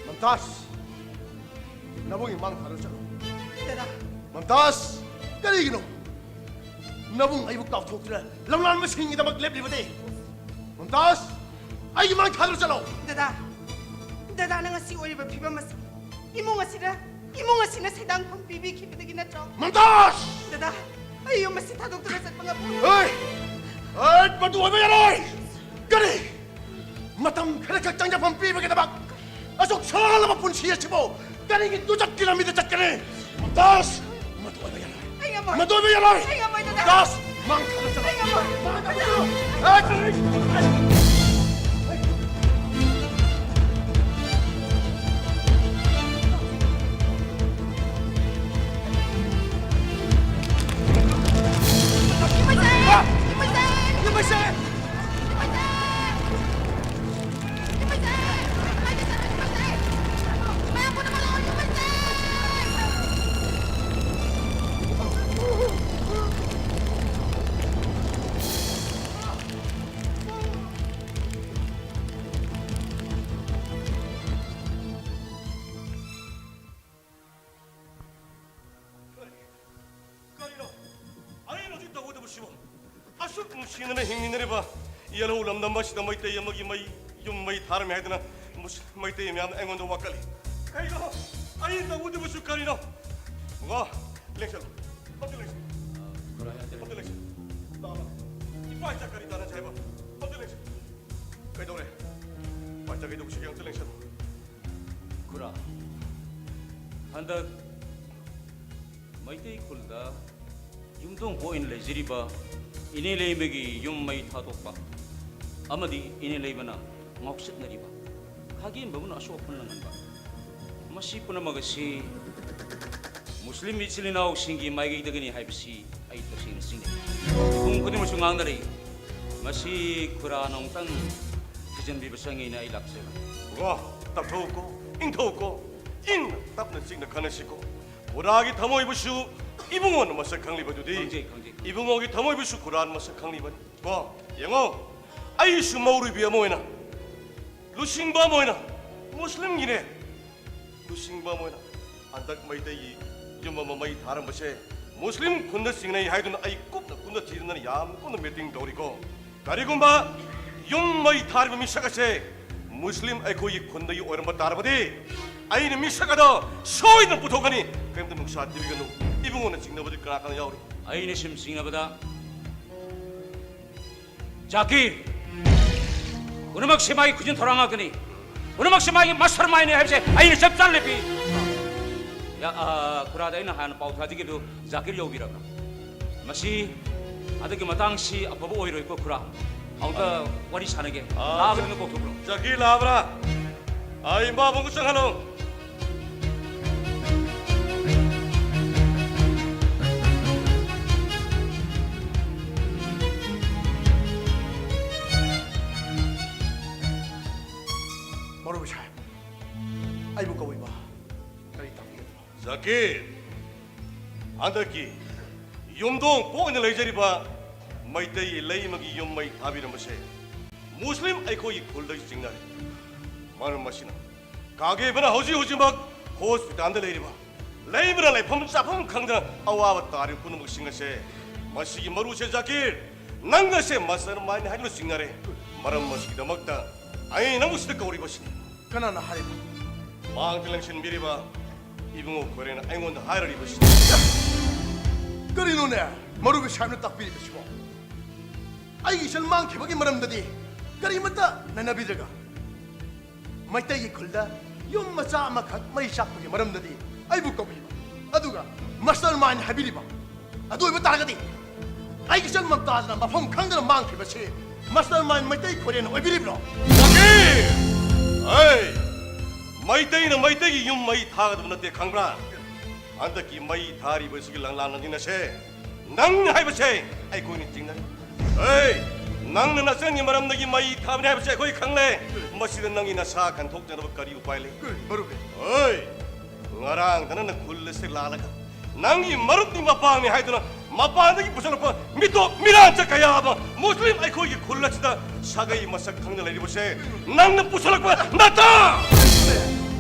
ꯃꯝꯇꯥꯖ, ꯅꯕꯨꯡꯒꯤ ꯃꯥꯡ ꯊꯥꯗꯨꯅ ꯆꯠꯂꯨ꯫ ꯗꯗꯥ꯫ ꯃꯝꯇꯥꯖ, ꯀꯔꯤꯒꯤꯅꯣ ꯅꯕꯨꯡ ꯑꯩꯕꯨ ꯀꯥꯎꯊꯣꯛꯇꯨꯅ ꯂꯝꯂꯥꯟꯕꯁꯤꯡꯒꯤꯗꯃꯛ ꯂꯦꯞꯂꯤꯕꯗꯤ? ꯃꯝꯇꯥꯖ, ꯑꯩꯒꯤ ꯃꯥꯡ ꯊꯥꯗꯨꯅ ꯆꯠꯂꯣ꯫ ꯗꯗꯥ, ꯗꯗꯥꯅ ꯉꯁꯤ ꯑꯣꯏꯔꯤꯕ ꯐꯤꯕꯝ ꯑꯁꯤ ꯏꯃꯨꯡ ꯑꯁꯤꯗ, ꯏꯃꯨꯡ ꯑꯁꯤꯅ ꯁꯦꯟꯗꯥꯡꯐꯝ ꯄꯤꯕꯤꯈꯤꯕꯗꯒꯤ ꯅꯠꯇ꯭ꯔꯣ? ꯃꯝꯇꯥꯖ! ꯗꯗꯥ, ꯑꯩ ꯌꯨꯝ ꯑꯁꯤ ꯊꯥꯗꯣꯛꯇꯨꯅ ꯆꯠꯄ ꯉꯝꯃꯣꯏ꯫ ꯍꯦ! ꯍꯦ, ꯃꯗꯨ ꯑꯣꯏꯕ ꯌꯥꯔꯣꯏ! ꯀꯔꯤ? ꯃꯇꯝ ꯈꯔꯈꯛ ꯆꯪꯖꯐꯝ ꯄꯤꯕꯒꯤꯗꯃꯛ ꯑꯁꯨꯛ ꯁꯥꯡꯂꯕ ꯄꯨꯟꯁꯤ ꯑꯁꯤꯕꯨ ꯀꯔꯤꯒꯤ ꯇꯨꯆꯠꯀꯤ ꯂꯝꯕꯤꯗ ꯆꯠꯀꯅꯤ? ꯗꯥꯁ, ꯃꯗꯨ ꯑꯣꯏꯕ ꯌꯥꯔꯣꯏ꯫ ꯑꯩ ꯉꯝꯃꯣꯏ꯫ ꯃꯗꯨ ꯑꯣꯏꯕ ꯌꯥꯔꯣꯏ꯫ ꯑꯩ ꯉꯝꯃꯣꯏ, ꯗꯥꯗꯥ꯫ ꯗꯥꯁ, ꯃꯥꯡ ꯊꯥꯗ ꯆꯠꯂꯣ꯫ ꯑꯩ ꯉꯝꯃꯣꯏ꯫ ꯃꯥꯡ ꯊꯥꯗ ꯆꯠꯂꯣ꯫ ꯑꯦ! ꯀꯔꯤꯅꯣ? ꯑꯩꯅ ꯍꯧꯖꯤꯛ ꯇꯧꯒꯗꯕꯁꯤꯕꯨ? ꯑꯁꯨꯛ ꯅꯨꯡꯁꯤꯅꯅ ꯍꯤꯡꯃꯤꯟꯅꯔꯤꯕ ꯌꯦꯜꯍꯧ ꯂꯝꯗꯝ ꯑꯁꯤꯗ ꯃꯩꯇꯩ ꯑꯃꯒꯤ ꯃꯩ, ꯌꯨꯝ ꯃꯩ ꯊꯥꯔꯝꯃꯦ ꯍꯥꯏꯗꯅ ꯃꯨꯁ-, ꯃꯩꯇꯩ ꯃꯌꯥꯝꯅ ꯑꯩꯉꯣꯟꯗ ꯋꯥꯀꯠꯂꯤ꯫ ꯀꯔꯤꯅꯣ? ꯑꯩꯅ ꯇꯧꯒꯗꯕꯁꯨ ꯀꯔꯤꯅꯣ? ꯋꯥ, ꯂꯦꯡꯁꯜꯂꯨ꯫ ꯑꯝꯇ ꯂꯦꯡꯁꯜꯂꯨ꯫ ꯑꯝꯇ ꯂꯦꯡꯁꯜꯂꯨ꯫ ꯇꯥꯕ꯭ꯔꯥ? ꯏꯄꯥ ꯏꯆꯥ ꯀꯔꯤ ꯇꯥꯟꯅꯁꯦ ꯍꯥꯏꯕ? ꯑꯝꯇ ꯂꯦꯡꯁꯜꯂꯨ꯫ ꯀꯩꯗꯧꯔꯦ? ꯏꯄꯥ ꯏꯆꯥ ꯀꯩꯗꯧꯕꯁꯤꯒꯦ? ꯑꯝꯇ ꯂꯦꯡꯁꯜꯂꯨ꯫ ꯈꯨꯔꯥ, ꯍꯟꯗꯛ ꯃꯩꯇꯩ ꯈꯨꯜꯗ ꯌꯨꯝꯊꯣꯡ ꯄꯣꯛꯏꯅ ꯂꯩꯖꯔꯤꯕ ꯏꯅꯦ ꯂꯩꯃꯒꯤ ꯌꯨꯝ ꯃꯩ ꯊꯥꯗꯣꯛꯄ ꯑꯃꯗꯤ ꯏꯅꯦ ꯂꯩꯃꯅ ꯉꯥꯎꯆꯠꯅꯔꯤꯕ ꯈꯥꯒꯦꯝꯕ ꯑꯃꯅ ꯑꯁꯣꯛ ꯑꯄꯟ ꯅꯪꯍꯟꯕ, ꯃꯁꯤ ꯄꯨꯝꯅꯃꯛ ꯑꯁꯤ ꯃꯨꯁꯂꯤꯝ ꯏꯆꯤꯜ ꯏꯅꯥꯎꯁꯤꯡꯒꯤ ꯃꯥꯏꯀꯩꯗꯒꯤꯅꯤ ꯍꯥꯏꯕꯁꯤ ꯑꯩ ꯇꯁꯦꯡꯅ ꯆꯤꯡꯅꯩ꯫ ꯃꯤꯄꯨꯝ ꯈꯨꯗꯤꯡꯃꯛꯁꯨ ꯉꯥꯡꯅꯔꯤ꯫ ꯃꯁꯤ ꯈꯨꯔꯥꯅ ꯑꯃꯨꯛꯇꯪ ꯊꯤꯖꯤꯟꯕꯤꯕ ꯆꯪꯉꯦꯅ ꯑꯩ ꯂꯥꯛꯆꯕꯅꯤ꯫ ꯀꯣ, ꯇꯞꯊꯧꯀꯣ, ꯏꯪꯊꯧꯀꯣ, ꯏꯪꯅ ꯇꯞꯅ ꯆꯤꯛꯅ ꯈꯟꯅꯁꯤꯀꯣ꯫ ꯈꯨꯔꯥꯒꯤ ꯊꯃꯣꯏꯕꯨꯁꯨ ꯏꯕꯨꯡꯉꯣꯅ ꯃꯁꯛ ꯈꯪꯂꯤꯕꯗꯨꯗꯤ, ꯈꯪꯖꯩ, ꯈꯪꯖꯩ, ꯈꯪꯖꯩ꯫ ꯏꯕꯨꯡꯉꯣꯒꯤ ꯊꯃꯣꯏꯕꯨꯁꯨ ꯈꯨꯔꯥꯅ ꯃꯁꯛ ꯈꯪꯂꯤꯕꯅꯤ꯫ ꯀꯣ, ꯌꯦꯡꯉꯣ, ꯑꯩꯁꯨ ꯃꯧꯔꯨꯕꯤ ꯑꯃ ꯑꯣꯏꯅ, ꯂꯨꯆꯤꯡꯕ ꯑꯃ ꯑꯣꯏꯅ, ꯃꯨꯁꯂꯤꯝꯒꯤꯅꯦ, ꯂꯨꯆꯤꯡꯕ ꯑꯃ ꯑꯣꯏꯅ ꯍꯟꯗꯛ ꯃꯩꯇꯩꯒꯤ ꯌꯨꯝ ꯑꯃ ꯃꯩ ꯊꯥꯔꯝꯕꯁꯦ ꯃꯨꯁꯂꯤꯝ ꯈꯨꯟꯗ ꯆꯤꯡꯅꯩ ꯍꯥꯏꯗꯨꯅ ꯑꯩ ꯀꯨꯞꯅ ꯀꯨꯞꯅ ꯊꯤꯗꯨꯅ ꯌꯥꯝ ꯀꯨꯞꯅ meeting ꯇꯧꯔꯤꯀꯣ꯫ ꯀꯔꯤꯒꯨꯝꯕ ꯌꯨꯝ ꯃꯩ ꯊꯥꯔꯤꯕ ꯃꯤꯁꯛ ꯑꯁꯦ ꯃꯨꯁꯂꯤꯝ ꯑꯩꯈꯣꯏꯒꯤ ꯈꯨꯟꯗꯒꯤ ꯑꯣꯏꯔꯝꯕ ꯇꯥꯔꯕꯗꯤ ꯑꯩꯅ ꯃꯤꯁꯛ ꯑꯗꯣ ꯁꯣꯏꯗꯅ ꯄꯨꯊꯣꯛꯀꯅꯤ꯫ ꯀꯔꯤꯝꯇ ꯅꯨꯡꯁꯥ ꯊꯤꯕꯤꯒꯅꯨ꯫ ꯏꯕꯨꯡꯉꯣꯅ ꯆꯤꯡꯅꯕꯗꯤ ꯀꯅꯥ ꯀꯅꯥ ꯌꯥꯎꯔꯤ? ꯑꯩꯅ ꯁꯨꯝ ꯆꯤꯡꯅꯕꯗ ꯖꯥꯀꯤꯔ꯫ ꯄꯨꯝꯅꯃꯛꯁꯦ ꯃꯥꯒꯤ ꯈꯨꯖꯤꯟ ꯊꯧꯔꯥꯡ ꯉꯥꯛꯇꯅꯤ꯫ ꯄꯨꯝꯅꯃꯛꯁꯦ ꯃꯥꯒꯤ mastermind ꯅꯤ ꯍꯥꯏꯕꯁꯦ ꯑꯩꯅ ꯆꯞ ꯆꯥꯅ ꯂꯦꯞꯄꯤ꯫ ꯌꯥ, ꯑ, ꯈꯨꯔꯥꯗ ꯑꯩꯅ ꯍꯥꯟꯅ ꯄꯥꯎ ꯊꯥꯖꯈꯤꯕꯗꯨ ꯖꯥꯀꯤꯔ ꯌꯧꯕꯤꯔꯕ꯭ꯔꯥ? ꯃꯁꯤ ꯍꯟꯗꯛꯀꯤ ꯃꯇꯥꯡꯁꯤ ꯑꯐꯕ ꯑꯣꯏꯔꯣꯏꯀꯣ ꯈꯨꯔꯥ꯫ ꯑꯃꯨꯛꯇ ꯋꯥꯔꯤ ꯁꯥꯟꯅꯒꯦ꯫ ꯑꯥ, ꯂꯥꯛꯑꯒ ꯑꯗꯨꯝ ꯀꯧꯊꯣꯛꯈ꯭ꯔꯣ꯫ ꯖꯥꯀꯤꯔ ꯂꯥꯛꯑꯕ꯭ꯔꯥ? ꯑꯥ, ꯏꯃꯥꯕꯨꯡꯒ ꯆꯪꯍꯜꯂꯣ꯫ ꯃꯧꯔꯨꯕꯤ ꯁꯥꯍꯦꯕ, ꯑꯩꯕꯨ ꯀꯧꯏꯕ ꯀꯔꯤ ꯇꯥꯛꯄꯤꯒꯗꯕ? ꯖꯥꯀꯤꯔ, ꯍꯟꯗꯛꯀꯤ ꯌꯨꯝꯊꯣꯡ ꯄꯣꯛꯅ ꯂꯩꯖꯔꯤꯕ ꯃꯩꯇꯩ ꯂꯩꯃꯒꯤ ꯌꯨꯝ ꯃꯩ ꯊꯥꯕꯤꯔꯝꯕꯁꯦ ꯃꯨꯁꯂꯤꯝ ꯑꯩꯈꯣꯏꯒꯤ ꯈꯨꯜꯗꯒꯤ ꯆꯤꯡꯅꯔꯦ꯫ ꯃꯔꯝ ꯑꯁꯤꯅ ꯀꯥꯒꯦꯕꯅ ꯍꯧꯖꯤꯛ ꯍꯧꯖꯤꯛꯃꯛ ꯍꯣꯁꯄꯤꯇꯥꯜꯗ ꯂꯩꯔꯤꯕ, ꯂꯩꯕꯅ ꯂꯩꯐꯝ ꯆꯥꯐꯝ ꯈꯪꯗꯅ ꯑꯋꯥꯕ ꯇꯥꯔꯤꯕ ꯄꯨꯝꯅꯃꯛꯁꯤꯡ ꯑꯁꯦ, ꯃꯁꯤꯒꯤ ꯃꯔꯨꯁꯦ ꯖꯥꯀꯤꯔ, ꯅꯪ ꯑꯁꯦ mastermind ꯅꯤ ꯍꯥꯏꯗꯨꯅ ꯆꯤꯡꯅꯔꯦ꯫ ꯃꯔꯝ ꯑꯁꯤꯒꯤꯗꯃꯛꯇ ꯑꯩ ꯅꯪꯕꯨ ꯁꯤꯗ ꯀꯧꯔꯤꯕꯁꯤꯅꯤ꯫ ꯀꯅꯥꯅ ꯍꯥꯏꯔꯤꯕ? ꯃꯥꯡꯗ ꯂꯪꯁꯤꯟꯕꯤꯔꯤꯕ ꯏꯕꯨꯡꯉꯣ ꯈꯣꯏꯔꯦꯟꯅ ꯑꯩꯉꯣꯟꯗ ꯍꯥꯏꯔꯤꯕꯁꯤꯅꯤ꯫ ꯀꯔꯤꯅꯣꯅꯦ, ꯃꯧꯔꯨꯕꯤ ꯁꯥꯍꯦꯕꯅ ꯇꯥꯛꯄꯤꯔꯤꯕꯁꯤꯕꯣ? ꯑꯩꯒꯤ ꯏꯆꯜ ꯃꯥꯡꯈꯤꯕꯒꯤ ꯃꯔꯝꯗꯗꯤ ꯀꯔꯤꯃꯠꯇ ꯅꯩꯅꯕꯤꯗ꯭ꯔꯒ, ꯃꯩꯇꯩꯒꯤ ꯈꯨꯜꯗ ꯌꯨꯝ ꯃꯆꯥ ꯑꯃꯈꯛ ꯃꯩ ꯆꯥꯛꯄꯒꯤ ꯃꯔꯝꯗꯗꯤ ꯑꯩꯕꯨ ꯀꯧꯕꯤꯕ, ꯑꯗꯨꯒ mastermind ꯍꯥꯏꯕꯤꯔꯤꯕ? ꯑꯗꯨ ꯑꯣꯏꯕ ꯇꯥꯔꯒꯗꯤ ꯑꯩꯒꯤ ꯏꯆꯜ ꯃꯝꯇꯥꯖꯅ ꯃꯐꯝ ꯈꯪꯗꯅ ꯃꯥꯡꯈꯤꯕꯁꯤ mastermind ꯃꯩꯇꯩ ꯈꯣꯏꯔꯦꯟꯅ ꯑꯣꯏꯕꯤꯔꯤꯕ꯭ꯔꯣ? ꯖꯥꯀꯤꯔ! ꯑꯩ ꯃꯩꯇꯩꯅ ꯃꯩꯇꯩꯒꯤ ꯌꯨꯝ ꯃꯩ ꯊꯥꯒꯗꯕ ꯅꯠꯇꯦ, ꯈꯪꯕ꯭ꯔꯥ? ꯍꯟꯗꯛꯀꯤ ꯃꯩ ꯊꯥꯔꯤꯕꯁꯤꯒꯤ ꯂꯪꯂꯥ ꯂꯪꯖꯤꯟ ꯑꯁꯦ ꯅꯪꯅꯤ ꯍꯥꯏꯕꯁꯦ ꯑꯩꯈꯣꯏꯅ ꯆꯤꯡꯅꯔꯤ꯫ ꯑꯩ, ꯅꯪꯅ ꯅꯆꯟꯒꯤ ꯃꯔꯝꯗꯒꯤ ꯃꯩ ꯊꯥꯕꯅꯤ ꯍꯥꯏꯕꯁꯦ ꯑꯩꯈꯣꯏ ꯈꯪꯂꯦ꯫ ꯃꯁꯤꯗ ꯅꯪꯒꯤ ꯅꯁꯥ ꯈꯟꯊꯣꯛꯆꯅꯕ ꯀꯔꯤ ꯎꯄꯥꯏ ꯂꯩ? ꯃꯔꯨꯞ, ꯑꯩ, ꯉꯔꯥꯡꯗ ꯅꯪꯅ ꯈꯨꯜ ꯑꯁꯤꯗ ꯂꯥꯛꯂꯒ ꯅꯪꯒꯤ ꯃꯔꯨꯞꯅꯤ ꯃꯄꯥꯡꯅꯤ ꯍꯥꯏꯗꯨꯅ ꯃꯄꯥꯟꯗꯒꯤ ꯄꯨꯁꯜꯂꯛꯄ ꯃꯤꯇꯣꯞ ꯃꯤꯔꯥꯟꯆ ꯀꯌꯥ ꯑꯃ ꯃꯨꯁꯂꯤꯝ ꯑꯩꯈꯣꯏꯒꯤ ꯈꯨꯜ ꯑꯁꯤꯗ ꯁꯥꯒꯩ ꯃꯁꯛ ꯈꯪꯗ ꯂꯩꯔꯤꯕꯁꯦ ꯅꯪꯅ ꯄꯨꯁꯜꯂꯛꯄ ꯅꯠꯇ꯭ꯔꯥ?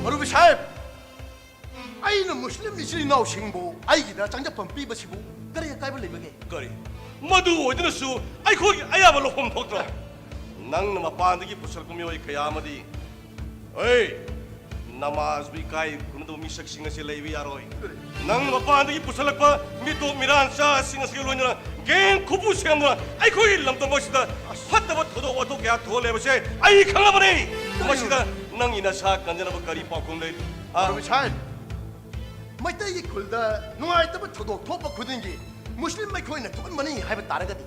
ꯃꯔꯨꯞ ꯁꯥꯍꯦꯕ, ꯑꯩꯅ ꯃꯨꯁꯂꯤꯝ ꯏꯆꯤꯜ ꯏꯅꯥꯎꯁꯤꯡꯕꯨ ꯑꯩꯒꯤꯗ ꯆꯪꯖꯐꯝ ꯄꯤꯕꯁꯤꯕꯨ ꯀꯔꯤ ꯑꯀꯥꯏꯕ ꯂꯩꯕꯒꯦ? ꯀꯔꯤ? ꯃꯗꯨ ꯑꯣꯏꯗꯨꯅꯁꯨ ꯑꯩꯈꯣꯏꯒꯤ ꯑꯌꯥꯕ ꯂꯧꯐꯝ ꯊꯣꯛꯇ꯭ꯔꯣ? ꯅꯪꯅ ꯃꯄꯥꯟꯗꯒꯤ ꯄꯨꯁꯤꯜꯂꯛꯄ ꯃꯤꯑꯣꯏ ꯀꯌꯥ ꯑꯃꯗꯤ, ꯑꯦ, ꯅꯃꯥꯖꯕꯨ ꯏꯀꯥꯏ ꯈꯨꯝꯅꯗꯕ ꯃꯤꯁꯛꯁꯤꯡ ꯑꯁꯤ ꯂꯩꯕ ꯌꯥꯔꯣꯏ꯫ ꯅꯪꯅ ꯃꯄꯥꯟꯗꯒꯤ ꯄꯨꯁꯤꯜꯂꯛꯄ ꯃꯤꯇꯣꯞ ꯃꯤꯔꯥꯟꯆꯥꯁꯤꯡ ꯑꯁꯤꯒ ꯂꯣꯏꯅꯅ ꯒꯦꯡ ꯈꯨꯕꯨ ꯁꯦꯝꯗꯨꯅ ꯑꯩꯈꯣꯏꯒꯤ ꯂꯝꯗꯝ ꯑꯁꯤꯗ ꯐꯠꯇꯕ ꯊꯧꯗꯣꯛ ꯋꯥꯊꯣꯛ ꯀꯌꯥ ꯊꯣꯛꯍꯜꯂꯦ ꯍꯥꯏꯕꯁꯦ ꯑꯩ ꯈꯪꯂꯕꯅꯤ꯫ ꯃꯁꯤꯗ ꯅꯪꯒꯤ ꯅꯁꯥ ꯀꯟꯖꯅꯕ ꯀꯔꯤ ꯄꯥꯎꯈꯨꯝ ꯂꯩ? ꯍꯥ? ꯃꯔꯨꯞ ꯏꯁꯥꯏ, ꯃꯩꯇꯩꯒꯤ ꯈꯨꯜꯗ ꯅꯨꯡꯉꯥꯏꯇꯕ ꯊꯧꯗꯣꯛ ꯊꯣꯛꯄ ꯈꯨꯗꯤꯡꯒꯤ ꯃꯨꯁꯂꯤꯝ ꯑꯩꯈꯣꯏꯅ ꯊꯣꯛꯍꯟꯕꯅꯤ ꯍꯥꯏꯕ ꯇꯥꯔꯒꯗꯤ,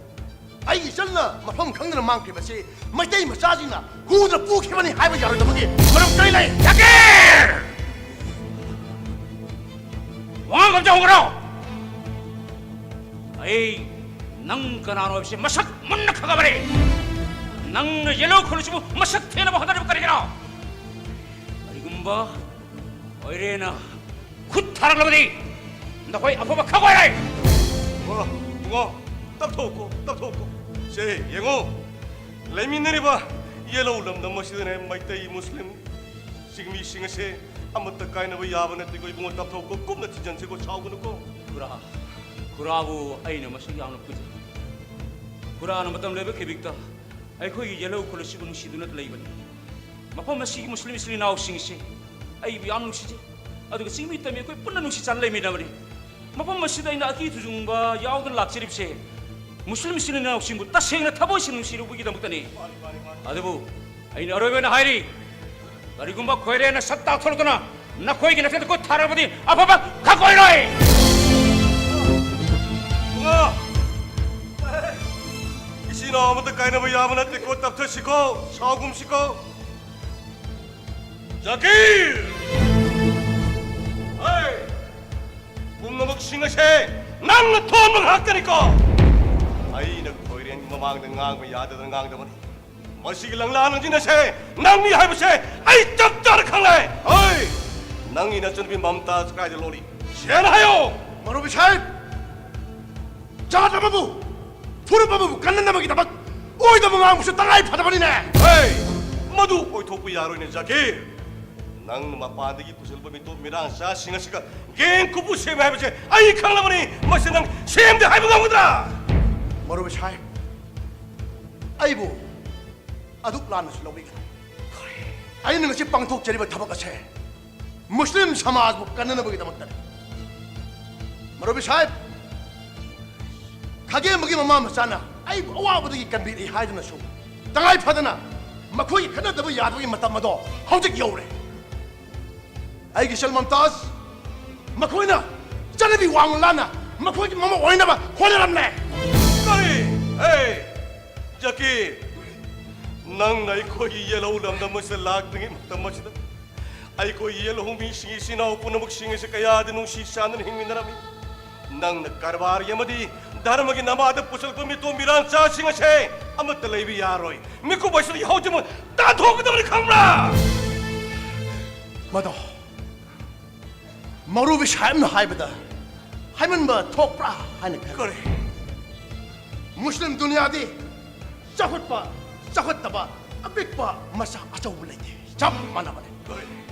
ꯑꯩꯒꯤ ꯏꯆꯜꯅ ꯃꯐꯝ ꯈꯪꯗꯅ ꯃꯥꯡꯈ꯭ꯔꯤꯕꯁꯤ ꯃꯩꯇꯩ ꯃꯆꯥꯁꯤꯡꯅ ꯍꯨꯗꯨꯅ ꯄꯨꯈꯤꯕꯅꯤ ꯍꯍꯥꯏꯕ ꯌꯥꯔꯣꯏꯗꯕꯒꯤ ꯃꯔꯝ ꯀꯔꯤ ꯂꯩ? ꯖꯀꯤꯔ! ꯋꯥꯉꯥꯡ ꯑꯝꯇ ꯍꯣꯡꯒꯅꯣ! ꯑꯩ ꯅꯪ ꯀꯅꯥꯅꯣ ꯍꯥꯏꯕꯁꯤ ꯃꯁꯛ ꯃꯨꯟꯅ ꯈꯪꯉꯕꯅꯤ꯫ ꯅꯪꯅ ꯌꯦꯜꯍꯧ ꯈꯨꯜꯁꯤꯕꯨ ꯃꯁꯛ ꯊꯤꯅꯕ ꯍꯣꯠꯅꯔꯤꯕ ꯀꯔꯤꯒꯤꯅꯣ? ꯀꯔꯤꯒꯨꯝꯕ ꯈꯣꯏꯔꯦꯅ ꯈꯨꯠ ꯊꯥꯔꯛꯂꯕꯗꯤ ꯅꯈꯣꯏ ꯑꯐꯕ ꯈꯪꯉꯣꯏ꯫ ꯏꯕꯨꯡꯉꯣ, ꯏꯕꯨꯡꯉꯣ, ꯇꯞꯊꯧꯀꯣ, ꯇꯞꯊꯧꯀꯣ꯫ ꯁꯦ, ꯌꯦꯡꯉꯣ, ꯂꯩꯃꯤꯟꯅꯔꯤꯕ ꯌꯦꯜꯍꯧ ꯂꯝꯗꯝ ꯑꯁꯤꯗꯅꯦ ꯃꯩꯇꯩ, ꯃꯨꯁꯂꯤꯝ, ꯆꯤꯡꯃꯤꯁꯤꯡ ꯑꯁꯦ ꯑꯃꯠꯇ ꯀꯥꯏꯅꯕ ꯌꯥꯕ ꯅꯠꯇꯦꯀꯣ ꯏꯕꯨꯡꯉꯣ, ꯇꯞꯊꯧꯀꯣ, ꯀꯨꯞꯅ ꯊꯤꯖꯤꯟꯁꯤꯀꯣ, ꯁꯥꯎꯒꯅꯨꯀꯣ꯫ ꯈꯨꯔꯥ, ꯈꯨꯔꯥꯕꯨ ꯑꯩꯅ ꯃꯁꯛ ꯌꯥꯝꯅ ꯐꯖꯩ꯫ ꯈꯨꯔꯥꯅ ꯃꯇꯝ ꯂꯩꯕ ꯈꯤꯕꯤꯛꯇ ꯑꯩꯈꯣꯏꯒꯤ ꯌꯦꯜꯍꯧ ꯈꯨꯜ ꯑꯁꯤꯕꯨ ꯅꯨꯡꯁꯤꯗꯨꯅ ꯂꯩꯕꯅꯤ꯫ ꯃꯐꯝ ꯑꯁꯤꯒꯤ ꯃꯨꯁꯂꯤꯝ ꯏꯆꯤꯜ ꯏꯅꯥꯎꯁꯤꯡꯁꯦ ꯑꯩꯕꯨ ꯌꯥꯝ ꯅꯨꯡꯁꯤꯖꯩ꯫ ꯑꯗꯨꯒ ꯆꯤꯡꯃꯤ ꯇꯝꯃꯤ ꯑꯩꯈꯣꯏ ꯄꯨꯟꯅ ꯅꯨꯡꯁꯤ ꯆꯥꯟꯅ ꯂꯩꯃꯤꯟꯅꯕꯅꯤ꯫ ꯃꯐꯝ ꯑꯁꯤꯗ ꯑꯩꯅ ꯑꯀꯤ ꯊꯨꯖꯨꯡꯕ ꯌꯥꯎꯗꯅ ꯂꯥꯛꯆꯔꯤꯕꯁꯦ ꯃꯨꯁꯂꯤꯝ ꯏꯆꯤꯜ ꯏꯅꯥꯎꯁꯤꯡꯕꯨ ꯇꯁꯦꯡꯅ ꯊꯃꯣꯏ ꯁꯦꯡꯅ ꯅꯨꯡꯁꯤꯔꯨꯕꯒꯤꯗꯃꯛꯇꯅꯤ꯫ ꯑꯗꯨꯕꯨ ꯑꯩꯅ ꯑꯔꯣꯏꯕ ꯑꯣꯏꯅ ꯍꯥꯏꯔꯤ, ꯀꯔꯤꯒꯨꯝꯕ ꯈꯣꯏꯔꯦꯅ ꯁꯛ ꯇꯥꯛꯊꯣꯔꯛꯇꯨꯅ ꯅꯈꯣꯏꯒꯤ ꯅꯊꯛꯇ ꯈꯨꯠ ꯊꯥꯔꯕꯗꯤ ꯑꯐꯕ ꯈꯪꯉꯣꯏꯔꯣꯏ꯫ ꯏꯕꯨꯡꯉꯣ, ꯏꯆꯤꯟ ꯏꯅꯥꯎ ꯑꯃꯠꯇ ꯀꯥꯏꯅꯕ ꯌꯥꯕ ꯅꯠꯇꯦꯀꯣ, ꯇꯞꯊꯁꯤꯀꯣ, ꯁꯥꯎꯒꯨꯝꯁꯤꯀꯣ꯫ ꯖꯀꯤꯔ! ꯍꯦ! ꯄꯨꯝꯅꯃꯛꯁꯤꯡ ꯑꯁꯦ ꯅꯪꯅ ꯊꯣꯟꯕ ꯉꯥꯛꯇꯅꯤꯀꯣ꯫ ꯑꯩꯅ ꯈꯣꯏꯔꯦꯟꯒꯤ ꯃꯃꯥꯡꯗ ꯉꯥꯡꯕ ꯌꯥꯗꯗꯅ ꯉꯥꯡꯗꯕꯅꯤ꯫ ꯃꯁꯤꯒꯤ ꯂꯪꯂꯥ ꯂꯪꯖꯤꯟ ꯑꯁꯦ ꯅꯪꯅꯤ ꯍꯥꯏꯕꯁꯦ ꯑꯩ ꯆꯞ ꯆꯥꯅ ꯈꯪꯂꯦ꯫ ꯍꯣꯏ! ꯅꯪꯒꯤ ꯅꯆꯟꯅꯨꯄꯤ ꯃꯝꯇꯥꯖ ꯀꯥꯏꯗ ꯂꯣꯠꯂꯤ? ꯁꯦꯡꯅ ꯍꯥꯏꯌꯣ! ꯃꯧꯂꯨꯕꯤ ꯁꯥꯍꯦꯕ, ꯖꯥꯠ ꯑꯃꯕꯨ, ꯐꯨꯔꯨꯞ ꯑꯃꯕꯨ ꯀꯟꯅꯅꯕꯒꯤꯗꯃꯛ ꯑꯣꯏꯗꯕ ꯉꯥꯡꯕꯁꯨ ꯇꯉꯥꯏ ꯐꯗꯕꯅꯤꯅꯦ꯫ ꯍꯦ! ꯃꯗꯨ ꯑꯣꯏꯊꯣꯛꯄ ꯌꯥꯔꯣꯏꯅꯦ, ꯖꯀꯤꯔ꯫ ꯅꯪꯅ ꯃꯄꯥꯟꯗꯒꯤ ꯄꯨꯁꯤꯜꯂꯛꯄ ꯃꯤꯇꯣꯞ ꯃꯤꯔꯥꯡꯆꯥꯁꯤꯡ ꯑꯁꯤꯒ ꯒꯦꯡ ꯈꯨꯕꯨ ꯁꯦꯝꯃꯦ ꯍꯥꯏꯕꯁꯦ ꯑꯩ ꯈꯪꯂꯕꯅꯤ꯫ ꯃꯁꯤ ꯅꯪ ꯁꯦꯝꯗꯦ ꯍꯥꯏꯕ ꯉꯝꯒꯗ꯭ꯔꯥ? ꯃꯧꯂꯨꯕꯤ ꯁꯥꯍꯦꯕ, ꯑꯩꯕꯨ ꯑꯗꯨꯛ ꯂꯥꯟꯅꯁꯨ ꯂꯧꯕꯤꯒꯅꯨ꯫ ꯑꯩꯅ ꯉꯁꯤ ꯄꯥꯡꯊꯣꯛꯆꯔꯤꯕ ꯊꯕꯛ ꯑꯁꯦ ꯃꯨꯁꯂꯤꯝ ꯁꯃꯥꯖꯕꯨ ꯀꯟꯅꯅꯕꯒꯤꯗꯃꯛꯇꯅꯤ꯫ ꯃꯧꯂꯨꯕꯤ ꯁꯥꯍꯦꯕ, ꯈꯥꯒꯦꯝꯕꯒꯤ ꯃꯃꯥ ꯃꯆꯥꯅ ꯑꯩꯕꯨ ꯑꯋꯥꯕꯗꯒꯤ ꯀꯟꯕꯤꯔꯛꯏ ꯍꯥꯏꯗꯨꯅꯁꯨ, ꯇꯉꯥꯏ ꯐꯗꯅ ꯃꯈꯣꯏꯒꯤ ꯈꯠꯅꯗꯕ ꯌꯥꯗꯕꯒꯤ ꯃꯇꯝ ꯑꯗꯣ ꯍꯧꯖꯤꯛ ꯌꯧꯔꯦ꯫ ꯑꯩꯒꯤ ꯏꯆꯜ ꯃꯝꯇꯥꯖ, ꯃꯈꯣꯏꯅ ꯆꯠꯅꯕꯤ ꯋꯥꯡ ꯂꯥꯟꯅ ꯃꯈꯣꯏꯒꯤ ꯃꯃꯧ ꯑꯣꯏꯅꯕ ꯍꯣꯠꯅꯔꯝꯂꯦ꯫ ꯀꯔꯤ? ꯍꯦ, ꯖꯀꯤ, ꯅꯪꯅ ꯑꯩꯈꯣꯏꯒꯤ ꯌꯦꯜꯍꯧ ꯂꯝꯗꯝ ꯑꯁꯤꯗ ꯂꯥꯛꯇ꯭ꯔꯤꯉꯩ ꯃꯇꯝ ꯑꯁꯤꯗ ꯑꯩꯈꯣꯏ ꯌꯦꯜꯍꯧ ꯃꯤꯁꯤꯡ, ꯏꯆꯤꯟ ꯏꯅꯥꯎ ꯄꯨꯝꯅꯃꯛꯁꯤꯡ ꯑꯁꯤ ꯀꯌꯥꯗ ꯅꯨꯡꯁꯤ ꯆꯥꯟꯅꯅ ꯍꯤꯡꯃꯤꯟꯅꯔꯝꯃꯤ꯫ ꯅꯪꯅ ꯀꯔꯕꯥꯔꯒꯤ ꯑꯃꯗꯤ ꯙꯔꯃꯒꯤ ꯅꯃꯥꯗ ꯄꯨꯁꯤꯜꯂꯛꯄ ꯃꯤꯇꯣꯝ ꯃꯤꯔꯥꯟꯆꯥꯁꯤꯡ ꯑꯁꯦ ꯑꯃꯠꯇ ꯂꯩꯕ ꯌꯥꯔꯣꯏ꯫ ꯃꯤꯀꯨꯞ ꯑꯁꯤꯗꯒꯤ ꯍꯧꯖꯤꯛꯃꯛ ꯇꯥꯟꯊꯣꯛꯀꯗꯕꯅꯤ, ꯈꯪꯕ꯭ꯔꯥ? ꯃꯗꯣ ꯃꯧꯔꯨꯕꯤ ꯁꯥꯍꯦꯕꯅ ꯍꯥꯏꯕꯗ ꯍꯥꯏꯃꯟꯕ ꯊꯣꯛꯄ꯭ꯔꯥ ꯍꯥꯏꯅ ꯈꯜꯂꯤ꯫ ꯀꯔꯤ? ꯃꯨꯁꯂꯤꯝ ꯗꯨꯅꯤꯌꯥꯗꯤ ꯆꯥꯎꯈꯠꯄ, ꯆꯥꯎꯈꯠꯇꯕ, ꯑꯄꯤꯛꯄ, ꯃꯆꯥ, ꯑꯆꯧꯕ ꯂꯩꯇꯦ, ꯆꯞ ꯃꯥꯟꯅꯕꯅꯤ꯫ ꯀꯔꯤ?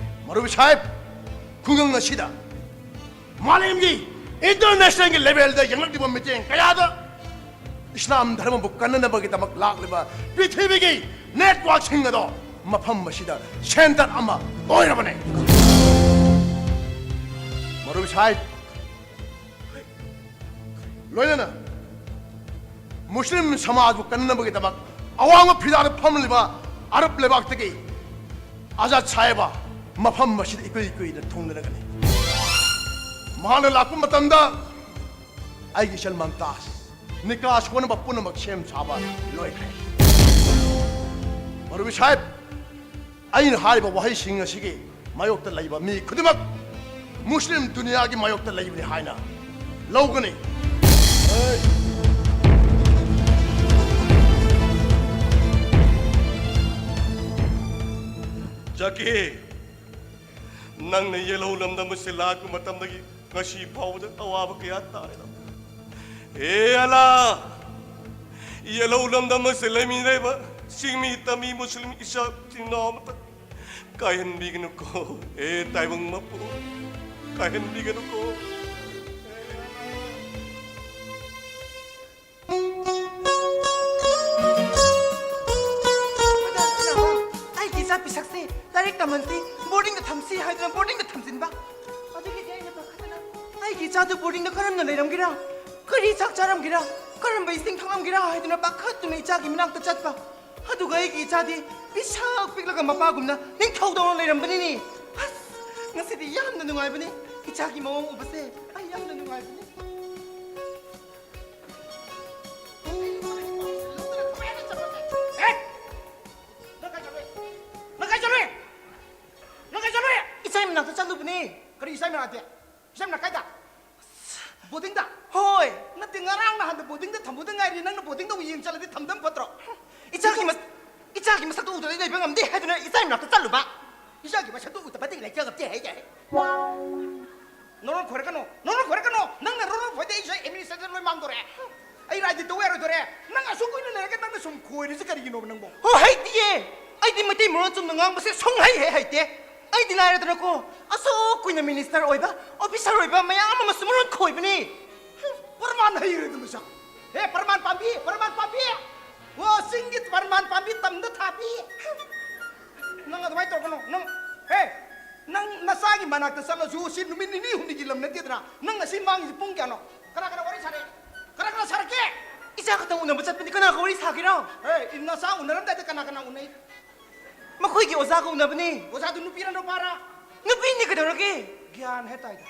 ꯃꯧꯔꯨꯕꯤ ꯁꯥꯍꯦꯕ, ꯈꯨꯡꯒꯪ ꯑꯁꯤꯗ ꯃꯥꯂꯦꯝꯒꯤ, ꯏꯟꯇꯔꯅꯦꯁꯅꯦꯜꯒꯤ ꯂꯦꯚꯦꯜꯗ ꯌꯦꯡꯂꯛꯂꯤꯕ ꯃꯤꯠꯌꯦꯡ ꯀꯌꯥꯗ ꯏꯁꯂꯥꯝ ꯙꯔꯃꯕꯨ ꯀꯟꯅꯅꯕꯒꯤꯗꯃꯛ ꯂꯥꯛꯂꯤꯕ ꯄ꯭ꯔꯤꯊꯤꯕꯤꯒꯤ ꯅꯦꯠꯋꯥꯔꯛꯁꯤꯡ ꯑꯗꯣ ꯃꯐꯝ ꯑꯁꯤꯗ ꯁꯦꯟꯇꯔ ꯑꯃ ꯑꯣꯏꯔꯕꯅꯤ꯫ ꯃꯧꯔꯨꯕꯤ ꯁꯥꯍꯦꯕ, ꯂꯣꯏꯅꯅ ꯃꯨꯁꯂꯤꯝ ꯁꯃꯥꯖꯕꯨ ꯀꯟꯅꯅꯕꯒꯤꯗꯃꯛ ꯑꯋꯥꯡꯕ ꯐꯤꯖꯥꯗ ꯐꯝꯂꯤꯕ ꯑꯔꯕ ꯂꯩꯕꯥꯛꯇꯒꯤ ꯑꯖꯥꯗ ꯁꯥꯍꯦꯕ ꯃꯐꯝ ꯑꯁꯤꯗ ꯏꯀꯨꯏ ꯀꯨꯏꯅ ꯊꯨꯡꯂꯔꯒꯅꯤ꯫ ꯃꯍꯥꯛꯅ ꯂꯥꯛꯄ ꯃꯇꯝꯗ ꯑꯩꯒꯤ ꯏꯆꯜ ꯃꯝꯇꯥꯖ, ꯅꯤꯀꯥ ꯁꯣꯟꯅꯕ ꯄꯨꯝꯅꯃꯛ ꯁꯦꯝ ꯁꯥꯕ ꯂꯣꯏꯈ꯭ꯔꯦ꯫ ꯃꯧꯔꯨꯕꯤ ꯁꯥꯍꯦꯕ, ꯑꯩꯅ ꯍꯥꯏꯔꯤꯕ ꯋꯥꯍꯩꯁꯤꯡ ꯑꯁꯤꯒꯤ ꯃꯥꯌꯣꯛꯇ ꯂꯩꯕ ꯃꯤ ꯈꯨꯗꯤꯡꯃꯛ ꯃꯨꯁꯂꯤꯝ ꯗꯨꯅꯤꯌꯥꯒꯤ ꯃꯥꯌꯣꯛꯇ ꯂꯩꯕꯅꯤ ꯍꯥꯏꯅ ꯂꯧꯒꯅꯤ꯫ ꯖꯀꯤ, ꯅꯪꯅ ꯌꯦꯜꯍꯧ ꯂꯝꯗꯝ ꯑꯁꯤ ꯂꯥꯛꯄ ꯃꯇꯝꯗꯒꯤ ꯉꯁꯤ ꯐꯥꯎꯕꯗ ꯑꯋꯥꯕ ꯀꯌꯥ ꯇꯥꯔꯦ꯫ ꯑꯦ ꯑꯂꯥ, ꯌꯦꯜꯍꯧ ꯂꯝꯗꯝ ꯑꯁꯤ ꯂꯩꯃꯤꯟꯅꯔꯤꯕ ꯆꯤꯡꯃꯤ, ꯇꯝꯃꯤ, ꯃꯨꯁꯂꯤꯝ ꯏꯆꯥ ꯏꯅꯥꯎ ꯑꯃꯇ ꯀꯥꯏꯍꯟꯕꯤꯒꯅꯨꯀꯣ꯫ ꯑꯦ ꯇꯥꯏꯕꯪ ꯃꯄꯨ, ꯀꯥꯏꯍꯟꯕꯤꯒꯅꯨꯀꯣ꯫ ꯑꯩꯒꯤ ꯏꯆꯥ ꯄꯤꯁꯛꯁꯦ ꯂꯥꯏꯔꯤꯛ ꯇꯝꯍꯟꯁꯤ, ꯕꯣꯔꯗꯤꯡꯗ ꯊꯝꯁꯤ ꯍꯥꯏꯗꯨꯅ ꯕꯣꯔꯗꯤꯡꯗ ꯊꯝꯖꯤꯟꯕ꯫ ꯑꯗꯨꯒꯤꯗꯤ ꯑꯩꯅ ꯄꯥꯈꯠꯇꯅ, ꯑꯩꯒꯤ ꯏꯆꯥꯗꯨ ꯕꯣꯔꯗꯤꯡꯗ ꯀꯔꯝꯅ ꯂꯩꯔꯝꯒꯦꯔꯥ? ꯀꯔꯤ ꯆꯥꯛ ꯆꯥꯔꯝꯒꯦꯔꯥ? ꯀꯔꯝꯕ ꯏꯁꯤꯡ ꯊꯛꯂꯝꯒꯦꯔꯥ ꯍꯥꯏꯗꯨꯅ ꯄꯥꯈꯠꯇꯨꯅ ꯏꯆꯥꯒꯤ ꯃꯅꯥꯛꯇ ꯆꯠꯄ꯫ ꯑꯗꯨꯒ ꯑꯩꯒꯤ ꯏꯆꯥꯗꯤ ꯄꯤꯁꯛ ꯄꯤꯛꯂꯒ ꯃꯄꯥꯒꯨꯝꯅ ꯅꯤꯡꯊꯧꯗꯧꯅ ꯂꯩꯔꯝꯕꯅꯤꯅꯦ꯫ ꯑꯁ, ꯉꯁꯤꯗꯤ ꯌꯥꯝꯅ ꯅꯨꯡꯉꯥꯏꯕꯅꯤ꯫ ꯏꯆꯥꯒꯤ ꯃꯑꯣꯡ ꯎꯕꯁꯦ ꯑꯩ ꯌꯥꯝꯅ ꯅꯨꯡꯉꯥꯏꯕꯅꯤ꯫ ꯍꯦ! ꯅꯪ ꯀꯥꯏ ꯆꯠꯂꯨꯏ? ꯅꯪ ꯀꯥꯏ ꯆꯠꯂꯨꯏ? ꯅꯪ ꯀꯥꯏ ꯆꯠꯂꯨꯏ? ꯏꯆꯥꯒꯤ ꯃꯅꯥꯛꯇ ꯆꯠꯂꯨꯕꯅꯦ꯫ ꯀꯔꯤ ꯏꯆꯥꯒꯤ ꯃꯅꯥꯛꯇ? ꯏꯆꯥꯒꯤ ꯃꯅꯥꯛ ꯀꯥꯏꯗ? ꯕꯣꯔꯗꯤꯡꯗ? ꯍꯣꯏ꯫ ꯅꯠꯇꯦ, ꯉꯔꯥꯡ ꯅꯍꯥꯟꯗ ꯕꯣꯔꯗꯤꯡꯗ ꯊꯝꯕꯗ ꯉꯥꯏꯔꯤ, ꯅꯪꯅ ꯕꯣꯔꯗꯤꯡꯗ ꯑꯃꯨꯛ ꯌꯦꯡ ꯆꯠꯂꯗꯤ ꯊꯝꯗꯝ ꯐꯠꯇ꯭ꯔꯣ? ꯏꯆꯥꯒꯤ ꯃꯁ-, ꯏꯆꯥꯒꯤ ꯃꯁꯛꯇꯣ ꯎꯗ꯭ꯔꯗꯤ ꯂꯩꯕ ꯉꯝꯗꯦ ꯍꯥꯏꯗꯨꯅ ꯏꯆꯥꯒꯤ ꯃꯅꯥꯛꯇ ꯆꯠꯂꯨꯕ꯫ ꯏꯆꯥꯒꯤ ꯃꯁꯛꯇꯣ ꯎꯗꯕꯗꯤ ꯂꯩꯖ ꯉꯝꯗꯦ ꯍꯥꯏꯗꯥꯏ? ꯅꯔꯣꯟ ꯈꯣꯏꯔꯛꯀꯅꯣ, ꯅꯔꯣꯟ ꯈꯣꯏꯔꯛꯀꯅꯣ꯫ ꯅꯪꯅ ꯅꯔꯣꯟ ꯈꯣꯏꯗꯤ ꯑꯩꯁꯦ ꯑꯦꯗꯃꯤꯅꯤꯁꯇ꯭ꯔꯦꯁꯟ ꯂꯣꯏ ꯃꯥꯡꯗꯣꯔꯦ꯫ ꯑꯩ ꯔꯥꯏꯗꯤ ꯇꯧ ꯌꯥꯔꯣꯏꯗꯣꯔꯦ꯫ ꯅꯪ ꯑꯁꯨꯛ ꯀꯨꯏꯅ ꯂꯩꯔꯒ ꯅꯪꯅ ꯁꯨꯝ ꯈꯣꯏꯔꯤꯁꯦ ꯀꯔꯤꯒꯤꯅꯣꯕ ꯅꯪꯕꯣ? ꯍꯣ, ꯍꯩꯇꯤꯌꯦ꯫ ꯑꯩꯗꯤ ꯃꯩꯇꯩ ꯃꯔꯣꯟ ꯆꯨꯝꯅ ꯉꯥꯡꯕꯁꯦ ꯁꯨꯡꯍꯩ ꯍꯦꯛ ꯍꯩꯇꯦ꯫ ꯑꯩꯗꯤ ꯂꯥꯏꯔꯗꯅꯀꯣ, ꯑꯁꯨꯛ ꯀꯨꯏꯅ ꯃꯤꯅꯤꯁꯇꯔ ꯑꯣꯏꯕ, ꯑꯣꯐꯤꯁꯔ ꯑꯣꯏꯕ ꯃꯌꯥꯝ ꯑꯃꯁꯨ ꯃꯔꯣꯟ ꯈꯣꯏꯕꯅꯤ꯫ ꯄ꯭ꯔꯃꯥꯟ ꯍꯩꯔꯦꯗ ꯃꯁꯥ꯫ ꯍꯦ, ꯄ꯭ꯔꯃꯥꯟ ꯄꯥꯝꯕꯤ, ꯄ꯭ꯔꯃꯥꯟ ꯄꯥꯝꯕꯤ꯫ ꯑꯣ, ꯆꯤꯡꯒꯤ ꯄ꯭ꯔꯃꯥꯟ ꯄꯥꯝꯕꯤ ꯇꯝꯗ ꯊꯥꯕꯤ꯫ ꯅꯪ ꯑꯗꯨꯃꯥꯏꯅ ꯇꯧꯔꯛꯀꯅꯨ꯫ ꯅꯪ, ꯍꯦ, ꯅꯪ ꯅꯆꯥꯒꯤ ꯃꯅꯥꯛꯇ ꯆꯠꯂꯁꯨ ꯁꯤ ꯅꯨꯃꯤꯠ ꯅꯤꯅꯤ ꯍꯨꯝꯅꯤꯒꯤ ꯂꯝ ꯅꯠꯇꯦꯗꯅ꯫ ꯅꯪ ꯉꯁꯤ ꯃꯥꯡꯉꯤꯁꯤ ꯄꯨꯡ ꯀꯌꯥꯅꯣ? ꯀꯅꯥ ꯀꯅꯥ ꯋꯥꯔꯤ ꯁꯥꯔꯦ? ꯀꯅꯥ ꯀꯅꯥ ꯁꯥꯔꯛꯀꯦ? ꯏꯆꯥ ꯈꯛꯇꯪ ꯎꯅꯕ ꯆꯠꯄꯅꯤ, ꯀꯅꯥꯒ ꯋꯥꯔꯤ ꯁꯥꯒꯦꯔꯣ? ꯍꯦ, ꯅꯆꯥ ꯎꯅꯔꯝꯗꯥꯏꯗ ꯀꯅꯥ ꯀꯅꯥ ꯎꯅꯩ? ꯃꯈꯣꯏꯒꯤ ꯑꯣꯖꯥꯒ ꯎꯅꯕꯅꯤ꯫ ꯑꯣꯖꯥꯗꯨ ꯅꯨꯄꯤꯔ ꯅꯨꯄꯥꯔ? ꯅꯨꯄꯤꯅꯤ ꯀꯩꯗꯧꯔꯒꯦ? ꯒ꯭ꯌꯥꯟ ꯍꯦꯛ ꯇꯥꯏꯗ꯫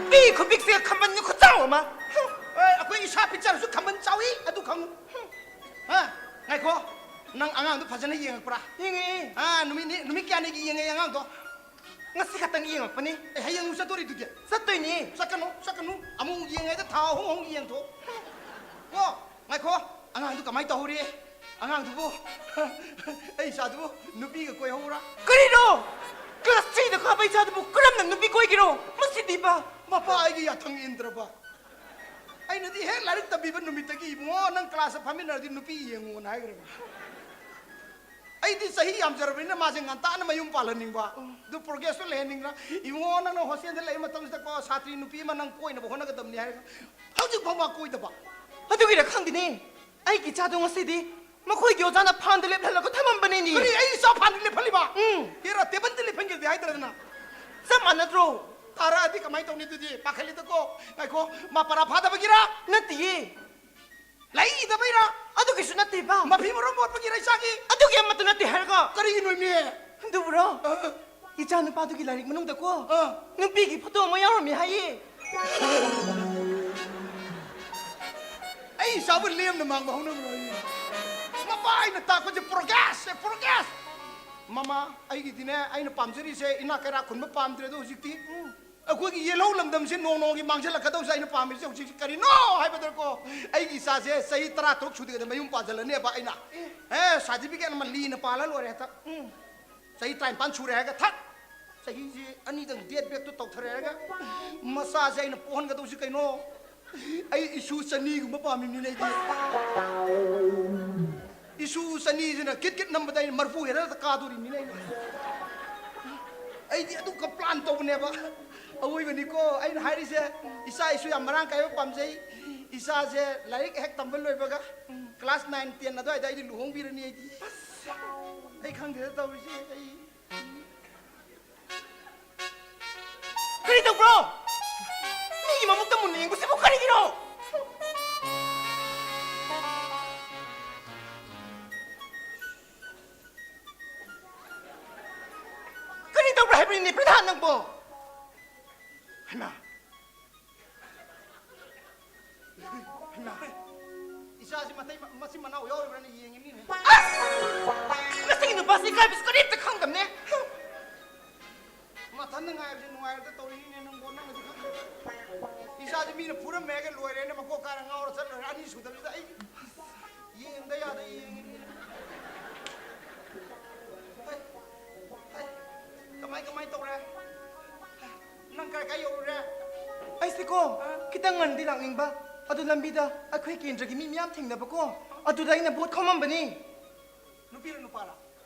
ꯄꯤ ꯈꯨꯄꯤꯛꯁꯦ ꯈꯝꯕꯟꯒꯤ ꯈꯨꯆꯥꯎ ꯑꯃ꯫ ꯑꯦ, ꯑꯩꯈꯣꯏ ꯏꯁꯥ ꯄꯤꯛꯆꯔꯁꯨ ꯈꯝꯕꯟ ꯆꯥꯎꯏ, ꯑꯗꯨ ꯈꯪꯉꯨ꯫ ꯍꯥ? ꯉꯥꯏꯈꯣ, ꯅꯪ ꯑꯉꯥꯡꯗꯨ ꯐꯖꯅ ꯌꯦꯡꯉꯛꯄ꯭ꯔꯥ? ꯌꯦꯡꯉꯛꯑꯦ꯫ ꯑꯥ, ꯅꯨꯃꯤꯠ ꯅꯤ-, ꯅꯨꯃꯤꯠ ꯀꯌꯥꯅꯤꯒꯤ ꯌꯦꯡꯉꯛꯑꯦ ꯑꯉꯥꯡꯗꯣ? ꯉꯁꯤ ꯈꯛꯇꯪ ꯌꯦꯡꯉꯛꯄꯅꯤ꯫ ꯑꯦ, ꯍꯌꯦꯡ ꯑꯃꯨꯛ ꯆꯠꯇꯣꯔꯤꯗꯨꯗꯤ? ꯆꯠꯇꯣꯏꯅꯤ꯫ ꯆꯠꯀꯅꯨ, ꯆꯠꯀꯅꯨ꯫ ꯑꯃꯨꯛ ꯌꯦꯡꯉꯩꯗ ꯊꯥ ꯑꯍꯨꯝ ꯑꯍꯨꯝ ꯌꯦꯡꯊꯣꯛ꯫ ꯀꯣ, ꯉꯥꯏꯈꯣ, ꯑꯉꯥꯡꯗꯨ ꯀꯃꯥꯏꯅ ꯇꯧꯍꯧꯔꯤ? ꯑꯉꯥꯡꯗꯨꯕꯨ, ꯑꯩ ꯏꯆꯥꯗꯨꯕꯨ ꯅꯨꯄꯤꯒ ꯀꯣꯏꯍꯧꯕ꯭ꯔꯥ? ꯀꯔꯤꯅꯣ? ꯀ꯭ꯂꯥꯁ ꯊ꯭ꯔꯤꯗ ꯀꯥꯕ ꯏꯆꯥꯗꯨꯕꯨ ꯀꯔꯝꯅ ꯅꯨꯄꯤ ꯀꯣꯏꯒꯦꯔꯣ? ꯃꯁꯤꯗꯤꯕ! ꯃꯄꯥ ꯑꯩꯒꯤ ꯌꯥꯊꯪ ꯏꯟꯗ꯭ꯔꯕ? ꯑꯩꯅꯗꯤ ꯍꯦꯛ ꯂꯥꯏꯔꯤꯛ ꯇꯝꯕꯤꯕ ꯅꯨꯃꯤꯠꯇꯒꯤ, "ꯏꯕꯨꯡꯉꯣ, ꯅꯪ ꯀ꯭ꯂꯥꯁꯇ ꯐꯝꯃꯤꯟꯅꯔꯗꯤ ꯅꯨꯄꯤ ꯌꯦꯡꯉꯨꯅ" ꯍꯥꯏꯈ꯭ꯔꯕꯅꯤ꯫ ꯑꯩꯗꯤ ꯆꯍꯤ ꯌꯥꯝꯖꯔꯕꯅꯤꯅ ꯃꯥꯁꯦ ꯉꯟꯇꯥꯅ ꯃꯌꯨꯝ ꯄꯥꯜꯍꯟꯅꯤꯡꯕ꯫ ꯎꯝ꯫ ꯑꯗꯨ ꯄ꯭ꯔꯣꯒ꯭ꯔꯦꯁꯇꯣ ꯂꯩꯍꯟꯅꯤꯡꯗꯅ, "ꯏꯕꯨꯡꯉꯣ, ꯅꯪꯅ ꯍꯣꯁꯇꯦꯜꯗ ꯂꯩꯕ ꯃꯇꯝꯁꯤꯗꯀꯣ, ꯁꯥꯇ꯭ꯔꯤ ꯅꯨꯄꯤ ꯑꯃ ꯅꯪ ꯀꯣꯏꯅꯕ ꯍꯣꯠꯅꯒꯗꯕꯅꯤ" ꯍꯥꯏꯔꯒ ꯍꯧꯖꯤꯛ ꯐꯥꯎ ꯃꯥ ꯀꯣꯏꯗꯕ꯫ ꯑꯗꯨꯒꯤꯔ ꯈꯪꯗꯦꯅꯦ, ꯑꯩꯒꯤ ꯏꯆꯥꯗꯣ ꯉꯁꯤꯗꯤ ꯃꯈꯣꯏꯒꯤ ꯑꯣꯖꯥꯅ ꯐꯥꯟꯗ ꯂꯦꯞꯍꯜꯂꯒ ꯊꯝꯃꯝꯕꯅꯤꯅꯦ꯫ ꯀꯔꯤ, ꯑꯩ ꯏꯆꯥ ꯐꯥꯟꯗ ꯂꯦꯞꯍꯜꯂꯤꯕ? ꯎꯝ꯫ ꯍꯦꯔꯥ, ꯇꯦꯕꯜꯗ ꯂꯦꯞꯍꯟꯒꯦꯗꯤ ꯍꯥꯏꯗ꯭ꯔꯗꯅ꯫ ꯆꯞ ꯃꯥꯟꯅꯗ꯭ꯔꯣ? ꯇꯥꯔꯛꯑꯗꯤ ꯀꯃꯥꯏꯅ ꯇꯧꯅꯤ ꯑꯗꯨꯗꯤ? ꯄꯥꯈꯠꯂꯤꯗꯀꯣ꯫ ꯉꯥꯏꯈꯣ, ꯃꯥ ꯄꯔꯥ ꯐꯥꯗꯕꯒꯤꯔ? ꯅꯠꯇꯤꯌꯦ꯫ ꯂꯩꯗꯕꯩꯔꯥ? ꯑꯗꯨꯒꯤꯁꯨ ꯅꯠꯇꯦꯕ꯫ ꯃꯐꯤ ꯃꯔꯣꯟ ꯃꯣꯠꯄꯒꯤꯔ ꯏꯆꯥꯒꯤ? ꯑꯗꯨꯒꯤ ꯑꯃꯠꯇ ꯅꯠꯇꯦ ꯍꯥꯏꯔꯒ꯫ ꯀꯔꯤꯒꯤꯅꯣ, ꯏꯅꯦ? ꯑꯗꯨꯕꯨꯔꯣ? ꯑ꯫ ꯏꯆꯥ ꯅꯨꯄꯥꯗꯨꯒꯤ ꯂꯥꯏꯔꯤꯛ ꯃꯅꯨꯡꯗꯀꯣ, ꯑ꯫ ꯅꯨꯄꯤꯒꯤ ꯐꯣꯇꯣ ꯑꯃ ꯌꯥꯎꯔꯝꯃꯦ ꯍꯥꯏꯌꯦ꯫ ꯑꯩ ꯏꯆꯥꯕꯨ ꯂꯦꯝꯅ ꯃꯥꯡꯕ ꯍꯧꯅꯕ꯭ꯔꯣ ꯑꯩ? ꯃꯄꯥ ꯑꯩꯅ ꯇꯥꯛꯄꯁꯦ progress ꯁꯦ, progress꯫ ꯃꯃꯥ, ꯑꯩꯒꯤꯗꯤꯅꯦ, ꯑꯩꯅ ꯄꯥꯝꯖꯔꯤꯁꯦ ꯏꯅꯥꯛ ꯀꯩꯔꯥꯛ ꯈꯨꯟꯕ ꯄꯥꯝꯗ꯭ꯔꯦꯗꯣ ꯍꯧꯖꯤꯛꯇꯤ꯫ ꯎꯝ꯫ ꯑꯩꯈꯣꯏꯒꯤ ꯌꯦꯜꯍꯧ ꯂꯝꯗꯝꯁꯦ ꯅꯣꯡ ꯅꯣꯡꯃꯒꯤ ꯃꯥꯡꯁꯤꯜꯂꯛꯀꯗꯧꯁꯦ ꯑꯩꯅ ꯄꯥꯝꯃꯤꯁꯦ ꯍꯧꯖꯤꯛꯁꯦ ꯀꯔꯤꯅꯣ ꯍꯥꯏꯕꯗꯀꯣ, ꯑꯩꯒꯤ ꯏꯆꯥꯁꯦ ꯆꯍꯤ ꯇꯔꯥꯇꯔꯨꯛ ꯁꯨꯗ꯭ꯔꯤꯉꯩꯗ ꯃꯌꯨꯝ ꯄꯥꯟꯁꯤꯜꯂꯅꯦꯕ ꯑꯩꯅ꯫ ꯑꯦ꯫ ꯑꯦ, certificate ꯑꯃ ꯂꯤꯅ ꯄꯥꯜꯂ ꯂꯣꯏꯔꯦ ꯍꯦꯛꯇ꯫ ꯎꯝ꯫ ꯆꯍꯤ ꯇꯔꯥꯅꯤꯄꯥꯟ ꯁꯨꯔꯦ ꯍꯥꯏꯔꯒ ꯊꯛ! ꯆꯍꯤꯁꯤ ꯑꯅꯤꯗꯪ date back ꯇꯨ ꯇꯧꯊꯔꯦ ꯍꯥꯏꯔꯒ, ꯃꯆꯥꯁꯦ ꯑꯩꯅ ꯄꯣꯛꯍꯟꯒꯗꯧꯁꯤ ꯀꯩꯅꯣ? ꯑꯩ issue ꯆꯅꯤꯒꯨꯝꯕ ꯄꯥꯝꯃꯤꯕꯅꯤꯅꯦ ꯑꯩꯗꯤ꯫ Issue ꯆꯅꯤꯁꯤꯅ ꯀꯤꯠ ꯀꯤꯠ ꯅꯝꯕꯗ ꯑꯩꯅ ꯃꯔꯐꯨ ꯍꯦꯟꯅ ꯀꯥꯗꯣꯔꯤꯕꯅꯤꯅꯦ ꯑꯩꯅ꯫ ꯑꯩꯗꯤ ꯑꯗꯨꯒ plan ꯇꯧꯕꯅꯦꯕ꯫ ꯑꯋꯣꯏꯕꯅꯤꯀꯣ ꯑꯩꯅ ꯍꯥꯏꯔꯤꯁꯦ꯫ ꯏꯆꯥ issue ꯌꯥꯝ ꯃꯔꯥꯡ ꯀꯥꯏꯕ ꯄꯥꯝꯖꯩ꯫ ꯏꯆꯥꯁꯦ ꯂꯥꯏꯔꯤꯛ ꯍꯦꯛ ꯇꯝꯕ ꯂꯣꯏꯕꯒ class nine ten ꯑꯗꯨꯋꯥꯏꯗ ꯑꯩꯗꯤ ꯂꯨꯍꯣꯡꯕꯤꯔꯅꯤ ꯑꯩꯗꯤ꯫ ꯑꯩ ꯈꯪꯗꯦꯗ ꯇꯧꯔꯤꯁꯦ ꯑꯩ꯫ ꯀꯔꯤ ꯇꯧꯕ꯭ꯔꯣ? ꯃꯤꯒꯤ ꯃꯃꯨꯠꯇ ꯃꯨꯟꯅ ꯌꯦꯡꯕꯁꯤꯕꯨ ꯀꯔꯤꯒꯤꯅꯣ? ꯀꯔꯤ ꯇꯧꯕ꯭ꯔꯥ ꯍꯥꯏꯕꯅꯤꯅꯦ, ꯄ꯭ꯔꯙꯥꯟ ꯅꯪꯕꯣ? ꯍꯩꯃꯥ! ꯍꯩꯃꯥ! ꯏꯆꯥꯁꯤ ꯃꯇꯩ-, ꯃꯆꯤꯟ ꯃꯅꯥꯎ ꯌꯥꯎꯔꯤꯕ꯭ꯔꯥꯅ ꯌꯦꯡꯉꯤꯅꯤꯅꯦ꯫ ꯑꯁ! ꯃꯁꯤꯒꯤ ꯅꯨꯄꯥꯁꯤ ꯏꯀꯥꯏꯕꯁꯨ ꯀꯔꯤꯝꯇ ꯈꯪꯗꯕꯅꯦ꯫ ꯃꯊꯟꯗ ꯉꯥꯏꯕꯁꯦ ꯅꯨꯡꯉꯥꯏꯔꯛꯇ ꯇꯧꯔꯤꯅꯤꯅꯦ ꯅꯪꯕꯣ, ꯅꯪꯅꯗꯤ ꯈꯪꯗꯦ꯫ ꯏꯆꯥꯁꯤ ꯃꯤꯅ ꯐꯨꯔꯝꯃꯦꯒ ꯂꯣꯏꯔꯦꯅ ꯃꯀꯣꯛ ꯀꯥꯏꯔ ꯉꯥꯎꯔ ꯆꯠꯂꯣꯏꯔꯦ, ꯑꯅꯤ ꯁꯨꯗꯕꯁꯤꯗ ꯑꯩ ꯌꯦꯡꯗ ꯌꯥꯗ ꯌꯦꯡꯉꯤꯅꯤꯅꯦ꯫ ꯍꯩ, ꯍꯩ, ꯀꯃꯥꯏ, ꯀꯃꯥꯏ ꯇꯧꯔꯦ? ꯅꯪ ꯀꯥꯏ, ꯀꯥꯏ ꯌꯧꯔꯨꯔꯦ? ꯑꯩꯁꯦꯀꯣ, ꯑ? ꯈꯤꯇꯪ ꯉꯟꯅꯗꯤ ꯂꯥꯛꯅꯤꯡꯕ, ꯑꯗꯨ ꯂꯝꯕꯤꯗ ꯑꯩꯈꯣꯏ ꯀꯦꯟꯗ꯭ꯔꯒꯤ ꯃꯤ ꯃꯌꯥꯝ ꯊꯦꯡꯅꯕꯀꯣ, ꯑꯗꯨꯗ ꯑꯩꯅ ꯚꯣꯠ ꯈꯣꯝꯃꯝꯕꯅꯤ꯫ ꯅꯨꯄꯤꯔ ꯅꯨꯄꯥꯔ?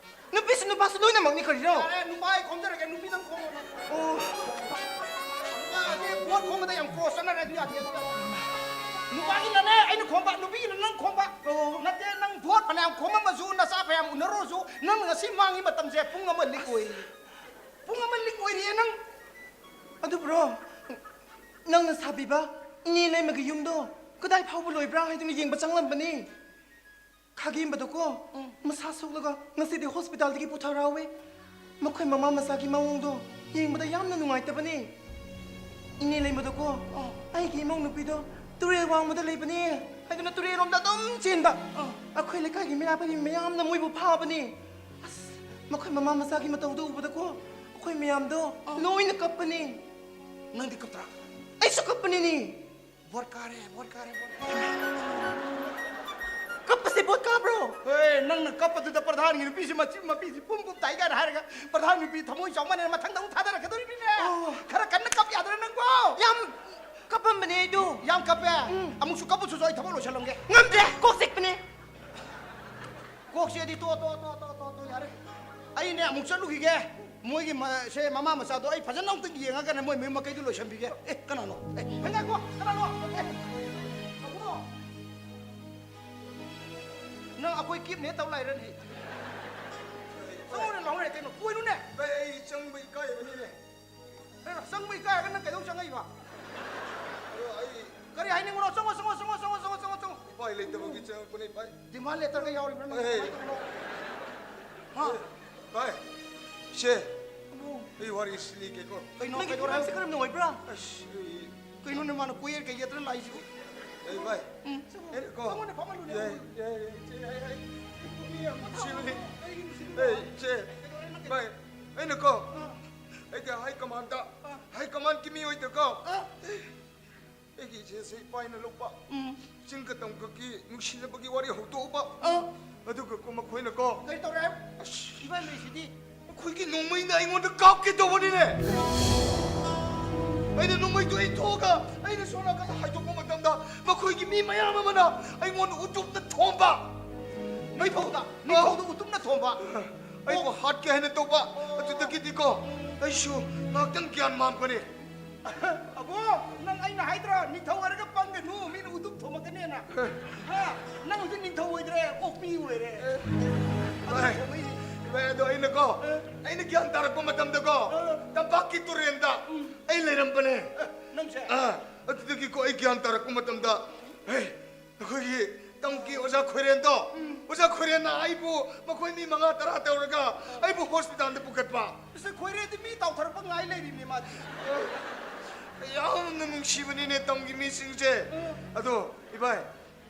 ꯅꯨꯄꯤꯁꯨ ꯅꯨꯄꯥꯁꯨ ꯂꯣꯏꯅꯃꯛꯅꯤ ꯀꯔꯤꯅꯣ? ꯌꯥꯔꯦ, ꯅꯨꯄꯥ ꯑꯩ ꯈꯣꯝꯖꯔꯒꯦ, ꯅꯨꯄꯤꯗꯪ ꯈꯣꯝꯃꯣ ꯅꯪ꯫ ꯑꯣ꯫ ꯅꯨꯄꯥꯁꯦ ꯚꯣꯠ ꯈꯣꯝꯕꯗ ꯌꯥꯝ cross ꯆꯠꯅꯔꯦ, ꯑꯗꯨ ꯌꯥꯗꯦ, ꯑꯗꯨ ꯌꯥꯗꯦ꯫ ꯅꯨꯄꯥꯒꯤꯅ ꯅꯪ, ꯑꯩꯅ ꯈꯣꯝꯕ, ꯅꯨꯄꯤꯒꯤꯅ ꯅꯪ ꯈꯣꯝꯕ꯫ ꯑꯣ꯫ ꯅꯠꯇꯦ, ꯅꯪ ꯚꯣꯠ ꯐꯅꯌꯥꯝ ꯈꯣꯝꯃꯝꯃꯁꯨ, ꯅꯆꯥ ꯐꯅꯌꯥꯝ ꯎꯅꯔꯨꯔꯁꯨ, ꯅꯪꯅ ꯉꯁꯤ ꯃꯥꯡꯉꯤ ꯃꯇꯝꯁꯦ ꯄꯨꯡ ꯑꯃ ꯂꯤꯛ ꯑꯣꯏꯔꯤ꯫ ꯄꯨꯡ ꯑꯃ ꯂꯤꯛ ꯑꯣꯏꯔꯤꯌꯦ ꯅꯪ꯫ ꯑꯗꯨꯕꯨꯔꯣ, ꯅꯪꯅ ꯁꯥꯕꯤꯕ ꯏꯅꯦ ꯂꯩꯃꯒꯤ ꯌꯨꯝꯗꯣ ꯀꯗꯥꯏ ꯐꯥꯎꯕ ꯂꯣꯏꯕ꯭ꯔꯥ ꯍꯥꯏꯗꯨꯅ ꯌꯦꯡꯕ ꯆꯪꯂꯝꯕꯅꯤ꯫ ꯈꯥꯒꯦꯝꯕꯗꯣꯀꯣ, ꯎꯝ꯫ ꯃꯁꯥ ꯁꯣꯛꯂꯒ ꯉꯁꯤꯗꯤ ꯍꯣꯁꯄꯤꯇꯥꯜꯗꯒꯤ ꯄꯨꯊꯔꯛꯑꯣꯏ꯫ ꯃꯈꯣꯏ ꯃꯃꯥ ꯃꯆꯥꯒꯤ ꯃꯑꯣꯡꯗꯣ ꯌꯦꯡꯕꯗ ꯌꯥꯝꯅ ꯅꯨꯡꯉꯥꯏꯇꯕꯅꯤ꯫ ꯏꯅꯦ ꯂꯩꯃꯗꯣꯀꯣ, ꯑꯥ꯫ ꯑꯩꯒꯤ ꯏꯃꯧ ꯅꯨꯄꯤꯗꯣ ꯇꯨꯔꯦꯜ ꯋꯥꯡꯃꯗ ꯂꯩꯕꯅꯦ ꯍꯥꯏꯗꯨꯅ ꯇꯨꯔꯦꯜꯂꯣꯝꯗ ꯑꯗꯨꯝ ꯆꯦꯟꯕ꯫ ꯑꯥ꯫ ꯑꯩꯈꯣꯏ ꯂꯩꯀꯥꯏꯒꯤ ꯃꯤꯔꯥ ꯄꯥꯏꯕꯤ ꯃꯌꯥꯝꯅ ꯃꯣꯏꯕꯨ ꯐꯥꯕꯅꯦ꯫ ꯑꯁ, ꯃꯈꯣꯏ ꯃꯃꯥ ꯃꯆꯥꯒꯤ ꯃꯇꯧꯗꯣ ꯎꯕꯗꯀꯣ, ꯑꯩꯈꯣꯏ ꯃꯌꯥꯝꯗꯣ ꯑꯥ꯫ ꯂꯣꯏꯅ ꯀꯞꯄꯅꯦ꯫ ꯅꯪꯗꯤ ꯀꯞꯇ꯭ꯔꯥ? ꯑꯩꯁꯨ ꯀꯞꯄꯅꯤꯅꯦ꯫ ꯕꯣꯠ ꯀꯥꯔꯦ, ꯕꯣꯠ ꯀꯥꯔꯦ, ꯕꯣꯠ ꯀꯥꯔꯦ꯫ ꯀꯞꯄꯁꯦ ꯕꯣꯠ ꯀꯥꯕ꯭ꯔꯣ? ꯍꯣꯏ, ꯅꯪꯅ ꯀꯞꯄꯗꯨꯗ ꯄ꯭ꯔꯙꯥꯟꯒꯤ ꯅꯨꯄꯤꯁꯤ ꯃꯆꯤꯟ ꯃꯄꯤꯁꯤ ꯄꯨꯝ ꯄꯨꯝ ꯇꯥꯏ ꯀꯥꯏꯅ ꯍꯥꯏꯔꯒ, ꯄ꯭ꯔꯙꯥꯟ ꯅꯨꯄꯤ ꯊꯃꯣꯏ ꯆꯥꯎꯃꯟꯅ ꯃꯊꯪꯗ ꯑꯃꯨꯛ ꯊꯥꯗꯔꯛꯀꯗꯧꯔꯤꯕꯅꯤꯅꯦ꯫ ꯑꯣ꯫ ꯈꯔ ꯀꯟꯅ ꯀꯞ ꯌꯥꯗ꯭ꯔꯥ ꯅꯪꯕꯣ? ꯌꯥꯝ ꯀꯞꯄꯝꯕꯅꯦ ꯑꯩꯗꯣ꯫ ꯌꯥꯝ ꯀꯞꯄꯦ? ꯎꯝ꯫ ꯑꯃꯨꯛꯁꯨ ꯀꯞꯄꯨꯁꯨ, ꯑꯩ ꯊꯕꯛ ꯂꯣꯏꯁꯜꯂꯝꯒꯦ꯫ ꯉꯝꯗ꯭ꯔꯦ, ꯀꯣꯛ ꯆꯤꯛꯄꯅꯦ꯫ ꯀꯣꯛ ꯆꯤꯛꯑꯗꯤ ꯇꯣ, ꯇꯣ, ꯇꯣ, ꯌꯥꯔꯦ꯫ ꯑꯩꯅꯦ ꯑꯃꯨꯛ ꯆꯠꯂꯨꯈꯤꯒꯦ꯫ ꯃꯣꯏꯒꯤ ꯃ-, ꯁꯦ ꯃꯃꯥ ꯃꯆꯥꯗꯣ ꯑꯩ ꯐꯖꯅ ꯑꯃꯨꯛꯇꯪ ꯌꯦꯡꯉꯒꯅꯦ ꯃꯣꯏ ꯃꯌꯨꯝ ꯃꯀꯩꯗꯣ ꯂꯣꯏꯁꯟꯕꯤꯒꯦ꯫ ꯑꯦ, ꯀꯅꯥꯅꯣ? ꯑꯦ, ꯉꯥꯏꯈꯣ, ꯀꯅꯥꯅꯣ? ꯑꯦ, ꯑꯕꯨꯡꯉꯣ! ꯅꯪ ꯑꯩꯈꯣꯏ ꯀꯤꯞꯅꯦ ꯇꯧ ꯂꯥꯛꯏꯔꯅꯦ? ꯆꯪꯉꯨꯅꯦ, ꯂꯥꯎꯅꯦ, ꯀꯩꯅꯣ? ꯀꯣꯏꯔꯨꯅꯦ! ꯑꯩ, ꯑꯩ ꯆꯪꯕ ꯏꯀꯥꯏꯕꯅꯤꯅꯦ꯫ ꯑꯦ, ꯆꯪꯕ ꯏꯀꯥꯏꯔꯒ ꯅꯪ ꯀꯩꯗꯧ ꯆꯪꯉꯛꯏꯕ? ꯑꯗꯣ ꯑꯩ ꯀꯔꯤ ꯍꯥꯏꯅꯤꯡꯕꯅꯣ? ꯆꯪꯉꯣ, ꯆꯪꯉꯣ, ꯆꯪꯉꯣ꯫ ꯎꯄꯥꯏ ꯂꯩꯇꯕꯒꯤ ꯆꯪꯉꯛꯄꯅꯦ, ꯚꯥꯏ꯫ Demand letter-ꯒ ꯌꯥꯎꯔꯤꯕ꯭ꯔꯥ ꯅꯪ? ꯑꯦ꯫ ꯀꯃꯥꯏ ꯇꯧꯕꯅꯣ? ꯍꯥ? ꯑꯦ, ꯚꯥꯏ, ꯁꯦ, ꯑꯕꯨꯡ꯫ ꯑꯩ ꯋꯥꯔꯤ ꯁꯤ ꯂꯤꯒꯦꯀꯣ꯫ ꯀꯩꯅꯣ, ꯅꯪꯒꯤ ꯀꯩꯗꯧꯔꯦ? ꯐꯤꯕꯝꯁꯦ ꯀꯔꯝꯅ ꯑꯣꯏꯕ꯭ꯔꯥ? ꯑꯁ, ꯑꯩ ꯀꯩꯅꯣꯅꯦ ꯃꯥꯅ ꯀꯣꯏꯌꯦꯠ ꯀꯩꯌꯦꯠꯇꯅ ꯂꯥꯛꯏꯁꯤꯕꯨ? ꯑꯦ, ꯚꯥꯏ, ꯎꯝ꯫ ꯑꯩꯅꯀꯣ꯫ ꯆꯪꯉꯣꯅꯦ, ꯐꯝꯍꯜꯂꯨꯅꯦ, ꯌꯥꯏ, ꯑꯕꯨꯡ꯫ ꯌꯥꯏ, ꯌꯥꯏ, ꯆꯦ, ꯑꯩ, ꯑꯩ, ꯃꯤ ꯌꯥꯝ ꯅꯨꯡꯁꯤꯕꯅꯦ꯫ ꯀꯔꯤꯒꯤ ꯅꯨꯡꯁꯤꯕꯅꯣ? ꯑꯦ, ꯆꯦ, ꯀꯩꯗꯧꯔꯦ ꯅꯪ? ꯚꯥꯏ, ꯑꯩꯅꯀꯣ, ꯑꯥ꯫ ꯑꯩꯒꯤ high command-ꯇ, ꯑꯥ꯫ High command-ꯀꯤ ꯃꯤꯑꯣꯏꯗꯀꯣ, ꯑꯥ꯫ ꯑꯩꯒꯤ ꯏꯆꯦꯁꯦ ꯏꯄꯥ ꯏꯅ ꯂꯧꯕ꯫ ꯎꯝ꯫ ꯆꯤꯡꯒ ꯇꯝꯒꯀꯤ ꯅꯨꯡꯁꯤꯅꯕꯒꯤ ꯋꯥꯔꯤ ꯍꯧꯗꯣꯛꯎꯕ꯫ ꯑꯥ꯫ ꯑꯗꯨꯒ ꯀꯣ ꯃꯈꯣꯏꯅꯀꯣ꯫ ꯀꯔꯤ ꯇꯧꯔꯦ? ꯑꯁ꯫ ꯏꯕꯥꯅꯤꯁꯤꯗꯤ꯫ ꯃꯈꯣꯏꯒꯤ ꯅꯣꯡꯃꯩꯅ ꯑꯩꯉꯣꯟꯗ ꯀꯥꯞꯀꯦ ꯇꯧꯕꯅꯤꯅꯦ꯫ ꯑꯩꯅ ꯅꯣꯡꯃꯩꯗꯣ ꯏꯟꯊꯣꯛꯑꯒ ꯑꯩꯅ ꯁꯣꯝ ꯅꯥꯀꯟꯗ ꯍꯥꯏꯗꯣꯛꯄ ꯃꯇꯝꯗ ꯃꯈꯣꯏꯒꯤ ꯃꯤ ꯃꯌꯥꯝ ꯑꯃꯅ ꯑꯩꯉꯣꯟꯗ ꯎꯇꯨꯞꯅ ꯊꯣꯝꯕ꯫ ꯅꯤꯡꯊꯧꯗ, ꯑꯥ꯫ ꯅꯤꯡꯊꯧꯗ ꯎꯇꯨꯞꯅ ꯊꯣꯝꯕ꯫ ꯑꯩꯕꯨ ꯑꯣ꯫ ꯍꯥꯠꯀꯦ ꯍꯥꯏꯅ ꯇꯧꯕ꯫ ꯑꯣ꯫ ꯑꯗꯨꯗꯒꯤꯗꯤꯀꯣ ꯑꯩꯁꯨ ꯉꯥꯏꯍꯥꯛꯇꯪ ꯒ꯭ꯌꯥꯟ ꯃꯥꯡꯕꯅꯦ꯫ ꯑꯕꯣ, ꯅꯪ ꯑꯩꯅ ꯍꯥꯏꯗ꯭ꯔꯣ, ꯅꯤꯡꯊꯧ ꯑꯣꯏꯔꯒ ꯄꯪꯒꯅꯨ, ꯃꯤꯅ ꯎꯇꯨꯞ ꯊꯣꯝꯃꯛꯀꯅꯦꯅ? ꯍꯥ? ꯅꯪ ꯍꯧꯖꯤꯛ ꯅꯤꯡꯊꯧ ꯑꯣꯏꯗ꯭ꯔꯦ, ꯑꯣꯛꯄꯤ ꯑꯣꯏꯔꯦ꯫ ꯑꯗꯨ ꯚꯥꯏ, ꯊꯣꯝꯃꯛꯏꯅꯦ꯫ ꯚꯥꯏ, ꯑꯗꯣ ꯑꯩꯅꯀꯣ, ꯑ꯫ ꯑꯩꯅ ꯒ꯭ꯌꯥꯟ ꯇꯥꯔꯛꯄ ꯃꯇꯝꯗꯀꯣ, ꯑ꯫ ꯇꯝꯄꯥꯛꯀꯤ ꯇꯨꯔꯦꯟꯗ ꯎꯝ꯫ ꯑꯩ ꯂꯩꯔꯝꯕꯅꯦ꯫ ꯑ, ꯅꯪꯁꯦ? ꯑ, ꯑꯗꯨꯗꯒꯤꯀꯣ ꯑꯩ ꯒ꯭ꯌꯥꯟ ꯇꯥꯔꯛꯄ ꯃꯇꯝꯗ ꯍꯦ, ꯑꯩꯈꯣꯏꯒꯤ ꯇꯝꯒꯤ ꯑꯣꯖꯥ ꯈꯣꯏꯔꯦꯟꯗꯣ, ꯑꯣꯖꯥ ꯈꯣꯏꯔꯦꯟꯅ ꯑꯩꯕꯨ, ꯃꯈꯣꯏ ꯃꯤ ꯃꯉꯥ ꯇꯔꯥ ꯇꯧꯔꯒ ꯑꯩꯕꯨ ꯍꯣꯁꯄꯤꯇꯥꯜꯗ ꯄꯨꯈꯠꯄ꯫ ꯃꯤꯁꯇꯔ ꯈꯣꯏꯔꯦꯟꯗꯤ ꯃꯤ ꯇꯥꯎꯊꯔꯛꯄ ꯉꯥꯏ ꯂꯩꯔꯤꯕꯅꯤ ꯃꯥꯗꯤ꯫ ꯌꯥꯝꯅ ꯅꯨꯡꯁꯤꯕꯅꯤꯅꯦ ꯇꯝꯒꯤ ꯃꯤꯁꯤꯡꯁꯦ꯫ ꯑꯗꯣ ꯏꯕꯥꯏ,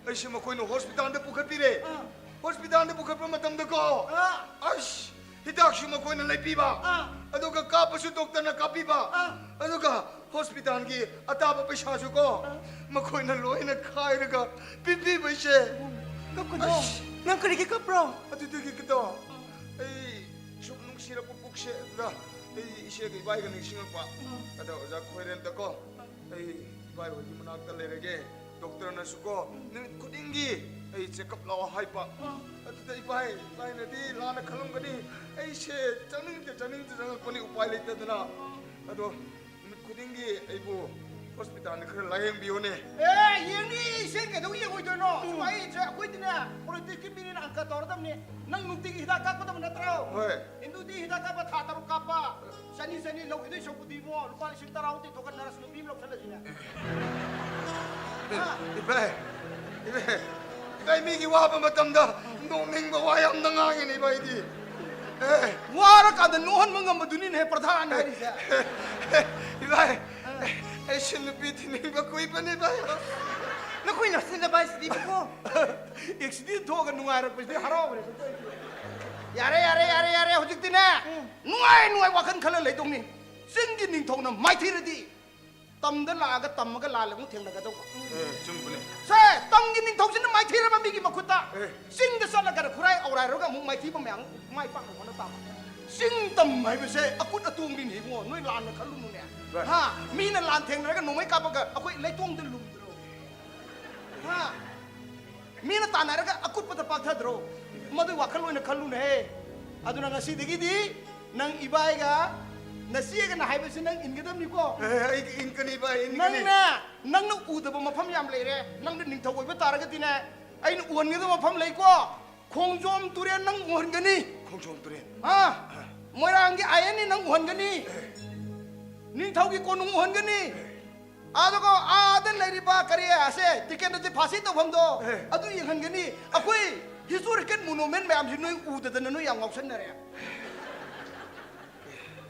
ꯑꯩꯁꯦ ꯃꯈꯣꯏꯅ ꯍꯣꯁꯄꯤꯇꯥꯜꯗ ꯄꯨꯈꯠꯄꯤꯔꯦ꯫ ꯑꯥ꯫ ꯍꯣꯁꯄꯤꯇꯥꯜꯗ ꯄꯨꯈꯠꯄ ꯃꯇꯝꯗꯀꯣ, ꯑꯥ꯫ ꯑꯁ, ꯍꯤꯗꯥꯛꯁꯨ ꯃꯈꯣꯏꯅ ꯂꯩꯕꯤꯕ, ꯑꯥ꯫ ꯑꯗꯨꯒ ꯀꯥꯞꯄꯁꯨ ꯗꯣꯛꯇꯔꯅ ꯀꯥꯞꯄꯤꯕ, ꯑꯥ꯫ ꯑꯗꯨꯒ ꯍꯣꯁꯄꯤꯇꯥꯜꯒꯤ ꯑꯇꯥꯕ ꯄꯩꯁꯥꯁꯨ ꯀꯣ, ꯑꯥ꯫ ꯃꯈꯣꯏꯅ ꯂꯣꯏꯅ ꯈꯥꯏꯔꯒ ꯄꯤꯕꯤꯕ ꯏꯆꯦ꯫ ꯀꯞꯀꯅꯣ꯫ ꯑꯁ꯫ ꯅꯪ ꯀꯔꯤꯒꯤ ꯀꯞꯄ꯭ꯔꯣ? ꯑꯗꯨꯗꯒꯤ ꯀꯗꯣ, ꯑꯩ ꯁꯨꯝ ꯅꯨꯡꯁꯤꯔꯛꯄ ꯄꯨꯛꯁꯦ ꯑꯗꯨꯗ ꯑꯩ ꯏꯆꯦꯒ ꯏꯕꯥꯏꯒ ꯅꯤꯡꯁꯤꯡꯉꯛꯄ꯫ ꯑꯥ꯫ ꯑꯗ ꯑꯣꯖꯥ ꯈꯣꯏꯔꯦꯟꯗꯀꯣ, ꯑꯩ ꯏꯕꯥꯏ ꯍꯣꯏꯒꯤ ꯃꯅꯥꯛꯇ ꯂꯩꯔꯒꯦ꯫ ꯗꯣꯛꯇꯔꯅꯁꯨꯀꯣ, ꯅꯨꯃꯤꯠ ꯈꯨꯗꯤꯡꯒꯤ ꯑꯩ ꯆꯦꯛꯑꯞ ꯂꯥꯛꯑꯣ ꯍꯥꯏꯕ꯫ ꯑꯗꯨꯗ ꯏꯕꯥꯏ, ꯏꯕꯥꯏꯅꯗꯤ ꯂꯥꯟꯅ ꯈꯜꯂꯝꯒꯅꯤ꯫ ꯑꯩꯁꯦ ꯆꯪꯅꯤꯡꯗ, ꯆꯪꯅꯤꯡꯗ ꯆꯪꯉꯛꯄꯅꯤ, ꯎꯄꯥꯏ ꯂꯩꯇꯗꯅ꯫ ꯑꯗꯣ ꯅꯨꯃꯤꯠ ꯈꯨꯗꯤꯡꯒꯤ ꯑꯩꯕꯨ ꯍꯣꯁꯄꯤꯇꯥꯜꯗ ꯈꯔ ꯂꯥꯌꯦꯡꯕꯤꯌꯣꯅꯦ꯫ ꯑꯦ, ꯌꯦꯡꯅꯤ, ꯏꯆꯦ ꯀꯩꯗꯧ ꯌꯦꯡꯉꯣꯏꯗꯣꯏꯅꯣ? ꯁꯨꯝ ꯑꯩꯁꯦ, ꯑꯩꯈꯣꯏꯗꯤꯅꯦ, ꯄꯣꯂꯤꯇꯤꯛꯁꯀꯤ ꯃꯤꯅꯤꯅ ꯑꯪꯀ ꯇꯧꯔꯗꯕꯅꯤ꯫ ꯅꯪ ꯅꯨꯡꯇꯤꯒꯤ ꯍꯤꯗꯥꯛ ꯀꯥꯞꯀꯗꯕ ꯅꯠꯇ꯭ꯔꯣ? ꯍꯣꯏ꯫ ꯍꯤꯟꯗꯨꯗꯤ ꯍꯤꯗꯥꯛ ꯀꯥꯞꯄ ꯊꯥ ꯇꯔꯨꯛ ꯀꯥꯞꯄ, ꯆꯅꯤ ꯆꯅꯤ ꯂꯧꯈꯤꯗꯣꯏ ꯁꯔꯨꯛꯄꯨꯗꯤ ꯏꯕꯨꯡꯉꯣ, ꯂꯨꯄꯥ ꯂꯤꯁꯤꯡ ꯇꯔꯥꯃꯨꯛꯇꯤ ꯊꯣꯛꯀꯠꯅꯔꯁꯨ ꯅꯨꯄꯤ ꯑꯃ ꯂꯧꯁꯜꯂꯁꯤꯅꯦ꯫ ꯏꯕꯥꯏ, ꯏꯕꯥꯏ, ꯏꯕꯥꯏ, ꯃꯤꯒꯤ ꯋꯥꯕ ꯃꯇꯝꯗ ꯅꯣꯛꯅꯤꯡꯕ ꯋꯥ ꯌꯥꯝꯅ ꯉꯥꯡꯉꯤꯅꯦ ꯏꯕꯥꯏꯗꯤ꯫ ꯑꯦ꯫ ꯋꯥꯔꯀꯥꯟꯗ ꯅꯣꯛꯍꯟꯕ ꯉꯝꯕꯗꯨꯅꯤꯅꯦ ꯄ꯭ꯔꯙꯥꯟ ꯍꯥꯏꯔꯤꯁꯦ꯫ ꯏꯕꯥꯏ, ꯑꯩꯁꯨ ꯅꯨꯄꯤ ꯊꯤꯅꯤꯡꯕ ꯀꯨꯏꯕꯅꯦ ꯏꯕꯥꯏ꯫ ꯅꯈꯣꯏ ꯅꯆꯤꯟ ꯅꯕꯥꯏꯁꯤꯗꯤꯕꯀꯣ꯫ ꯑꯦꯛꯁꯤꯗꯦꯟ ꯊꯣꯛꯑꯒ ꯅꯨꯡꯉꯥꯏꯔꯛꯄꯁꯤꯗꯤ ꯍꯔꯥꯎꯕꯅꯦ꯫ ꯌꯥꯔꯦ, ꯌꯥꯔꯦ, ꯌꯥꯔꯦ, ꯌꯥꯔꯦ, ꯍꯧꯖꯤꯛꯇꯤꯅꯦ꯫ ꯎꯝ꯫ ꯅꯨꯡꯉꯥꯏ, ꯅꯨꯡꯉꯥꯏ ꯋꯥꯈꯜ ꯈꯜꯂ ꯂꯩꯗꯧꯅꯤ꯫ ꯆꯤꯡꯒꯤ ꯅꯤꯡꯊꯧꯅ ꯃꯥꯏꯊꯤꯔꯗꯤ ꯇꯝꯗ ꯂꯥꯛꯑꯒ ꯇꯝꯃꯒ ꯂꯥꯜꯂ ꯑꯃꯨꯛ ꯊꯦꯡꯅꯒꯗꯧꯕ꯫ ꯑꯦ, ꯆꯨꯝꯕꯅꯦ꯫ ꯁꯦ, ꯇꯝꯒꯤ ꯅꯤꯡꯊꯧꯁꯤꯅ ꯃꯥꯏꯊꯤꯔꯕ ꯃꯤꯒꯤ ꯃꯈꯨꯠꯇ꯫ ꯑꯦ꯫ ꯆꯤꯡꯗ ꯆꯠꯂꯒ ꯈꯨꯔꯥꯏ ꯑꯧꯔꯥꯏꯔꯒ ꯑꯃꯨꯛ ꯃꯥꯏꯊꯤꯕ ꯃꯌꯥꯝ ꯃꯥꯏ ꯄꯥꯛꯅ ꯍꯣꯠꯅ ꯇꯥꯕ꯫ ꯆꯤꯡ ꯇꯝ ꯍꯥꯏꯕꯁꯦ ꯑꯀꯨꯠ ꯑꯇꯣꯡꯕꯤꯅꯤ ꯏꯕꯨꯡꯉꯣ, ꯅꯣꯏ ꯂꯥꯟꯅ ꯈꯜꯂꯨꯅꯨꯅꯦ꯫ ꯚꯥꯏ꯫ ꯍꯥ? ꯃꯤꯅ ꯂꯥꯟ ꯊꯦꯡꯅꯔꯒ ꯅꯣꯡꯃꯩ ꯀꯥꯞꯄꯒ ꯑꯩꯈꯣꯏ ꯂꯩꯇꯣꯡꯗ ꯂꯨꯝꯗ꯭ꯔꯣ? ꯍꯥ? ꯃꯤꯅ ꯇꯥꯟꯅꯔꯒ ꯑꯀꯨꯠꯄꯗ ꯄꯥꯛꯊꯗ꯭ꯔꯣ? ꯃꯗꯨ ꯋꯥꯈꯜ ꯑꯣꯏꯅ ꯈꯜꯂꯨꯅꯦꯍꯦ꯫ ꯑꯗꯨꯅ ꯉꯁꯤꯗꯒꯤꯗꯤ ꯅꯪ ꯏꯕꯥꯏꯒ ꯅꯆꯦꯒꯅ ꯍꯥꯏꯕꯁꯤ ꯅꯪ ꯏꯟꯒꯗꯕꯅꯤꯀꯣ꯫ ꯑꯦ, ꯑꯩꯗꯤ ꯏꯟꯀꯅꯤ ꯏꯕꯥꯏ, ꯏꯟꯀꯅꯤ꯫ ꯅꯪꯅꯦ, ꯅꯪꯅ ꯎꯗꯕ ꯃꯐꯝ ꯌꯥꯝ ꯂꯩꯔꯦ꯫ ꯅꯪꯅ ꯅꯤꯡꯊꯧ ꯑꯣꯏꯕ ꯇꯥꯔꯒꯗꯤꯅꯦ, ꯑꯩꯅ ꯎꯍꯟꯒꯗꯕ ꯃꯐꯝ ꯂꯩꯀꯣ꯫ ꯈꯣꯡꯖꯣꯝ ꯇꯨꯔꯦꯜ ꯅꯪ ꯎꯍꯟꯒꯅꯤ꯫ ꯈꯣꯡꯖꯣꯝ ꯇꯨꯔꯦꯜ꯫ ꯑꯥ, ꯃꯣꯏꯔꯥꯡꯒꯤ ꯑꯥꯏ ꯑꯦꯟ ꯑꯦ ꯅꯪ ꯎꯍꯟꯒꯅꯤ꯫ ꯑꯦ꯫ ꯅꯤꯡꯊꯧꯒꯤ ꯀꯣꯅꯨꯡ ꯎꯍꯟꯒꯅꯤ꯫ ꯑꯦ꯫ ꯑꯗꯨꯒ ꯑꯥꯗ ꯂꯩꯔꯤꯕ ꯀꯔꯤ ꯑꯁꯦ ꯇꯤꯀꯦꯟꯗ꯭ꯔꯖꯤꯠ ꯐꯥꯁꯤ ꯇꯧꯐꯝꯗꯣ, ꯑꯦ꯫ ꯑꯗꯨ ꯌꯦꯡꯍꯟꯒꯅꯤ꯫ ꯑꯩꯈꯣꯏ historical monument ꯃꯌꯥꯝꯁꯤ ꯅꯣꯏ ꯎꯗꯗꯅ ꯅꯣꯏ ꯌꯥꯝ ꯉꯥꯎꯁꯟꯅꯔꯦ꯫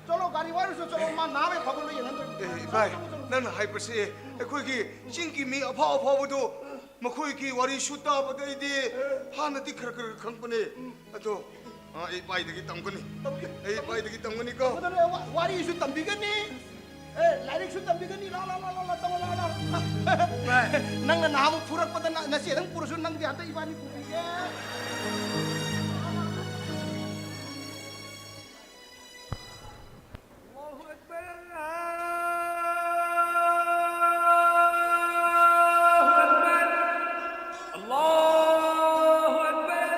ꯆꯠꯂꯣ, ꯒꯥꯔꯤ ꯋꯥꯏꯔꯨꯁꯣ, ꯆꯠꯂꯣ, ꯃꯥ ꯅꯥꯕ ꯐꯕ ꯂꯣꯏ ꯌꯦꯡꯍꯟꯗꯣꯏꯅꯤ꯫ ꯑꯦ, ꯆꯠꯂꯣ, ꯏꯕꯥꯏ, ꯆꯠꯂꯣ, ꯆꯠꯂꯣ꯫ ꯅꯪꯅ ꯍꯥꯏꯕꯁꯤ ꯑꯩꯈꯣꯏꯒꯤ ꯆꯤꯡꯒꯤ ꯃꯤ ꯑꯐꯥꯎ ꯑꯐꯥꯎꯕꯗꯣ ꯃꯈꯣꯏꯒꯤ ꯋꯥꯔꯤꯁꯨ ꯇꯥꯕꯗꯩꯗꯤ ꯍꯥꯟꯅꯗꯤ ꯈꯔ ꯈꯔ ꯈꯪꯕꯅꯦ꯫ ꯑꯗꯣ, ꯑ, ꯑꯩ ꯏꯕꯥꯏꯗꯒꯤ ꯇꯝꯒꯅꯤ꯫ ꯇꯝꯒꯦ, ꯑꯩ ꯇꯝꯒꯦ꯫ ꯏꯕꯥꯏꯗꯒꯤ ꯇꯝꯒꯅꯤꯀꯣ꯫ ꯑꯗꯨꯅꯦ, ꯋꯥ-, ꯋꯥꯔꯤꯁꯨ ꯇꯝꯕꯤꯒꯅꯤ꯫ ꯑꯦ, ꯂꯥꯏꯔꯤꯛꯁꯨ ꯇꯝꯕꯤꯒꯅꯤ꯫ ꯂꯥ, ꯂꯥ, ꯂꯥ, ꯂꯥ, ꯂꯥ, ꯇꯧ, ꯂꯥ, ꯂꯥ꯫ ꯚꯥꯏ꯫ ꯅꯪꯅ ꯅꯍꯥꯟꯃꯨꯛ ꯐꯨꯔꯛꯄꯗ ꯅ-, ꯅꯆꯦ ꯅꯪ ꯄꯨꯔꯁꯨ ꯅꯪꯗꯤ ꯍꯟꯗꯛ ꯏꯕꯥꯅꯤ ꯄꯨꯕꯤꯒꯦ꯫ الله أكبر، الله أكبر، الله أكبر،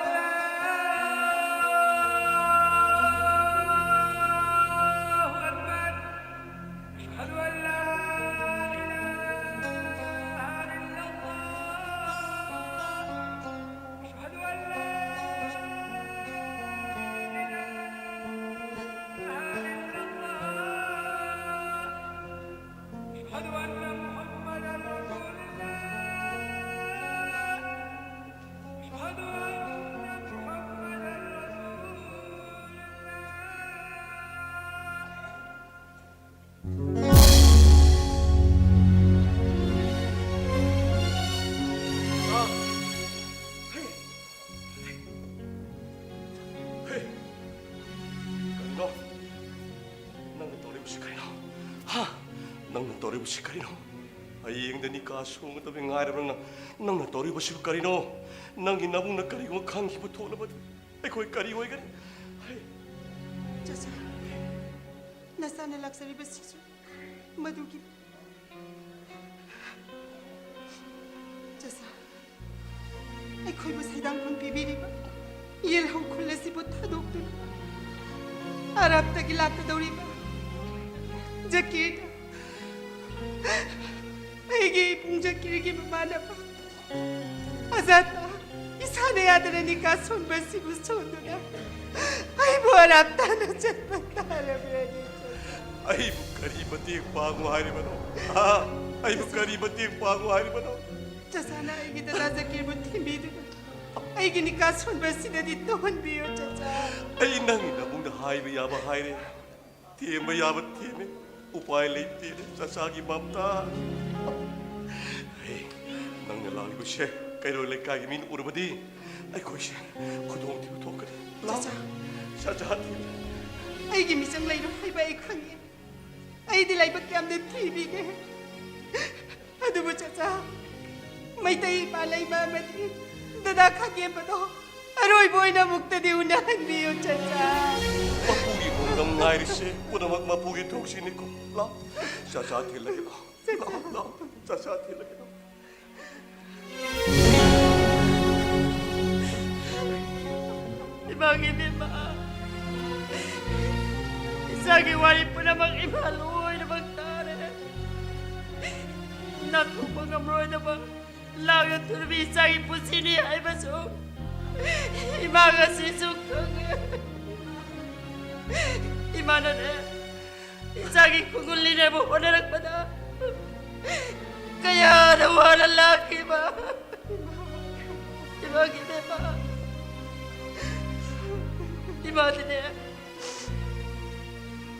الله أكبر. أشهد أن لا إله إلا الله. أشهد أن لا إله إلا الله. أشهد أن محمدا رسول الله. أشهد أن محمدا رسول الله. ꯍꯦ! ꯀꯔꯤꯅꯣ? ꯅꯪꯅ ꯇꯧꯔꯤꯕꯁꯤ ꯀꯔꯤꯅꯣ? ꯍꯥ? ꯅꯪꯅ ꯇꯧꯔꯤꯕꯁꯤ ꯀꯔꯤꯅꯣ? ꯍꯌꯦꯡꯗ ꯅꯤꯀꯥ ꯁꯣꯡꯒꯗꯕ ꯉꯥꯏꯔꯕ ꯅꯪꯅ, ꯅꯪꯅ ꯇꯧꯔꯤꯕꯁꯤꯕꯨ ꯀꯔꯤꯅꯣ? ꯅꯪꯒꯤ ꯅꯕꯨꯡꯅ ꯀꯔꯤꯒꯨꯝꯕ ꯈꯪꯈꯤꯕ ꯊꯣꯛꯂꯕꯗꯤ ꯑꯩꯈꯣꯏ ꯀꯔꯤ ꯑꯣꯏꯒꯅꯤ? ꯍꯩ! ꯆꯆꯥ, ꯅꯆꯥꯅ ꯂꯥꯛꯆꯔꯤꯕꯁꯤꯁꯨ ꯃꯗꯨꯒꯤ ꯆꯆꯥ, ꯑꯩꯈꯣꯏꯕꯨ ꯁꯩꯗꯥꯡꯐꯝ ꯄꯤꯕꯤꯔꯤꯕ ꯌꯦꯜꯍꯧ ꯈꯨꯜ ꯑꯁꯤꯕꯨ ꯊꯥꯗꯣꯛꯇꯨꯅ ꯑꯔꯥꯞꯇꯒꯤ ꯂꯥꯛꯀꯗꯧꯔꯤꯕ ꯖꯀꯤꯔꯗ, ꯑꯩꯒꯤ ꯏꯕꯨꯡ ꯖꯀꯤꯔꯒꯤ ꯃꯃꯥꯟꯅꯕ ꯑꯖꯥꯗ, ꯏꯁꯥꯅ ꯌꯥꯗꯅ ꯅꯤꯀꯥ ꯁꯣꯟꯕ ꯑꯁꯤꯕꯨ ꯁꯣꯟꯗꯨꯅ ꯑꯩꯕꯨ ꯑꯔꯥꯞ ꯇꯥꯅ ꯆꯠꯄ ꯇꯥꯔꯕ꯭ꯔꯅꯦ, ꯆꯆꯥ? ꯑꯩꯕꯨ ꯀꯔꯤ ꯃꯇꯦꯡ ꯄꯥꯡꯉꯨ ꯍꯥꯏꯔꯤꯕꯅꯣ? ꯍꯥ? ꯑꯩꯕꯨ ꯀꯔꯤ ꯃꯇꯦꯡ ꯄꯥꯡꯉꯨ ꯍꯥꯏꯔꯤꯕꯅꯣ? ꯆꯆꯥꯅ ꯑꯩꯒꯤ ꯗꯗꯥ ꯖꯀꯤꯔꯕꯨ ꯊꯦꯝꯕꯤꯗꯨꯅ ꯑꯩꯒꯤ ꯅꯤꯀꯥ ꯁꯣꯟꯕ ꯑꯁꯤꯗꯗꯤ ꯇꯧꯍꯟꯕꯤꯌꯨ, ꯆꯆꯥ꯫ ꯑꯩ ꯅꯪꯒꯤ ꯅꯕꯨꯡꯅ ꯍꯥꯏꯕ ꯌꯥꯕ ꯍꯥꯏꯔꯦ, ꯊꯦꯝꯕ ꯌꯥꯕ ꯊꯦꯝꯃꯦ, ꯎꯄꯥꯏ ꯂꯩꯇꯦ, ꯆꯆꯥꯒꯤ ꯃꯝꯇꯥ꯫ ꯍꯦ, ꯅꯪꯅ ꯂꯥꯛꯂꯤꯕꯁꯦ ꯀꯩꯔꯣꯜ ꯂꯩꯀꯥꯏꯒꯤ ꯃꯤꯅ ꯎꯔꯕꯗꯤ ꯑꯩꯈꯣꯏꯁꯦ ꯈꯨꯗꯣꯡꯊꯤꯕ ꯊꯣꯛꯀꯅꯤ꯫ ꯂꯥꯛꯑꯣ꯫ ꯆꯆꯥ꯫ ꯆꯆꯥ ꯊꯦꯝꯃꯦ꯫ ꯑꯩꯒꯤ ꯃꯤꯆꯪ ꯂꯩꯔꯣꯏ ꯍꯥꯏꯕ ꯑꯩ ꯈꯪꯉꯤ꯫ ꯑꯩꯗꯤ ꯂꯥꯏꯕꯛ ꯌꯥꯝꯅ ꯊꯤꯕꯤꯅꯦ꯫ ꯑꯗꯨꯕꯨ ꯆꯆꯥ, ꯃꯩꯇꯩ ꯏꯃꯥ ꯂꯩꯃ ꯑꯃꯗꯤ ꯗꯗꯥ ꯈꯥꯒꯦꯝꯕꯗꯣ ꯑꯔꯣꯏꯕ ꯑꯣꯏꯅ ꯑꯃꯨꯛꯇꯗꯤ ꯎꯅꯍꯟꯕꯤꯌꯨ, ꯆꯆꯥ꯫ ꯃꯄꯨꯒꯤ ꯈꯣꯡꯗꯝ ꯉꯥꯏꯔꯤꯁꯦ ꯄꯨꯝꯅꯃꯛ ꯃꯄꯨꯒꯤ ꯊꯣꯛꯁꯤꯅꯤꯀꯣ꯫ ꯂꯥꯛꯑꯣ, ꯆꯆꯥ ꯊꯤꯜꯂꯒꯦ, ꯂꯥꯛꯑꯣ꯫ ꯆꯆꯥ꯫ ꯂꯥꯛꯑꯣ, ꯂꯥꯛꯑꯣ, ꯆꯆꯥ ꯊꯤꯜꯂꯒꯦ, ꯂꯥꯛꯑꯣ꯫ ꯏꯃꯥꯒꯤ ꯏꯕꯦꯝꯃ, ꯏꯆꯥꯒꯤ ꯋꯥꯔꯤ ꯄꯨꯝꯅꯃꯛ ꯏꯃꯥ ꯂꯣꯏꯅꯃꯛ ꯇꯥꯔꯦ꯫ ꯅꯥꯊꯣꯛꯄ ꯉꯝꯂꯣꯏꯗꯕ ꯂꯥꯡꯅ ꯊꯨꯔꯕꯤ ꯏꯆꯥꯒꯤ ꯄꯨꯟꯁꯤꯅꯤ ꯍꯥꯏꯕꯁꯨ ꯏꯃꯥ ꯉꯁꯤꯁꯨ ꯈꯪꯉꯦ꯫ ꯏꯃꯥꯅꯅꯦ, ꯏꯆꯥꯒꯤ ꯈꯣꯡꯒꯨꯜ ꯂꯤꯅꯕ ꯍꯣꯠꯅꯔꯛꯄꯗ ꯀꯌꯥꯗ ꯋꯥꯅ ꯂꯥꯛꯈꯤꯕ꯫ ꯏꯃꯥꯒꯤ ꯏꯕꯦꯝꯃ, ꯏꯃꯥꯗꯤꯅꯦ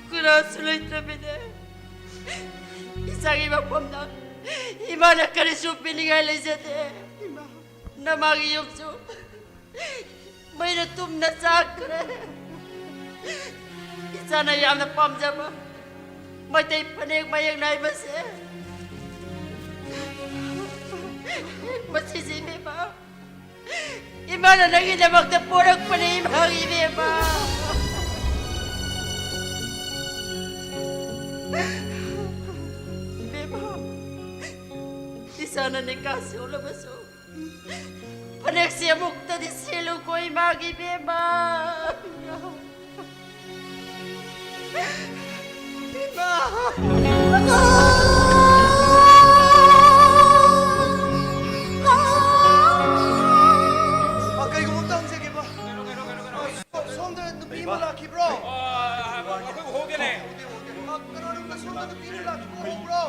ꯀꯅꯥꯁꯨ ꯂꯩꯇ꯭ꯔꯕꯤꯅꯦ꯫ ꯏꯆꯥꯒꯤ ꯃꯐꯝꯗ ꯏꯃꯥꯅ ꯀꯔꯤꯁꯨ ꯄꯤꯅꯤꯡꯉꯥꯏ ꯂꯩꯖꯗꯦ꯫ ꯏꯃꯥ, ꯅꯃꯥꯒꯤ ꯌꯨꯝꯁꯨ ꯃꯩꯅ ꯇꯨꯝꯅ ꯆꯥꯛꯈ꯭ꯔꯦ꯫ ꯏꯆꯥꯅ ꯌꯥꯝꯅ ꯄꯥꯝꯖꯕ ꯃꯩꯇꯩ ꯐꯅꯦꯛ ꯃꯌꯦꯛ ꯅꯥꯏꯕꯁꯦ, ꯃꯁꯤꯁꯦ ꯏꯕꯦꯝꯃ, ꯏꯃꯥꯅ ꯅꯪꯒꯤꯗꯃꯛꯇ ꯄꯣꯔꯛꯄꯅꯦ, ꯏꯃꯥꯒꯤ ꯏꯕꯦꯝꯃ꯫ ꯏꯕꯦꯝꯃ, ꯏꯆꯥꯅ ꯅꯤꯀꯥ ꯁꯣꯜꯂꯕꯁꯨ ꯐꯅꯦꯛꯁꯤ ꯑꯃꯨꯛꯇꯗꯤ ꯁꯦꯠꯂꯨꯀꯣ, ꯏꯃꯥꯒꯤ ꯏꯕꯦꯝꯃ꯫ ꯏꯃꯥ! ꯑ, ꯀꯩꯒꯨꯝꯕ ꯑꯝꯇ ꯍꯪꯖꯒꯦꯕ꯫ ꯁꯣꯝꯗ ꯅꯨꯄꯤ ꯑꯃ ꯂꯥꯛꯈꯤꯕ꯭ꯔꯣ? ꯑ, ꯑ, ꯑ, ꯑꯩꯈꯣꯏ ꯎꯍꯧꯗꯦꯅꯦ꯫ ꯀꯅꯥꯅꯣ ꯅꯁꯣꯝꯗ ꯅꯨꯄꯤ ꯑꯃ ꯂꯥꯛꯈꯤꯕ ꯎꯕ꯭ꯔꯣ?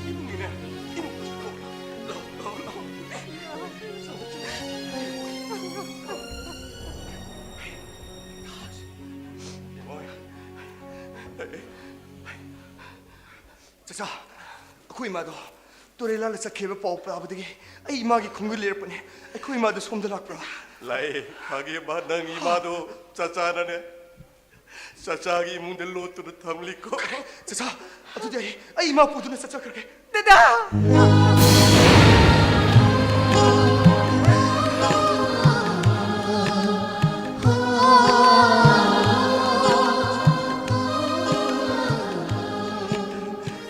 ꯏꯕꯨꯡꯅꯤꯅꯦ, ꯏꯕꯨꯡ꯫ ꯆꯆꯥ, ꯑꯩꯈꯣꯏ ꯏꯃꯥꯗꯣ ꯇꯨꯔꯦꯜ ꯂꯥꯜꯂ ꯆꯠꯈꯤꯕ ꯄꯥꯎ ꯇꯥꯕꯗꯒꯤ ꯑꯩ ꯏꯃꯥꯒꯤ ꯈꯣꯡꯒꯨꯜ ꯂꯤꯔꯛꯄꯅꯦ꯫ ꯑꯩꯈꯣꯏ ꯏꯃꯥꯗꯣ ꯁꯣꯝꯗ ꯂꯥꯛꯄ꯭ꯔꯥ? ꯂꯥꯛꯑꯦ, ꯈꯥꯒꯦꯝꯕ, ꯅꯪ ꯏꯃꯥꯗꯣ ꯆꯆꯥꯅꯅꯦ, ꯆꯆꯥꯒꯤ ꯏꯃꯨꯡꯗ ꯂꯣꯠꯇꯨꯅ ꯊꯝꯂꯤꯀꯣ꯫ ꯆꯆꯥ, ꯑꯗꯨꯗꯤ ꯑꯩ, ꯑꯩ ꯏꯃꯥ ꯄꯨꯗꯨꯅ ꯆꯠꯆꯈ꯭ꯔꯒꯦ꯫ ꯗꯗꯥ!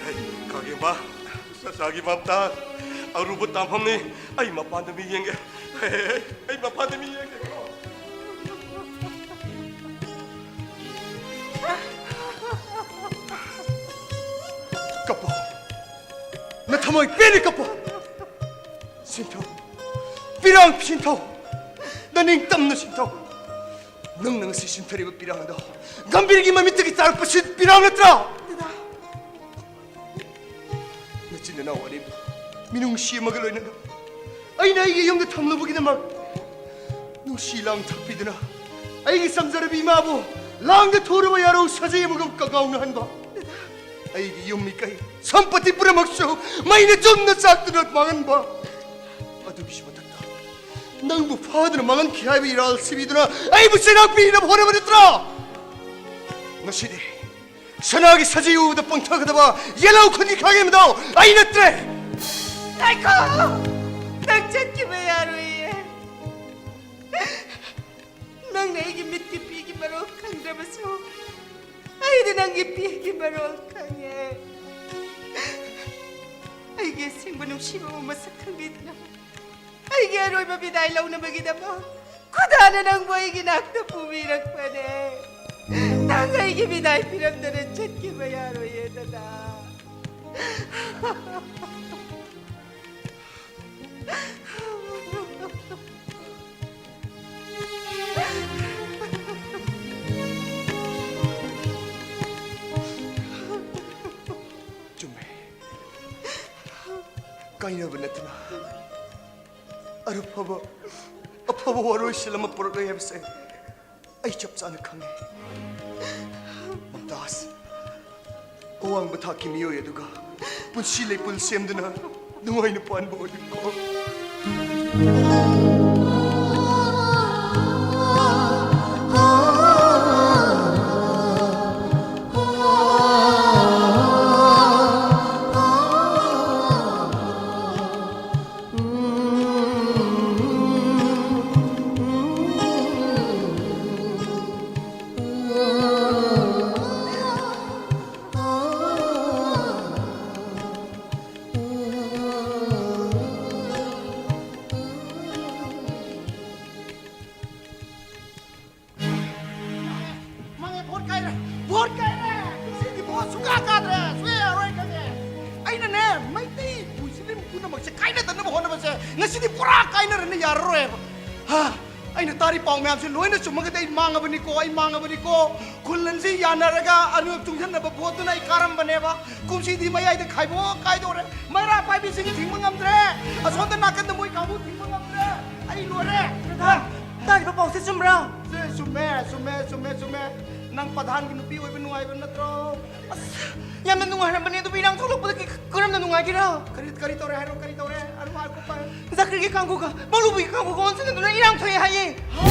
ꯍꯩ, ꯈꯥꯒꯦꯝꯕ, ꯆꯆꯥꯒꯤ ꯃꯝꯇꯥ ꯑꯔꯨꯕ ꯇꯥꯐꯝꯅꯤ꯫ ꯑꯩ ꯃꯄꯥꯟꯗ ꯃꯤ ꯌꯦꯡꯒꯦ꯫ ꯍꯩ, ꯑꯩ ꯃꯄꯥꯟꯗ ꯃꯤ ꯌꯦꯡꯒꯦꯀꯣ꯫ ꯀꯞꯄꯣ꯫ ꯅꯊꯝꯃꯣꯏ ꯄꯦꯟꯅ ꯀꯞꯄꯣ꯫ ꯁꯤꯟꯊꯧ꯫ ꯄꯤꯔꯥꯡ ꯁꯤꯟꯊꯧ꯫ ꯅꯅꯤꯡꯇꯝꯅ ꯁꯤꯟꯊꯧ꯫ ꯅꯪꯅ ꯉꯁꯤ ꯁꯤꯟꯊꯔꯤꯕ ꯄꯤꯔꯥꯡ ꯑꯗꯣ ꯒꯝꯚꯤꯔꯒꯤ ꯃꯃꯤꯠꯇꯒꯤ ꯇꯥꯔꯛꯄ ꯁꯤ ꯄꯤꯔꯥꯡ ꯅꯠꯇ꯭ꯔꯥ? ꯗꯗꯥ꯫ ꯅꯆꯤꯟ ꯅꯅꯥꯎ ꯑꯅꯤꯕꯨ ꯃꯤꯅꯨꯡꯁꯤ ꯑꯃꯒ ꯂꯣꯏꯅꯅ ꯑꯩꯅ ꯑꯩꯒꯤ ꯌꯨꯝꯗ ꯊꯝꯂꯨꯕꯒꯤꯗꯃꯛ ꯅꯨꯡꯁꯤ ꯂꯥꯡ ꯊꯛꯄꯤꯗꯨꯅ ꯑꯩꯒꯤ ꯆꯝꯖꯔꯕꯤ ꯏꯃꯥꯕꯨ ꯂꯥꯡꯗ ꯊꯨꯔꯕ ꯌꯥꯔꯧ ꯁꯥꯖꯦꯜ ꯑꯃꯒ ꯀꯉꯥꯎꯅꯍꯟꯕ, ꯑꯩꯒꯤ ꯌꯨꯝ ꯃꯤꯀꯩ ꯁꯝꯄꯇꯤ ꯄꯨꯝꯅꯃꯛꯁꯨ ꯃꯩꯅ ꯆꯨꯝꯅ ꯆꯥꯛꯇꯨꯅ ꯃꯥꯡꯍꯟꯕ, ꯑꯗꯨꯒꯤꯁꯨ ꯃꯊꯛꯇ ꯅꯪꯕꯨ ꯐꯥꯗꯨꯅ ꯃꯥꯡꯍꯟꯈꯤ ꯍꯥꯏꯕ ꯏꯔꯥꯜ ꯁꯤꯕꯤꯗꯨꯅ ꯑꯩꯕꯨ ꯆꯩꯔꯥꯛ ꯄꯤꯅꯕ ꯍꯣꯠꯅꯕ ꯅꯠꯇ꯭ꯔꯥ? ꯉꯁꯤꯗꯤ ꯁꯅꯥꯒꯤ ꯁꯖꯤ ꯎꯕꯗ ꯄꯪꯊꯒꯗꯕ ꯌꯦꯜꯍꯧ ꯈꯨꯟꯒꯤ ꯈꯥꯒꯦꯝꯕꯗꯣ ꯑꯩ ꯅꯠꯇ꯭ꯔꯦ꯫ ꯉꯥꯏꯈꯣ! ꯅꯪ ꯆꯠꯈꯤꯕ ꯌꯥꯔꯣꯏꯌꯦ꯫ ꯅꯪꯅ ꯑꯩꯒꯤ ꯃꯤꯠꯀꯤ ꯄꯤꯒꯤ ꯃꯔꯣꯜ ꯈꯪꯗ꯭ꯔꯕꯁꯨ, ꯑꯩꯗꯤ ꯅꯪꯒꯤ ꯄꯤꯒꯤ ꯃꯔꯣꯜ ꯈꯪꯉꯦ꯫ ꯑꯩꯒꯤ ꯑꯁꯦꯡꯕ ꯅꯨꯡꯁꯤꯕꯕꯨ ꯃꯁꯛ ꯈꯪꯕꯤꯗꯅ, ꯑꯩꯒꯤ ꯑꯔꯣꯏꯕ ꯕꯤꯗꯥꯏ ꯂꯧꯅꯕꯒꯤꯗꯃꯛ ꯈꯨꯗꯥꯅ ꯅꯪꯕꯨ ꯑꯩꯒꯤ ꯅꯥꯛꯇ ꯄꯨꯕꯤꯔꯛꯄꯅꯦ꯫ ꯅꯪ ꯑꯩꯒꯤ ꯕꯤꯗꯥꯏ ꯄꯤꯔꯝꯗꯅ ꯆꯠꯈꯤꯕ ꯌꯥꯔꯣꯏꯌꯦ, ꯗꯗꯥ꯫ ꯀꯥꯏꯅꯕ ꯅꯠꯇꯅ ꯑꯐꯕ ꯑꯐꯕ ꯋꯥꯔꯣꯏꯁꯤꯜ ꯑꯃ ꯄꯨꯔꯛꯂꯣꯏ ꯍꯥꯏꯕꯁꯦ ꯑꯩ ꯆꯞ ꯆꯥꯅ ꯈꯪꯉꯤ꯫ ꯃꯝꯇꯥꯖ, ꯑꯋꯥꯡꯕ ꯊꯥꯛꯀꯤ ꯃꯤꯑꯣꯏ ꯑꯗꯨꯒ ꯄꯨꯟꯁꯤ ꯂꯩꯄꯨꯟ ꯁꯦꯝꯗꯨꯅ ꯅꯨꯡꯉꯥꯏꯅ ꯄꯥꯟꯕ ꯑꯣꯏꯌꯨꯀꯣ꯫ ꯃꯥꯡꯉꯦ, ꯚꯣꯠ ꯀꯥꯏꯔꯦ, ꯚꯣꯠ ꯀꯥꯏꯔꯦ꯫ ꯁꯤꯗꯤ ꯚꯣꯠ ꯁꯨꯡꯀꯥ ꯀꯥꯗ꯭ꯔꯦ, ꯁꯨꯡꯌꯥ ꯌꯥꯔꯣꯏ ꯈꯪꯉꯦ꯫ ꯑꯩꯅꯅꯦ, ꯃꯩꯇꯩ ꯃꯨꯁꯂꯤꯝ ꯄꯨꯝꯅꯃꯛꯁꯦ ꯀꯥꯏꯅꯗꯅꯕ ꯍꯣꯠꯅꯕꯁꯦ ꯉꯁꯤꯗꯤ ꯄꯨꯔꯥ ꯀꯥꯏꯅꯔꯅꯤ, ꯌꯥꯔꯔꯣꯏꯕ꯫ ꯍꯥ, ꯑꯩꯅ ꯇꯥꯔꯤ ꯄꯥꯎ ꯃꯌꯥꯝꯁꯦ ꯂꯣꯏꯅ ꯆꯨꯝꯃꯒꯗꯤ ꯑꯩ ꯃꯥꯡꯉꯕꯅꯤꯀꯣ, ꯑꯩ ꯃꯥꯡꯉꯕꯅꯤꯀꯣ꯫ ꯈꯨꯜ ꯑꯅꯤꯁꯤ ꯌꯥꯅꯔꯒ ꯑꯅꯤꯔꯛ ꯆꯨꯡꯁꯤꯟꯅꯕ ꯚꯣꯠꯇꯨꯅ ꯑꯩ ꯀꯥꯔꯝꯕꯅꯦꯕ꯫ ꯀꯨꯝꯁꯤꯗꯤ ꯃꯌꯥꯏꯗ ꯈꯥꯏꯕꯣꯛ ꯀꯥꯏꯗꯣꯔꯦ꯫ ꯃꯩꯔꯥ ꯄꯥꯏꯕꯤꯁꯤꯡ ꯊꯤꯡꯕ ꯉꯝꯗ꯭ꯔꯦ꯫ ꯑꯁꯣꯝꯗ ꯅꯥꯀꯟꯗ ꯃꯣꯏ ꯀꯥꯡꯕꯨ ꯊꯤꯡꯕ ꯉꯝꯗ꯭ꯔꯦ꯫ ꯑꯩ ꯂꯣꯏꯔꯦ꯫ ꯗꯥ, ꯇꯥꯔꯤꯕ ꯄꯥꯎꯁꯦ ꯆꯨꯝꯕ꯭ꯔꯥ? ꯁꯦ, ꯆꯨꯝꯃꯦ, ꯆꯨꯝꯃꯦ, ꯆꯨꯝꯃꯦ, ꯆꯨꯝꯃꯦ꯫ ꯅꯪ ꯄ꯭ꯔꯙꯥꯟꯒꯤ ꯅꯨꯄꯤ ꯑꯣꯏꯕ ꯅꯨꯡꯉꯥꯏꯕ ꯅꯠꯇ꯭ꯔꯣ? ꯑꯁ, ꯌꯥꯝꯅ ꯅꯨꯡꯉꯥꯏꯔꯝꯕꯅꯦ, ꯑꯗꯨꯕꯨ ꯏꯔꯥꯡ ꯊꯣꯛꯂꯛꯄꯗꯒꯤ ꯀꯔꯝꯅ ꯅꯨꯡꯉꯥꯏꯒꯦꯔꯥ? ꯀꯔꯤ, ꯀꯔꯤ ꯇꯧꯔꯦ ꯍꯥꯏꯔꯣ, ꯀꯔꯤ ꯇꯧꯔꯦ? ꯑꯗꯨ ꯉꯥꯏꯈꯣ, ꯄꯥꯏꯌꯨ꯫ ꯖꯥꯀꯤꯔꯒꯤ ꯀꯥꯡꯕꯨꯒ ꯃꯧꯂꯨꯕꯤꯒꯤ ꯀꯥꯡꯕꯨꯒ ꯑꯣꯟꯁꯤꯟꯅꯗꯨꯅ ꯏꯔꯥꯡ ꯊꯣꯛꯑꯦ ꯍꯥꯏꯌꯦ꯫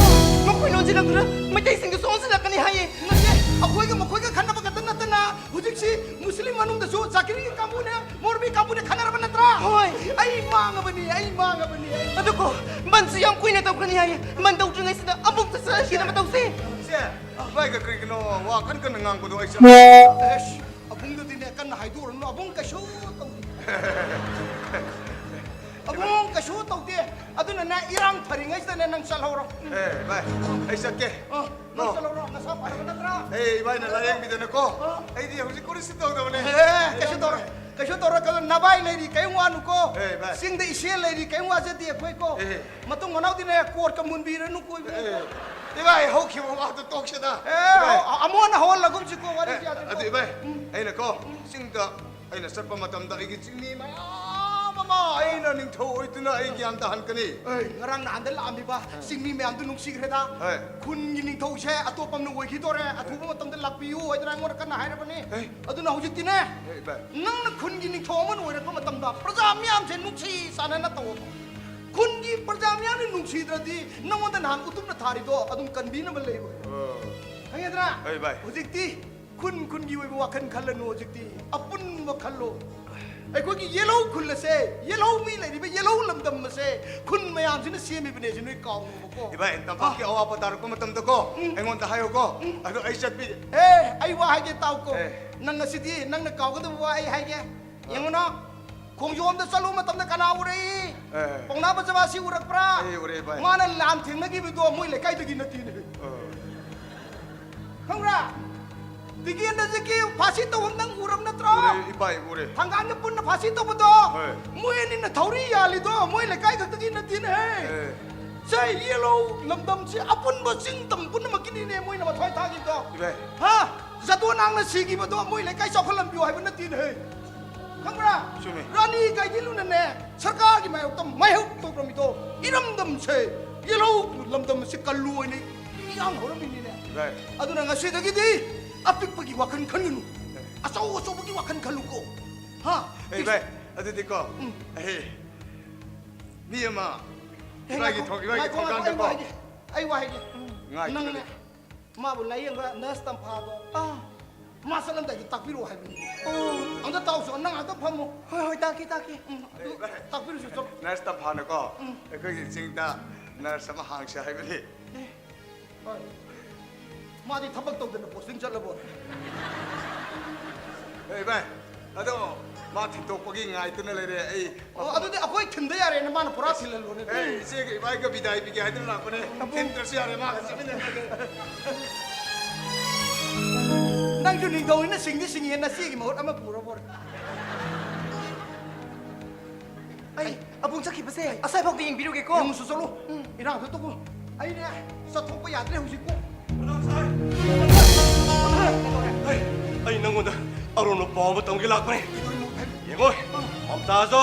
ꯃꯈꯣꯏꯅ ꯑꯣꯟꯁꯤꯜꯂꯛꯇꯨꯅ ꯃꯩꯇꯩꯁꯤꯡꯗꯨꯁꯨ ꯑꯣꯟꯁꯤꯜꯂꯛꯀꯅꯤ ꯍꯥꯏꯌꯦ꯫ ꯅꯠꯇꯦ, ꯑꯩꯈꯣꯏꯒ ꯃꯈꯣꯏꯒ ꯈꯠꯅꯕ ꯈꯛꯇ ꯅꯠꯇꯅ ꯍꯧꯖꯤꯛꯁꯤ ꯃꯨꯁꯂꯤꯝ ꯃꯅꯨꯡꯗꯁꯨ ꯖꯥꯀꯤꯔꯒꯤ ꯀꯥꯡꯕꯨꯅꯦ, ꯃꯧꯂꯨꯕꯤ ꯀꯥꯡꯕꯨꯅꯦ ꯈꯠꯅꯔꯕ ꯅꯠꯇ꯭ꯔꯥ? ꯍꯣꯏ꯫ ꯑꯩ ꯃꯥꯡꯉꯕꯅꯤ, ꯑꯩ ꯃꯥꯡꯉꯕꯅꯤ, ꯑꯩ ꯑꯗꯨꯀꯣ, ꯕꯟꯁꯨ ꯌꯥꯝ ꯀꯨꯏꯅ ꯇꯧꯒꯅꯤ ꯍꯥꯏꯌꯦ꯫ ꯕꯟ ꯇꯧꯗ꯭ꯔꯤꯉꯩꯁꯤꯗ ꯑꯃꯨꯛꯇ ꯆꯠꯍꯟꯈꯤꯅꯕ ꯇꯧꯁꯦ꯫ ꯁꯦ, ꯚꯥꯏꯒ ꯀꯔꯤꯒꯤꯅꯣ ꯋꯥ ꯀꯟ ꯀꯟꯅ ꯉꯥꯡꯕꯗꯣ ꯑꯩ ꯆꯪ-, ꯑꯦꯁ, ꯑꯕꯨꯡꯗꯨꯗꯤꯅꯦ, ꯀꯟꯅ ꯍꯥꯏꯗꯣꯛꯎꯔꯅꯨ, ꯑꯕꯨꯡ ꯀꯩꯁꯨ ꯇꯧꯗꯦ꯫ ꯑꯕꯨꯡ ꯀꯩꯁꯨ ꯇꯧꯗꯦ꯫ ꯑꯗꯨꯅꯅꯦ, ꯏꯔꯥꯡ ꯐꯔꯤꯉꯩꯁꯤꯗꯅꯦ ꯅꯪ ꯆꯠꯍꯧꯔꯣ꯫ ꯎꯝ꯫ ꯑꯦ, ꯚꯥꯏ, ꯑꯩ ꯆꯠꯀꯦ꯫ ꯑ, ꯅꯪ ꯅꯣ꯫ ꯆꯠꯍꯧꯔꯣ, ꯅꯁꯥ ꯐꯔꯕ ꯅꯠꯇ꯭ꯔꯥ? ꯑꯦ, ꯏꯕꯥꯏꯅ ꯂꯥꯌꯦꯡꯕꯤꯗꯅꯀꯣ, ꯑ꯫ ꯑꯩꯗꯤ ꯍꯧꯖꯤꯛ ꯀꯔꯤꯁꯨ ꯇꯧꯗꯕꯅꯦ꯫ ꯑꯦ, ꯀꯩꯁꯨ ꯇꯧꯔꯣꯏ, ꯀꯩꯁꯨ ꯇꯧꯔꯣꯏ꯫ ꯀꯩꯅꯣ, ꯅꯕꯥꯏ ꯂꯩꯔꯤ, ꯀꯩꯝ ꯋꯥꯅꯨꯀꯣ꯫ ꯑꯦ, ꯚꯥꯏ꯫ ꯆꯤꯡꯗ ꯏꯆꯦ ꯂꯩꯔꯤ, ꯀꯩꯝ ꯋꯥꯖꯗꯦ ꯑꯩꯈꯣꯏꯀꯣ꯫ ꯑꯦ꯫ ꯃꯇꯨꯡ ꯃꯅꯥꯎꯗꯤꯅꯦ, ꯀꯣꯔꯠꯀ ꯃꯨꯟꯕꯤꯔꯅꯨꯀꯣ, ꯏꯕꯨꯡꯉꯣ꯫ ꯑꯦ, ꯏꯕꯥꯏ, ꯍꯧꯈꯤꯕ ꯋꯥꯗꯣ ꯇꯣꯛꯁꯤꯗ꯫ ꯑꯦ, ꯏꯕꯥꯏ꯫ ꯑ-, ꯑꯃꯨꯛ ꯍꯟꯅ ꯍꯧꯍꯜꯂꯒꯨꯝꯁꯤꯀꯣ, ꯋꯥꯔꯤꯁꯦ ꯑꯦ, ꯌꯥꯗ꯭ꯔꯦꯀꯣ꯫ ꯑꯗꯨ, ꯏꯕꯥꯏ, ꯎꯝ꯫ ꯑꯩꯅꯀꯣ, ꯎꯝ꯫ ꯆꯤꯡꯗ ꯑꯩꯅ ꯆꯠꯄ ꯃꯇꯝꯗ ꯑꯩꯒꯤ ꯆꯤꯡꯃꯤ ꯃꯌꯥꯝ ꯑꯃ ꯑꯩꯅ ꯅꯤꯡꯊꯧ ꯑꯣꯏꯗꯨꯅ ꯑꯩ ꯒ꯭ꯌꯥꯟ ꯇꯥꯍꯟꯒꯅꯤ꯫ ꯑꯩ ꯉꯔꯥꯡ ꯅꯍꯥꯟꯗ ꯂꯥꯛꯑꯝꯃꯤꯕ ꯆꯤꯡꯃꯤ ꯃꯌꯥꯝꯗꯨ ꯅꯨꯡꯁꯤꯈ꯭ꯔꯦꯗ꯫ ꯍꯣꯏ꯫ ꯈꯨꯟꯒꯤ ꯅꯤꯡꯊꯧꯁꯦ ꯑꯇꯣꯞꯄ ꯑꯃꯅ ꯑꯣꯏꯈꯤꯗꯣꯔꯦ, ꯑꯊꯨꯕ ꯃꯇꯝꯗ ꯂꯥꯛꯄꯤꯌꯨ ꯍꯥꯏꯗꯅ ꯑꯩꯉꯣꯟꯗ ꯀꯟꯅ ꯍꯥꯏꯔꯕꯅꯤ꯫ ꯑꯦ꯫ ꯑꯗꯨꯅ ꯍꯧꯖꯤꯛꯇꯤꯅꯦ, ꯑꯦ, ꯏꯕꯥꯏ꯫ ꯅꯪꯅ ꯈꯨꯟꯒꯤ ꯅꯤꯡꯊꯧ ꯑꯃ ꯑꯣꯏꯔꯛꯄ ꯃꯇꯝꯗ ꯄ꯭ꯔꯖꯥ ꯃꯤꯌꯥꯝꯁꯦ ꯅꯨꯡꯁꯤ ꯆꯥꯟꯅꯅ ꯇꯧꯑꯣꯕ꯫ ꯈꯨꯟꯒꯤ ꯄ꯭ꯔꯖꯥ ꯃꯤꯌꯥꯝꯅ ꯅꯨꯡꯁꯤꯗ꯭ꯔꯗꯤ ꯅꯪꯉꯣꯟꯗ ꯅꯍꯥꯟ ꯎꯇꯨꯞꯅ ꯊꯥꯔꯤꯗꯣ ꯑꯗꯨꯝ ꯀꯟꯕꯤꯅꯕ ꯂꯩꯔꯣꯏ꯫ ꯑꯣ꯫ ꯈꯪꯉꯦꯗꯅ? ꯍꯣꯏ, ꯏꯕꯥꯏ꯫ ꯍꯧꯖꯤꯛꯇꯤ ꯈꯨꯟ ꯈꯨꯟꯒꯤ ꯑꯣꯏꯕ ꯋꯥꯈꯜ ꯈꯜꯂꯅꯨ, ꯍꯧꯖꯤꯛꯇꯤ ꯑꯄꯨꯟꯕ ꯈꯜꯂꯣ꯫ ꯑꯩꯈꯣꯏꯒꯤ ꯌꯦꯜꯍꯧ ꯈꯨꯜ ꯑꯁꯦ, ꯌꯦꯜꯍꯧ ꯃꯤ ꯂꯩꯔꯤꯕ ꯌꯦꯜꯍꯧ ꯂꯝꯗꯝ ꯑꯁꯦ ꯈꯨꯟ ꯃꯌꯥꯝꯁꯤꯅ ꯁꯦꯝꯃꯤꯕꯅꯦꯁꯦ ꯅꯣꯏ ꯀꯥꯎꯅꯣꯕꯀꯣ꯫ ꯏꯕꯥꯏ, ꯇꯝꯄꯥꯛꯀꯤ ꯑꯋꯥꯕ ꯇꯥꯔꯛꯄ ꯃꯇꯝꯗꯀꯣ, ꯎꯝ꯫ ꯑꯩꯉꯣꯟꯗ ꯍꯥꯏꯌꯨꯀꯣ꯫ ꯎꯝ꯫ ꯑꯗꯣ ꯑꯩ ꯆꯠꯄꯤ- ꯑꯦ, ꯑꯩ ꯋꯥ ꯍꯥꯏꯒꯦ ꯇꯥꯎꯀꯣ꯫ ꯑꯦ꯫ ꯅꯪ ꯉꯁꯤꯗꯤ ꯅꯪꯅ ꯀꯥꯎꯒꯗꯕ ꯋꯥ ꯑꯩ ꯍꯥꯏꯒꯦ꯫ ꯌꯦꯡꯉꯨꯅ, ꯈꯣꯡꯖꯣꯝꯗ ꯆꯠꯂꯨꯕ ꯃꯇꯝꯗ ꯀꯅꯥ ꯎꯔꯛꯏ? ꯑꯦ꯫ ꯄꯥꯎꯅꯥ ꯕꯖꯕꯥꯁꯤ ꯎꯔꯛꯄ꯭ꯔꯥ? ꯑꯩ ꯎꯔꯦ, ꯚꯥꯏ꯫ ꯃꯥꯅ ꯂꯥꯟ ꯊꯦꯡꯅꯈꯤꯕꯗꯣ ꯃꯣꯏ ꯂꯩꯀꯥꯏꯗꯒꯤ ꯅꯠꯇꯦꯅꯦ꯫ ꯑ꯫ ꯈꯪꯕ꯭ꯔꯥ? ꯇꯤꯀꯦꯟꯗ꯭ꯔꯖꯤꯠꯀꯤ ꯐꯥꯁꯤ ꯇꯧꯐꯝ ꯅꯪ ꯎꯔꯕ ꯅꯠꯇ꯭ꯔꯣ? ꯎꯔꯦ, ꯏꯄꯥ, ꯎꯔꯦ꯫ ꯊꯥꯡꯒꯥꯟꯒ ꯄꯨꯟꯅ ꯐꯥꯁꯤ ꯇꯧꯕꯗꯣ ꯍꯣꯏ꯫ ꯃꯣꯏ ꯑꯅꯤꯅ ꯊꯧꯔꯤ ꯌꯥꯜꯂꯤꯗꯣ ꯃꯣꯏ ꯂꯩꯀꯥꯏ ꯈꯛꯇꯒꯤ ꯅꯠꯇꯦꯅꯦꯍꯦ꯫ ꯑꯦ꯫ ꯆꯩ ꯌꯦꯜꯍꯧ ꯂꯝꯗꯝꯁꯤ ꯑꯄꯨꯟꯕ ꯆꯤꯡ ꯇꯝ ꯄꯨꯝꯅꯃꯛꯀꯤꯅꯤꯅꯦ ꯃꯣꯏꯅ ꯃꯊ꯭ꯋꯥꯏ ꯊꯥꯈꯤꯕꯗꯣ꯫ ꯏꯕꯥꯏ꯫ ꯍꯥ? ꯖꯗꯣ ꯅꯥꯡꯅ ꯁꯤꯈꯤꯕꯗꯣ ꯃꯣꯏ ꯂꯩꯀꯥꯏ ꯆꯥꯎꯈꯠꯂꯝꯕꯤꯌꯣ ꯍꯥꯏꯕ ꯅꯠꯇꯦꯅꯦꯍꯦ꯫ ꯈꯪꯕ꯭ꯔꯥ? ꯆꯨꯝꯃꯤ꯫ ꯔꯥꯅꯤ ꯒꯥꯏꯗꯤꯟꯂꯨꯅꯅꯦ ꯁꯔꯀꯥꯔꯒꯤ ꯃꯥꯌꯣꯛꯇ ꯃꯥꯌꯣꯛ ꯇꯧꯔꯝꯃꯤꯗꯣ ꯏꯔꯝꯗꯝꯁꯦ, ꯌꯦꯜꯍꯧ ꯂꯝꯗꯝꯁꯦ ꯀꯜꯂꯨ ꯍꯥꯏꯅ ꯏꯔꯥꯡ ꯍꯧꯔꯝꯃꯤꯅꯤꯅꯦ꯫ ꯏꯕꯥꯏ꯫ ꯑꯗꯨꯅ ꯉꯁꯤꯗꯒꯤꯗꯤ ꯑꯄꯤꯛꯄꯒꯤ ꯋꯥꯈꯜ ꯈꯟꯒꯅꯨ꯫ ꯑꯆꯧ ꯑꯆꯧꯕꯒꯤ ꯋꯥꯈꯜ ꯈꯜꯂꯨꯀꯣ꯫ ꯍꯥ? ꯑꯦ, ꯏꯕꯥꯏ, ꯑꯗꯨꯗꯤꯀꯣ, ꯎꯝ꯫ ꯑꯩ ꯃꯤ ꯑꯃ ꯑꯦ, ꯏꯕꯥꯏꯒꯤ ꯉꯥꯏꯈꯣ, ꯊꯣꯡ-, ꯏꯕꯥꯏꯒꯤ ꯉꯥꯏꯈꯣ, ꯉꯥꯏꯈꯣ, ꯑꯩ ꯊꯣꯡꯒꯥꯟꯗꯀꯣ꯫ ꯋꯥ ꯍꯥꯏꯒꯦ, ꯑꯩ ꯋꯥ ꯍꯥꯏꯒꯦ꯫ ꯎꯝ꯫ ꯉꯥꯏꯈꯣ, ꯅꯪꯅꯦ꯫ ꯏꯕꯥꯏ꯫ ꯃꯥꯕꯨ ꯂꯥꯌꯦꯡꯕ ꯅꯔꯁ ꯇꯝꯐꯥꯗꯣ꯫ ꯑꯥ꯫ ꯃꯥ ꯆꯠꯂꯝꯗꯥꯏꯗ ꯇꯥꯛꯄꯤꯔꯛꯑꯣ ꯍꯥꯏꯕꯅꯤ꯫ ꯑꯣ꯫ ꯑꯝꯇ ꯇꯥꯎꯁꯣ, ꯅꯪ ꯉꯥꯛꯇ ꯐꯝꯃꯣ꯫ ꯍꯣꯏ, ꯍꯣꯏ, ꯇꯥꯛꯀꯦ, ꯇꯥꯛꯀꯦ꯫ ꯎꯝ, ꯑꯗꯨ ꯇꯥꯛꯄꯤꯔꯨꯁꯤ, ꯆꯠꯂꯣ꯫ ꯅꯔꯁ ꯇꯝꯐꯥꯅꯀꯣ, ꯎꯝ꯫ ꯑꯩꯈꯣꯏꯒꯤ ꯆꯤꯡꯗ ꯅꯔꯁ ꯑꯃ ꯍꯥꯡꯁꯦ ꯍꯥꯏꯕꯅꯤ꯫ ꯑꯦ, ꯍꯣꯏ꯫ ꯃꯥꯗꯤ ꯊꯕꯛ ꯇꯧꯗꯅ ꯄꯣꯁꯇꯤꯡ ꯆꯠꯂꯕꯣ? ꯑꯦ, ꯏꯕꯥꯏ, ꯑꯗꯣ ꯃꯥ ꯊꯤꯟꯗꯣꯛꯄꯒꯤ ꯉꯥꯏꯗꯨꯅ ꯂꯩꯔꯦ꯫ ꯑꯩ ꯑꯣ, ꯑꯗꯨꯗꯤ ꯑꯩꯈꯣꯏ ꯊꯤꯟꯗ ꯌꯥꯔꯦꯅꯦ, ꯃꯥꯅ ꯄꯨꯔꯥ ꯊꯤꯜꯍꯜꯂꯣꯅꯦ꯫ ꯑꯦ, ꯏꯆꯦꯒ ꯏꯕꯥꯏꯒ ꯕꯤꯗꯥꯏ ꯄꯤꯒꯦ ꯍꯥꯏꯗꯨꯅ ꯂꯥꯛꯄꯅꯦ꯫ ꯑꯕꯨꯡ꯫ ꯊꯤꯟꯗ꯭ꯔꯁꯨ ꯌꯥꯔꯦ, ꯃꯥꯒ ꯆꯠꯃꯤꯟꯅꯔꯒꯦ꯫ ꯅꯪꯁꯨ ꯅꯤꯡꯊꯧꯅꯤꯅ ꯁꯤꯡꯗꯤ ꯁꯤꯡꯉꯤꯍꯦ, ꯅꯆꯦꯒꯤ ꯃꯍꯨꯠ ꯑꯃ ꯄꯨꯔꯕꯣꯔꯦ꯫ ꯑꯩ ꯑꯕꯨꯡ ꯆꯠꯈꯤꯕꯁꯦ ꯑꯁꯥꯏꯐꯥꯎꯗ ꯌꯦꯡꯕꯤꯔꯨꯒꯦꯀꯣ꯫ ꯌꯦꯡꯉꯨꯁꯨ ꯆꯠꯂꯨ꯫ ꯎꯝ꯫ ꯏꯔꯥꯡꯗꯣ ꯇꯣꯛꯎ꯫ ꯑꯩꯅꯦ, ꯆꯠꯊꯣꯛꯄ ꯌꯥꯗ꯭ꯔꯦ ꯍꯧꯖꯤꯛꯄꯨ꯫ ꯑꯩ, ꯑꯩ ꯅꯪꯉꯣꯟꯗ ꯑꯔꯣꯟꯕ ꯄꯥꯎ ꯑꯃ ꯇꯝꯒꯦ ꯂꯥꯛꯄꯅꯦ꯫ ꯀꯩꯗꯧꯔꯤꯅꯣ ꯍꯥꯏꯕ? ꯌꯦꯡꯉꯣ, ꯃꯝꯇꯥꯖꯣ,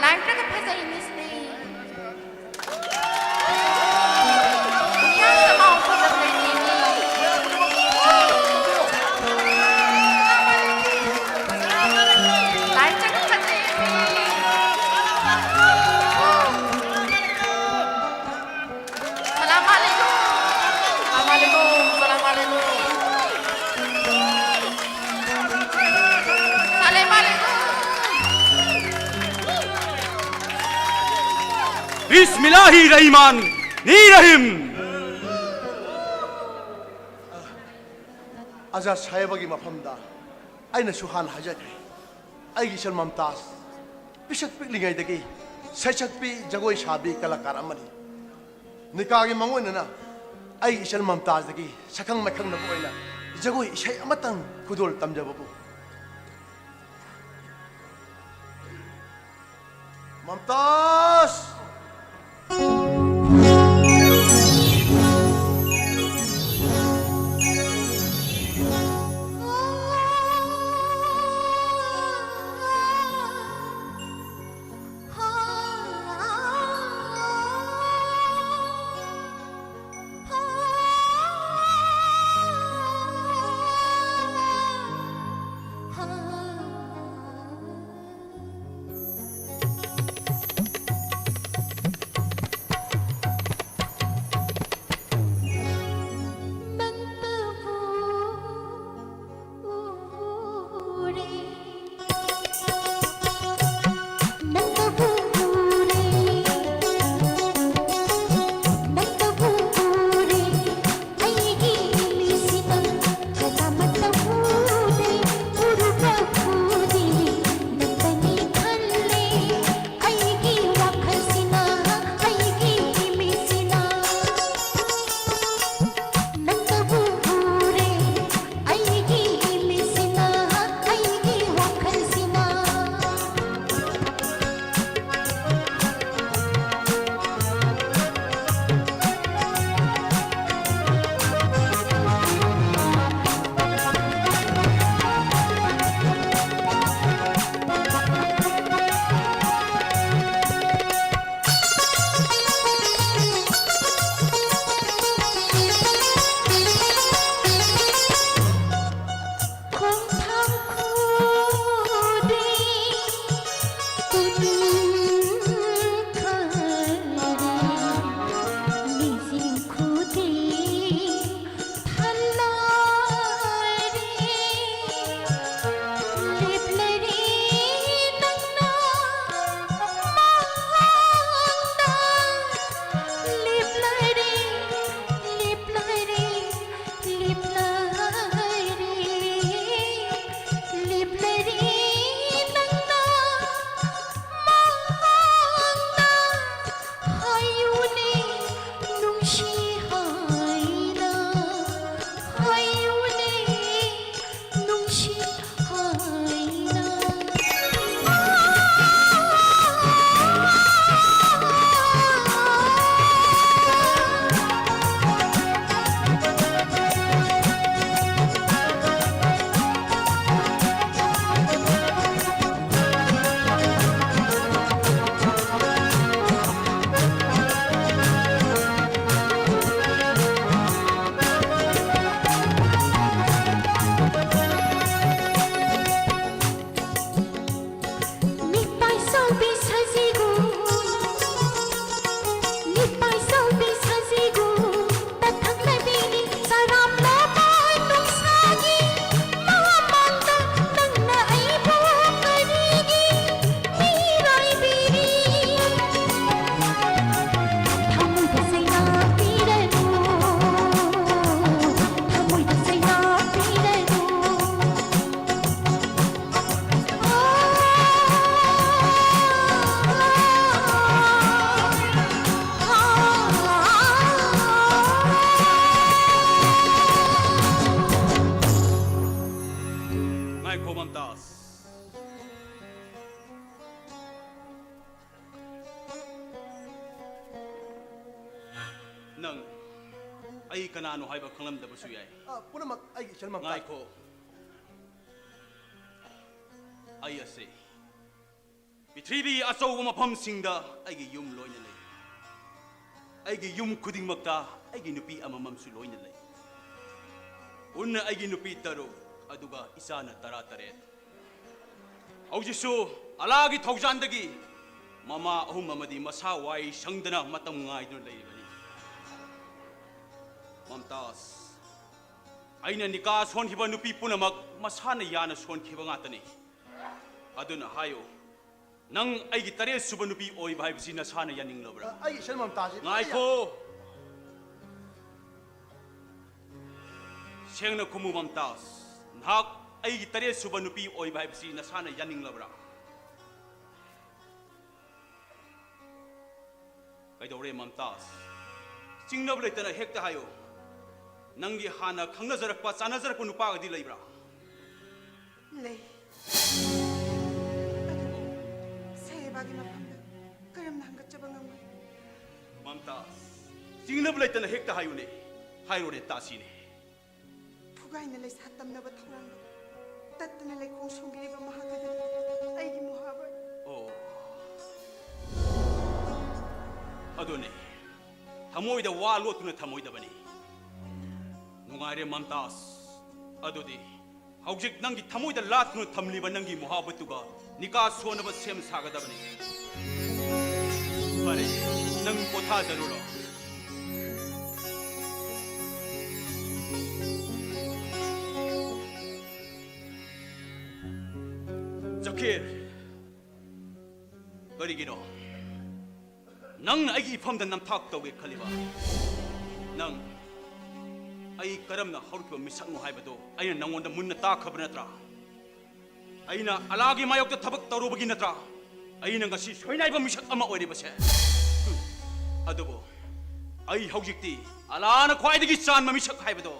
ꯂꯥꯏꯔꯤꯛꯇꯒ ꯐꯖꯩ, ꯃꯤꯁꯅꯦ꯫ ꯌꯥꯝꯅ ꯃꯥꯎ ꯐꯖꯕ ꯂꯩꯇꯦꯅꯦ꯫ ꯂꯥꯏꯔꯤꯛꯇꯒ ꯐꯖꯩ꯫ ꯁꯂꯥꯝ ꯑꯂꯩꯀꯨꯝ꯫ ꯁꯂꯥꯝ ꯑꯂꯩꯀꯨꯝ꯫ ꯁꯂꯥꯝ ꯑꯂꯩꯀꯨꯝ꯫ ꯁꯂꯥꯝ ꯑꯂꯩꯀꯨꯝ꯫ ꯕꯤꯁꯃꯤꯜꯂꯥꯍꯤ ꯔꯍꯤꯃꯥꯟ ꯅꯤ ꯔꯍꯤꯝ꯫ ꯑꯖꯥ ꯁꯥꯍꯦꯕꯒꯤ ꯃꯐꯝꯗ ꯑꯩꯅꯁꯨ ꯍꯥꯟꯅ ꯍꯥꯏꯖꯈ꯭ꯔꯦ꯫ ꯑꯩꯒꯤ ꯏꯆꯜ ꯃꯝꯇꯥꯖ ꯄꯤꯁꯛ ꯄꯤꯛꯂꯤꯉꯩꯗꯒꯤ ꯁꯩꯁꯛꯄꯤ, ꯖꯒꯣꯏ ꯁꯥꯕꯤ, ꯀꯂꯥꯀꯥꯔ ꯑꯃꯅꯤ꯫ ꯅꯤꯀꯥꯒꯤ ꯃꯥꯡꯑꯣꯏꯅꯅ ꯑꯩꯒꯤ ꯏꯆꯜ ꯃꯝꯇꯥꯖꯗꯒꯤ ꯁꯛꯈꯪ ꯃꯥꯏꯈꯪꯅꯕ ꯑꯣꯏꯅ ꯖꯒꯣꯏ ꯏꯁꯩ ꯑꯃꯇꯪ ꯈꯨꯗꯣꯜ ꯇꯝꯖꯕꯕꯨ꯫ ꯃꯝꯇꯥꯖ! ꯑꯩ ꯀꯅꯥꯅꯣ ꯍꯥꯏꯕ ꯈꯪꯂꯝꯗꯕꯁꯨ ꯌꯥꯏ꯫ ꯑ, ꯄꯨꯝꯅꯃꯛ ꯑꯩꯒꯤ ꯏꯆꯟ ꯃꯝꯇꯥꯖ꯫ ꯉꯥꯏꯈꯣ꯫ ꯑꯩ ꯑꯁꯦ ꯄ꯭ꯔꯤꯊꯤꯕꯤ ꯑꯆꯧꯕ ꯃꯐꯝꯁꯤꯡꯗ ꯑꯩꯒꯤ ꯌꯨꯝ ꯂꯣꯏꯅ ꯂꯩ꯫ ꯑꯩꯒꯤ ꯌꯨꯝ ꯈꯨꯗꯤꯡꯃꯛꯇ ꯑꯩꯒꯤ ꯅꯨꯄꯤ ꯑꯃꯃꯝꯁꯨ ꯂꯣꯏꯅ ꯂꯩ꯫ ꯄꯨꯟꯅ ꯑꯩꯒꯤ ꯅꯨꯄꯤ ꯇꯔꯨꯛ, ꯑꯗꯨꯒ ꯏꯆꯥꯅ ꯇꯔꯥ ꯇꯔꯦꯠ꯫ ꯍꯧꯖꯤꯛꯁꯨ ꯑꯂꯥꯒꯤ ꯊꯧꯖꯥꯟꯗꯒꯤ ꯃꯃꯥ ꯑꯍꯨꯝ ꯑꯃꯗꯤ ꯃꯁꯥ ꯋꯥꯏ ꯁꯪꯗꯅ ꯃꯇꯝ ꯉꯥꯏꯗꯨꯅ ꯂꯩꯔꯤꯕꯅꯤ꯫ ꯃꯝꯇꯥꯖ, ꯑꯩꯅ ꯅꯤꯀꯥ ꯁꯣꯟꯈꯤꯕ ꯅꯨꯄꯤ ꯄꯨꯝꯅꯃꯛ ꯃꯁꯥꯅ ꯌꯥꯅ ꯁꯣꯟꯈꯤꯕ ꯉꯥꯛꯇꯅꯤ꯫ ꯑꯗꯨꯅ ꯍꯥꯏꯌꯨ, ꯅꯪ ꯑꯩꯒꯤ ꯇꯔꯦꯠ ꯁꯨꯕ ꯅꯨꯄꯤ ꯑꯣꯏꯕ ꯍꯥꯏꯕꯁꯤ ꯅꯁꯥꯅ ꯌꯥꯅꯤꯡꯂꯕ꯭ꯔꯥ? ꯑ, ꯑꯩꯒꯤ ꯏꯆꯟ ꯃꯝꯇꯥꯖꯁꯤ ꯉꯥꯏꯈꯣ꯫ ꯁꯦꯡꯅ ꯈꯨꯝꯃꯨ ꯃꯝꯇꯥꯖ, ꯅꯍꯥꯛ ꯑꯩꯒꯤ ꯇꯔꯦꯠ ꯁꯨꯕ ꯅꯨꯄꯤ ꯑꯣꯏꯕ ꯍꯥꯏꯕꯁꯤ ꯅꯁꯥꯅ ꯌꯥꯅꯤꯡꯂꯕ꯭ꯔꯥ? ꯀꯩꯗꯧꯔꯦ ꯃꯝꯇꯥꯖ? ꯆꯤꯡꯅꯕ ꯂꯩꯇꯅ ꯍꯦꯛꯇ ꯍꯥꯏꯌꯨ꯫ ꯅꯪꯒꯤ ꯍꯥꯟꯅ ꯈꯪꯅꯖꯔꯛꯄ, ꯆꯥꯟꯅꯖꯔꯛꯄ ꯅꯨꯄꯥꯒꯗꯤ ꯂꯩꯕ꯭ꯔꯥ? ꯂꯩ꯫ ꯑꯗꯨꯕꯨ ꯁꯩꯕꯥꯒꯤ ꯃꯐꯝꯗ ꯀꯔꯝꯅ ꯍꯪꯒꯠꯆꯕ ꯉꯝꯒꯅꯤ? ꯃꯝꯇꯥꯖ, ꯆꯤꯡꯅꯕ ꯂꯩꯇꯅ ꯍꯦꯛꯇ ꯍꯥꯏꯌꯨꯅꯦ꯫ ꯍꯥꯏꯔꯣꯅꯦ, ꯇꯥꯁꯤꯅꯦ꯫ ꯐꯨꯒꯥꯏꯅ ꯂꯩꯁꯥ ꯇꯝꯅꯕ ꯊꯧꯔꯥꯡꯗ ꯇꯠꯇꯅ ꯂꯩꯈꯣꯡ ꯁꯣꯝꯕꯤꯔꯤꯕ ꯃꯍꯥꯛ ꯑꯗꯨꯅꯤ ꯑꯩꯒꯤ ꯃꯣꯍꯥꯕꯠ꯫ ꯑꯣ꯫ ꯑꯗꯨꯅꯦ꯫ ꯊꯃꯣꯏꯗ ꯋꯥ ꯂꯣꯠꯇꯨꯅ ꯊꯝꯃꯣꯏꯗꯕꯅꯤ꯫ ꯅꯨꯡꯉꯥꯏꯔꯦ ꯃꯝꯇꯥꯖ꯫ ꯑꯗꯨꯗꯤ ꯍꯧꯖꯤꯛ ꯅꯪꯒꯤ ꯊꯃꯣꯏꯗ ꯂꯥꯠꯇꯨꯅ ꯊꯝꯂꯤꯕ ꯅꯪꯒꯤ ꯃꯣꯍꯥꯕꯠꯇꯨꯒ ꯅꯤꯀꯥ ꯁꯣꯟꯅꯕ ꯁꯦꯝ ꯁꯥꯒꯗꯕꯅꯤ꯫ ꯐꯔꯦ, ꯅꯪ ꯄꯣꯊꯥꯖꯔꯨꯔꯣ꯫ ꯖꯀꯤꯔ, ꯀꯔꯤꯒꯤꯅꯣ ꯅꯪꯅ ꯑꯩꯒꯤ ꯏꯐꯝꯗ ꯅꯝꯊꯥꯛ ꯇꯧꯒꯦ ꯈꯜꯂꯤꯕ? ꯅꯪ ꯑꯩ ꯀꯔꯝꯅ ꯍꯧꯔꯛꯈꯤꯕ ꯃꯤꯁꯛꯅꯣ ꯍꯥꯏꯕꯗꯨ ꯑꯩꯅ ꯅꯪꯉꯣꯟꯗ ꯃꯨꯟꯅ ꯇꯥꯛꯈ꯭ꯔꯕ ꯅꯠꯇ꯭ꯔꯥ? ꯑꯩꯅ ꯑꯂꯥꯒꯤ ꯃꯥꯌꯣꯛꯇ ꯊꯕꯛ ꯇꯧꯔꯨꯕꯒꯤ ꯅꯠꯇ꯭ꯔꯥ ꯑꯩꯅ ꯉꯁꯤ ꯁꯣꯏꯅꯥꯏꯕ ꯃꯤꯁꯛ ꯑꯃ ꯑꯣꯏꯔꯤꯕꯁꯦ? ꯍꯨꯝ꯫ ꯑꯗꯨꯕꯨ ꯑꯩ ꯍꯧꯖꯤꯛꯇꯤ ꯑꯂꯥꯅ ꯈ꯭ꯋꯥꯏꯗꯒꯤ ꯆꯥꯟꯕ ꯃꯤꯁꯛ ꯍꯥꯏꯕꯗꯣ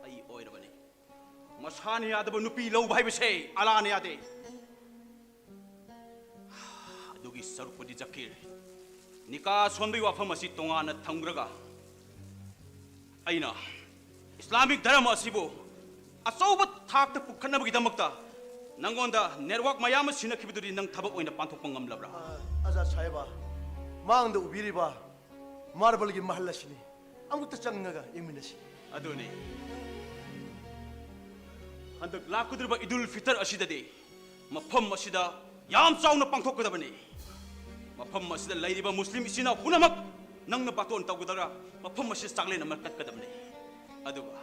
ꯑꯩ ꯑꯣꯏꯔꯕꯅꯤ꯫ ꯃꯁꯥꯅ ꯌꯥꯗꯕ ꯅꯨꯄꯤ ꯂꯧꯕ ꯍꯥꯏꯕꯁꯦ ꯑꯂꯥꯅ ꯌꯥꯗꯦ꯫ ꯑꯗꯨꯒꯤ ꯁꯔꯨꯛꯄꯨꯗꯤ ꯖꯀꯤꯔ, ꯅꯤꯀꯥ ꯁꯣꯟꯕꯒꯤ ꯋꯥꯐꯝ ꯑꯁꯤ ꯇꯣꯉꯥꯟꯅ ꯊꯝꯈ꯭ꯔꯒ, ꯑꯩꯅ ꯏꯁꯂꯥꯃꯤꯛ ꯙꯔꯃ ꯑꯁꯤꯕꯨ ꯑꯆꯧꯕ ꯊꯥꯛꯇ ꯄꯨꯈꯠꯅꯕꯒꯤꯗꯃꯛꯇ ꯅꯪꯉꯣꯟꯗ ꯅꯦꯠꯋꯥꯛ ꯃꯌꯥꯝ ꯑꯃ ꯁꯤꯟꯅꯈꯤꯕꯗꯨꯗꯤ ꯅꯪ ꯊꯕꯛ ꯑꯣꯏꯅ ꯄꯥꯡꯊꯣꯛꯄ ꯉꯝꯂꯕ꯭ꯔꯥ? ꯑ, ꯑꯖꯥ ꯁꯥꯍꯦꯕ, ꯃꯥꯡꯗ ꯎꯕꯤꯔꯤꯕ ꯃꯥꯔꯕꯜꯒꯤ ꯃꯍꯜ ꯑꯁꯤꯅꯤ꯫ ꯑꯃꯨꯛꯇ ꯆꯪꯉꯒ ꯌꯦꯡꯃꯤꯟꯅꯁꯤ꯫ ꯑꯗꯨꯅꯤ꯫ ꯍꯟꯗꯛ ꯂꯥꯛꯀꯗꯧꯔꯤꯕ ꯏꯗꯨꯜ ꯐꯤꯇꯔ ꯑꯁꯤꯗꯗꯤ ꯃꯐꯝ ꯑꯁꯤꯗ ꯌꯥꯝ ꯆꯥꯎꯅ ꯄꯥꯡꯊꯣꯛꯀꯗꯕꯅꯤ꯫ ꯃꯐꯝ ꯑꯁꯤꯗ ꯂꯩꯔꯤꯕ ꯃꯨꯁꯂꯤꯝ ꯏꯆꯤꯟ ꯏꯅꯥꯎ ꯄꯨꯝꯅꯃꯛ ꯅꯪꯅ ꯕꯥꯇꯣꯟ ꯇꯧꯒꯗꯧꯔ ꯃꯐꯝ ꯑꯁꯤꯗ ꯆꯥꯛꯂꯦꯟ ꯑꯃ ꯀꯠꯀꯗꯕꯅꯤ꯫ ꯑꯗꯨꯒ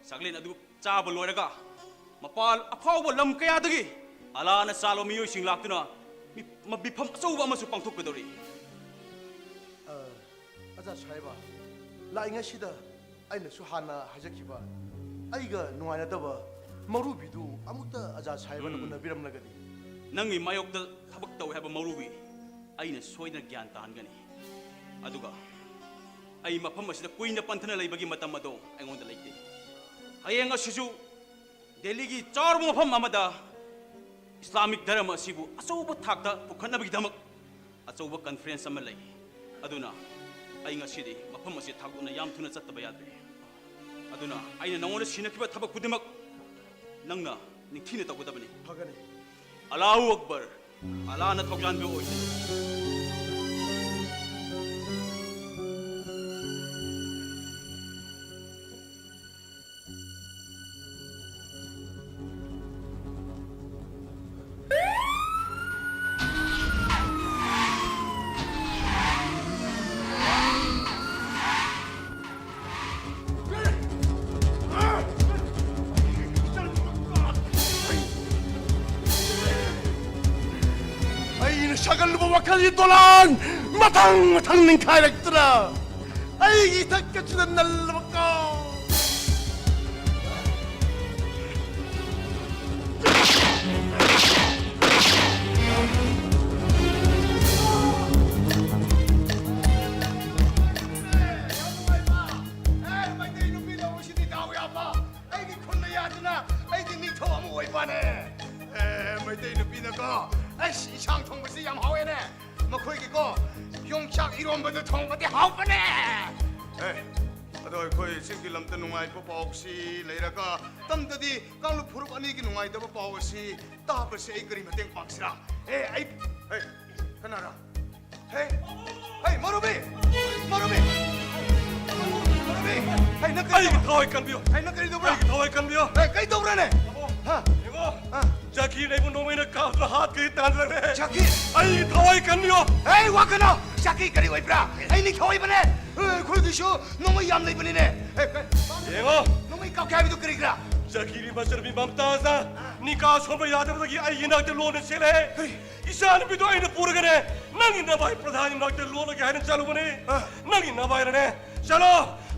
ꯆꯥꯛꯂꯦꯟ ꯑꯗꯨ ꯆꯥꯕ ꯂꯣꯏꯔꯒ ꯃꯄꯥꯜ ꯑꯐꯥꯎꯕ ꯂꯝ ꯀꯌꯥꯗꯒꯤ ꯑꯂꯥꯅ ꯆꯥꯜꯂꯕ ꯃꯤꯑꯣꯏꯁꯤꯡ ꯂꯥꯛꯇꯨꯅ ꯃꯤ-, ꯃ-, ꯃꯤꯐꯝ ꯑꯆꯧꯕ ꯑꯃꯁꯨ ꯄꯥꯡꯊꯣꯛꯀꯗꯧꯔꯤ꯫ ꯑ, ꯑꯖꯥ ꯁꯥꯍꯦꯕ, ꯂꯥꯛꯏꯉꯩꯁꯤꯗ ꯑꯩꯅꯁꯨ ꯍꯥꯟꯅ ꯍꯥꯏꯖꯈꯤꯕ ꯑꯩꯒ ꯅꯨꯡꯉꯥꯏꯅꯗꯕ ꯃꯧꯔꯨꯕꯤꯗꯨ ꯑꯃꯨꯛꯇ ꯑꯖꯥ ꯁꯥꯍꯦꯕꯅ ꯎꯝ꯫ ꯎꯅꯕꯤꯔꯝꯂꯒꯗꯤ꯫ ꯅꯪꯒꯤ ꯃꯥꯌꯣꯛꯇ ꯊꯕꯛ ꯇꯧꯏ ꯍꯥꯏꯕ ꯃꯧꯔꯨꯕꯤ ꯑꯩꯅ ꯁꯣꯏꯗꯅ ꯒ꯭ꯌꯥꯟ ꯇꯥꯍꯟꯒꯅꯤ꯫ ꯑꯗꯨꯒ ꯑꯩ ꯃꯐꯝ ꯑꯁꯤꯗ ꯀꯨꯏꯅ ꯄꯟꯊꯅ ꯂꯩꯕꯒꯤ ꯃꯇꯝ ꯑꯗꯣ ꯑꯩꯉꯣꯟꯗ ꯂꯩꯇꯦ꯫ ꯍꯌꯦꯡ ꯑꯁꯤꯁꯨ ꯗꯦꯜꯂꯤꯒꯤ ꯆꯥꯎꯔꯕ ꯃꯐꯝ ꯑꯃꯗ ꯏꯁꯂꯥꯃꯤꯛ ꯙꯔꯃ ꯑꯁꯤꯕꯨ ꯑꯆꯧꯕ ꯊꯥꯛꯇ ꯄꯨꯈꯠꯅꯕꯒꯤꯗꯃꯛ ꯑꯆꯧꯕ ꯀꯟꯐ꯭ꯔꯦꯟꯁ ꯑꯃ ꯂꯩ꯫ ꯑꯗꯨꯅ ꯑꯩ ꯉꯁꯤꯗꯤ ꯃꯐꯝ ꯑꯁꯤ ꯊꯥꯗꯣꯛꯅ ꯌꯥꯝ ꯊꯨꯅ ꯆꯠꯇꯕ ꯌꯥꯗ꯭ꯔꯦ꯫ ꯑꯗꯨꯅ ꯑꯩꯅ ꯅꯉꯣꯟꯗ ꯁꯤꯟꯅꯈꯤꯕ ꯊꯕꯛ ꯈꯨꯗꯤꯡꯃꯛ ꯅꯪꯅ ꯅꯤꯡꯊꯤꯅ ꯇꯧꯒꯗꯕꯅꯤ꯫ ꯐꯒꯅꯤ꯫ ꯑꯂꯥꯍꯨ ꯑꯛꯕꯔ꯫ ꯑꯂꯥꯅ ꯊꯧꯖꯥꯟꯕ ꯑꯣꯏꯁꯅꯨ꯫ ꯑꯩꯅ ꯁꯥꯒꯠꯂꯨꯕ ꯋꯥꯈꯜꯒꯤ ꯗꯣꯂꯥꯟ ꯃꯊꯪ ꯃꯊꯪ ꯅꯤꯡꯈꯥꯏꯔꯛꯇꯨꯅ ꯑꯩꯒꯤ ꯏꯊꯛ ꯀꯠꯁꯤꯗ ꯅꯜꯂꯕ ꯀꯥꯎ꯫ ꯑꯦ, ꯃꯩꯇꯩ ꯅꯨꯄꯤ ꯂꯧꯕꯁꯤꯗꯤ ꯗꯥꯎ ꯌꯥꯕ꯫ ꯑꯩꯒꯤ ꯈꯨꯟꯅ ꯌꯥꯗꯨꯅ ꯑꯩꯗꯤ ꯅꯤꯡꯊꯧ ꯑꯃ ꯑꯣꯏꯕꯅꯦ꯫ ꯑꯦ, ꯃꯩꯇꯩ ꯅꯨꯄꯤꯅꯀꯣ, ꯑꯩꯁ, ꯏꯟꯁꯥꯡ ꯊꯣꯡꯕꯁꯤ ꯌꯥꯝ ꯍꯥꯎꯋꯦꯅꯦ꯫ ꯃꯈꯣꯏꯒꯤꯀꯣ, ꯌꯣꯡꯆꯥꯛ ꯏꯔꯣꯝꯕꯗꯨ ꯊꯣꯡꯕꯗꯤ ꯍꯥꯎꯕꯅꯦ꯫ ꯑꯦ, ꯑꯩꯈꯣꯏ ꯆꯤꯡꯒꯤ ꯂꯝꯗ ꯅꯨꯡꯉꯥꯏꯕ ꯄꯥꯎꯁꯤ ꯂꯩꯔꯒ ꯇꯝꯗꯗꯤ ꯀꯥꯡꯂꯨꯞ ꯐꯨꯔꯨꯞ ꯑꯅꯤꯒꯤ ꯅꯨꯡꯉꯥꯏꯇꯕ ꯄꯥꯎ ꯑꯁꯤ ꯇꯥꯕꯁꯦ ꯑꯩ ꯀꯔꯤ ꯃꯇꯦꯡ ꯄꯥꯡꯁꯤꯔꯥ? ꯑꯦ, ꯑꯩ, ꯑꯦ, ꯀꯅꯥꯔꯥ? ꯍꯦ, ꯍꯦ, ꯃꯧꯔꯨꯕꯤ! ꯃꯧꯔꯨꯕꯤ! ꯃꯧꯔꯨꯕꯤ! ꯍꯦ, ꯅꯪ ꯀꯔꯤ ꯑꯩꯒꯤ ꯇꯧꯕ꯭ꯔꯥ? ꯊꯋꯥꯏ ꯀꯟꯕꯤꯌꯨ꯫ ꯍꯦ, ꯅꯪ ꯀꯔꯤ ꯇꯧꯕ꯭ꯔꯥ? ꯑꯩꯒꯤ ꯊꯋꯥꯏ ꯀꯟꯕꯤꯌꯨ꯫ ꯍꯦ, ꯀꯔꯤ ꯇꯧꯕ꯭ꯔꯥꯅꯦ? ꯍꯥ? ꯌꯦꯡꯉꯣ꯫ ꯑꯥ꯫ ꯖꯥꯀꯤꯔ ꯑꯩꯕꯨ ꯅꯣꯡꯃꯩꯅ ꯀꯥꯞꯇꯨꯅ ꯍꯥꯠꯀꯦ ꯇꯥꯟꯅꯔꯦ꯫ ꯖꯥꯀꯤꯔ! ꯑꯩꯒꯤ ꯊꯋꯥꯏ ꯀꯟꯕꯤꯌꯨ꯫ ꯍꯦ, ꯋꯥ ꯀꯩꯅꯣ! ꯖꯥꯀꯤꯔ ꯀꯔꯤ ꯑꯣꯏꯕ꯭ꯔꯥ? ꯑꯩ ꯅꯤꯡꯊꯧ ꯑꯣꯏꯕꯅꯦ꯫ ꯑꯦ, ꯑꯩꯈꯣꯏꯒꯤꯁꯨ ꯅꯣꯡꯃꯩ ꯌꯥꯝ ꯂꯩꯕꯅꯤꯅꯦ꯫ ꯑꯦ, ꯀ-, ꯌꯦꯡꯉꯣ꯫ ꯅꯣꯡꯃꯩ ꯀꯥꯞꯀꯦ ꯍꯥꯏꯕꯗꯨ ꯀꯔꯤꯒꯤꯔꯥ? ꯖꯥꯀꯤꯔꯒꯤ ꯃꯆꯟꯅꯨꯄꯤ ꯃꯝꯇꯥꯖꯅ ꯅꯤꯀꯥ ꯁꯣꯟꯕ ꯌꯥꯗꯕꯗꯒꯤ ꯑꯩꯒꯤ ꯏꯅꯥꯛꯇ ꯂꯣꯟꯅ ꯆꯦꯜꯂꯦ꯫ ꯍꯩ꯫ ꯏꯆꯥ ꯅꯨꯄꯤꯗꯣ ꯑꯩꯅ ꯄꯨꯔꯒꯅꯦ, ꯅꯪꯒꯤ ꯅꯚꯥꯏ ꯄ꯭ꯔꯙꯥꯟꯒꯤ ꯃꯅꯥꯛꯇ ꯂꯣꯜꯂꯒꯦ ꯍꯥꯏꯅ ꯆꯠꯂꯨꯕꯅꯦ꯫ ꯑ꯫ ꯅꯪꯒꯤ ꯅꯚꯥꯏꯅꯅꯦ, "ꯆꯠꯂꯣ,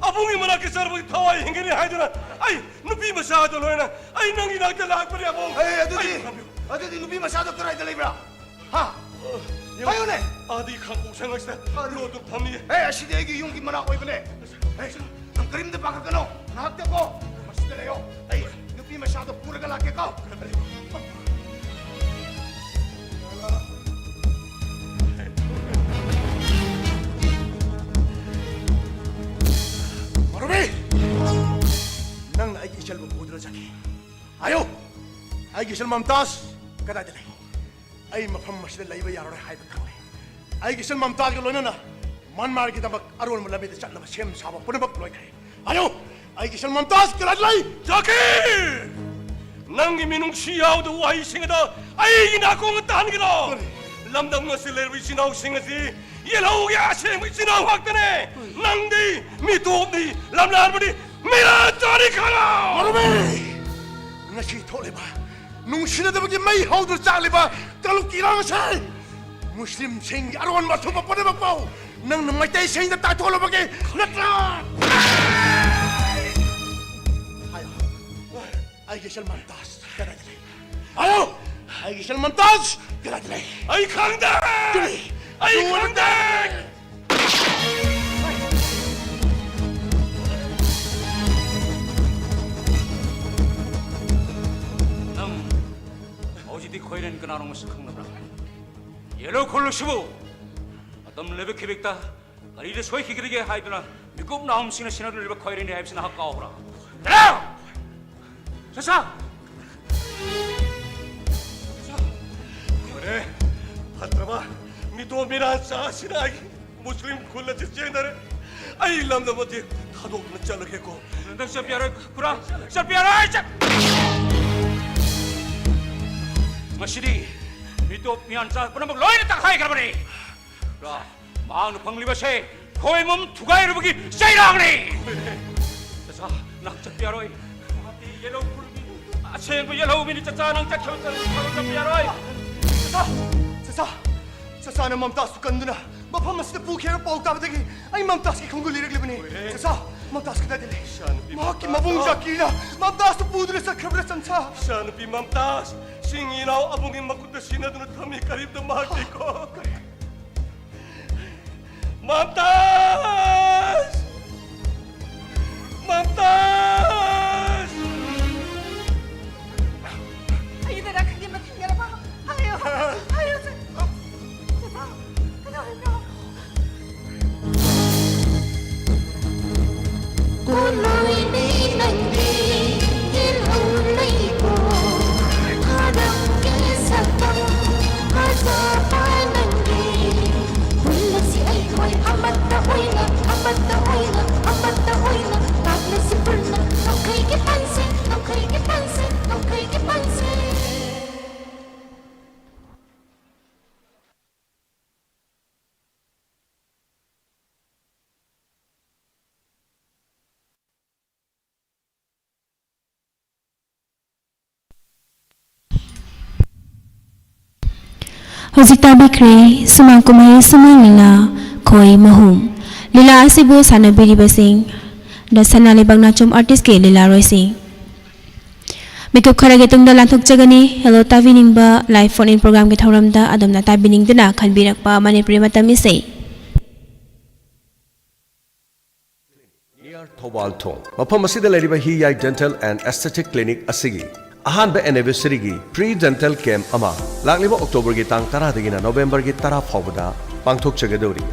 ꯑꯕꯨꯡꯒꯤ ꯃꯅꯥꯛꯇ ꯆꯠꯂꯕꯗꯤ ꯊꯋꯥꯏ ꯍꯤꯡꯒꯅꯤ" ꯍꯥꯏꯗꯨꯅ ꯑꯩ ꯅꯨꯄꯤ ꯃꯆꯥꯗꯣ ꯂꯣꯏꯅ ꯑꯩ ꯅꯪꯒꯤ ꯅꯥꯛꯇ ꯂꯥꯛꯄꯅꯦ, ꯑꯕꯨꯡ꯫ ꯑꯦ, ꯑꯗꯨꯗꯤ, ꯑꯩ ꯈꯪꯕꯤꯌꯨ꯫ ꯑꯗꯨꯗꯤ ꯅꯨꯄꯤ ꯃꯆꯥꯗꯣ ꯀꯗꯥꯏꯗ ꯂꯩꯕ꯭ꯔꯥ? ꯍꯥ? ꯌꯦꯡꯉꯣ, ꯍꯥꯏꯌꯨꯅꯦ꯫ ꯑꯥꯗꯒꯤ ꯈꯥꯡꯄꯣꯛ ꯁꯪ ꯑꯁꯤꯗ ꯑꯥꯗ꯫ ꯂꯣꯠꯇꯨꯅ ꯊꯝꯃꯤ꯫ ꯑꯦ, ꯑꯁꯤꯗꯤ ꯑꯩꯒꯤ ꯌꯨꯝꯒꯤ ꯃꯅꯥꯛ ꯑꯣꯏꯕꯅꯦ꯫ ꯑꯦ, ꯅꯪ ꯀꯔꯤꯝꯇ ꯄꯥꯈꯠꯀꯅꯣ꯫ ꯉꯥꯏꯍꯥꯛꯇꯀꯣ ꯃꯁꯤꯗ ꯂꯩꯌꯣ꯫ ꯑꯩ ꯅꯨꯄꯤ ꯃꯆꯥꯗꯣ ꯄꯨꯔꯒ ꯂꯥꯛꯀꯦꯀꯣ꯫ ꯃꯧꯔꯨꯕꯤ! ꯅꯪꯅ ꯑꯩꯒꯤ ꯏꯆꯜꯕꯨ ꯄꯨꯗꯨꯅ ꯆꯠꯈꯤ꯫ ꯍꯥꯏꯌꯨ! ꯑꯩꯒꯤ ꯏꯆꯜ ꯃꯝꯇꯥꯖ ꯀꯗꯥꯏꯗ ꯂꯩ? ꯑꯩ ꯃꯐꯝ ꯑꯁꯤꯗ ꯂꯩꯕ ꯌꯥꯔꯔꯣꯏ ꯍꯥꯏꯕ ꯈꯪꯂꯦ꯫ ꯑꯩꯒꯤ ꯏꯆꯜ ꯃꯝꯇꯥꯖꯒ ꯂꯣꯏꯅꯅ ꯃꯟꯃꯥꯔꯒꯤꯗꯃꯛ ꯑꯔꯣꯟꯕ ꯂꯝꯕꯤꯗ ꯆꯠꯅꯕ ꯁꯦꯝ ꯁꯥꯕ ꯄꯨꯝꯅꯃꯛ ꯂꯣꯏꯈ꯭ꯔꯦ꯫ ꯍꯥꯏꯌꯨ! ꯑꯩꯒꯤ ꯏꯆꯜ ꯃꯝꯇꯥꯖ ꯀꯗꯥꯏꯗ ꯂꯩ? ꯖꯥꯀꯤꯔ! ꯅꯪꯒꯤ ꯃꯤꯅꯨꯡꯁꯤ ꯌꯥꯎꯗꯕ ꯋꯥꯍꯩꯁꯤꯡ ꯑꯗꯣ ꯑꯩꯒꯤ ꯅꯥꯀꯣꯡꯗ ꯇꯥꯍꯟꯒꯅꯣ! ꯀꯔꯤ? ꯂꯝꯗꯝ ꯑꯁꯤꯗ ꯂꯩꯔꯤꯕ ꯏꯆꯤꯟ ꯏꯅꯥꯎꯁꯤꯡ ꯑꯁꯤ ꯌꯦꯜꯍꯧꯒꯤ ꯑꯁꯦꯡꯕ ꯏꯆꯤꯟ ꯏꯅꯥꯎ ꯉꯥꯛꯇꯅꯦ! ꯅꯪꯗꯤ ꯃꯤꯇꯣꯞꯅꯤ, ꯂꯝꯂꯥꯟꯕꯅꯤ, ꯃꯤꯔꯥ ꯆꯥꯅꯤ ꯈꯪꯉꯣ! ꯃꯧꯔꯨꯕꯤ! ꯉꯁꯤ ꯊꯣꯛꯂꯤꯕ ꯅꯨꯡꯁꯤꯅꯗꯕꯒꯤ ꯃꯩ ꯍꯧꯗꯨꯅ ꯆꯥꯛꯂꯤꯕ ꯀꯥꯡꯂꯨꯞꯀꯤ ꯏꯔꯥꯡ ꯑꯁꯤ ꯃꯨꯁꯂꯤꯝꯁꯤꯡꯒꯤ ꯑꯔꯣꯟꯕ ꯑꯊꯨꯞꯄ ꯄꯨꯝꯅꯃꯛꯄꯨ ꯅꯪꯅ ꯃꯩꯇꯩꯁꯤꯡꯗ ꯇꯥꯏꯊꯣꯛꯂꯨꯕꯒꯤ ꯅꯠꯇ꯭ꯔꯥ? ꯍꯥꯏꯌꯣ, ꯑꯩꯒꯤ ꯁꯜꯃꯥꯟ ꯇꯥꯖ ꯀꯗꯥꯏꯗ ꯂꯩ? ꯍꯥꯏꯌꯣ, ꯑꯩꯒꯤ ꯁꯜꯃꯥꯟ ꯇꯥꯖ ꯀꯗꯥꯏꯗ ꯂꯩ? ꯑꯩ ꯈꯪꯗꯦ! ꯀꯔꯤ? ꯑꯩ ꯈꯪꯗꯦ! ꯅꯪ ꯍꯧꯖꯤꯛꯇꯤ ꯈꯣꯏꯔꯦꯟ ꯀꯅꯥꯅꯣ ꯃꯁꯛ ꯈꯪꯅꯕ꯭ꯔꯥ? ꯌꯦꯜꯍꯧ ꯈꯨꯜ ꯑꯁꯤꯕꯨ ꯃꯇꯝ ꯂꯩꯕ ꯈꯤꯕꯤꯛꯇ ꯀꯔꯤꯗ ꯁꯣꯏꯈꯤꯒꯗꯒꯦ ꯍꯥꯏꯗꯨꯅ ꯀꯨꯞꯅ ꯑꯍꯨꯝꯁꯤꯡꯅ ꯁꯦꯟꯅꯗꯨꯅ ꯂꯩꯕ ꯈ꯭ꯋꯥꯏꯔꯤꯅꯤ ꯍꯥꯏꯕꯁꯤ ꯅꯍꯥꯛ ꯀꯥꯎꯕ꯭ꯔꯥ? ꯆꯠꯂꯣ! ꯆꯠꯁꯥ! ꯂꯣꯏꯔꯦ! ꯐꯠꯇ꯭ꯔꯕ ꯃꯤꯇꯣꯞ ꯃꯤꯔꯥꯟ ꯆꯥꯁꯤꯅ ꯑꯩꯒꯤ ꯃꯨꯁꯂꯤꯝ ꯈꯨꯜ ꯑꯁꯤ ꯆꯦꯟꯅꯔꯦ꯫ ꯑꯩ ꯂꯝꯗꯝ ꯑꯁꯤ ꯊꯥꯗꯣꯛꯇꯨꯅ ꯆꯠꯂꯒꯦꯀꯣ꯫ ꯅꯪ ꯆꯠꯄ ꯌꯥꯔꯣꯏ, ꯈꯨꯔꯥ! ꯆꯠꯄ ꯌꯥꯔꯣꯏ! ꯆꯠ-, ꯉꯁꯤꯗꯤ ꯃꯤꯇꯣꯞ ꯃꯤꯌꯥꯟꯆꯥ ꯄꯨꯝꯅꯃꯛ ꯂꯣꯏꯅ ꯇꯛꯈꯥꯏꯈ꯭ꯔꯕꯅꯤ꯫ ꯈꯨꯔꯥ, ꯃꯍꯥꯛꯅ ꯐꯪꯂꯤꯕꯁꯦ ꯈꯣꯏꯃꯨꯝ ꯊꯨꯒꯥꯏꯔꯨꯕꯒꯤ ꯆꯩꯔꯥꯛꯅꯤ꯫ ꯆꯆꯥ, ꯅꯪ ꯆꯠꯄ ꯌꯥꯔꯣꯏ꯫ ꯃꯍꯥꯛꯇꯤ ꯌꯦꯜꯍꯧ ꯈꯨꯜꯒꯤ ꯑꯁꯦꯡꯕ ꯌꯦꯜꯍꯧꯃꯤꯅꯤ꯫ ꯆꯆꯥ, ꯅꯪ ꯆꯠꯈ꯭ꯔꯕ ꯆꯠ-, ꯆꯠꯄ ꯌꯥꯔꯣꯏ꯫ ꯆꯆꯥ, ꯆꯆꯥ, ꯆꯆꯥꯅ ꯃꯝꯇꯥꯖꯄꯨ ꯀꯟꯗꯨꯅ ꯃꯐꯝ ꯑꯁꯤꯗ ꯄꯨꯈꯤ ꯍꯥꯏꯕ ꯄꯥꯎ ꯇꯥꯕꯗꯒꯤ ꯑꯩ ꯃꯝꯇꯥꯖꯀꯤ ꯈꯣꯡꯒꯨꯜ ꯂꯤꯔꯛꯂꯤꯕꯅꯤ꯫ ꯂꯣꯏꯔꯦ꯫ ꯆꯆꯥ, ꯃꯝꯇꯥꯖ ꯀꯗꯥꯏꯗ ꯂꯩ? ꯏꯆꯥꯅꯨꯄꯤ ꯃꯍꯥꯛꯀꯤ ꯃꯝꯇꯥꯖ꯫ ꯃꯕꯨꯡ ꯖꯥꯀꯤꯔꯅ ꯃꯝꯇꯥꯖꯄꯨ ꯄꯨꯗꯨꯅ ꯆꯠꯈ꯭ꯔꯕ꯭ꯔꯥ, ꯆꯝꯁꯥ? ꯏꯆꯥꯅꯨꯄꯤ ꯃꯝꯇꯥꯖ, ꯁꯤꯡ ꯏꯅꯥꯎ ꯑꯕꯨꯡꯒꯤ ꯃꯈꯨꯠꯇ ꯁꯤꯟꯅꯗꯨꯅ ꯊꯝꯃꯤ꯫ ꯀꯔꯤꯝꯇ ꯃꯍꯥꯛꯀꯤꯀꯣ꯫ ꯃꯝꯇꯥꯖ! ꯃꯝꯇꯥꯖ! ꯑꯩꯗꯔ ꯈꯪꯗꯦ, ꯃꯊꯤ ꯌꯥꯔꯕ? ꯍꯥꯏꯌꯣ, ꯍꯥꯏꯌꯣ, ꯁꯦ꯫ ꯀꯩꯗꯧꯔꯤꯅꯣ? ꯀꯣꯂꯣꯏꯅꯦ ꯅꯪꯗꯤ, ꯌꯦꯜꯍꯧ ꯂꯩꯀꯣ, ꯊꯥꯔꯝꯒꯦ ꯁꯛꯇꯝ ꯐꯖꯕ ꯅꯪꯒꯤ꯫ ꯄꯨꯜꯂꯁꯤ ꯑꯩꯈꯣꯏ ꯑꯃꯠꯇ ꯑꯣꯏꯅ, ꯑꯃꯠꯇ ꯑꯣꯏꯅ, ꯑꯃꯠꯇ ꯑꯣꯏꯅ, ꯀꯥꯞꯂꯁꯤ ꯄꯨꯟꯅ ꯅꯣꯡꯈꯩꯒꯤ ꯄꯥꯟꯁꯦ, ꯅꯣꯡꯈꯩꯒꯤ ꯄꯥꯟꯁꯦ, ꯅꯣꯡꯈꯩꯒꯤ ꯄꯥꯟꯁꯦ꯫ ꯍꯧꯖꯤꯛ ꯇꯥꯕꯤꯈ꯭ꯔꯦ ꯁꯨꯃꯥꯡ ꯀꯨꯝꯍꯩ ꯁꯨꯃꯥꯡ ꯂꯤꯂꯥ ꯈꯣꯏ ꯃꯍꯨꯝ꯫ ꯂꯤꯂꯥ ꯑꯁꯤꯕꯨ ꯁꯥꯟꯅꯕꯤꯔꯤꯕꯁꯤꯡ ꯗ ꯁꯅꯥ ꯂꯩꯕꯥꯛ ꯅꯥꯆꯣꯝ ꯑꯥꯔꯇꯤꯁꯀꯤ ꯂꯤꯂꯥꯔꯣꯏꯁꯤꯡ꯫ ꯃꯤꯀꯨꯞ ꯈꯔꯒꯤ ꯇꯨꯡꯗ ꯂꯥꯟꯊꯣꯛꯆꯒꯅꯤ꯫ ꯍꯦꯜꯂꯣ ꯇꯥꯕꯤꯅꯤꯡꯕ ꯂꯥꯏꯚ ꯐꯣꯟ ꯏꯟ ꯄ꯭ꯔꯣꯒ꯭ꯔꯥꯝꯒꯤ ꯊꯧꯔꯝꯗ ꯑꯗꯣꯝꯅ ꯇꯥꯕꯤꯅꯤꯡꯗꯨꯅ ꯈꯟꯕꯤꯔꯛꯄ ꯃꯅꯤꯄꯨꯔꯤ ꯃꯇꯝ ꯏꯁꯩ꯫ Near ꯊꯧꯕꯥꯜ ꯊꯣꯡ꯫ ꯃꯐꯝ ꯑꯁꯤꯗ ꯂꯩꯔꯤꯕ ꯍꯤ ꯌꯥꯏ Dental and Aesthetic Clinic ꯑꯁꯤꯒꯤ ꯑꯍꯥꯟꯕ anniversary ꯒꯤ free dental camp ꯑꯃ ꯂꯥꯛꯂꯤꯕ ꯑꯣꯛꯇꯣꯕꯔꯒꯤ ꯇꯥꯡ ꯇꯔꯥꯗꯒꯤꯅ ꯅꯣꯕꯦꯝꯕꯔꯒꯤ ꯇꯔꯥ ꯐꯥꯎꯕꯗ ꯄꯥꯡꯊꯣꯛꯆꯒꯗꯧꯔꯤ꯫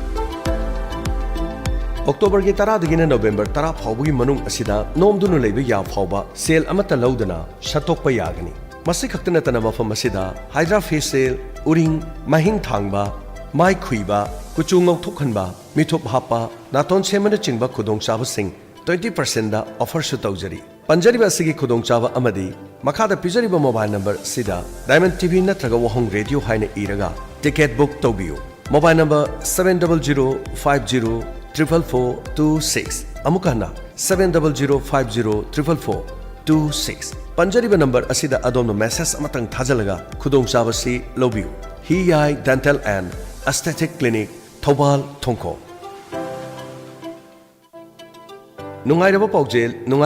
ꯑꯣꯛꯇꯣꯕꯔꯒꯤ ꯇꯔꯥꯗꯒꯤꯅ ꯅꯕꯦꯝꯕꯔ ꯇꯔꯥ ꯐꯥꯎꯕꯒꯤ ꯃꯅꯨꯡ ꯑꯁꯤꯗ ꯅꯣꯝꯗꯨꯅ ꯂꯩꯕ ꯌꯥ ꯐꯥꯎꯕ ꯁꯦꯜ ꯑꯃꯠꯇ ꯂꯧꯗꯅ ꯁꯠꯇꯣꯛꯄ ꯌꯥꯒꯅꯤ꯫ ꯃꯁꯤ ꯈꯛꯇ ꯅꯠꯇꯅ ꯃꯐꯝ ꯑꯁꯤꯗ ꯍꯥꯏꯗ꯭ꯔꯥ ꯐꯦꯁꯤꯌꯦꯜ, ꯎꯔꯤꯡ, ꯃꯍꯤꯡ ꯊꯥꯡꯕ, ꯃꯥꯏ ꯈꯨꯏꯕ, ꯀꯨꯆꯨ ꯉꯧꯊꯣꯛꯍꯟꯕ, ꯃꯤꯊꯨꯞ ꯍꯥꯞꯄ, ꯅꯥꯇꯣꯟ ꯁꯦꯝꯕꯅꯆꯤꯡꯕ ꯈꯨꯗꯣꯡꯆꯥꯕꯁꯤꯡ twenty percent offerꯁꯨ ꯇꯧꯖꯔꯤ꯫ ꯄꯟꯖꯔꯤꯕ ꯑꯁꯤꯒꯤ ꯈꯨꯗꯣꯡꯆꯥꯕ ꯑꯃꯗꯤ ꯃꯈꯥꯗ ꯄꯤꯖꯔꯤꯕ mobile number ꯑꯁꯤꯗ Diamond TV ꯅꯠꯇ꯭ꯔꯒ ꯋꯥꯍꯣꯡ ꯔꯦꯗꯤꯑꯣ ꯍꯥꯏꯅ ꯏꯔꯒ ticket book ꯇꯧꯕꯤꯌꯨ꯫ Mobile number seven double zero five zero triple four two six꯫ ꯑꯃꯨꯛ ꯍꯟꯅ, seven double zero five zero triple four two six꯫ ꯄꯟꯖꯔꯤꯕ number ꯑꯁꯤꯗ ꯑꯗꯣꯝꯅ message ꯑꯃꯇꯪ ꯊꯥꯖꯤꯜꯂꯒ ꯈꯨꯗꯣꯡꯆꯥꯕꯁꯤ ꯂꯧꯕꯤꯌꯨ꯫ ꯍꯤꯌꯥꯏ Dental and Aesthetic Clinic, Thoubal ꯊꯣꯡꯈꯣꯡ꯫ ꯅꯨꯡꯉꯥꯏꯔꯕ ꯄꯥꯎꯖꯦꯜ, ꯅꯨꯡꯉꯥꯏ-